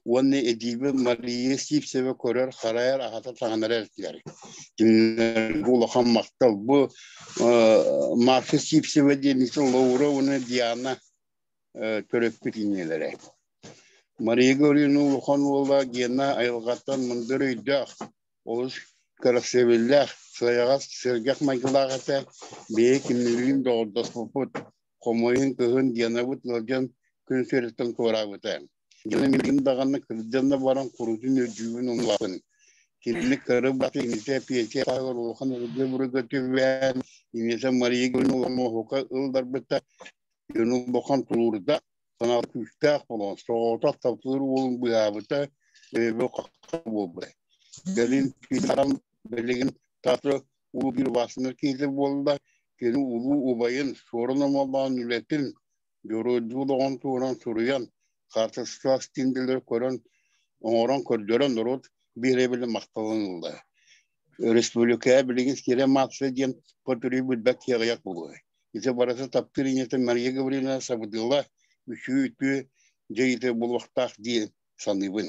уонна эдьиийбит Мария Сивцева көрөр, харайар, аһата таҥнарар этилэр. Кинилэргэ улахан махтал. Бу Маша Сивцева диэн ити Лаура уонна Диана төрөппүт иннилэрэ. Мария Гавриловна улахан уола Гена айылҕаттан мындыр өйдөөх, олус кэрэхсэбиллээх, сыайаҕас, сэргэх майгылаах этэ. Бэйэ кинилиин доҕордоспуппут. Хомойун кыһын Генабыт ыалдьан күн сириттэн туораабыта. Гена миигин даҕаны кырдьан да баран курутун үрдүүбүн умнубаппын. Кинини кыры баты инитэ Петя таһыгар улахан ырга-бырга түбээн, инитэ Мария Гавриловна ылларбыта, дьону улахан тулуурдаах, санаата күүстээх буолан, соҕотох таптыыр уолун быыһаабыта, өйөбүл хахха буолбута. Кэлин билигин Таатта улуу биир убаастынар киһитэ буолла. Кини улуу убайын Суорун Омоллоон үлэтин, дьоруойдуу олоҕун туһунан суруйан, хаартыскалаах стенделэри көрөн, оҥорон көрдөрөн норуот биһирэбилин махталын ылла. Республикаҕа билигин сирэ маасса диэн патруй билбэт киһи буолуо. Ити барыта таптыыр ийэтэ Мария Гавриловна сабыдыала үчүгэй үтүө дьайыыта буолуохтаах дии саныыбын.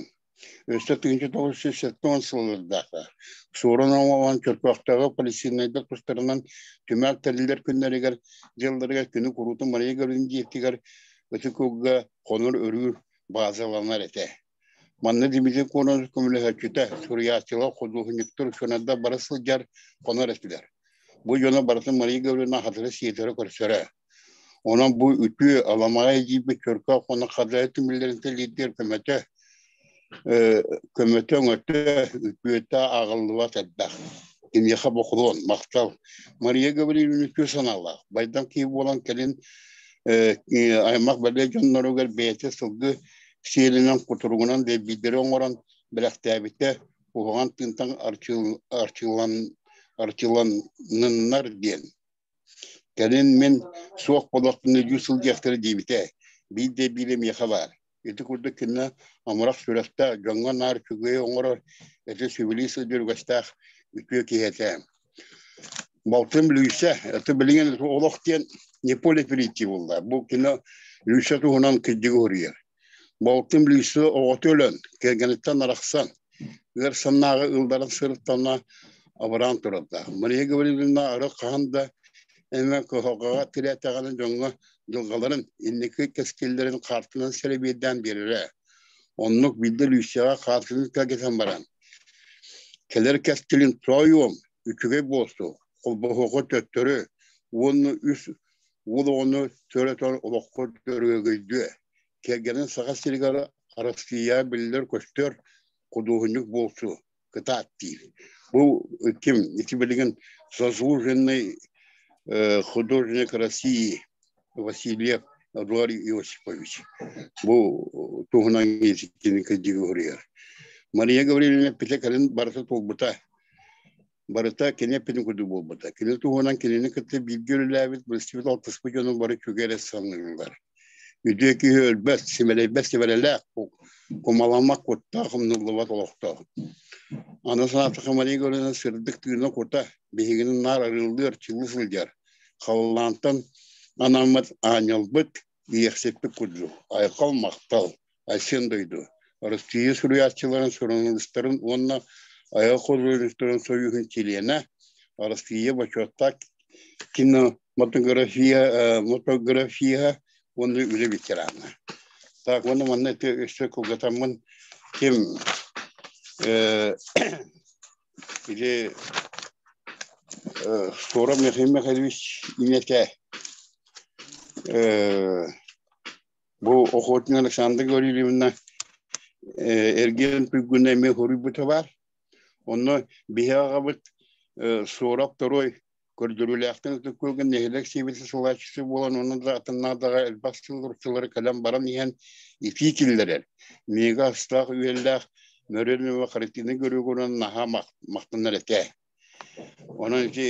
Өссө 1970 сыллардаахха Суорун Омоллоон Чөркөөхтөөҕү полицейнайдар тустарынан түмэл тэриллэр күннэригэр дьылларыгар күнү куруутун Мария Гавриловна дьиэтигэр Ытык Кулга хонор өрүүр баазаланар этэ. Манна Дмитрий Кононович көмөлөһөөччүтэ, суруйааччылар, худуоһунньуктар, учуонайдар бара сылдьар, хонор этилэр. Бу дьоно барытын Мария Гавриловна хатыры сиэтэрэ көрсөрө. Онон бу үтүө аламаҕай эдьиийбит Чөркөөх уонна Хадайа түмэллэрин тэлиирдиэр көмөтө көмөтө өҥөтө үтүөтэ ааҕыллыбат элбэх. Киниэхэ бокулуон, махтал. Мария Гаврильевна үтүө санаалаах, байдам киһи буолан кэлин аймах бэлиэ дьонноругар бэйэтэ сылгы сиэлинэн кутуругунан дэбиидэри оҥорон бэлэхтээбитэ куһаҕан тыынтан арчыланныннар диэн. Кэлин мин суох буолуохпун өйдүү сылдьыахтара диэбитэ. Биир да биирэ миэхэ баар. Ити курдук кинини амарах сүрэхтээх, дьоҥҥо наар үчүгэйи оҥорор, ити сөбүлүү сылдьар үгэстээх үтүө киһи этэ. Балтым Лүүсэ, это билигин олох диэн не поле перейти буолла. Бу кино Лүүсэ туһунан кырдьыгы суруйар. Балтым Лүүсэ оҕото өлөн, кэргэниттэн арахсан, ыар санааҕа ылларан сырыттаҕына абыраан турарда. Мария Гаврильевна арыт хаһан да эмэ кыһалҕаҕа тирээтэҕинэ дьоҥҥо дьылҕаларын, инники кэскиллэрин хаартынан сэрэбиэйдээн биэрэрэ. Оннук биирдэ Лүүсэҕэ хаартыны кэлгэтэн баран, кэлэр кэскилин тоойуом, үчүгэй буолсу, холбоһуоҕу төттөрү уонна үс уол оҕону төрөтөн олоххо өрөгөйдүө. Кэргэнин Саха сиригэр Арассыыйа биллэр-көстөр худуоһунньук буолсу кытаат диир. Бу ким ити билигин заслуженный художник России Васильев Эдуард Иосифович. Бу туһунан кини кырдьыгы суруйар. Мария Гаврильевна эппитэ кэлин барыта туолбута. Барыта кини эппитин курдук буолбута. Кини туһунан кинини кытта бииргэ үлэлээбит, билсибит алтыспыт дьону бары үчүгэй эрэ саныыллар. Үтүө киһи өлбөт, симэлэйбэт сибэрэлээх, кумаламмат куттаах, умнуллубат олохтоох. Аны санаатахха Мария Гавриловна сырдык тыына кута биһигини наар арыаллыы арчылыы сылдьар. Халлаантан анаммыт аанньалбыт, иэхсиппит курдук. Айхал махтал, Айсен дойду, Россия суруйааччыларын, суруналыыстарын уонна айар художниктарын союһун чилиэнэ, Россия бочуоттаах кинематография мотография уонна үлэ ветерана. Так, уонна манна ити өссө кылгатаммын ким или Суора Михаил Михайлович ийэтэ Бу Охотин Александра Гаврильевна эргиэн туйгуна эмиэ хоруйбута баар. Онно биһи аҕабыт Суорап Торуой көрдөрүүлээхтэн ытык нэһилиэк сиэбитэ салааччысы буолан онно да атыннаадаҕа элбэх сыл урукчулары кэлэн баран иһэн итии киллэрэр. Миэгэ астаах үөллээх Мөрөнү Харитина көрүгүнэн наһаа махтанар этэ. Онон ити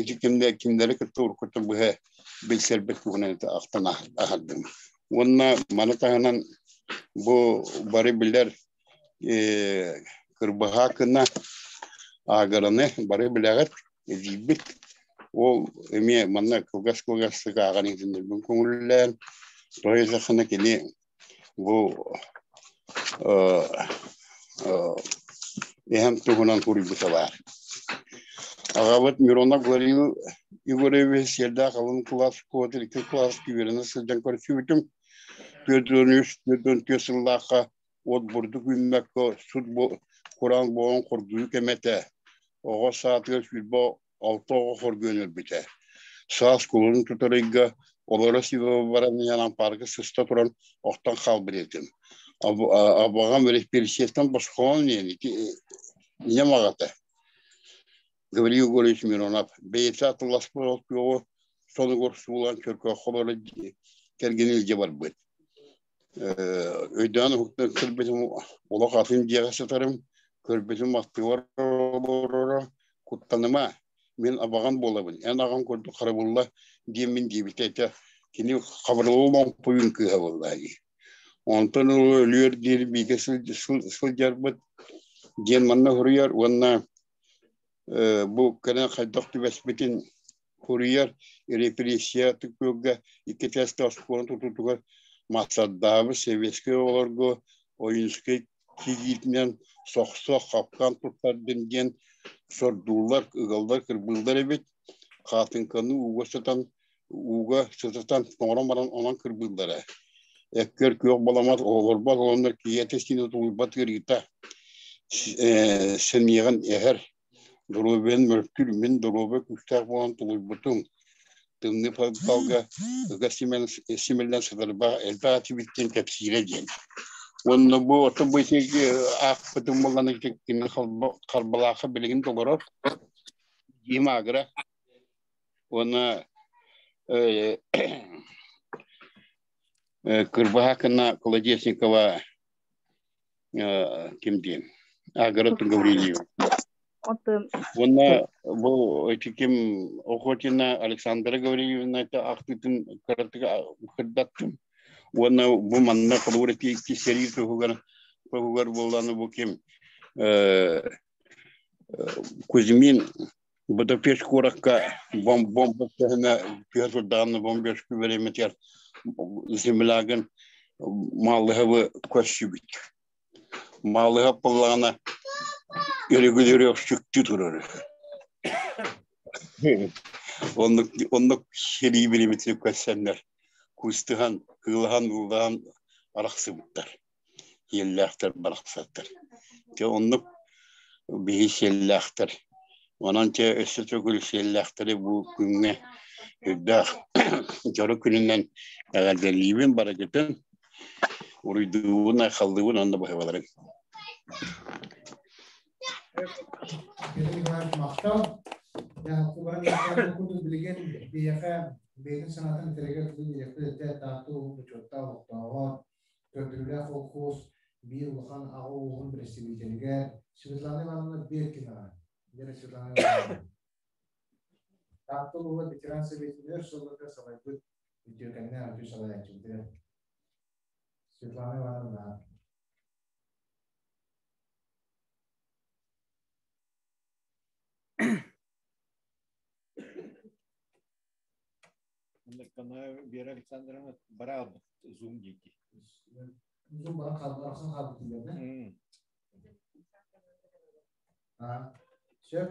ити кимдэ кимдери кытта уруккуттан быһа билсэрбит туһунан ахтан аһардым. Уонна маны таһынан бу бары билэр кырбаһаакына аагараны бары билэҕит, эдьиийбит. Ол эмиэ манна кылгас-кылгастык ааҕан иһитиннэрбин көҥүллээн, тоҕо кини бу эһэм туһунан суруйбута баар. Аҕабыт Миронов Гаврил Егорович сиэрдээх алын кылаас куотун икки кылааска үөрэнэ сылдьан көрсүбүтүм. 43-44 сыллаахха от бурдук үүммэккэ сут кураан буолан хоргуйуу кэмэ этэ. Оҕо саатыгар 26 оҕо хоргуйан өлбүтэ. Саас кулун тутар ыйга олоро сибэ баран иһэн ампаарга сыста туран охтон хаалбыт этим. Абаҕам репрессияттан босхолон иһэн ити ийэм аҕата Гаврил Егорович Миронов бэйэтэ атылласпыт ол күөҕү сонугар суулаан чөркөөххө олоро кэргэнин илдьэ барбыт. Өйдөөн уһуктан кэлбитим олох атын дьиэҕэ сытарым, көрбүтүм аттыбар олороро, куттаныма, мин абаҕан буолабын, эн аҕаҥ курдук харабылла диэммин диэбитэ этэ. Кини хабырылла оҥпуйун кыыһа буолла дии. Онтон өлүөр диэри бииргэ сылдьарбыт диэн манна суруйар уонна бу кэлэн хайдах түбэспитин суруйар репрессия түкүргэ икки теста оскуола тутуутугар маастардаабыт сэбиэскэй оҕолорго Ойуунскай кигиитинэн сохсо хапкаан туттардын диэн сордууллар, ыгаллар, кырбыыллар эбит. Хаатыҥканы ууга сытан ууга сытытан тоҥорон баран онон кырбыыллара. Эккэр күөх баламат оҕолорбот олоннор киһи сине тулуйбат ыарыыта сэниэҕин эһэр доруобуйан мөлтүүр мин доруобуйа күүстээх буолан тулуйбутум тымныы балга ыга симэллэн сытарба элбэх этибиттэн кэпсиирэ диэн уонна бу ото бу аахпытым буоллан кини харбалаахха билигин толорор Дима Агра уонна Кырбаһакына Колодезникова ким диэн Агра Гаврильева. Уонна бу ити ким Охотина Александра Гаврильевна это ахтытын кыратык кырдаттым. Уонна бу манна холобур ити сэрии туһугар туһугар буолланы бу ким Кузьмин Будапешт куоракка бомба түһэнэ түһэ турдаҕына бомбежка бириэмэтигэр землягын Маалыһабы көрсүбүт. Маалыһап буоллаҕына өрөгүлөрүөхсүктүү турар. Оннук оннук сэрии бириэмэтигэр көрсөннөр куустуһан, кыылаһан, уулаһан арахсыбыттар. Сиэллээхтэр барахсаттар. Дьэ оннук биһи сиэллээхтэр. Онон дьэ өссө төгүл сиэллээхтэри бу күҥҥэ үрдээх дьоро күнүнэн эҕэрдэлиибин барыгытын. Уруйдуубун, айхаллыыбын уонна баһыыбаларыҥ. Петр Николаевич махтал. Курдук билигин биһиэхэ бэйэтин санаатын этэригэр тылын дириэктэр этэ Таатта улууһун бочуоттаах олохтооҕо Көрдөрүүлээх холкуос биир улахан аҕа ууһун бэрэстэбиитэлигэр Светлана Ивановна Беркинаҕа, Вера Светлана Ивановна, Таатта улууһа ветеран сэбиэтин өр сылларга салайбыт үтүөкэннээх үтүө салайааччыбытыгар Светлана Ивановна. Вера Александровна бараабыт Zoom диэки. Zoom баран хаалбыт, хаалбыт дииллэр да? Сөп.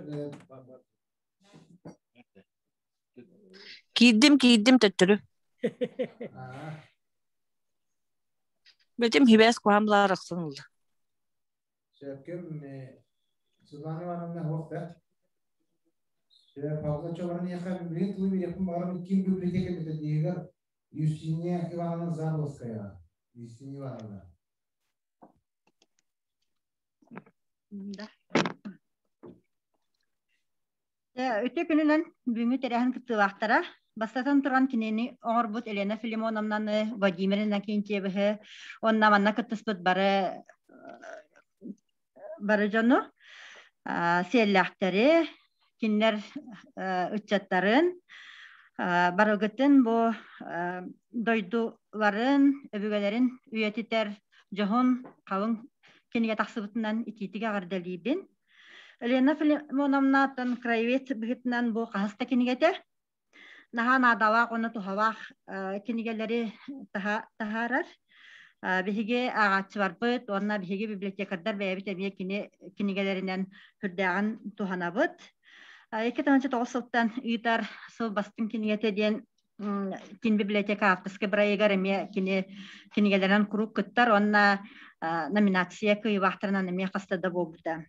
Киирдим, киирдим төттөрү. Бэтим хибээс куһаан булаар ахсын ылла. Сөпкүм Светлана Ивановна суох да? Сөп, Павла Чобаныаха билигин тылы биэриэхпин баҕарабын ким библиотека методиһыгар Юстиния Ивановна Заболоцкая. Юстиния Ивановна. Да. Үтүө күнүнэн бүгүҥҥү тэрээһин кыттыылаахтара бастатан туран кинини оҥорбут Елена Филимоновнаны, Владимир Иннокентьевиһы уонна манна кыттыспыт бары бары дьону, сиэллээхтэри, кинилэр ыччаттарын, барыгытын бу дойдуларын, өбүгэлэрин үйэтитэр дьоһун халыҥ кинигэ тахсыбытынан итиитик эҕэрдэлиибин. Лена Филимоновнаттан краевед быһыытынан бу хаһыс да кинигэтэ. Наһаа наадалаах уонна туһалаах кинигэлэри таһаарар. Биһиги ааҕааччыларбыт уонна биһиги библиотекардар бэйэбит эмиэ кини кинигэлэринэн сүрдээҕин туһанабыт. 2009 сылтан ыытар сыл бастыҥ кинигэтэ диэн кин библиотека авторскай бырайыгар эмиэ кини кинигэлэринэн куруук кыттар уонна номинация кыайыылаахтарынан эмиэ хаста да буолбута.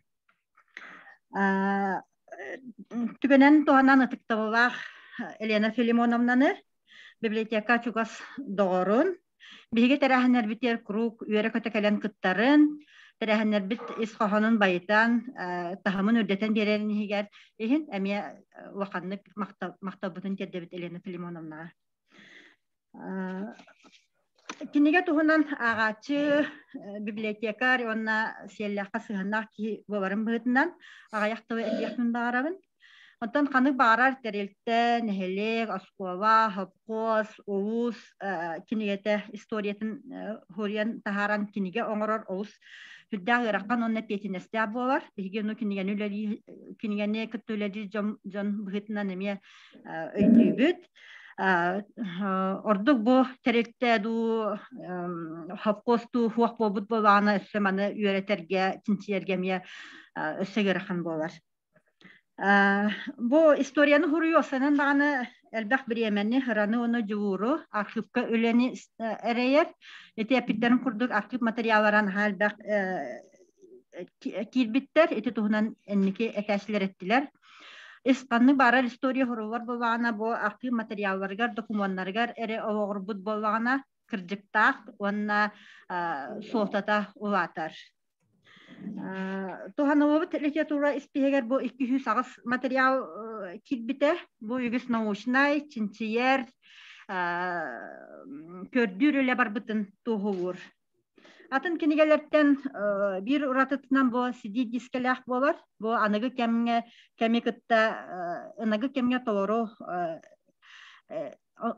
Түгэнэн туһанан ытыктабыллаах Елена Филимоновнаны библиотека чугас доҕорун, биһиги тэрээһиннэрбитигэр куруук үөрэ-көтө кэлэн кыттарын, тэрээһиннэрбит ис хоһоонун байытан, таһымын үрдэтэн биэрэрин иһигэр иһин эмиэ улаханнык махталбытын тиэрдэбит Елена Филимоновнаҕа. Кинигэ туһунан ааҕааччы, библиотекарь уонна сиэллээххэ сыһыаннаах киһи буоларым быһыытынан аҕыйах тылы этиэхпин баҕарабын. Оттон ханнык баҕарар тэрилтэ, нэһилиэк, оскуола, совхоз, улуус кинигэтэ историятын суруйан таһааран кинигэ оҥорор олус сүрдээх ыарахан уонна эппиэтинэстээх буолар. Биһиги ону кинигэни үлэлии кинигэни кытта үлэлиир дьон, дьон быһыытынан эмиэ өйдүүбүт. Ордук бу тэрилтэ дуу, совхоз дуу суох буолбут буоллаҕына өссө маны үөрэтэргэ, чинчийэргэ эмиэ өссө ыарахан буолар. Бу историяны суруйуу санан даҕаны элбэх бириэмэни, ыраны уонна дьулууру, архыыпка үлэни эрэйэр. Ити эппиттэрин курдук архыып материаллара наһаа элбэх киирбиттэр. Ити туһунан инники этээччилэр эттилэр. Ханнык баарар история суруллар буоллаҕына, бу архыып материалларыгар, докумуоннарыгар эрэ олоҕурбут буоллаҕына, кырдьыктаах уонна суолтата улаатар. Туһаныллыбыт литература испииһэгэр бу 208 материал киирбитэ. Бу үгүс научнай, чинчийэр, көрдүүр үлэ барбытын туоһулуур. Атын кинигэлэртэн биир уратытынан бу CD дискэлээх буолар. Бу аныгы кэмҥэ кэми кытта аныгы кэмҥэ толору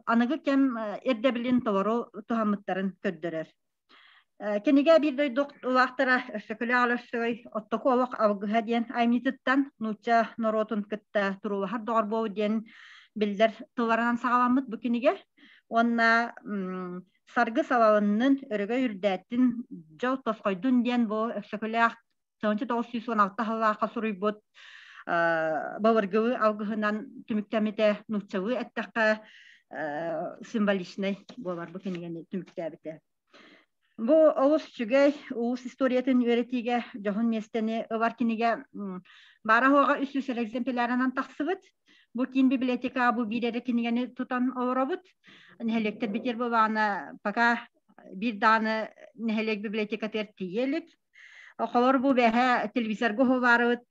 аныгы кэм ирдэбилин толору туһаммыттарын көрдөрөр. Кинигэ биир дойду улаахтара Өксөкүлээх Өлөксөй «Оттоку олох алгыһа» диэн айымньытыттан нуучча норуотун кытта туруулаһар доҕор буолуу диэн биллэр тылларынан саҕаламмыт бу кинигэ. Уонна Саргы салалыннын, өрөгөй үрдээттин, дьол тосхойдун диэн бу Өксөкүлээх 1916 сыллаахха суруйбут былыргылыы алгыһынан түмүктэммитэ нууччалыы эттэххэ символичнай буолар бу кинигэни түмүктээбитэ. Бу олус үчүгэй улуус историятын үөрэтиигэ дьоһун миэстэни ылар кинигэ баара-суоҕа 300 экземплярынан тахсыбыт. Бу киин библиотека бу биир эрэ кинигэни тутан олоробут. Нэһилиэктэр битир буолаана пока биир даҕаны нэһилиэк библиотекатыгар тиийэ илик. Холор бу бэһэ телевизорга уһулаарыбыт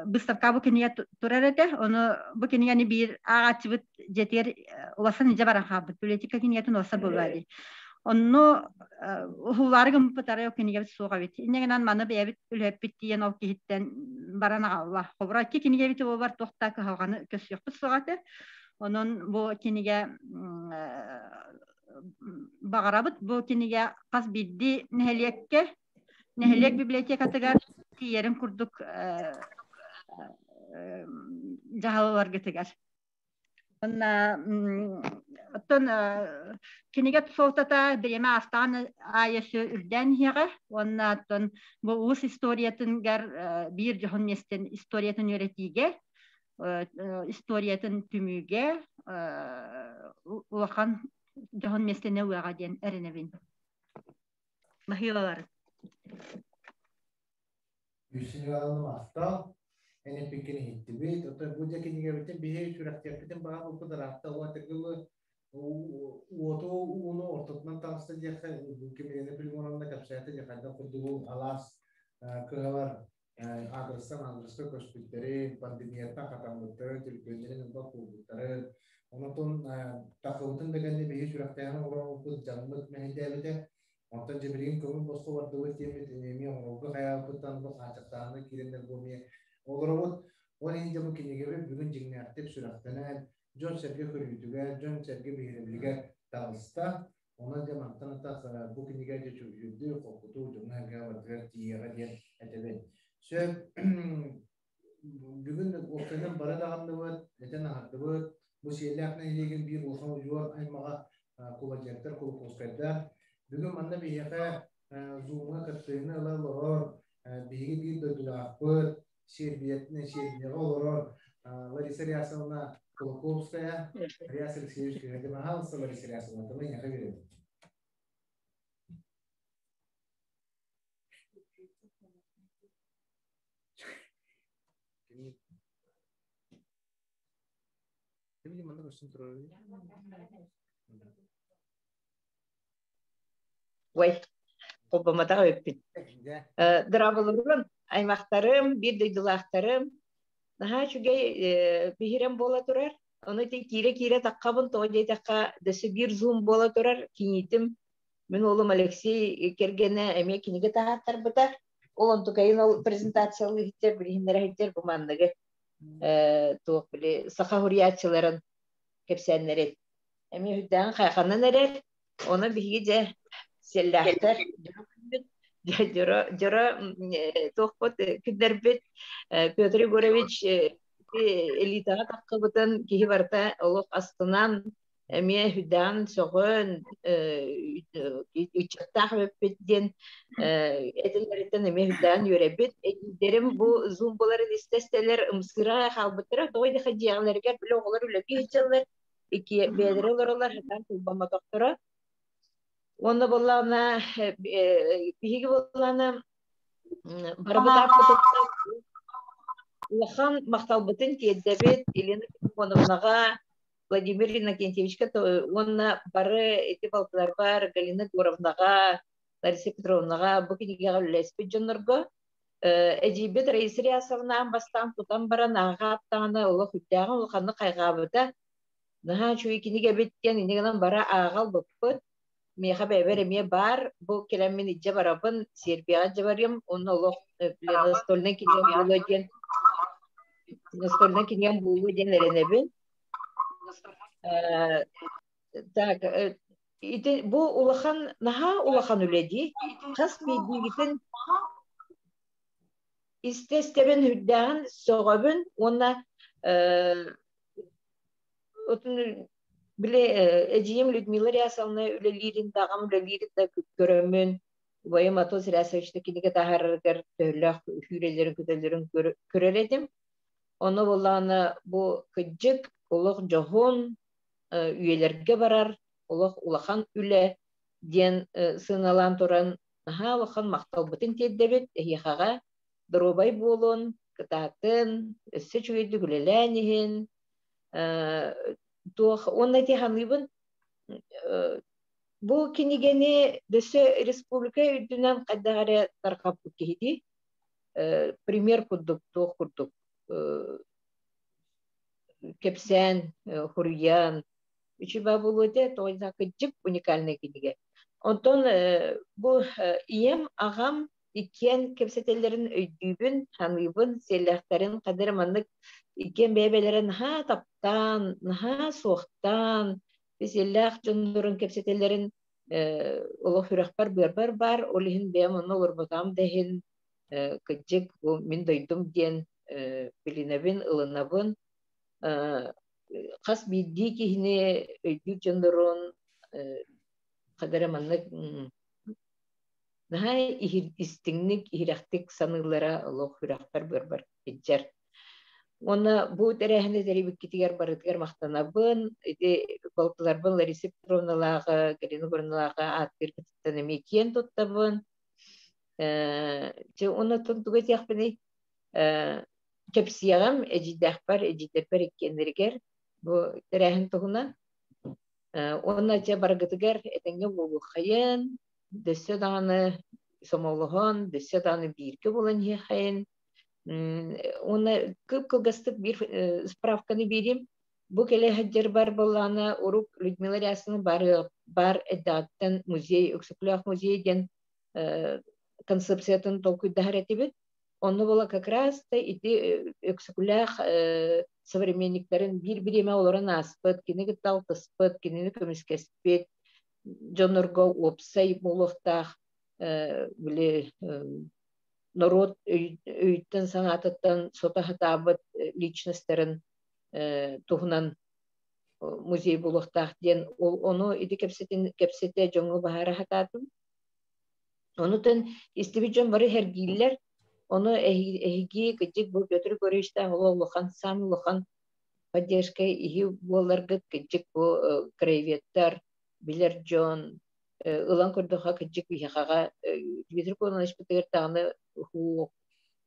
выставка бу кинигэ турар этэ. Ону бу кинигэни биир ааҕааччыбыт дьиэтигэр улахан илдьэ баран хаалбыт. Библиотека кинигэтин уласа буолуо дии. Онно уһулаары гыммыт арай ол кинигэбит суох эбит. Инньэ гынан маны бэйэбит үлэһиппит тиийэн ол киһиттэн баран аҕалла. Холобура икки кинигэбит буолар туох да кыһалҕаны көрсүөхпүт суох этэ. Онон бу кинигэ баҕарабыт бу кинигэ хас биирдии нэһилиэккэ, нэһилиэк библиотекатыгар тиийэрин курдук дьаһалларгытыгар. Уонна оттон кинигэ суолтата бириэмэ аастаҕын аайы өссө үрдээн иһиэҕэ. Уонна оттон бу улус историятыгар биир дьоһун миэстэн историятын үөрэтиигэ историятын түмүүгэ улахан дьоһун миэстэни ылыаҕа диэн эрэнэбин. Баһыылалар. Үсүнү махтал. Эн эппиккин иһиттибит. Оттон бу дьэ кинигэбитин биһи сүрэхтиэхпитин баҕарбыппыт ыраатта уоту уоту ууну ортотунан таҕыста диэххэ Кимирина Филимоновна кэпсээтэ дьэ хайдах курдугу алаас кыһалар аадырыстан аадырыска көспүттэрин, пандемияттан хатаммыттарын, төлөпүөннэрин ылбат буолбуттарын, онотон такыбытын да кэннэ биһи сүрэхтээһин оҥоробуппут дьаммыт мэһэйдээбитэ. Онтон дьэ билигин көҥүл босхо бардыбыт диэммит эмиэ оҥорорго хайаабыттан бу хааччахтааһыны киирэннэр бу эмиэ олоробут. Ол иһин дьэ бу кинигэбит бүгүн дьиҥнээхтик сүрэхтэнэн, дьон-сэргэ көрүүтүгэр, дьон-сэргэ биһирэбилигэр таҕыста. Онон дьэ мантан атах бу кинигэ дьэ чүгүрдүү, холкутуу дьоҥҥо-сэргэҕэ барытыгар тиийиэҕэ диэн этэбин. Сөп. Бүгүн уопсайынан бары даҕанныбыт, этэн аһардыбыт. Бу Сиэллээх нэһилиэгин биир улахан удьуор аймаҕа Куладьыктар, Кулаковскайдар. Бүгүн манна биһиэхэ Zoom-ҥа кыттыыны ыла олорор биһиги биир дойдулаахпыт, Сербияҕа олорор Лариса Рясовна Кулаковская, Ряс Алексеевич Кыһадин. Пожалуйста, Лариса Рясовна, тылы эйиэхэ биэрэбин. Ой, холбоммотох эбиппин. Дорооболорун, аймахтарым, биир дойдулаахтарым. Наһаа үчүгэй биһирэм буола турар. Ону ити киирэ-киирэ таххабын, тоҕо диэтэххэ, дөссө биир зум буола турар. Кийиитим, мин уолум Алексей кэргэнэ эмиэ кинигэ таһааттарбыта. Ол онтукайын ол презентациялыы иһиттэр, билиһиннэрэ иһиттэр бу манныгы туох били саха суруйааччыларын кэпсээннэрин эмиэ үрдээҕин хайҕанан эрэр. Ону биһиги дьэ сиэллээхтэр дьоро дьоро туохпут күндэрбит Петр Егорович элитаҕа таххыбытын киһи барыта олох астынан эмиэ үрдээн сөҕөн ыччаттаах эбиппит диэн этилэриттэн эмиэ үрдээн үөрэбит. Эдиидэрим бу зум буоларын истэ-истэлэр ымсыыра хаалбыттара. Тоҕо диэхэ дьиэҕэлэригэр били оҕолор үлэлии сылдьаллар, икки бэйэлэрэ олороллор, сатаан холбоммотохторо. Уонна буоллаҕына биһиги буоллаҕына барыбыт ааппытыттан улахан махталбытын тиэрдэбит Елена Тихоновнаҕа, Владимир Иннокентьевичка уонна бары ити балтыларбар Галина Егоровнаҕа, Лариса Петровнаҕа бу кинигэҕэ үлэлэспит дьоннорго эдьиийбит Раиса Рясовна аан бастаан тутан баран ааҕа-аттаҕына олох үрдээҕин улаханнык хайҕаабыта. Наһаа үчүгэй кинигэ эбит диэн инньэ гынан бара ааҕа ылбыппыт. Миэхэ бэйэбэр эмиэ баар, бу кэлэммин илдьэ барабын, Сербияҕа илдьэ барыам, уонна олох настольнай кинигэм буолуо диэн настольнай кинигэм буолуо диэн эрэнэбин. Так, ити бу улахан, наһаа улахан үлэ дии. Хас биирдиигитин истэ-истэбин үрдээҕин сөҕөбүн уонна били эдьиийим Людмила Рясовна үлэлиирин да аҕам үлэлиирин да көрөммүн убайым Атос Рясович да кинигэ таһаарарыгар төһөлөөх үүрэллэрин-көтөллөрүн көрөр этим. Ону буоллаҕына бу кыдьык олох дьоһун үйэлэргэ барар олох улахан үлэ диэн сыаналаан туран наһаа улахан махталбытын тиэрдэбит эһиэхэҕэ доруобай буолун, кытаатын, өссө үчүгэйдик үлэлээн иһин туох уонна ити саныыбын бу кинигэни өссө республика үрдүнэн хайдах эрэ тарҕаппыт киһи пример курдук туох курдук кэпсээн хуруйан үчүгэй буолуо этэ тоҕо кырдьык уникальнай кинигэ онтон бу ийэм аҕам иккиэн кэпсэтэллэрин өйдүүбүн саныыбын сиэллээхтэрин хадыр маннык иккиэн бэйэ-бэйэлэрин наһаа таптаан наһаа суохтаан сиэллээх дьоннорун кэпсэтэллэрин олох сүрэхпэр-быарбар баар, ол иһин бэйэм онно олорботоҕум да иһин кырдьык бу мин дойдум диэн билинэбин, ылынабын. Хас биирдии киһини өйдүүр дьоннорун ханна эрэ маннык наһаа истиҥник, иһирэхтик саныыллара олох сүрэхпэр-быарбар илдьэр. Уонна бу тэрээһини тэрийбиккитигэр барытыгар махтанабын. Ити балтыларбын Лариса Петровналааҕы, Галина Егоровналааҕы ааттыыргытыттан эмиэ киэн туттабын. Чэ, уонна тугу этиэхпиний? Кэпсиэҕим эдьиийдээхпэр, эдьиийдэрбэр иккиэннэригэр бу тэрээһин туһунан. Уонна чэ барыгытыгар этэҥҥэ буолуоххайын, дөссө даҕаны сомоҕолоһон, дөссө даҕаны бииргэ буолан иһиэххэйин. Уонна кып-кылгастык биир справканы биэриим. Бу кэлэ сылдьарбар буоллаҕына урук Людмила Рясовна бар бар эрдэҕиттэн музей, Өксөкүлээх музей диэн концепциятын толкуйдаһар этибит. Онно буола как раз да ити Өксөкүлээх современниктарын биир бириэмэ олорон ааспыт, кини кытта алтыспыт, кинини көмүскэспит дьоннорго уопсай буолуохтаах били норуот өйүттэн санаатыттан сото сатаабыт личностарын туһунан музей буолуохтаах диэн ол ону ити кэпсэтин кэпсэтэ дьоҥҥо баһаара сатаатым. Онутун истибит дьон бары сэргииллэр. Ону эһиги кырдьык бу Петр Егоровичтаах олох улахан саамай улахан поддержка иһи буоларгыт кырдьык бу краеведтар, билэр дьон ылан көрдөххө кырдьык биһиэхэҕэ Дмитрий Кононовичпытыгар даҕаны уһуох,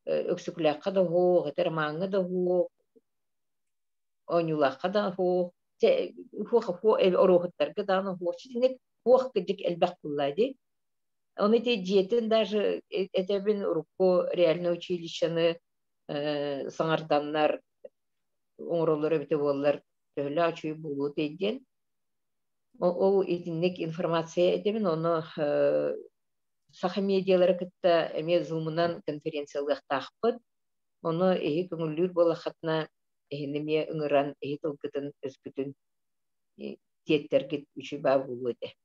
Өксөкүлээххэ да уһуох, этэр Ромаҥҥа да уһуох, оонньуулаахха да уһуох, уһуох оруоһуттарга даҕаны уһуох. Итинник уһуох кырдьык элбэх буолла дии. Ону ити дьиэтин даже этэбин урукку реальное училищены саҥарданнар оҥороллор эбитэ буоллар төһөлөөх үчүгэй буолуо диэн. Ол итинник информация этэбин, ону саха медиалары кытта эмиэ зумунан конференциялыахтаахпыт. Ону эһи көҥүллүүр буоллаххытына, эһини эмиэ ыҥыран, эһи тылгытын, өскүтүн тиэттэргит үчүгэй баа буолуо этэ.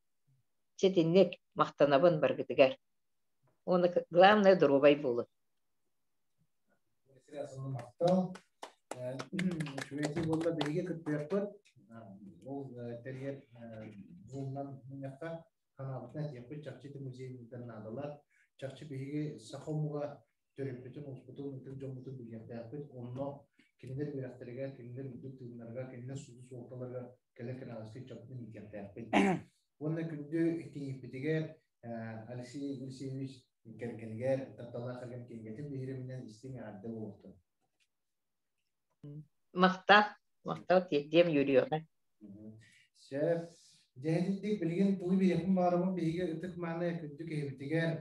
Чэ итинник махтанабын баргытыгар. Уонна главное доруобай буолун. Махтал. Үчүгэй буолла биһиги кыттыахпыт. Ол тэрийэр зумнан мунньахха ханаабытын этиэхпит чахчы ити музейдар наадалар. Чахчы биһиги саха омуга төрүппүтүн, ууспутун, ытык дьоммутун билиэхтээхпит. Онно кинилэр үөрэхтэригэр, кинилэр үрдүк тыыннарыгар, кинилэр сүдү суолталарыгар кэлэр кэнэҕэски ыччаппытын иитиэхтээхпит. Уонна күндү кийииппитигэр Алексей Елисеевич кэргэнигэр тапталлаах кэргэн кинигэтин биһирэминэн истиҥ эҕэрдэ буолуохтун. Махтал, махтал тиэрдиэм үөрүөҕэ. Сөп. Дьэһитинтик билигин тугу биһиэхпин баарабын биһиги ытык-мааны күндү киһибитигэр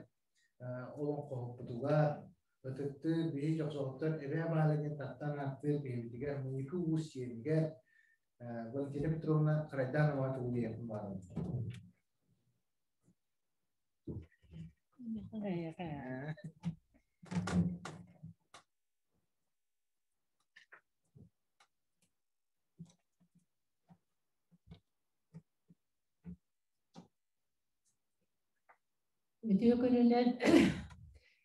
олоҥхоһуппутугар ытыктыыр биһи дьохсоҕуттар эбээ баала диэн таптаан ааттыыр киһибитигэр Муйуку уус сиэнигэр Валентина Петровна Харайдановаҕа тугу диэхпин баарабын. Үтүө күнүнэн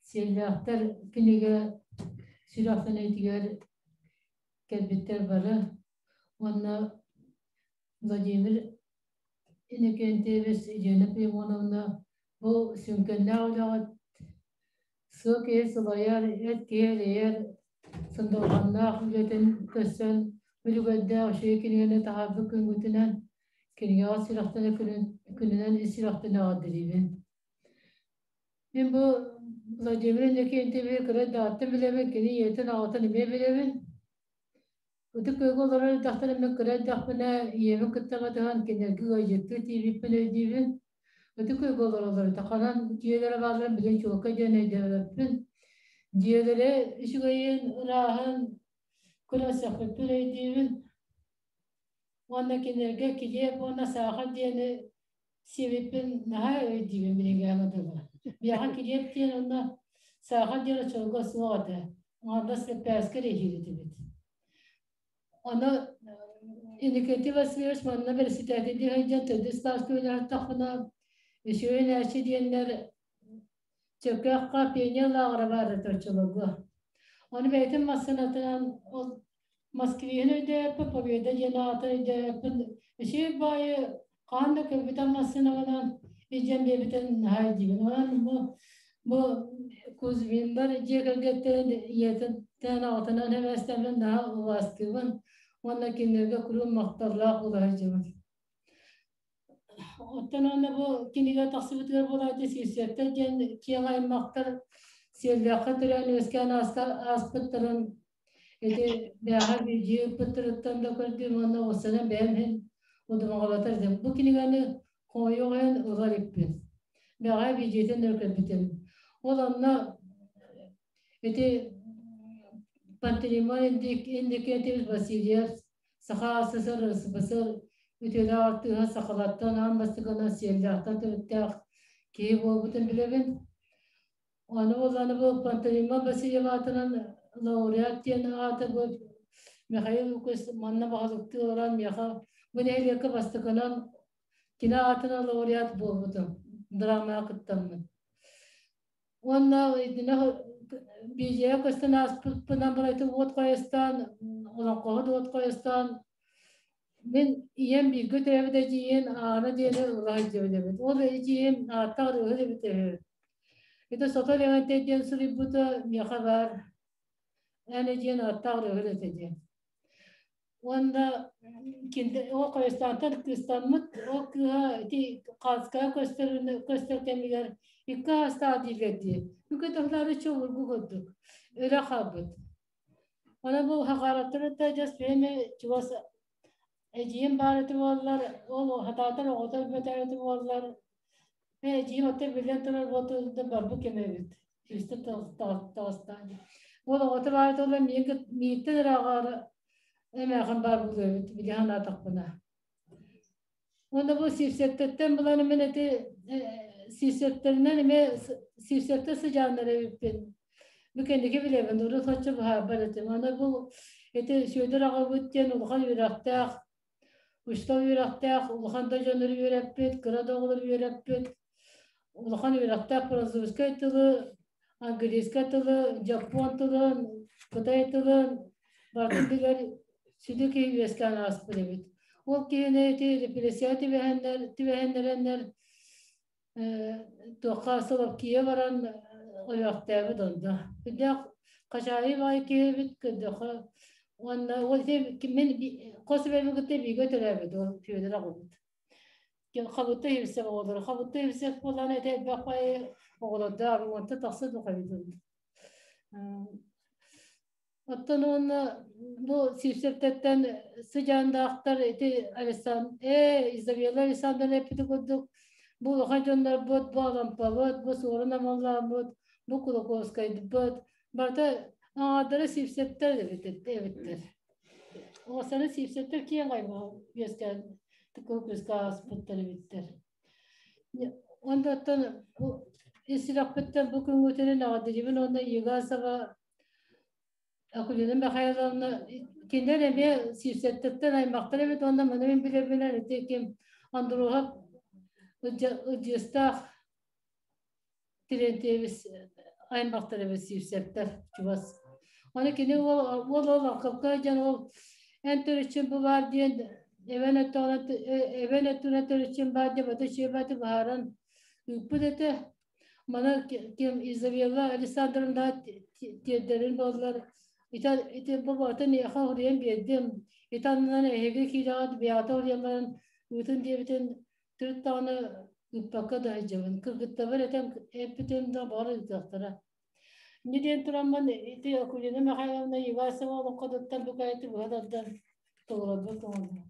Сиэллээхтэр кинигэ сүрэхтэниитигэр кэлбиттэр бары уонна Владимир Иннокентьевич Елена Пимоновна бу сүҥкэннээх үлэҕит сыа киһи сылайар, эт киһи элэйэр сындылҕаннаах үлэтин көрсөн үлүгэрдээх үчүгэй кинигэни таһаарбыт күҥҥүтүнэн кинигэҕэ сүрэхтэнэ күнүнэн ис сүрэхтэн эҕэрдэлиибин. Мин бу Владимир Иннокентьевиһы кыра эрдэҕиттэн билэбин, кини ийэтин, аҕатын эмиэ билэбин. Ытык Күөлгэ олорор эрдэхтэринэ мин кыра эрдэхпинэ ийэбин кытта батыһан кинилэргэ ыалдьыттыы тиийбиппин өйдүүбүн. Ытык Күөлгэ олороллор этэ. Ханан дьиэлэрэ баалларын билигин чуолкай диэн өйдөөбөппүн. Дьиэлэрэ үчүгэйин, ырааһын көрөн сөхпүппүн өйдүүбүн. Уонна кинилэргэ килиэп уонна саахар диэни сиэбиппин наһаа өйдүүбүн билиҥҥээҥҥэ дылы. Миэхэ килиэп диэн уонна саахар диэн оччолорго суох этэ. Аҥардас лэппээскэ эрэ иһиир этибит. Аны Иннокентий Васильевич манна бэрэссэдээтэллии сылдьан төрдүс сааска үлэлээтэхпинэ үчүгэй нээччи диэннэр Чөкөөххө пионер лааҕыра баар этэ оччолорго. Ону бэйэтин массыынатынан ол Москвиһын өйдөөбөппүн, Победа диэн аатын өйдөөбөппүн. Үчүгэй баайы хаһан да көрбүтэх массыынабынан илдьэн биэрбитин наһаа өйдүүбүн. Онон бу Кузьминнар дьиэ кэргэттэрин ийэтиттэн аҕатынан эбээстэммин наһаа убаастыыбын уонна кинилэргэ куруук махталлаах буола сылдьабын. Оттон уонна бу кинигэ тахсыбытыгар буолааччы Сирсиэттэр диэн киэҥ аймахтар сиэллээххэ төрөөн үөскээн ааспыттарын ити бээҕэ биидьийэ ыыппыттарыттан да көрдүүм уонна оҕустаран бэйэм иһин удумаҕалатар этим. Бу кинигэни хомойуох иһин ыла иликпин. Бэҕэһээ биидьийэтин да көрбүтүм. Ол онно ити Пантелеймон Иннокентьевич Васильев Саха СССР, РСФСР үтүөлээх артыыһа сахалартан аан бастакынан сиэллээхтэн төрүттээх киһи буолбутун билэбин. Аны буоллаҕына бу Пантелеймон Васильев аатынан лауреат диэн аата бу Михаил Лукич манна баһылыктыы олорон миэхэ бу нэһилиэккэ бастакынан кини аатынан лауреат буолбутум, драмаҕа кыттаммын. Уонна итиннэ биидьийэ көстөн ааспыппынан барайты уот хойустаан, олоҥхоһут уот хойустаан мин ийэм бииргэ төрөөбүт эдьиийин Аана диэни ыла сылдьыбыт эбит. Ол эдьиийим ааттаах ырыаһыт эбит үһү. Ити Сото Левантей диэн суруйбута миэхэ баар. Эн эдьиийин ааттаах ырыаһыт этэ диэн. Уонна ол Хойустаантан кыыстаммыт, ол кыыһа ити Хаатыскаҕа көстөр, көстөр кэмигэр икки аастаах дииллэр дии. Үкэ тыллары чобургу курдук өрө хаалбыт. Онон бу хахаараттары да дьас бэйэм чугас эдьиийим баар этэ буоллар, ол хатаатар оҕото өлбөтө эбитэ буоллар, эдьиийим оттон биллэн турар буолтун барбыт кэмэ эбит. Үстэ таҕыстаан. Ол оҕото баар этэ буоллар миигиттэн ырааҕаары эмээхин баар буолуо эбит, били санаатахпына. Уонна бу сиирсэттэртэн булан мин эти сиирсэттэринэн эмиэ сиирсэттэр сыдьааннара эбиппин. Бу кэнники билэбин, урут соччо быһаарбат этим. Аны бу ити Сүөдэр аҕабыт диэн улахан үөрэхтээх, учуутал үөрэхтээх, улахан да дьоннору үөрэппит, кыра да оҕолору үөрэппит, улахан үөрэхтээх французскай тылы, английскай тылы, дьоппуон тылын, кытай тылын барытын билэр сүдү киһи үөскээн ааспыт эбит. Ол киһини ити репрессия түбэһэннэр, түбэһэннэрэннэр туохха Соловкия баран ойоохтообут онно. Үрдээх хачаайы баай киһи эбит көрдөххө уонна ол мин хос эбэбин кытта бииргэ төрөөбүт ол Федор аҕабыт. Хабытта иһирсэх оҕолоро. Хабытта иһирсэх буолан этэ элбэх баайы оҕолордоох уонта тахса духайдын. Оттон уонна бу Сивцевтэттэн сыдьаандаахтар ити Александр, Изабелла Александровна эппити курдук бу улахан дьоннорбут, бу Алампабыт, бу Суорун Амаллааммыт, бу Кулаковскайбыт барыта аҥаардара Сивцевтэр эбиттэр. Оҕосаны Сивцевтэр киэҥ аймах үөскээн күүскэ ааспыттар эбиттэр. Онтон ис сүрэхпиттэн бу күҥҥүтүнэн эҕэрдэлиибин уонна Егасова Акулина Михайловна кинилэр эмиэ Сиирсэттэртэн аймахтар эбит уонна маны мин билэрбинэн ити ким Андруһап Ылдьыыстаах Терентьевич аймахтар эбит Сиирсэптэр чугас. Аны кини ол ол ол Алкапка дьон ол эн төрүччүн бу баар диэн эбэн өттөҕүнэ эбэн өттүнэн төрүччүн баар диэн бата чиэбэти быһааран ыыппыт этэ. Маны ким Изабелла Александровна тиэрдэрин буоллар ити бу батын миэхэ уруйан биэрдим. Ити аннынан эһиги киирэҕит бэйэҕитэ уруйан баран ыытын диэбитин төрүт даҕаны ыыппакка да сылдьабын. Кыргыттарбар этэн эппитим да баҕар ыытыахтара. Инньэ диэн тураммын ити Акулина Михайловна Ивасова олоҥхотуттан бу кайты быһа тардан толорорбут оҥордум.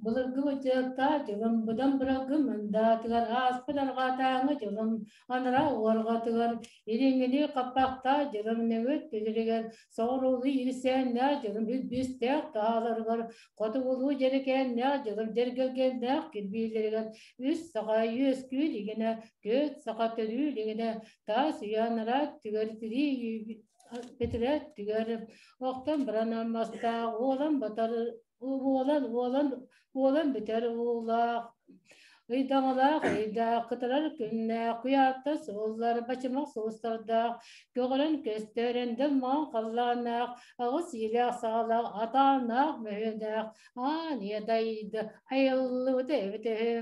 Былыргы ыччаттаа дьылым быдан бырагы мындаатыгар ааспыт арҕаатааҥы дьылым анараа уорҕатыгар илиҥҥини хаппахтаа дьылым нөҥүө түлүрүгэр соҕуруулуу иирсээннээх дьылым илбистээх тааларыгар хотугулуу дьэрэкээннээх дьылым дьэргэлгэннээх кирбиилэригэр үс саха үөскүү илигинэ түөрт саха төрүү илигинэ таас үйэ анараа түгэр тирии бэтэрээ түгэр охтон баран мастаах уолан батар уолан уолан уолан бүтэр уулаах ыйдаҥалаах ыйдаах кытарар күннээх куйаатта суоллар бачымах суустардаах көҕөрөн көстөр эндэл маҥан халлааннаах аҕыс иилээх саҕалаах атааннаах мөһүөннээх аан иэдайда айыллыбыта эбит үһү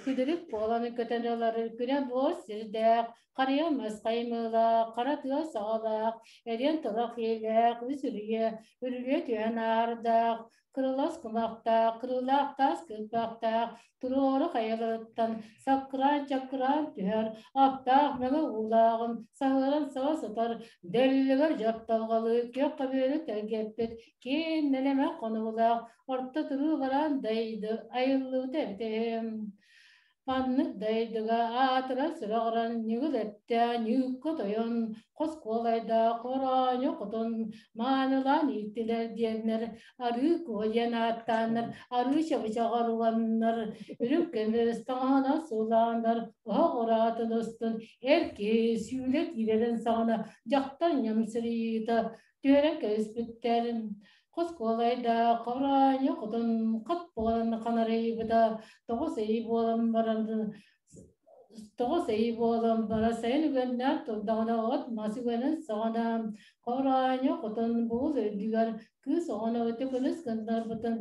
күдүрүк буолан көтөн ылар күнэ буос сирдээх Харыйа мас хаймыылаах, хара тыа саҕалаах, эриэн тылах иэлээх, үс үрүйэ, үрүлүйэ түһэн аардаах, кырылас кумахтаах, кырыылаах таас кыырпахтаах, туруору хайаларыттан саккыраан-чаккыраан түһэр, аптаах мэҥэ уулааҕын саһыаран саба сытар, дэллэгэр дьапталҕалыы күөх көбүөрү тэлгэппит, киэн нэлэмэх хонуулаах, орто туруу бараан дайды айыллыбыта эбитэ. Маннык дайдыга аатыра сүрэҕирэн ньыгыл эттэ ньыыкка тойон хос куолайда хороонньу хотун маанылаан ииттилэр диэннэр арыы куойан ааттааннар арыы чабычаҕар уланнар үрүҥ көмүс таҥаһынан суулааннар оһох ураатын устун эр киһи сүүлэ киирэрин саҕана дьахтар ньамсырыйыыта түһэрэн кэбиспиттэр. Хос куолайда хороонньу хотун хат буолан ханарыйбыта 9 ый буолан баран сайын үгэннээн турдаҕына от мас үгэнин саҕана хороонньу хотун бугул үрдүгэр кыыс оҕону төкүнүс гыннарбытын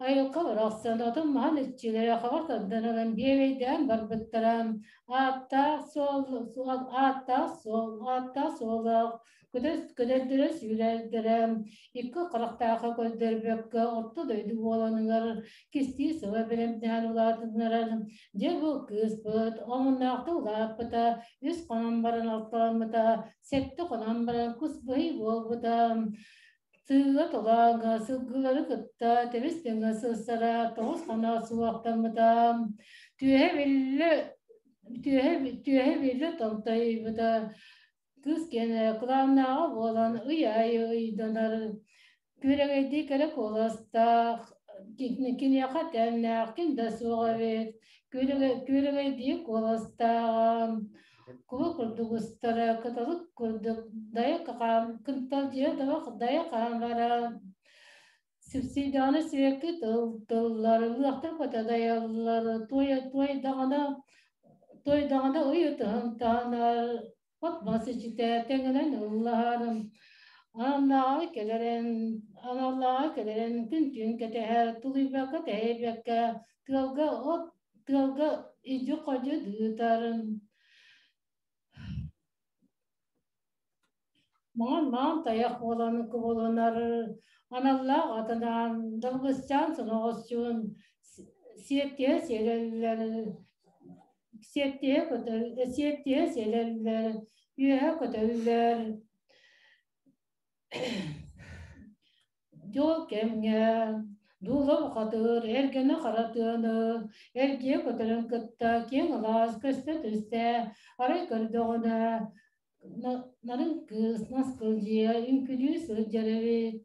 айылҕа барахсан отун маһын иччилэрэ хаҕар тардан биэбэйдээн барбыттара. Ааттаах суол, ааттаах суол, ааттаах суолаах көтөрдөрө сүүрэрдэрэ икки харахтаахха көрдөрбөккө орто дойду буоланыгар кистии сыба бэлэмнээн улаатыннарар. Дьэ бу кыыспыт омуннаахтык улааппыта, 3 хонон баран алталаммыта, 7 хонон баран кус быһый буолбута. Тыыга толооҥҥо сылгылары кытта тэбис тэҥҥэ сырсара 9 хоно суохтаммыта. Түөһэ биллэ томтойбута. Кыыс киэнэ кылааннааҕа буолан ый аайы ыйданар. Күөрэгэйдии кэрэ куоластаах, киниэхэ тэҥнээх ким да суох эбит. Күөрэгэйдии куоластааҕа куба курдук устара, кыталык курдук дайа кынталдьыйа дайа хаамара. Сипсийдэҕинэ сибэкки тыл тыллар, лыахтар көтө дайаллар, туойдаҕына ый ытыһын таһынар, от мас иччитэ тэҥинэн ыллаһар. Аналлааҕы кэлэрин күн-түүн кэтэһэр, тулуйбакка тэһийбэккэ тыалга от тыалга идьү-ходьу ыытар. Маҥан маҥан тайах буолан кубулунар, аналлаах атынаан далбысчаан соноҕосчуун сиэттиһэ сиэлэллэр, сиэттиһэ көтөл, сиэттиһэ сиэлэллэр, үөһэ көтөллөр. Дьол кэмҥэ дуула бухатыыр эргэнэ хара тыаны эргийэ көтөрүн кытта киэҥ алаас көстө түстэ, арай көрдөҕүнэ нарын кыыс наскылдьыйа үҥкүүлүү сылдьар эбит.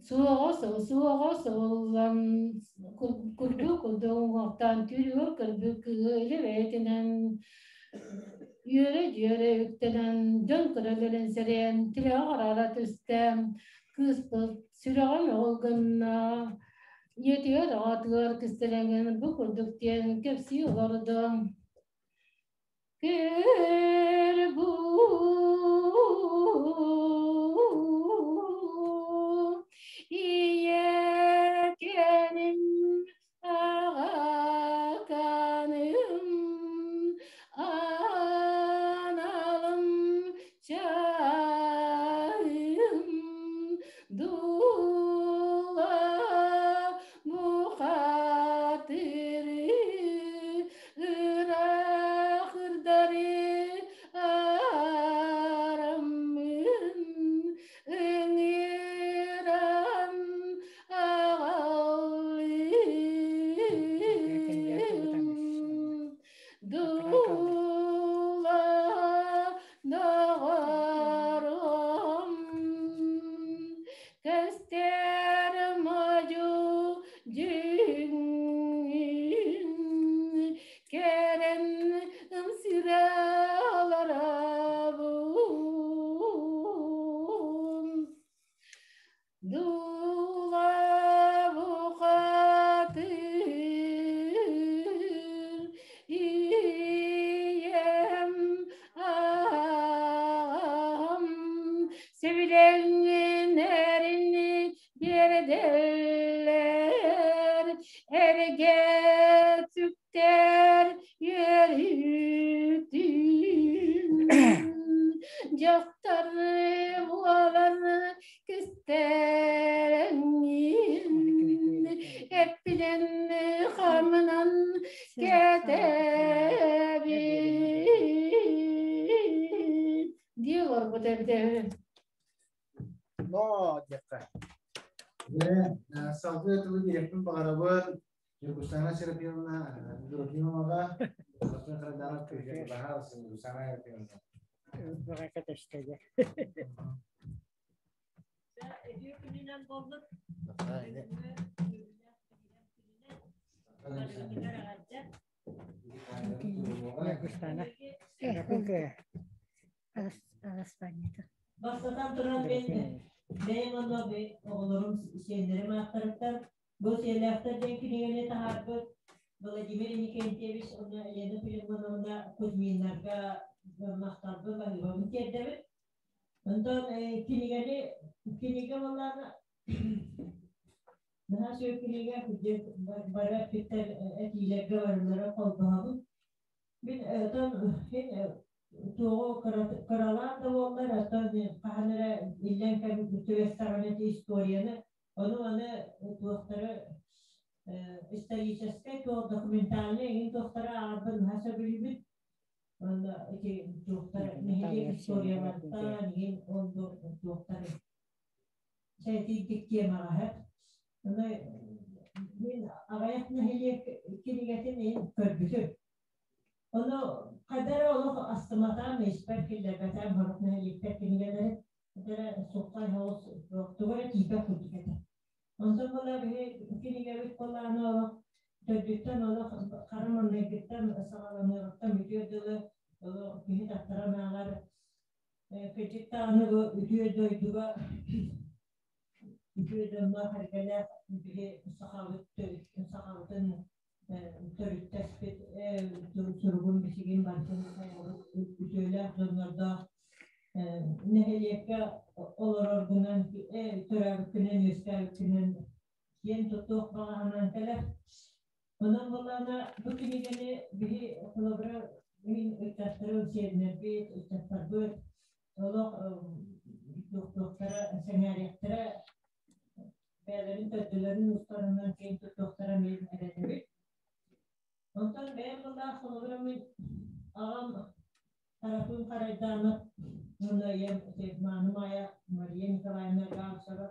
Суоҕа субуллан курдуу курдук уҥуохтаан түүрүгэр көрбүт кыыһы илэ бэйэтинэн үөрэ-дьүөрэ үктэнэн дьон көрөллөрүн сэрэйэн тилэҕэ хараара түстэ. Кыыспыт сүрэҕэ мөҕүл гынна. Ийэтигэр аҕатыгар кистэлэҥин бу курдук диэн кэпсии олордо. Кэр бу ийэкэним аҕаканым аналым чаһым Дуула бухатыры ыраах ырдары араммын ыҥыран аҕаллым. Дуула доҕорум көстөр модьу дьүҥҥүн кэрэн ымсыыра олоробун. Дуула бухатыр ийэм аҕам сөбүлэҥнэрин биэрдэллэр эргэ сүктэр үөрүүтүн дьахтар буолан кистэрэҥҥин эппинэн хамынан кэтэбин дии олорбут эбитэ. Но диэххэ. Салгыы тылы биэриэхпин баҕарабын. Ньургустана Серафимовна Дорофимоваҕа Лаппын Хараданов баһаалыста Ньургустана Серафимовна. Баҕа кэтэстэгэ. Үтүө күнүнэн буоллун. Ньургустана Серафим Араспаанньата. Бастатан туран мен бэйэм онно оҕолорум сиэннэрим ааттарыттан бу сиэллээхтэр диэн кинигэни таһаарбыт Владимир Иннокентьевич уонна Елена Филимоновна Кузьминнарга махталбын баһыыбабын тиэрдэбин. Онтон кинигэни кинигэ буоллаҕына наһаа сүр кинигэ бары эппиттэр этиилэргэ барылара холбоһобун. Мин отон мин туоҕу кыралаан да буоллар, оттон хаһан эрэ иллэҥ кэм түбэстэҕинэ ити историяны, ону маны туохтары историческай туох документальнай эҥин туохтары ааҕарбын наһаа сөбүлүүбүн. Онно ити туохтар нэһилиэк историялартан иһин ол туохтары чээтийдик темаҕа Ону мин аҕыйах нэһилиэк кинигэтин иһин көрбүтүм. Ону хайда эрэ олох астыматаам, испэр киллэрбэтээм сорох нэһилиэктэр кинигэлэрин эрэ суххай соҕус тугу эрэ тиийбэт курдук этэ. Онтон була биһи кинигэбит буоллаҕына олох төрдүттэн олох хара маҥнайгыттан саҕаланыаҕыттан бүтүөр дылы олох киһи таттаран ааҕар кырдьык даҕаны бу үтүө дойдуга үтүө дьонноох эргэлээх биһи сахабыт сахабытын төрүттэспит суругун бичигин барытын үтүөлээх дьоннордоох нэһилиэккэ олороргунан төрөөбүккүнэн үөскээбиккинэн киэн туттуох баҕаһынан кэлэр. Онон буоллаҕына бу кинигэни биһи холобура мин ыччаттарым сиэннэрбит, ыччаттарбыт олох туохтара сэҥээриэхтэрэ бэйэлэрин төрдүлэрин устарынан киэн туттуохтара мин эрэнэбин. Онтон бэйэм былаах холобура мин аҕам Тарапын Харайдаанов уонна ийэм Мааны Маайа Мария Николаевна Гамсова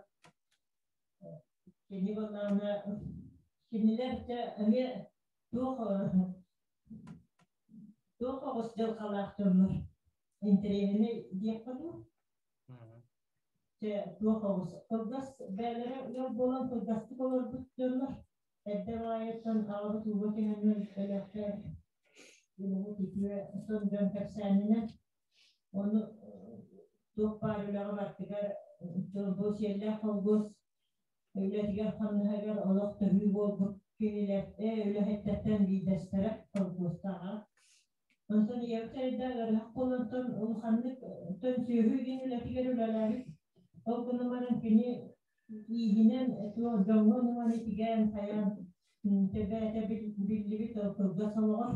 кини буоллаҕына кинилэр дьэ эмиэ туох туох оҕус дьылҕалаах дьоннор интэриэһинэй диэххэ дуу Чэ, туох оҕус. Кылгас бэйэлэрэ ыал буолан кылгастык олорбут дьоннор. Эрдэ баайыттан аҕабыт ууга түһэннэр өлөхтөр үлэһит үтүө сон дьон кэпсээнинэн ону туох баар үлэҕэ бартыгар бу сиэллээх холбуос үлэтигэр хамнаһыгар олох төһүү буолбут кинилэр үлэһиттэртэн биирдэстэрэ холбуостааҕа. Онтон ийэбит эрдэ ыарыһах буолантан улаханнык төн сүөһү диэн үлэтигэр үлэлээбит. Ол гынан баран кини ииһинэн туох дьоҥҥо нуганы тигээн хайаан тэбээтэ биллибит ол кылгас олоҕор.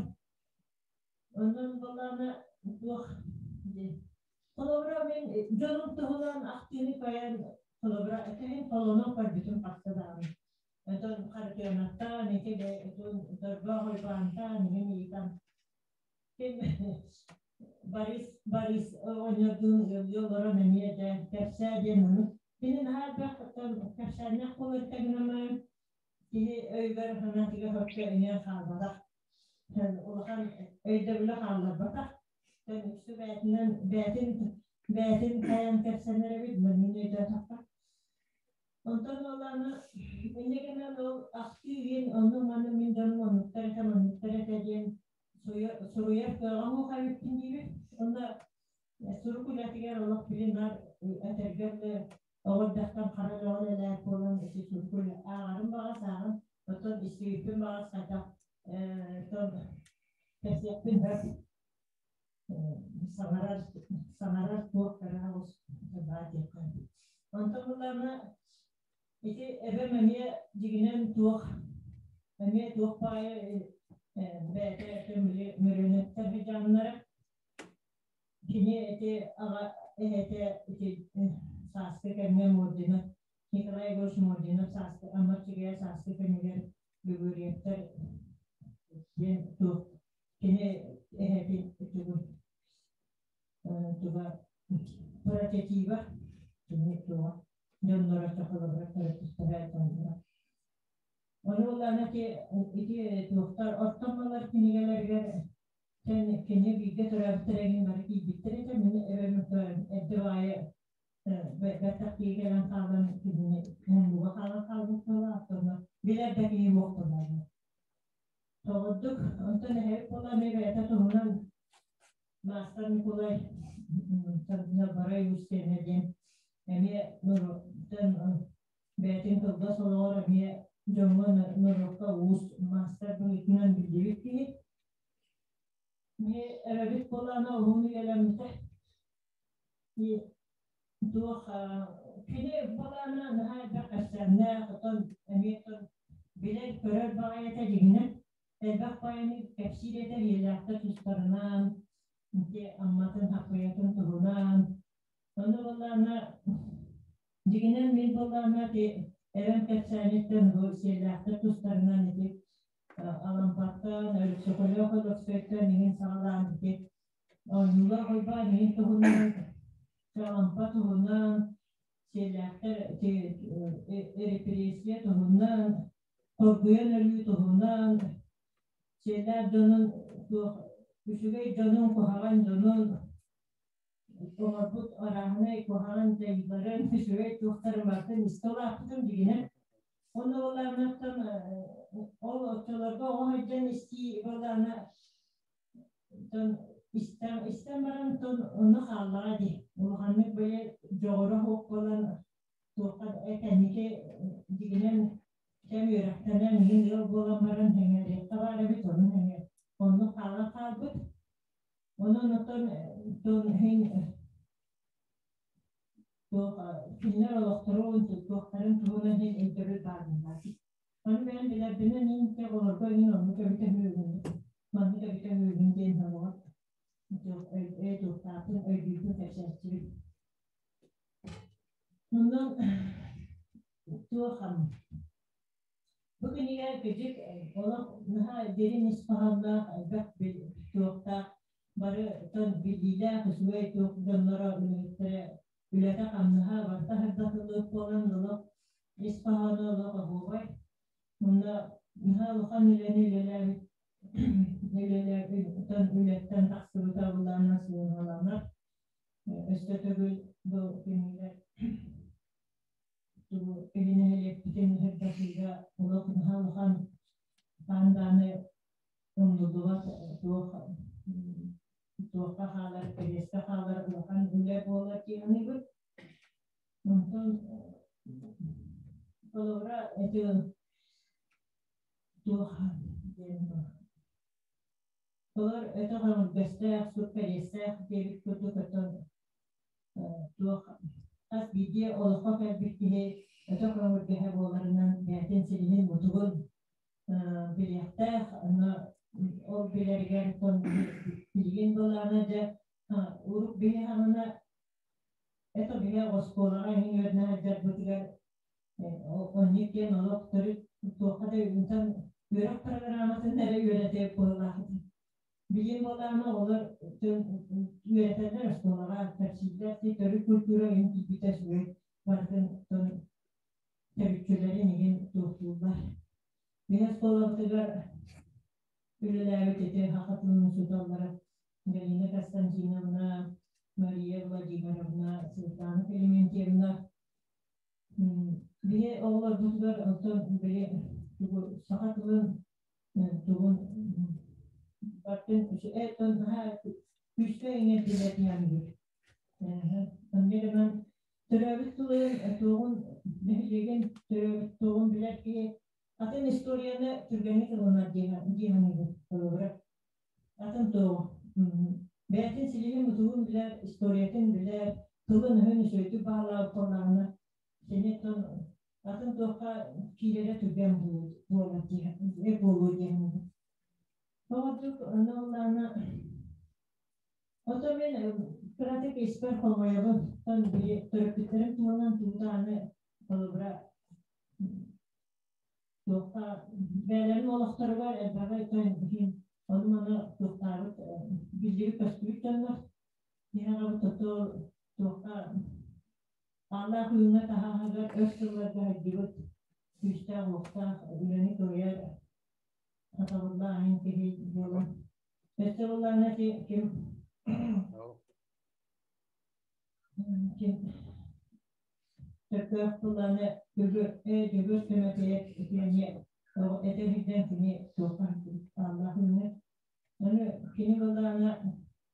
Онон буоллаҕына туох диэн холобура мин дьонум туһунан ахтыыны кайан холобура этэһин холонон көрбүтүм хаста даҕаны. Отон Харытыанаттаан ити Дорбоох Уйбаантаан иһин ыйытан ким Борис Борис оҕонньордуун ыаллыы олорон эмиэ дьэ кэпсээ диэн ону кини наһаа элбэх кэпсээннээх буолар тэҥнэмэ киһи өйүгэр санаатыгар вообще иҥэн хаалбатах улахан өйдөбүлү хаалларбатах үксү бэйэтинэн бэйэтин бэйэтин хайан кэпсэнэр эбит мин өйдөөтөххө Онтон буоллаҕына инньэ гынан ол ахтыы диэн онну-маны мин дьонум оннуктар этэ, манныктар этэ диэн суруйар кыаҕым суох эбиппин диибин. Уонна сурук үлэтигэр олох билин наар этэргэ дылы оҕо эрдэхтэн хара үлэҕэ үлэлээт буолан ити сурук үлэ ааҕарым баҕас ааҕын, оттон истибиппин баҕас хайдах кэпсиэхпин сөп. Саҥарар саҥарар туох кыра оҕус баа диэххэ. Онтон былаана ити эбэм эмиэ дьигинэн туох эмиэ туох баайы бэйэтэ мөрүөнэттэр дьаамнара кини ити аҕа эһэтэ ити сааскы кэмҥэ Мординов Николай Егорович Мординов сааскы Амма Чигэйэ сааскы кэмигэр Григорьевтар диэн туох кини эһэтин тугун туга прототиба кини туга дьонноро чохолоро төрөппүттэрэ дьонноро ону ыла Боллаана ити туохтар оттоммалар кинигэлэригэр кини бииргэ төрөөбүттэр эҥин бары киирбиттэр этэ. Мин эбэм эрдэ баайы бэттэх киһи кэлэн хаалан кинини муннуга хаалан хаалбыт буолла, оттонно билэр да киһи суох буолла. Тоҕурдук, онтон эһэбит буолла эмиэ бэйэтэ туһунан Маастар Николай Барай Устьевна диэн эмиэ бэйэтин кылгас олоҕор эмиэ дьоҥҥо норуокка уус маастар быһыытынан биллибит киһи. Ми эбэбит буолаана уһун үйэлэммитэ. Туох кини буолаана наһаа элбэх кэпсээннээх, отон эмиэ билэр көрөр баҕайыта дьиҥинэн элбэх баҕайыны кэпсиир этэ ийэлээхтэр тустарынан, ити Амматын Хаппыйатын туһунан. Ону буоллаҕына дьиҥинэн мин буоллаҕына ити эбэм кэпсээниттэн бу сиэллээхтэр тустарынан ити Алампаттан, Өлөксөкөлөөх Өлөксөйтөн иҥин саҕалаан ити оонньуулаах Уйбаан иҥин туһунан, Алампа туһунан, сиэллээхтэр ити репрессия туһунан, хоргуйан өлүү туһунан, сиэллээх дьонун туох үчүгэй дьонун, куһаҕан дьонун оҥорбут арааһынай куһаҕан дьайыыларын, үчүгэй туохтарын барытын истэ улааппытым дьиҥинэн. Онно буоллаҕына ол оччолорго оҕо сылдьан истии буоллаҕына истэн, истэн баран онно хааллаҕа дии. Улаханнык бэйэ дьоҕура суох буолан туохха кэнники дьиҥинэн кэм үөрэхтэнэн иһин ыал буолан баран сэҥээриэххэ баар эбит, ону сэҥээр оннук хаалан хаалбыт. Онон оттон иһин туох кинилэр олохторун, туохтарын туһунан иһин өйдөбүл баар буоллар. Ону бэйэм билэрбинэн иһин оҕолорго иһин оннук эбитэ үһүгүн, маннык эбитэ үһүгүн диэн оҕоҕор өй туохтаахпын өйдүүрбүн кэпсээччибин. Онон туох бу кинигэ кыдьык олох наһаа дириҥ ис хоһоонноох, элбэх туохтаах, бары биллиилээх үчүгэй туох дьонноро үлэһиттэрэ үлэтэ-хамнаһа барыта сырдатыллыбыт буолан олох ис хоһооно олох оһуобай. Онно наһаа улахан үлэни үлэлээбит үлэлээбит үлэттэн тахсыбыта былаана сыаналанар. Өссө төгүл бу кинилэр тугу киһи нэһилиэкпитин сырдатыыга олох наһаа улахан пандааны умнуллубат туох туохха хаалар, кэриэскэ хаалар улахан үлэ буолар диэханыбыт. Онтон холобура ити туох диэн Олор өтөх өҥүргэстээх, сур кэриэстээх диэбит курдук оттон туох хас биирдии олоххо кэлбит киһи өтөх өҥүргэһэ буоларынан бэйэтин силиһин-мутугун билиэхтээх, онно ол билэригэр билигин былаана дьэ урук биһи хаҕына это биһи оскуолаҕа иһин үөрэнэ сылдьарбытыгар оннук диэн олох төрүт туохха да үтэн үөрэх программатын эрэ үөрэтэ быһыылаах этэ. Билим буоллаҕына оҕолор үөрэтэллэр оскуолаҕа кэпсииллэр төрүт культура иһин киирбитэ үчүгэй барытын төрүччүлэрин иһин туохтууллар. Мин оскуолабытыгар үлэлээбит ити саха тылын учууталлара Галина Константиновна, Мария Владимировна, Светлана Клементьевна биһи оҕолорбутугар оттон били тугу саха тылын тугун бартын этон наһаа күүскэ иҥэрдилэр диэханыбыт. Онно гынан төрөөбүт тылын туоҕун нэһилиэгин төрөөбүт туоҕун билэр киһи атын историяны түргэнник ылынар диэханыбыт. Холобура атын туоҕу бэйэтин силиһин-мутугун билэр, историятын билэр, тылын-өһүн үчүгэйдик баһылаабыт буоллаҕына, кини атын туохха киирэрэ түргэн буолар буолуо диэханыбыт. Оҕотук онно ыллаана Ото мен кыратык испэр хомойобун. Тон били төрөппүттэрим туһунан туутааны холобура туохха бэйэлэрин олохторугар элбэҕи тон иһин ону-маны туохтаабыт биллибит көстүбүт дьоннор тиһэҕэбит ото туохха ааллаах үүҥҥэ таһааһыгар өр сылларга сылдьыбыт. Күүстээх уохтаах үлэни кыайар хатабыллаах айан киһи буолан. Өссө буллаана ким ким Сөптөөх тыллааны Дьөгүөр Түмэпийэп итиэннэ этэр иһдэн кини туохха ааллаах үүнэр. Аны кини былаана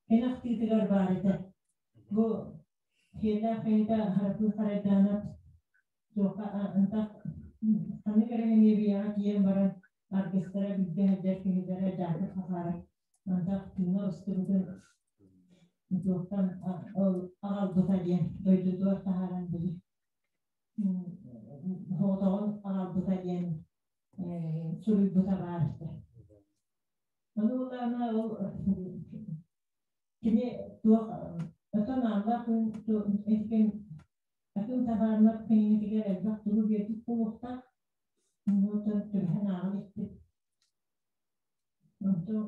кини ахтыытыгар баар этэ. Бу сиэллээх киһитэ Хараппыт Харайдаанап туохха ынтах ханнык эрэ Ниэбийэҕэ тиийэн баран аргыстара билгэ сылдьар киһилэрэ Дьаакып Хахаарап антах тыына устубутун туохтан ол аҕалбыта диэн дойдутугар таһааран били соҕотоҕун аҕалбыта диэн суруйбута баар этэ. Ону улаана ол кини туох отон ааллаах күн эткен атын табаарынап кинигэтигэр элбэх тугу биэрбит буолуохтаах. Онтон түбэһэн ааҕан испит. Онтон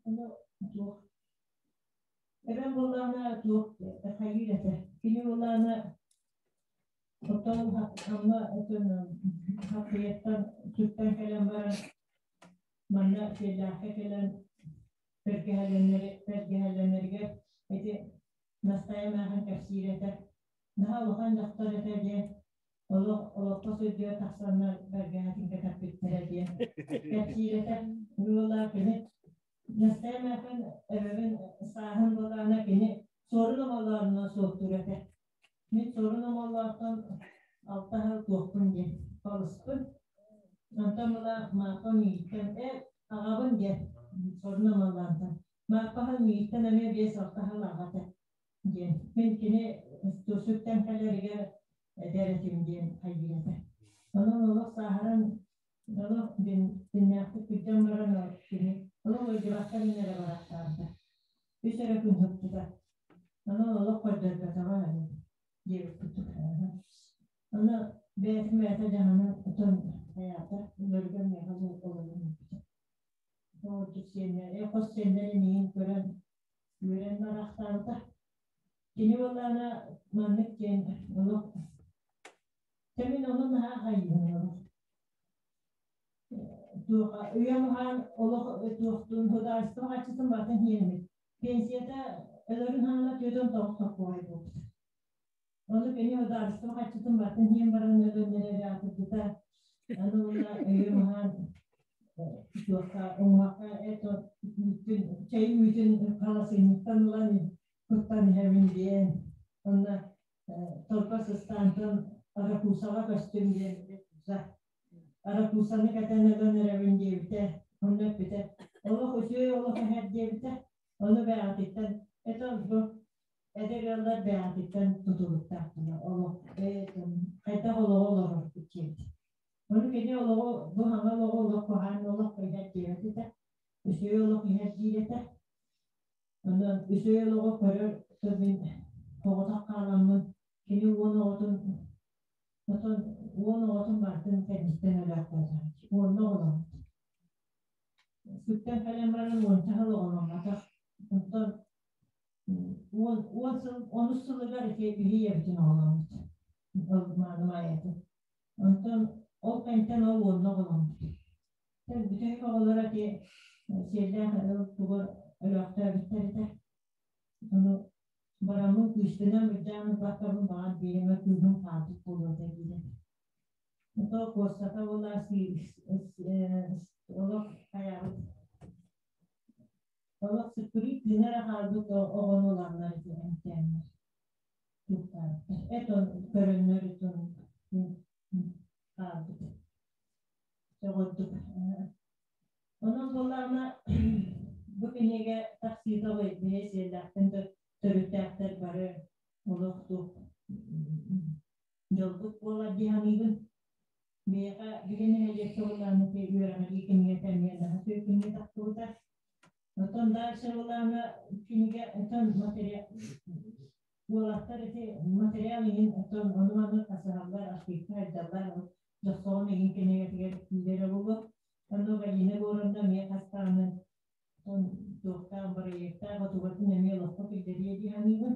ону туох эбэм буоллаҕына туох хайыыр этэ. Кини буоллаҕына оттон Амма отон Хаппыйаттан сүктэн кэлэн баран манна Сиэллээххэ кэлэн бэргэһэлэнэригэр ити Настайа эмээхин кэпсиир этэ. Наһаа улахан дьахтар этэ диэн олох олоххо сылдьыа тахсаннар бэргэһэтин кэтэппиттэрэ диэн кэпсиир этэ. Уола кини Настайа эмээхин эбэбин сааһын буолаана кини суорун омолоорунан суоттуур этэ. Мин суорун омолоортон алта сыл туохпун диэн балыспын. Онтон ыла Мааппа миигиттэн э аҕабын диэн суорун омолоонтон Мааппаһын миигиттэн эмиэ биэс-алта сыл аҕата диэн. Мин кини сүктэн кэлэригэр эдэр этим диэн хайгыыр этэ. Онон олох сааһыран олох диннээхтик кырдьан баран кини олох ыалдьыбакка мин эрэ барахтаабыта. Үс эрэ күн сыппыта. Онон олох көрдөрбөтөҕө диэбит курдук. Ону бэйэтин бэйэтэ дьаһанан отон хайаата өлөрүгэр миэхэ олорон өлбүтэ. Ордук сиэннэри, хос сиэннэрин иһин көрөн үөрэн бараахтаабыта. Кини буоллаҕына маннык диэн олох Чэ мин ону наһаа хайыыбын олох. Туоха үйэм уһаан олох туохтуун государство хаччытын барытын иһиэммит. Пенсията өлөрүн хаана 49 сокуой буолбут. Ону кини государство хаччытын барытын иһэн баран өлөннөр эрэ атырбыта. Аны уонна өйүм уһаан туохха уҥуохха это үүтүн чэй үүтүн халасыынньыктан ылан куттан иһэбин диэн онно торбос ыстаантан Аракусаҕа көстүм диэн Аракусаны кэтэн ылан эрэбин диэбитэ онно эппитэ олох үчүгэй олох иһэр диэбитэ ону бэйэҕититтэн это бу эдэр ыаллар бэйэҕититтэн тутулуктаахтына олох хайдах олоҕу олорорбут диэбит ону кини олоҕу бу саҥа олоҕу олох куһаҕан олох иһэр диэбэт этэ үчүгэй олох иһэр диир этэ онон үчүгэй олоҕу көрөр мин соҕотох хааламмын кини уон оҕотун отон уон оҕотун барытын кэнниттэн өлөөхтөөтө уонна оҕоломмут сүктэн кэлэн баран уонча сыл оҕоломмотох онтон уон уон сыл онус сылыгар ити биһи ийэбитин оҕоломмут ол мааны маайатын онтон ол кэнтэн ол уонна оҕоломмут бүтэһик оҕолоро ити сиэллээх тугар өлөөхтөөбүттэр этэ ону бараммын күүстэнэн бырдьаан ылбаккабын баҕар биэримэ кыыһым хаалбыт буолуо этэ диирэ ото куоссата буолаа олох хайаабыт олох сыккырыы тыына эрэ хаалбыт оҕону ыланнар ити эмтээннэр туттаабыттар эт он көрөннөр итон хаалбыт сөҕөрдүк онон буоллаҕына бу кинигэ тахсыыта бэйэ сиэллээхтэн төрүттээхтэр бары олох туох дьолбут буолар дии саныыбын. Миэхэ билин нэһилиэккэ былааны үөрэҕирии кинигэтэ эмиэ наһаа үчүгэй кинигэ тахсыбыта. Оттон дальше былаана кинигэ оттон материал уолаттар ити материал иһин оттон ону-маны хасыһаллар, архивка сылдьаллар, дьохсоҕун иһин кинигэтигэр киирэрэ буолуо. Онно Галина Егоровна эмиэ хастааны оттон туохтаах бырайыактаах отугатын эмиэ олоххо киллэриэ дии саныыбын.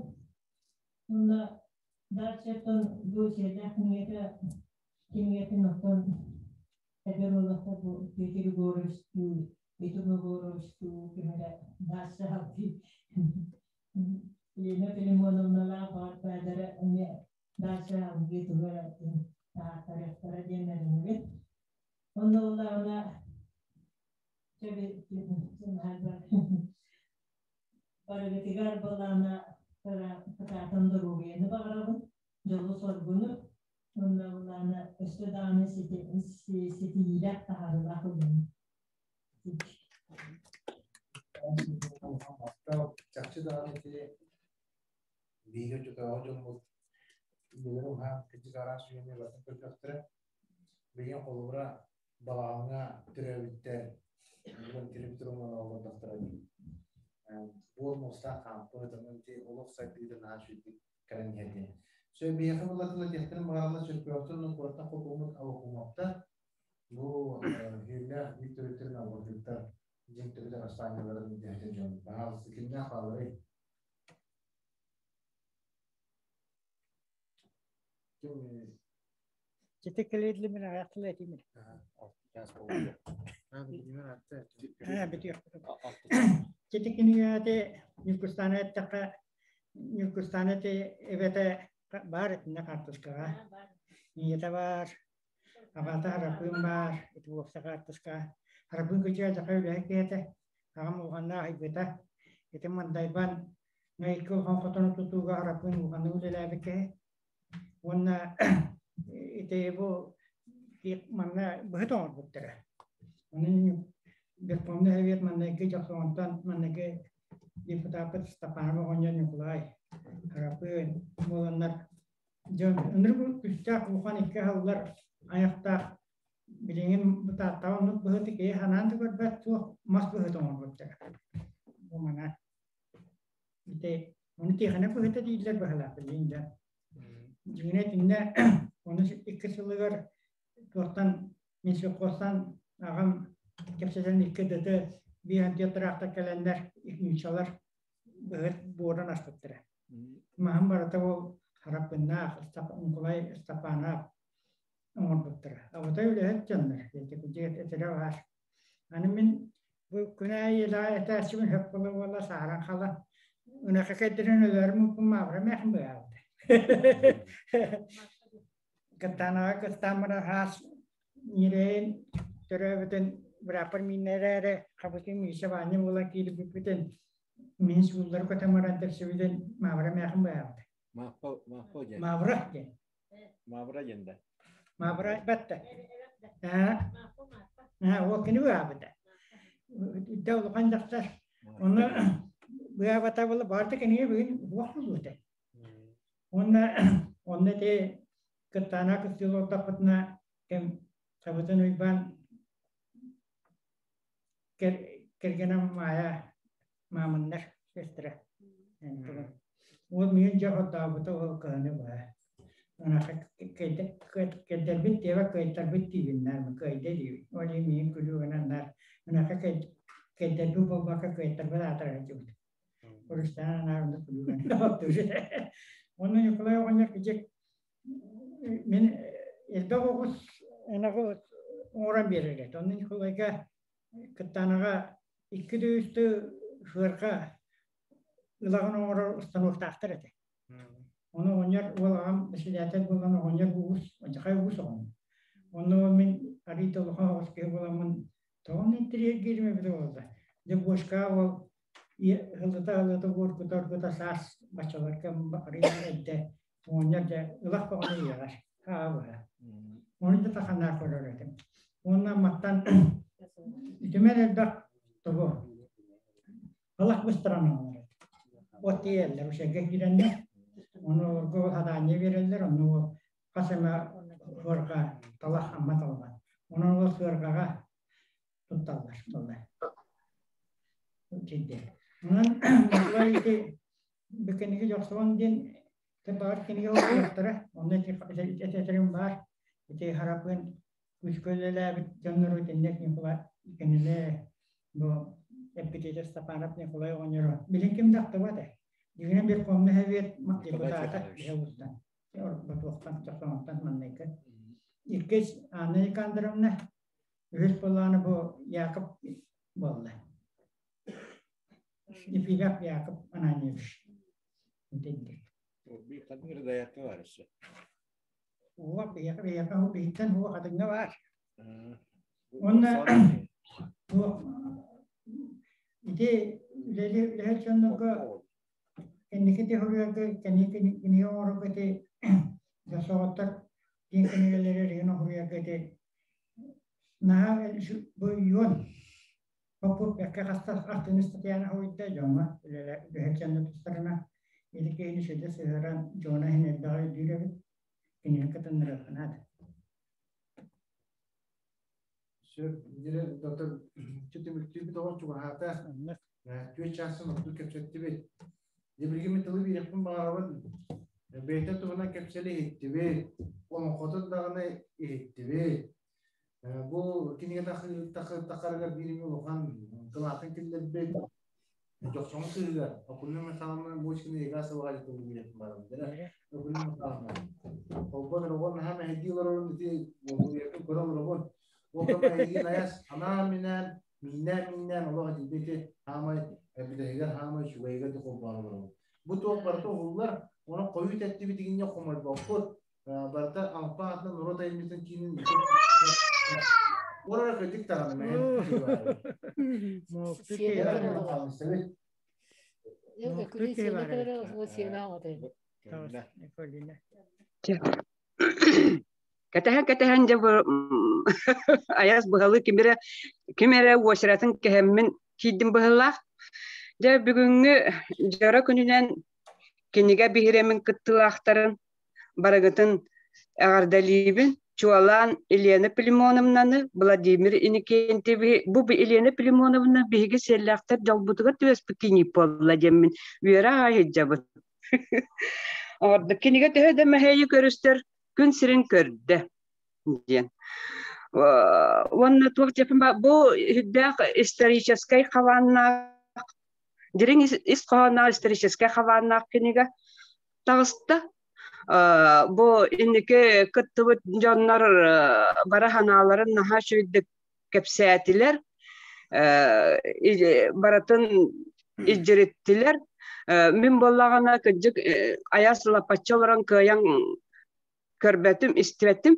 Онно дальше оттон бу сиэллээх кинигэтэ Кинигэтин оттон эдэр уолаттар бу Петр Егоровичтуу, Петр Егоровичтуу кимэрэ Даша Алты Лена Филимоновналаах баар баадара эмиэ Даша Алгы тугу эрэ таһааттарыахтара диэн эрэнэбит. Онно буоллаҕына барыгытыгар буоллаҕына кытаатан доруобуйаны баҕарабын, дьолу-соргуну, уонна буоллаҕына өссө даҕаны ситиһиилээх таһаарыылаах үлэни. Чахчы даҕаны ити биһиги оччотооҕу дьоммут үлэлэрэ уһаан кырдьык араас үйэни барытын көрдөхтөрө. Билигин холобура балаҕаҥҥа төрөөбүттэр бүгүн телевизор олордохторо дии. Буор муостаах хаампыт, онон ити олох сайдыыта наһаа үчүгэйдик кэлэн иһэр диэн. Сөп биһиэхэ булатыла диэхтэрин баҕараллар Чөркөөхтөн уонна куораттан холбоммут Авакумовтар бу Һүөллээх биир төрүттэрин албардыттар дьиҥ төрүт араспаанньаларын дэһэтин дьон. Баһаалыста кимнээх баалларый? Ким Чити кэлиэдли мин аҕыйахтыл этиим. Чити кинигэти Ньургустаана эттэххэ Ньургустаана эти эбэтэ баар итиннэ хаартыскаҕа. Ийэтэ баар, аҕата Харапыын баар, ити уопса хаартыска. Харапыын кычыа дьаха үлэһит киһи аҕам улаханнаах айбыта. Ити Мандайбан Майкы улахан хотону тутууга Харапыын улаханнык үлэлээбит киһи. Уонна ити бу манна быһыт оҥорбуттара. Онон Верховный Совет маннайгы дьохсоҕонтон маннайгы депутаппыт Степанов оҕонньор Ньукулай Харапыын буоланнар дьон ынырык күстээх улахан икки аһыллар айахтаах билигин бытааттаҕа оннук быһыты киһи санаан да көрбөт суох мас быһыт оҥорбуттара. Бу манан Ити ону тиэхэнэ быһыта дииллэр быһалаах билигин да. Дьиҥинэ итиннэ ону икки сылыгар туохтан Минсельхозтан аҕам кэпсэтэн икки дыты биир антиатыраахтар кэлэннэр нууччалар быһыт буоран аспыттара. Маһын барыта ол Хараппыннаах, Николай Степанов оҥорбуттара. Абытай үлэһит дьоннор, этэрэ баар. Аны мин бу күн аайы этээччибин хөп буола буола саһаран халан ынаха кэйдэрин өлөөрү муппун маабыра мэхин быһаабыта. Кыттаанаҕа кыстаан баран хаас ньирэйин төрөөбүтүн бырааппар мииннэрээри хабытын Миша Ваня буолан киирбиппитин мин сууллары көтөн баран тепсибитин маабыра мэхин быһаабыта. Мааппа мааппа диэн. Маабыра диэн. Маабыра диэн да. Маабыра батта. Аа, ол кини быһаабыта. Үдэ улахан дьахтар. Онно быһаабата була барыта кинигэ бүгүн уох булуота. Онно онно те кыттаана кыттыыл олордохпутуна кэм Сабытын Уйбаан кэргэнэ Маайа маамыннар сестра. Уол миин дьэ хордообута ол кыһыны быһа. Ынаха кэддэрбит диэбэ кыайтарбыт диибин наар кыайда диибин. Ол иһин миин күлүү гынан наар ынаха кэддэрбит буолбакка кыайтарбыт аатырар дьыбыт. Орустаан наар онно күлүү гынан Онно Николай оҕонньор кичик мин элбэх оҕус ынаҕы оҥорон биэрэр этэ. Онно Николайга Кыттаанаҕа икки да үстүү сыарҕа ылаҕын оҥорор установтаахтар этэ. Ону оҕонньор уол аҕам председатель буолан оҕонньор уус, алдьархай уус оҕонньор. Онно мин арыый да улахан оҕус киһи буоламмын тоҕо интэриэһиргиирим эбитэ буолла. Дьэ бошка ол ылыта-ылыта уоргута-оргута саас баччаларга арыый эрдэ оҕонньор дьэ ылах бөҕөнү иэҕэр хаабыһа. Ону да таханаар көрөр этим. Уонна маттан үтүмэн элбэх тугу Алах быстаран оҥорор. От тиийэллэр, ушергэ киирэннэр, ону олорго хадаанньа биэрэллэр, онно ол хас эмэ сыарҕа талах амма талаҕа. Онон ол сыарҕаҕа тутталлар буолла. Тиийдэ. Онон Николай ити бикиниги дьохсоон диэн баар кинигэ оҥоруохтара. Онно этэрим баар. Ити харапын күүскэ үлэлээбит дьоннору итинник Николай кинилэр бу эппитиэтэ Степанов Николай оҕонньоро билин ким да ахтыбат ээ. Дьиҥинэн Верховный Совет депутата биһэ устан Ботуохтан, Чохсоҥоттон маннайгы. Иккис Анна Никандровна, үһүс буоллаҕына бу Яков буолла. Ефимов Яков Ананьевич. Итинник. Бу хадын даярка бар өссө. Уо, биһиэхэ биһиэхэ биһиттэн уо хатыҥҥа баар. Уонна ити үлэли үлэһит дьоннорго кэнники техуруйарга кэнники кинигэ оҥорорго ити соҕоттор диэн кинигэлэри регион оһуруйарга ити наһаа бу юон Попов бэккэ хаста артыны статьяны хоруйда дьоҥҥо үлэһит дьонно тустарына или киһини сүдэ сыһыаран дьоно иһин элбэҕи өйдүүр эбит кинини кытыннарыахха наада. Сөп, доктор түмүктүүбүт оҕо чугаһаата. Түөрт чаастан ордук кэпсэттибит. Дьэ билигин мин тылы биэриэхпин баҕарабын. Бэйэтэ туһунан кэпсэли иһиттибит, олоҥхотун даҕаны иһиттибит. Бу кинигэ тахарыгар биир эмэ улахан кылаатын киллэрбит Дьохсоҥ сыһыгар Акулина Михайловна Мочкина Егасоваҕа тылы биэриэхпин баҕарабын. Акулина Михайловна, холбон оҕо наһаа мэһэйдии олорорун ити көрө олоробун. Ол кэмэ айас анаан-минээн мииннээн-мииннээн олох этилбити хаамай бүтэһигэр хаамай үчүгэйигэр да холбоон олоробут. Бу туох барыта уһуллар, онон хойут эттибитигинньэ хомойбоппут. Барыта Алпа аатынан норуот айымньытын киинин Орара кырдьык даҕаны мэһэн. Кэтэһэн-кэтэһэн дьэ айас быһалыы ким эрэ ким эрэ уочаратын кэһэммин киирдим быһыылаах. Дьэ бүгүҥҥү дьоро күнүнэн кинигэ биһирэмин кыттыылаахтарын барыгытын эҕэрдэлиибин. Чуолаан Елена Пилимоновнаны, Владимир Иннокентьевиһи бу Елена Пилимоновна биһиги сиэллээхтэр дьолбутугар түбэспит кини буолла диэммин үөрэ аҕай сылдьабын. Ордук кинигэ төһө да мэһэйи көрүстэр күн сирин көрдө диэн. Уонна туох диэппин бу үрдээх историческай хабааннаах дириҥ ис хоһоонноох историческай хабааннаах кинигэ таҕыста. Бу инники кыттыбыт дьоннор бары санааларын наһаа үчүгэйдик кэпсээтилэр, барытын илдьириттилэр. Мин буоллаҕына кырдьык айас лаппаччы олорон кыайан көрбөтүм, истибэтим.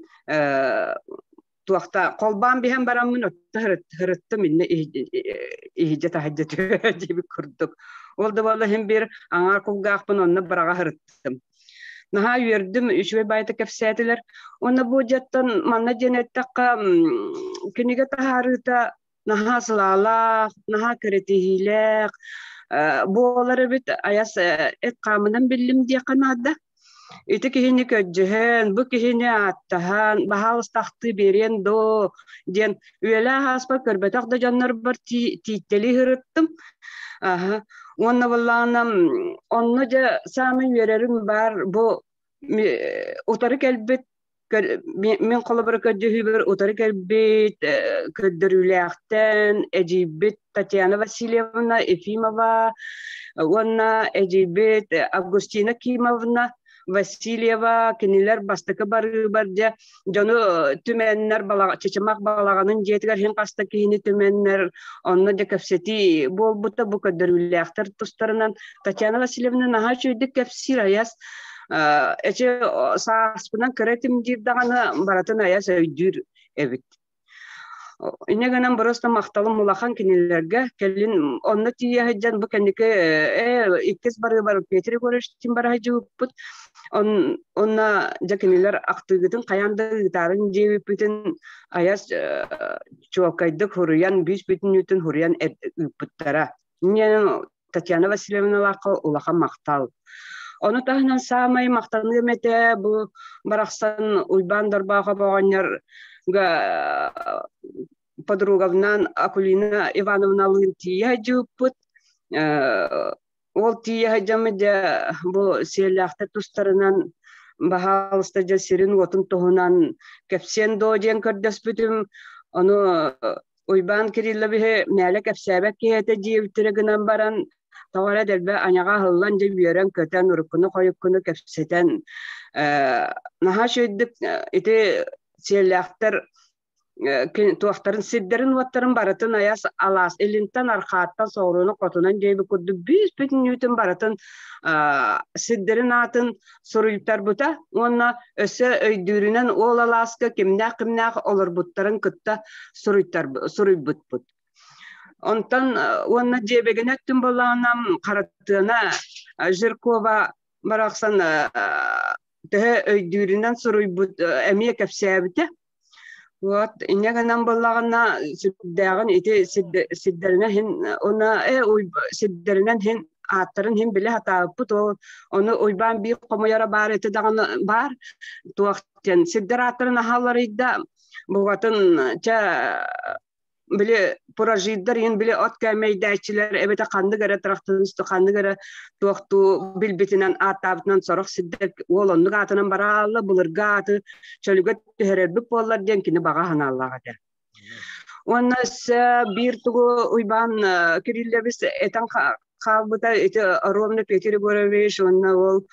Туохта холбоон биһэн бараммын отто һырыттым инне иһидьэ таһыдьа диэбит курдук. Ол да буолла иһин биир аҥаар кулгаахпын онно быраҕа һырыттым. Наһаа үөрдүм, үчүгэй баайта кэпсээтилэр. Уонна бу дьэттэн манна диэн эттэххэ, кинигэ таһаарыыта наһаа сылаалаах, наһаа кэрэтиһиилээх буолар эбит. Айас эт хаамынан биллим диэххэ наада. Ити киһини көрдьөһөн, бу киһини ааттаһан, баһаалыстахтыы биэриэн доо диэн үйэлээх ааспар көрбөтөх да дьоннорбор тииттэлии сырыттым. Аһа. Уонна буоллаҕына онно дьэ саамай үөрэрим баар бу утары кэлбит мин холобура көрдөһүүбэр утары кэлбит көрдөрүүлээхтэн эдьиийбит Татьяна Васильевна Ефимова уонна эдьиийбит Августина Кимовна Васильева кинилэр бастакы барыыбар дьэ дьону түмэннэр Чычымах балаҕанын дьиэтигэр иһин хаста киһини түмэннэр онно дьэ кэпсэтии буолбута бу көрдөрүүлээхтэр тустарынан Татьяна Васильевна наһаа үчүгэйдик кэпсиир айас эчи сааспынан кыра этим диир даҕаны барытын айас өйдүүр эбит. Инньэ гынан просто махталым улахан кинилэргэ. Кэлин онно тиийэ сылдьан бу кэнники иккис барыыбар Петр Егоровичтыын бара сылдьыбыппыт. Онно дьэ кинилэр ахтыыгытын хайаан да ыытаарын диэбиппитин айас чуолкайдык хуруйан бүүс бүтүннүүтүн хуруйан ыыппыттара. Инньэ Татьяна Васильевналаахха улахан махтал. Ону таһынан саамай махтаныам этэ бу барахсан Уйбаан Дорбоохоп оҕонньорго подругабынаан Акулина Ивановналыын тиийэ сылдьыбыппыт. Ол тиийэ сылдьаммыт дьэ бу сиэллээхтэр тустарынан баһаалыста дьэ сирин-уотун туһунан кэпсиэн дуо диэн көрдөспүтүм. Ону Уйбаан Кирилловиһы мээлэ кэпсээбэт киһи этэ диэбиттэрэ гынан баран, тоҕо эрэ дэлби айаҕа аһыллан дьэ үөрэн-көтөн, уруккуну-хойуккуну кэпсэтэн, наһаа үчүгэйдик ити Сиэллээхтэр туохтарын сирдэрин-уоттарын барытын айас алаас илинтэн архааттан соҕурууну хотунан диэби курдук бүүс бүтүннүүтүн барытын сирдэрин аатын суруйтарбыта уонна өссө өйдүүрүнэн ол алааска кимнээх-кимнээх олорбуттарын кытта суруйбутпут. Онтон уонна дьиэбэгинэ өттүн буоллаҕына Харатыана Жиркова барахсан төһө өйдүүрүнэн суруйбут эмиэ кэпсээбитэ. Вот инньэ гынан буоллаҕына сүрдээҕин ити сирдэринэн иһин уонна сирдэринэн иһин ааттарын иһин билэ сатаабыппыт ол ону Уйбаан биир хомуйара баар этэ даҕаны баар туох диэн сирдэр ааттарын аһалларыйда букатын чэ били пуражирдар иһин били от кээмэйдээччилэр эбэтэ ханнык эрэ тракторист ханнык эрэ туохтуу билбитинэн ааттаабытынан сорох сирдэр уол оннук аатынан бараалла былыргы ааты чөлүгэр түһэрэрбит буоллар диэн кини баҕа санаалаах этэ. Уонна өссө биир тугу Уйбаан Кириллэбис этэн хаалбыта ити Ровно Петр Егорович уонна ол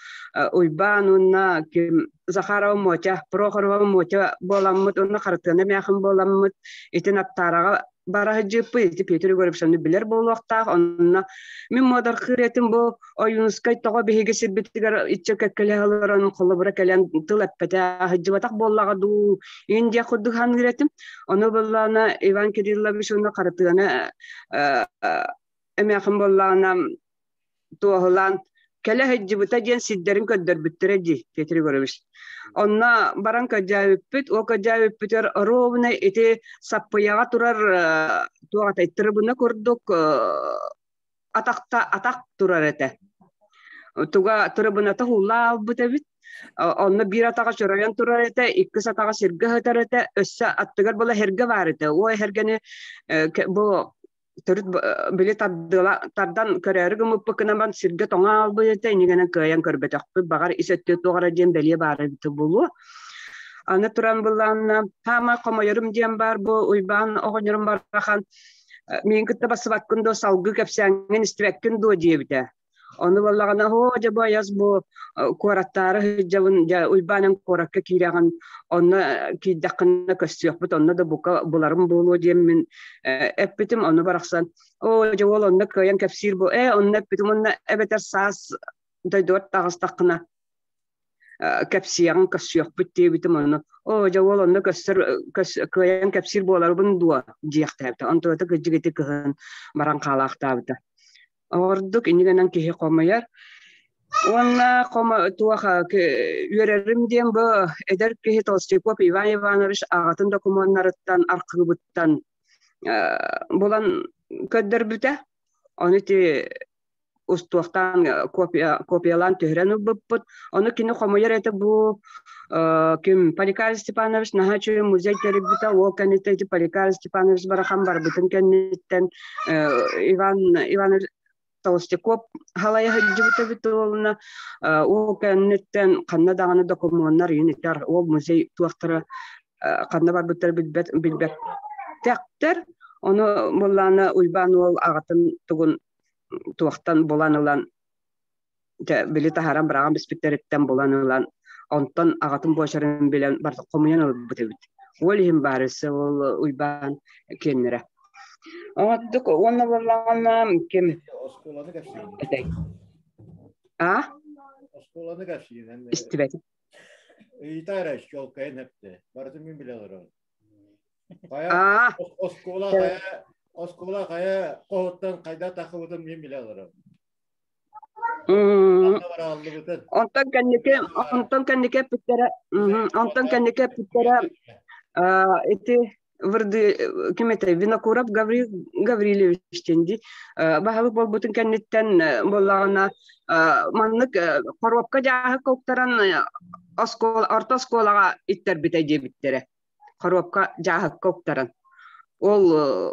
Уйбаан уонна ким Захарова Мотя, Прохорова Мотя буоламмыт уонна Харытыана Мээхин буоламмыт итин Аттаараҕа бара сылдьыппыт ити Петр Егорович ону билэр буолуохтаах онно мин муодархыыр этим бу Ойуунускай тоҕо биһиги сирбитигэр иччэ кэккэлэһэ олорон холобура кэлэн тыл эппэтэ сылдьыбатах буоллаҕа дуу Индия курдук саныыр этим ону буоллаҕына Иван Кириллович уонна Харытыана эмээхин буоллаҕына туоһулаан кэлэ сылдьыбыта диэн сирдэрин көрдөрбүттэрэ дии Петр Егорович. Онно баран көрдөөбүппүт, ол көрдөөбүппүтүгэр ровно ити саппыйаҕа турар туох атай тырыбына курдук атахта атах турар этэ. Туга тырыбыната уулла албыт эбит. Онно биир атаҕа чоройон турар этэ, иккис атаҕа сиргэ сытар этэ, өссө аттыгар була эһэргэ баар этэ. Ол эһэргэни бу төрүт били тардыла тардан көрөөрү гыммыппыккынан сиргэ тоҥо аалбыт этэ иннигэнэн кыайан көрбөтөхпүт баҕар ис өттү туох эрэ диэн бэлиэ баар эбитэ буолуо аны туран былаанна хаамай хомойорум диэн баар бу Уйбаан оҕонньорум барахан миин кытта бассыбаккын дуо салгыы кэпсээҥҥин истибэккин дуо диэбитэ Ону буоллаҕына, оо, дьэ бу айас бу куораттаары сылдьабын, дьэ Уйбаанын куоракка киирэҕин, онно киирдэххинэ көстүөхпүт, онно да бука буларым буолуо диэммин эппитим, ону барахсан, оо, дьэ уол онно кыайан кэпсиир бу, ээ, онно эппитим, онно эбэтэр саас дойдугар таҕыстаххына кэпсиэҕин көрсүөхпүт диэбитим ону оо дьэ уол онно көстөр кыайан кэпсиир буоларбын дуо диэхтээбитэ онтуота кырдьык ити кыһын баран хаалаахтаабыта Ордук иннигэнэн киһи хомуйар. Уонна туох үөрэрим диэн бу эдэр киһи Толстяков Иван Иванович аҕатын докумуоннарыттан, архыыбыттан булан көрдөрбүтэ. Ону ити устуохтаан копиялаан түһэрэн ылбыппыт. Ону кини хомуйар этэ бу ким Поликарий Степанович наһаа үчүгэй музей тэрийбитэ. Ол кэнниттэн ити Поликарий Степанович барахан барбытын кэнниттэн Иван Иванович Толстяков халайа сылдьыбыт эбит уолуна ол кэнниттэн ханна даҕаны докумуоннар иһин ол музей туохтара ханна барбыттар билбэт билбэтэхтэр ону буоллаана Уйбаан уол аҕатын тугун туохтан булан ылан били таһааран быраҕан биспиттэриттэн булан ылан онтон аҕатын буочарын билэн барыта хомуйан ылбыт эбит. Ол иһин баар өссө ол Уйбаан киэннэрэ. Оҥордук уонна буоллаҕына ким Оскуоланы кэпсиигин. этэй? А? Оскуоланы кэпсиигин. Истибэтим. Ыйыта эрэ щелкайын эпти. Барытын мин билэ олорон. Хайа оскуола хайа оскуола хайа хоһуттан хайда тахыбытын мин билэ олорон. Онтон кэнники онтон кэнники эппиттэрэ онтон кэнники эппиттэрэ ити вырды ким этэй Винокуров Гаврил Гаврильевич диэн дии баһылык буолбутун кэнниттэн буоллаҕына маннык хоруопка дьааһыкка уктаран оскуола орто оскуолаҕа иттэрбитэ диэбиттэрэ хоруопка дьааһыкка уктаран ол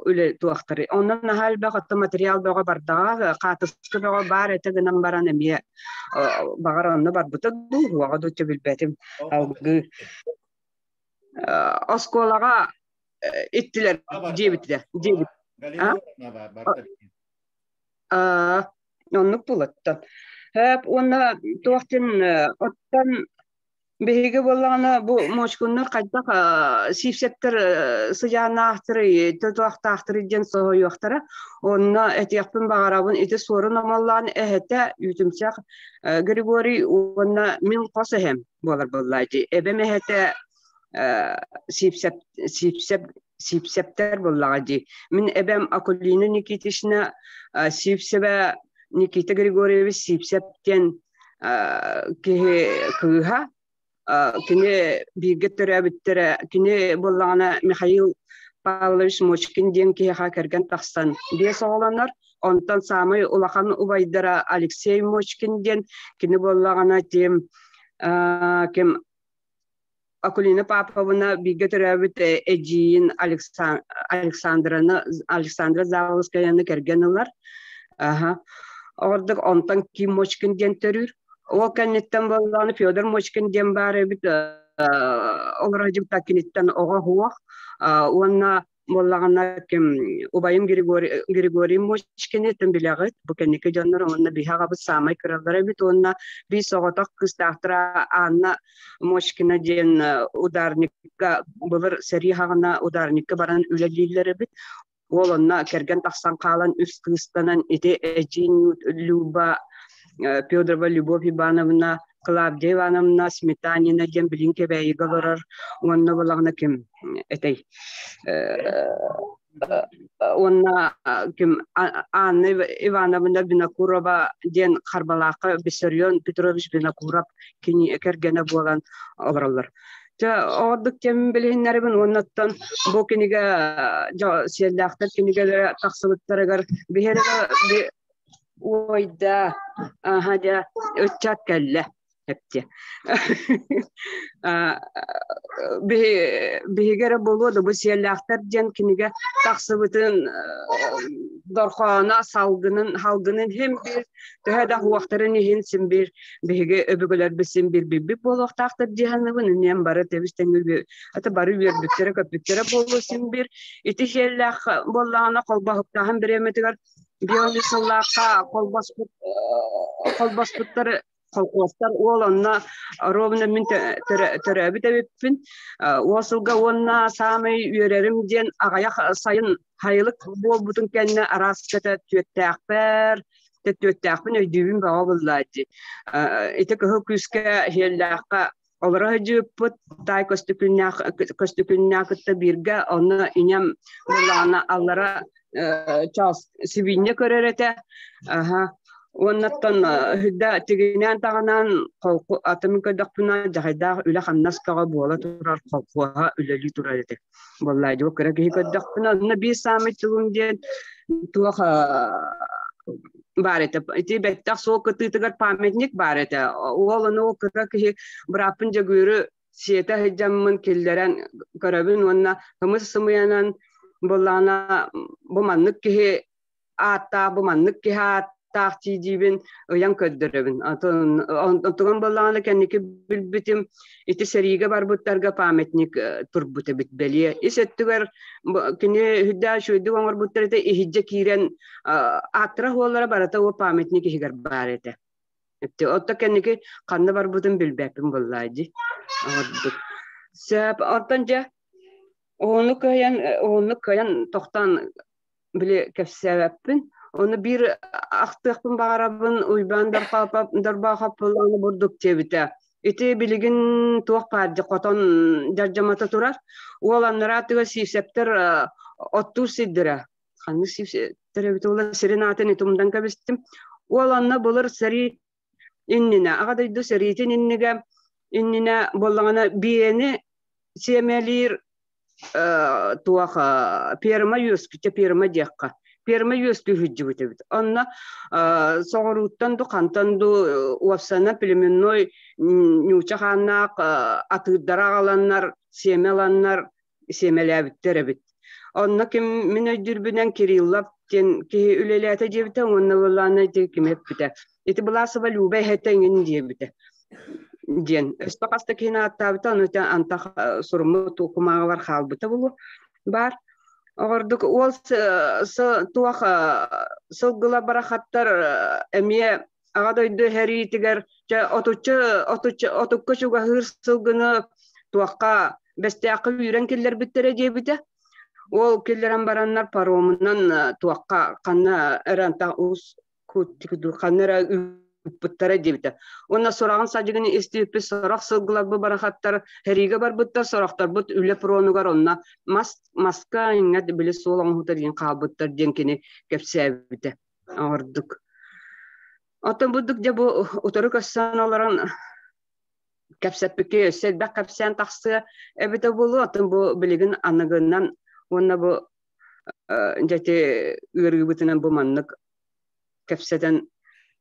үлэ туохтары онон наһаа элбэх отто материал бөҕө бардаҕа хаатыска бөҕө баар этэ гынан баран эмиэ баҕар онно барбыта дуу уоҕа дуу билбэтим алгыы оскуолаҕа иттилэр диэбитилэр диэбит оннук булаттан уонна туохтин оттон. Биһиги буоллаҕына бу мочкуннар хайдах сиипсэптэр сыдьааннаахтарый, тутуахтаахтарый диэн соһуйуохтара. Онно этиэхпин баҕарабын ити суорун омоллоон эһэтэ Үүтүмсэх Григорий уонна мин хос эһэм буолар буоллаа дии. Эбэм эһэтэ Сиипсэп Сиипсэп Сиипсэптэр буоллаҕа дии. Мин эбэм Акулина Никитична Сиипсэбэ Никита Григорьевич Сиипсэп диэн киһи кыыһа кини бииргэ төрөөбүттэрэ кини буоллаҕына Михаил Павлович Мочкин диэн киһиэхэ кэргэн тахсан биэс оҕолонор онтон саамай улахан убайдара Алексей Мочкин диэн кини буоллаҕына тим ким Акулина Павловна бииргэ төрөөбүт эдьиийин Александраны Александра Заволжскаяны кэргэн ылар. Аха. Ордук онтон Ким Мочкин диэн төрүүр. Ол кэнниттэн буоллаҕына Федор Мочкин диэн баар эбит олоро сылдьыбыта киниттэн оҕо суох. Уонна буоллаҕына ким убайым Григорий Григорий Мочкины тым билэҕит бу кэнники дьоннор уонна биһи аҕабыт саамай кыраллара эбит уонна биир соҕотох кыыстаахтара Анна Мочкина диэн ударникка былыр сэрии хаҕына ударникка баран үлэлииллэр эбит уол онно кэргэн тахсан хаалан үс кыыстанан ити эдьиий Люба Федорова Любовь Ивановна Клавдия Ивановна Сметанина диэн билин Кэбээйигэ олорор уонна буолаҕына ким этэй уонна ким Анна Ивановна Винокурова диэн Харбалаахха Виссарион Петрович Винокуров кини кэргэнэ буолан олороллор. Дьэ, ордук кэм билиһиннэрибин уоннаттан бу кинигэ сиэллээхтэр кинигэлэрэ тахсыбыттарыгар биһиэхэ Уойда, аха дьэ, ыччат кэллэ эптиэ. Биһиги эрэ буолуо да бу сиэллээхтэр диэн кинигэ тахсыбытын дорхооно салгынын халгынын иһин биир төһө да уохтарын иһин син биир биһиги өбүгэлэрбит син биир билбит буолуохтаахтар дии саныыбын инниэн бары тэбис тэҥҥэ ата бары үөрбүттэрэ көппүттэрэ буолуо син биир ити сиэллээх буоллаҕына холбоһуктааһын бириэмэтигэр Биоми сыллаахха холбоспут холбоспуттар колхуостар уол онно ровно мин төрөөбүт эбиппин уол сылга уонна саамай үөрэрим диэн аҕыйах сайын хайылык буолбутун кэннэ араас көтө түөттээхпэр түөттээхпин өйдүүбүн бөҕө буллаа дии ити кыһыл күүскэ иһиэллээххэ олоро сылдьыбыппыт таай көстүкүннээх көстүкүннээх кытта бииргэ онно иньэм буоллаҕына аллара чаас сибиинньэ көрөр этэ аха уоннаттан хүдда тигинээн таҕынан холку атын көрдөхпүнэ дьахайдаах үлэ-хамнас көҕө буола турар холкуоһа үлэлии турар этэ буоллаа дьуо кыра киһи көрдөхпүнэ онно биир саамай тугум диэн туох баар этэ. Ити бэттэх суол кытыытыгар памятник баар этэ. Уол ону кыра киһи бырааппын Дьөгүөрү сиэтэ сылдьаммын киллэрэн көрөбүн уонна кымыс сымыйанан буоллаҕына бу маннык киһи ааттаах, бу маннык киһи ааттаах дии диибин ыйан көрдөрөбүн. Онтуган буоллаҕына кэнники билбитим ити сэриигэ барбыттарга памятник турбут эбит бэлиэ. Ис өттүгэр кини үрдээх үчүгэйдик оҥорбуттар этэ иһирдьэ киирэн ааттара хуоллара барыта ол памятник иһигэр баар этэ. Отто кэнники ханна барбытын билбэппин буоллаа дии. Ордук. Сөп, оттон дьэ уһуннук кыайан уһуннук кыайан тохтоон били кэпсээбэппин. Ону биир ахтыахпын баҕарабын Уйбаан Дарбаахап буоллаҕына бурдук диэбитэ. Ити билигин туох баар дьэ хотон дьардьамата турар. Уол анараа тыга сиисэптэр оттуур сирдэрэ. Ханнык сиисэптэр эбит уола сирин аатын итумдан кэбистим. Уол онно былыр сэрии иннинэ, Аҕа дойду сэриитин иннигэ иннинэ буоллаҕына биэни сиэмэлиир туох ферма үөскүтэ ферма диэххэ ферма үөскүү сылдьыбыт эбит онно соҕурууттан ду хантан ду уопсана племенной ньууча хааннаах атыырдары аҕаланнар сиэмэ ыланнар сиэмэлээбиттэр эбит онно ким мин өйдүүрбүнэн Кириллов диэн киһи үлэлээтэ диэбитэ уонна Лалаана ити ким эппитэ ити Быласова Люба эһэтэ эҥин диэбитэ диэн өспө хаста киһини ааттаабыта ону антах суруммут кумааҕылар хаалбыта булу баар оҕордук уол туох сылгыла барахаттар эмиэ Аҕа дойду сэриитигэр чэ отучча отучча отукка чугаһыыр сылгыны туохха Бэстээххэ үүрэн киллэрбиттэрэ диэбитэ. Ол киллэрэн бараннар паромунан туохха ханна эрэ ус ханна эрэ ыыппыттара диэбитэ. Уонна сураҕын садьыгын истибиппит сорох сылгыларбыт барахаттар сэриигэ барбыттар, сорохторбут үлэ фронугар онно мас маска иҥҥэ били суол оҥоһута диэн хаалбыттар диэн кини кэпсээбитэ ордук. Оттон бурдук дьэ бу утары көрсөн олорон кэпсэппиккэ өссө элбэх кэпсээн тахсыа эбитэ буолуо. Оттон бу билигин аныгынан уонна бу дьэ ити ыарыыбытынан бу маннык кэпсэтэн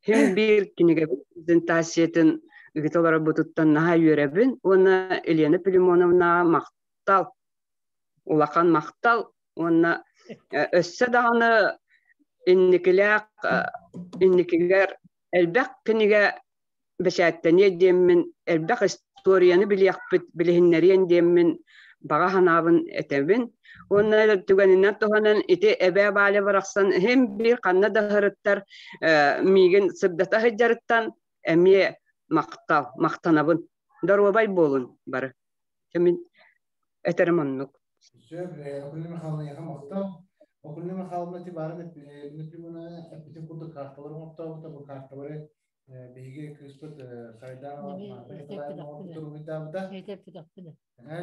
хим биир кинигэ презентациятын ыыта олорорбутуттан наһаа үөрэбин уонна Елена Пилимоновнаҕа махтал, улахан махтал уонна өссө даҕаны инникилээх инникигэр элбэх кинигэ бэчээттэниэ диэммин, элбэх историяны билиэхпит, билиһиннэриэн диэммин баҕа санаабын этэбин. Уонна түгэнинэн туһанан ити эбээ Валя барахсан иһин биир ханна да сырыттар миигин сырдата сылдьарыттан эмиэ махтал, махтанабын. Доруобай буолун бары. Мин этэрим оннук. Сөп, Акулина Михайловна эйиэхэ махтал. Акулина Михайловна ити баарын эппитин курдук карталары оҥортообута. Бу карталары биһиги кыыспыт Сайдаанова Марфа Николаевна оҥорбут уруһуйдаабыта.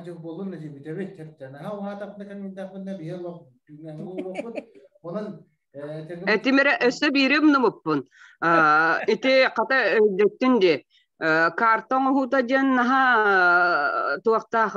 Дьыл буоллун да диэбитэбит. Наһаа уһаатахпына кэмниирдэхпинэ биһи олох түүҥҥэ уруохпут. Онон Этим эрэ өссө биири умнубуппун. Ити хата өйдөттүн дии. Карта оҥоһуута диэн наһаа туохтаах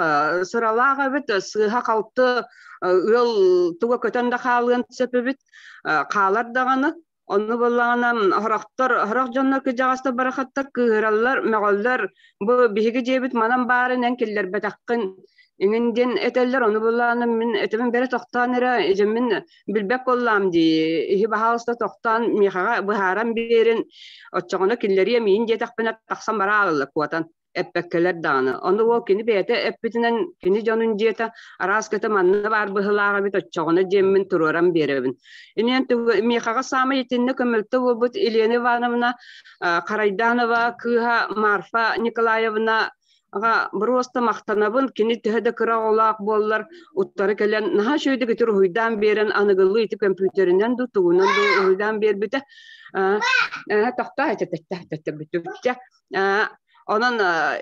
сыралаах эбит, сыыһа-халты ыал туга көтөн да хаалыан сөп эбит. Хаалар даҕаны. Онну буоллаҕына сорохтор, сорох дьоннор кыдьаҕастар барахаттар кыыһыраллар, мөҕөллөр. Бу биһиги дьиэбит манан баарын эн киллэрбэтэххин иҥин диэн этэллэр. Ону буоллаҕына мин этибин бэрэ тохтоон эрэ дьэммин билбэт буоллаам дии. Иһи баһаалыста тохтоон миэхэҕэ быһааран биэрин, оччоҕуна киллэриэм иин диэтэхпинэ тахсан бараалалла куотан эппэккэлэр даҕаны. Ону уол кини бэйэтэ эппитинэн кини дьонун дьиэтэ араас көтө манна баар быһыылаах эбит оччоҕуна диэммин туруоран биэрэбин. Иниэн миэхэҕэ саамай итиннэ көмөлтө буолбут Елена Ивановна Харайданова кыыһа Марфа Николаевна Аҕа боруоста махтанабын, кини төһө да кыра оҕолоох буоллар, уттары кэлэн наһаа үчүгэйдик ити уруһуйдаан биэрэн, аныгылыы ити көмпүүтэринэн дуу, тугунан дуу уруһуйдаан биэрбитэ. Тохтоо этэ бүтүбүтэ. Онон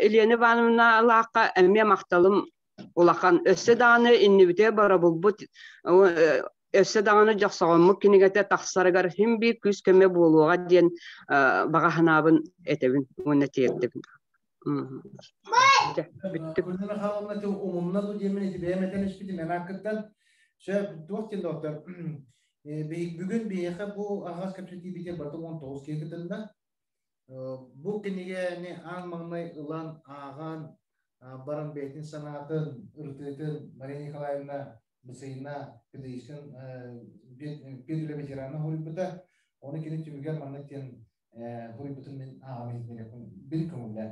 Елена Ивановналаахха эмиэ махталым улахан. Өссө даҕаны иннибитигэр барабылбыт өссө даҕаны дьохсоҕоммут кинигэтэ тахсарыгар син биир күүс-көмө буолуоҕа диэн баҕа санаабын этэбин уонна тиэрдэбин. Күннү Михайловна умунна ду диэмин ити бэйэм этэн испитим эн аккыттан сөп туох диэн доктор бүгүн биһиэхэ бу аһаҕас кэпсэтиибитигэр барыта 19 киһи кытынна. Бу кинигэни аан маҥнай ылан ааҕан баран бэйэтин санаатын, ырытыытын Мария Николаевна Бысыйна педагогическай педүлэ ветерана хоруйбута. Ону кини түмүгэр маннык диэн хоруйбутун мин ааҕан иһитиннэриэхпин бил көҥүллээн.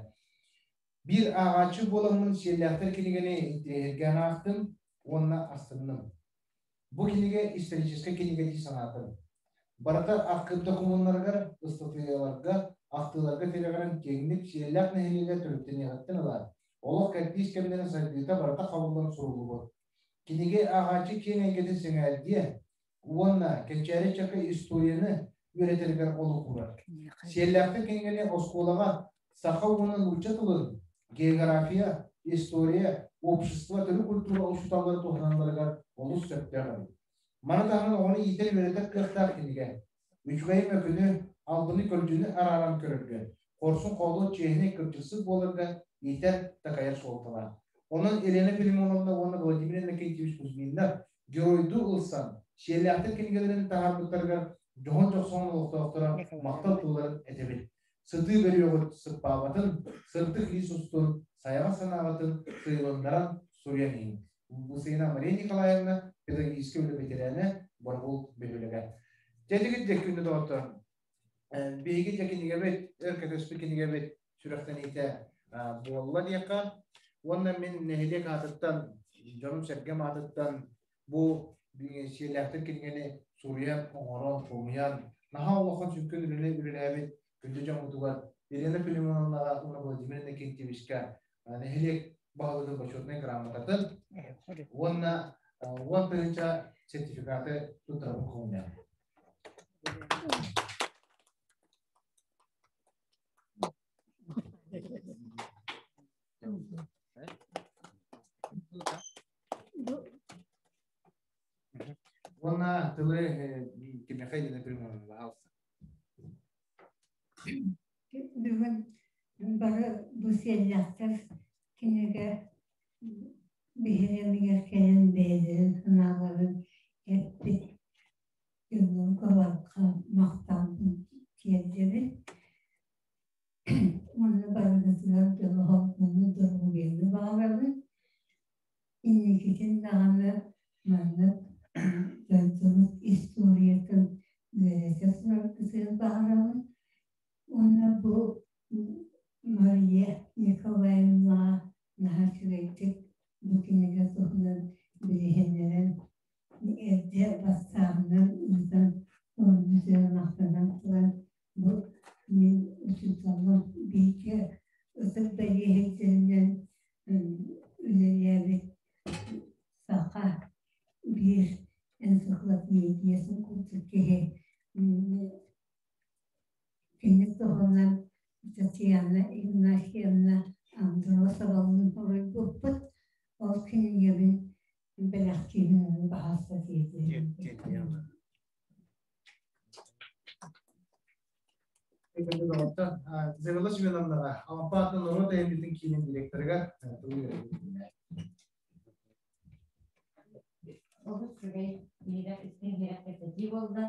Биир ааҕааччы буоламмын сиэллээхтэр кинигэни интэриэһиргээн аахтым уонна астынным. Бу кинигэ историческай кинигэ дии санаатым. Барыта архыып докумуоннарыгар, ыстатыйаларга, ахтыыларга тирэҕирэн киэҥник Сиэллээх нэһилиэгэ төрүттэниэҕиттэн ыла олох кэрдиис кэмнэрин сайдыыта барыта хабыллан суруллубут. Кинигэ ааҕааччы киэҥ эйгэтин сэҥээрдиэ уонна кэнчээри ыччакка историяны үөрэтэригэр олук уурар. Сиэллээхтэр кинигэни оскуолаҕа саха уонна нуучча тылын, география, история, общество, төрүт культура учууталлара туһаналларыгар олус сөптөөх эбит. Маны таһынан оҕону иитэр-үөрэтэр кыахтаах кинигэ. Үчүгэй мөкүнү, албыны-көлдьүнү арааран көрөргө, хорсун-хоодуот чиэһинэй кырдьыксыт буоларга иитэр-такайар суолталаах. Онон Елена Филимоновна уонна Владимир Иннокентьевич Кузьминнар геройдуу ылсан, сиэллээхтэр кинигэлэрин таһаарбыттарыгар дьоһун дьохсоҕон олохтоохторо махтал тылларын этэбит. Сытыы бөрүөҕүт сыппаабатын, сырдык лиис устун, сайаҕас санааҕытын сыыйылыннаран суруйан иһиҥ. Бусина Мария Николаевна, педагогическай үлэ бэтэрээнэ, Борбул бөһүөлэгэ. Дьэтигит дьэ күндү доҕоттор, биһиги дьэ кинигэбит, өр кэтэспит кинигэбит сүрэхтэниитэ буолла диэххэ. Уонна мин нэһилиэк аатыттан, дьонум-сэргэм аатыттан бу сиэлээхтэр кинигэни суруйан, оҥорон, хомуйан, наһаа улахан сүҥкэн үлэни үлэлээбит. Күндү дьоммутугар Елена Филимоновнаҕа уонна Владимир Иннокентьевичка нэһилиэк баһылыгын бочуотунай грамотатын уонна 10 000 сертификаты туттарабын көҥүллээн. Уонна тылы кимиэхэ Елена Филимоновна, пожалуйста. Бүгүн бары бу сиэллээхтэр кинигэ биһирэмигэр кэлэн бэйэлэрин санааларын эппит дьоҥҥо барҕа махталбын тиэрдэбин. Уонна барыгытыгар дьолу-соргуну, доруобуйаны баҕарабын. Инникитин даҕаны маннык дойдубут историятын үөрэтэ тураргытыгар баҕарабын. Уонна бу Мария Николаевнаҕа наһаа үчүгэйдик бу кинигэ туһунан билиһиннэрэн, эрдэ бассаабынан ыытан, оннун махтанан туран, бу мин учууталым бииргэ ытык бэлиэһиктэринэн үлэлээбит саха биир энциклопедиятын курдук киһи кини туһунан Татьяна Игнатьевна Андросовалыын суруйбуппут. Ол кинигэбин бэлэхтиибин баһаста тиэрдиэм. Изабелла Семеновнаҕа Алампа аатынан норуот айымньытын киинин директорыгар тылы биэрэбин. Олус үчүгэй, иһирэх истиҥ иһирэх кэпсэтии буолла.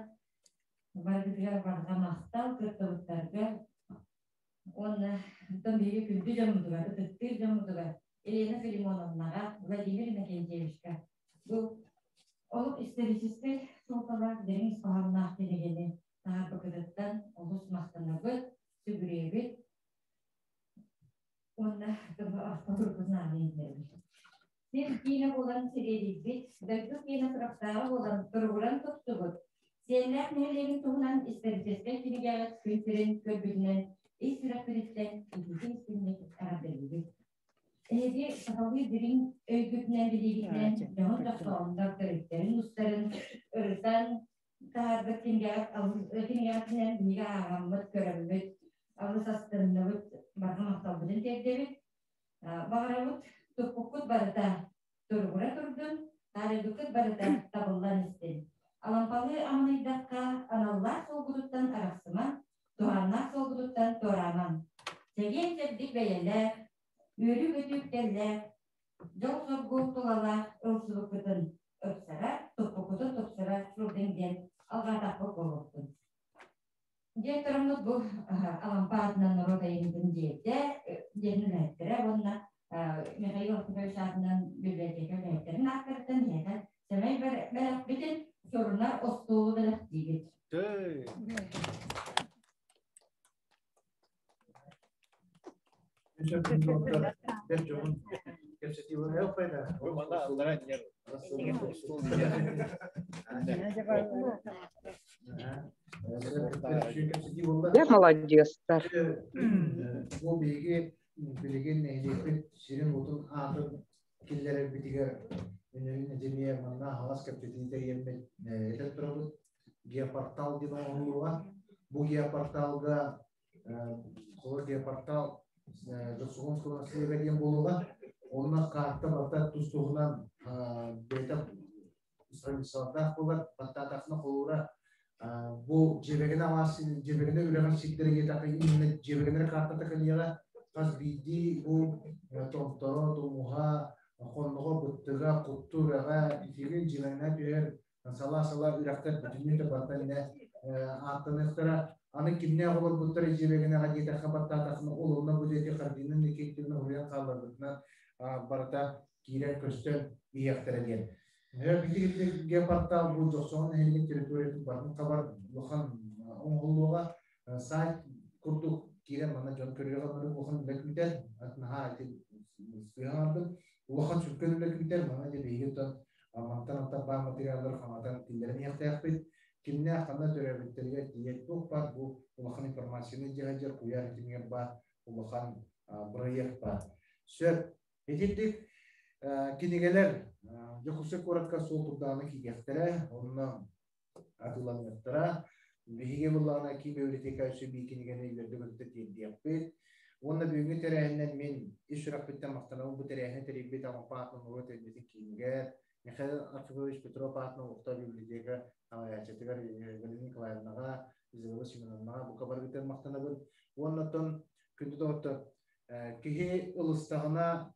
Барыгытыгар барҕа махтал кыттыбыттарга уонна оттон биһиги күндү дьоммутугар, ытыктыыр дьоммутугар Елена Филимоновнаҕа, Владимир Иннокентьевичка бу олох историческай суолталаах дириҥ ис хоһоонноох кинигэни таһаарбыккытыттан олус махтанабыт, сүгүрүйэбит уонна турбутун иһиннэрэбит. Сир киинэ буолан сириэдийбит, дойду киинэ сурахтааҕа буолан туругуран тупсубут, Сиэллээх нэһилиэгин туһунан историческай кинигэҕит күн сирин көрбүтүнэн ис сүрэхпититтэн итиитин-истиҥник эҕэрдэлиибит. Эһиги сахалыы дириҥ өйгүтүнэн билиигитинэн дьоһун дьохсоҕоннор төрүттэрин устарын ырытан таһаарбыт кинигэҕитинэн биһиги ааҕаммыт, көрөммүт, алыс астынныбыт, барҕа махталбытын тиэрдэбит. Баҕарабыт туппуккут барыта туругура турдун, таарыйбыккыт барыта табыллан истин. Алампалыы аманыйдахха аналлаах суолгутуттан арахсымаҥ, туһааннаах суолгутуттан туораамаҥ. Чэгиэн-чэбдик бэйэлээх, үөрүү-көтүү үктэллээх, дьол-соргу тулалаах ылсыбыккытын ыпсара, туппуккутун тупсара сылдьыҥ диэн алҕаатахпыт буолуохтун. Диэн тураммыт бу Алампа аатынан норуот айымньытын дьиэтэ диэн үлэһиттэрэ уонна Михаил Артурович аатынан библиотека үлэһиттэрин ааттарыттан биһиэхэ сэмэй бэлэхпитин сурунар остуолу бэлэхтиибит. Дьэ, маладьыастар. Бу биһиги билигин нэһилиэкпит сирин-уотун аатын киллэрэрбитигэр үнүрүүн этимиэ манна аһаҕас кэпсэтии тэрийэммит этэн турабыт. Геопортал диэн оҥоһуллуоҕа. Бу геопорталга холор геопортал Дьохсоҕон наследие диэн буолуоҕа. Онно карта барыта тус-туһунан бэйэтэ страницалардаах буолар. Баттаатахына холуура бу дьиэбэгинэ алаас дьиэбэгинэ үрэҕин сирдэрэ диэтэххэ именно дьиэбэгинэ картата кэлиэҕэ. Хас биирдии бу томторо, тумуһа, хонноҕо, быттыга, кутту үрэҕэ итиги дьиэбэгинэ түһэр сала-сала үрэхтэр бүтүннүү барыта иннэ ааттаныахтара. Аны кимнээх олорбуттар дьиэбэгинэҕэ диэтэххэ баттаатахына ол онно бу диэки Харбинын Никитина уруйан хаалларбытынан барыта киирэн көстөн иһиэхтэрэ диэн. Бити геопортал бу Дьохсоҕон нэһилиэгин территориятын барытын хабар улахан оҥоһуллуоҕа. Сайт курдук киирэн манна дьон көрүөҕэ улахан үлэ күүтэр. Наһаа ити сыһаҥардым. Улахан сүркөн үлэ күүтэр. Манна дьэ биһиги мантан антан баар материаллары хаҥатан киллэрэн иһиэхтээхпит. Кимнээх ханна төрөөбүттэригэр тиийэр туох баар бу улахан информацияны дьаһадьар куйаар итимигэр баар улахан бырайыак баар. Сөп. Итинник кинигэлэр Дьокуускай куоракка суол турдаҕына киириэхтэрэ, онно атыыланыахтара. Биһиги буллаҕына киин библиотека өссө биир кинигэни үөрдэ-көттө тиэрдиэхпит. Уонна бүгүҥҥү тэрээһиннэн мин ис сүрэхпиттэн махтанабын бу тэрээһини тэрийбит Ампа аатынан норуот эйгэтин киинигэр, Михаил Архипович Петров аатынан олохтоох библиотека салайааччытыгар Галина Николаевнаҕа, Изабелла Семеновнаҕа бука барыгытыгар махтанабын. Уонна оттон күндү доҕоттор, киһи ылыстаҕына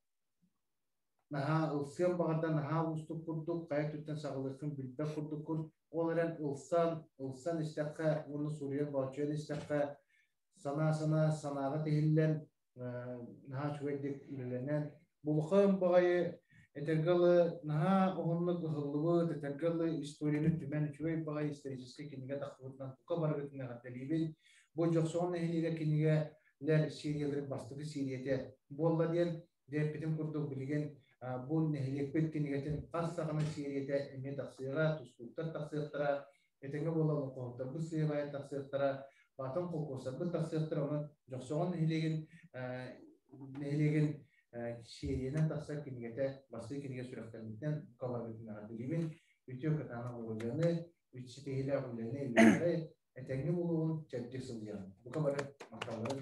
наһаа ылсыан баҕарда наһаа уустук курдук, хайа өттүттэн саҕалыаххын билбэт курдуккун. Ол эрэн ылсан, ылсан истэххэ уонна суруйан бооччуйан истэххэ, санаа-санаа санааҕа тиһиллэн, наһаа үчүгэйдик үлэлэнэн, булхам баҕайы этэргэ дылы наһаа уһуннук ыһыллыбыт, этэргэ дылы историяны түмэн үчүгэй баҕайы историческай кинигэ тахсыбытынан бука барыгытын эҕэрдэлиибин. Бу Дьохсоҕон нэһилиэгэ кинигэлэр серияларын бастакы сериятэ буолла диэн диэппитим курдук билигин бу нэһилиэкпит кинигэтин хас саҕана сериятэ эмиэ тахсыаҕа, тустууктар тахсыахтара, этэҥҥэ буола олоҥхоһуттарбыт сыабайа тахсыахтара, баатан холкуостарбыт тахсыахтара, онон Дьохсоҕон нэһилиэгин нэһилиэгин сериянан тахсар кинигэтэ бастакы кинигэ сүрэхтэммитинэн каларбытын эҕэрдэлиибин. Үтүө кытаанах уруйаны, ситиһиилээх үлэни, үөрэҕи, этэҥҥэ буолуоҕун, чэбдик сылдьыаҕын. Бука бары махталларын.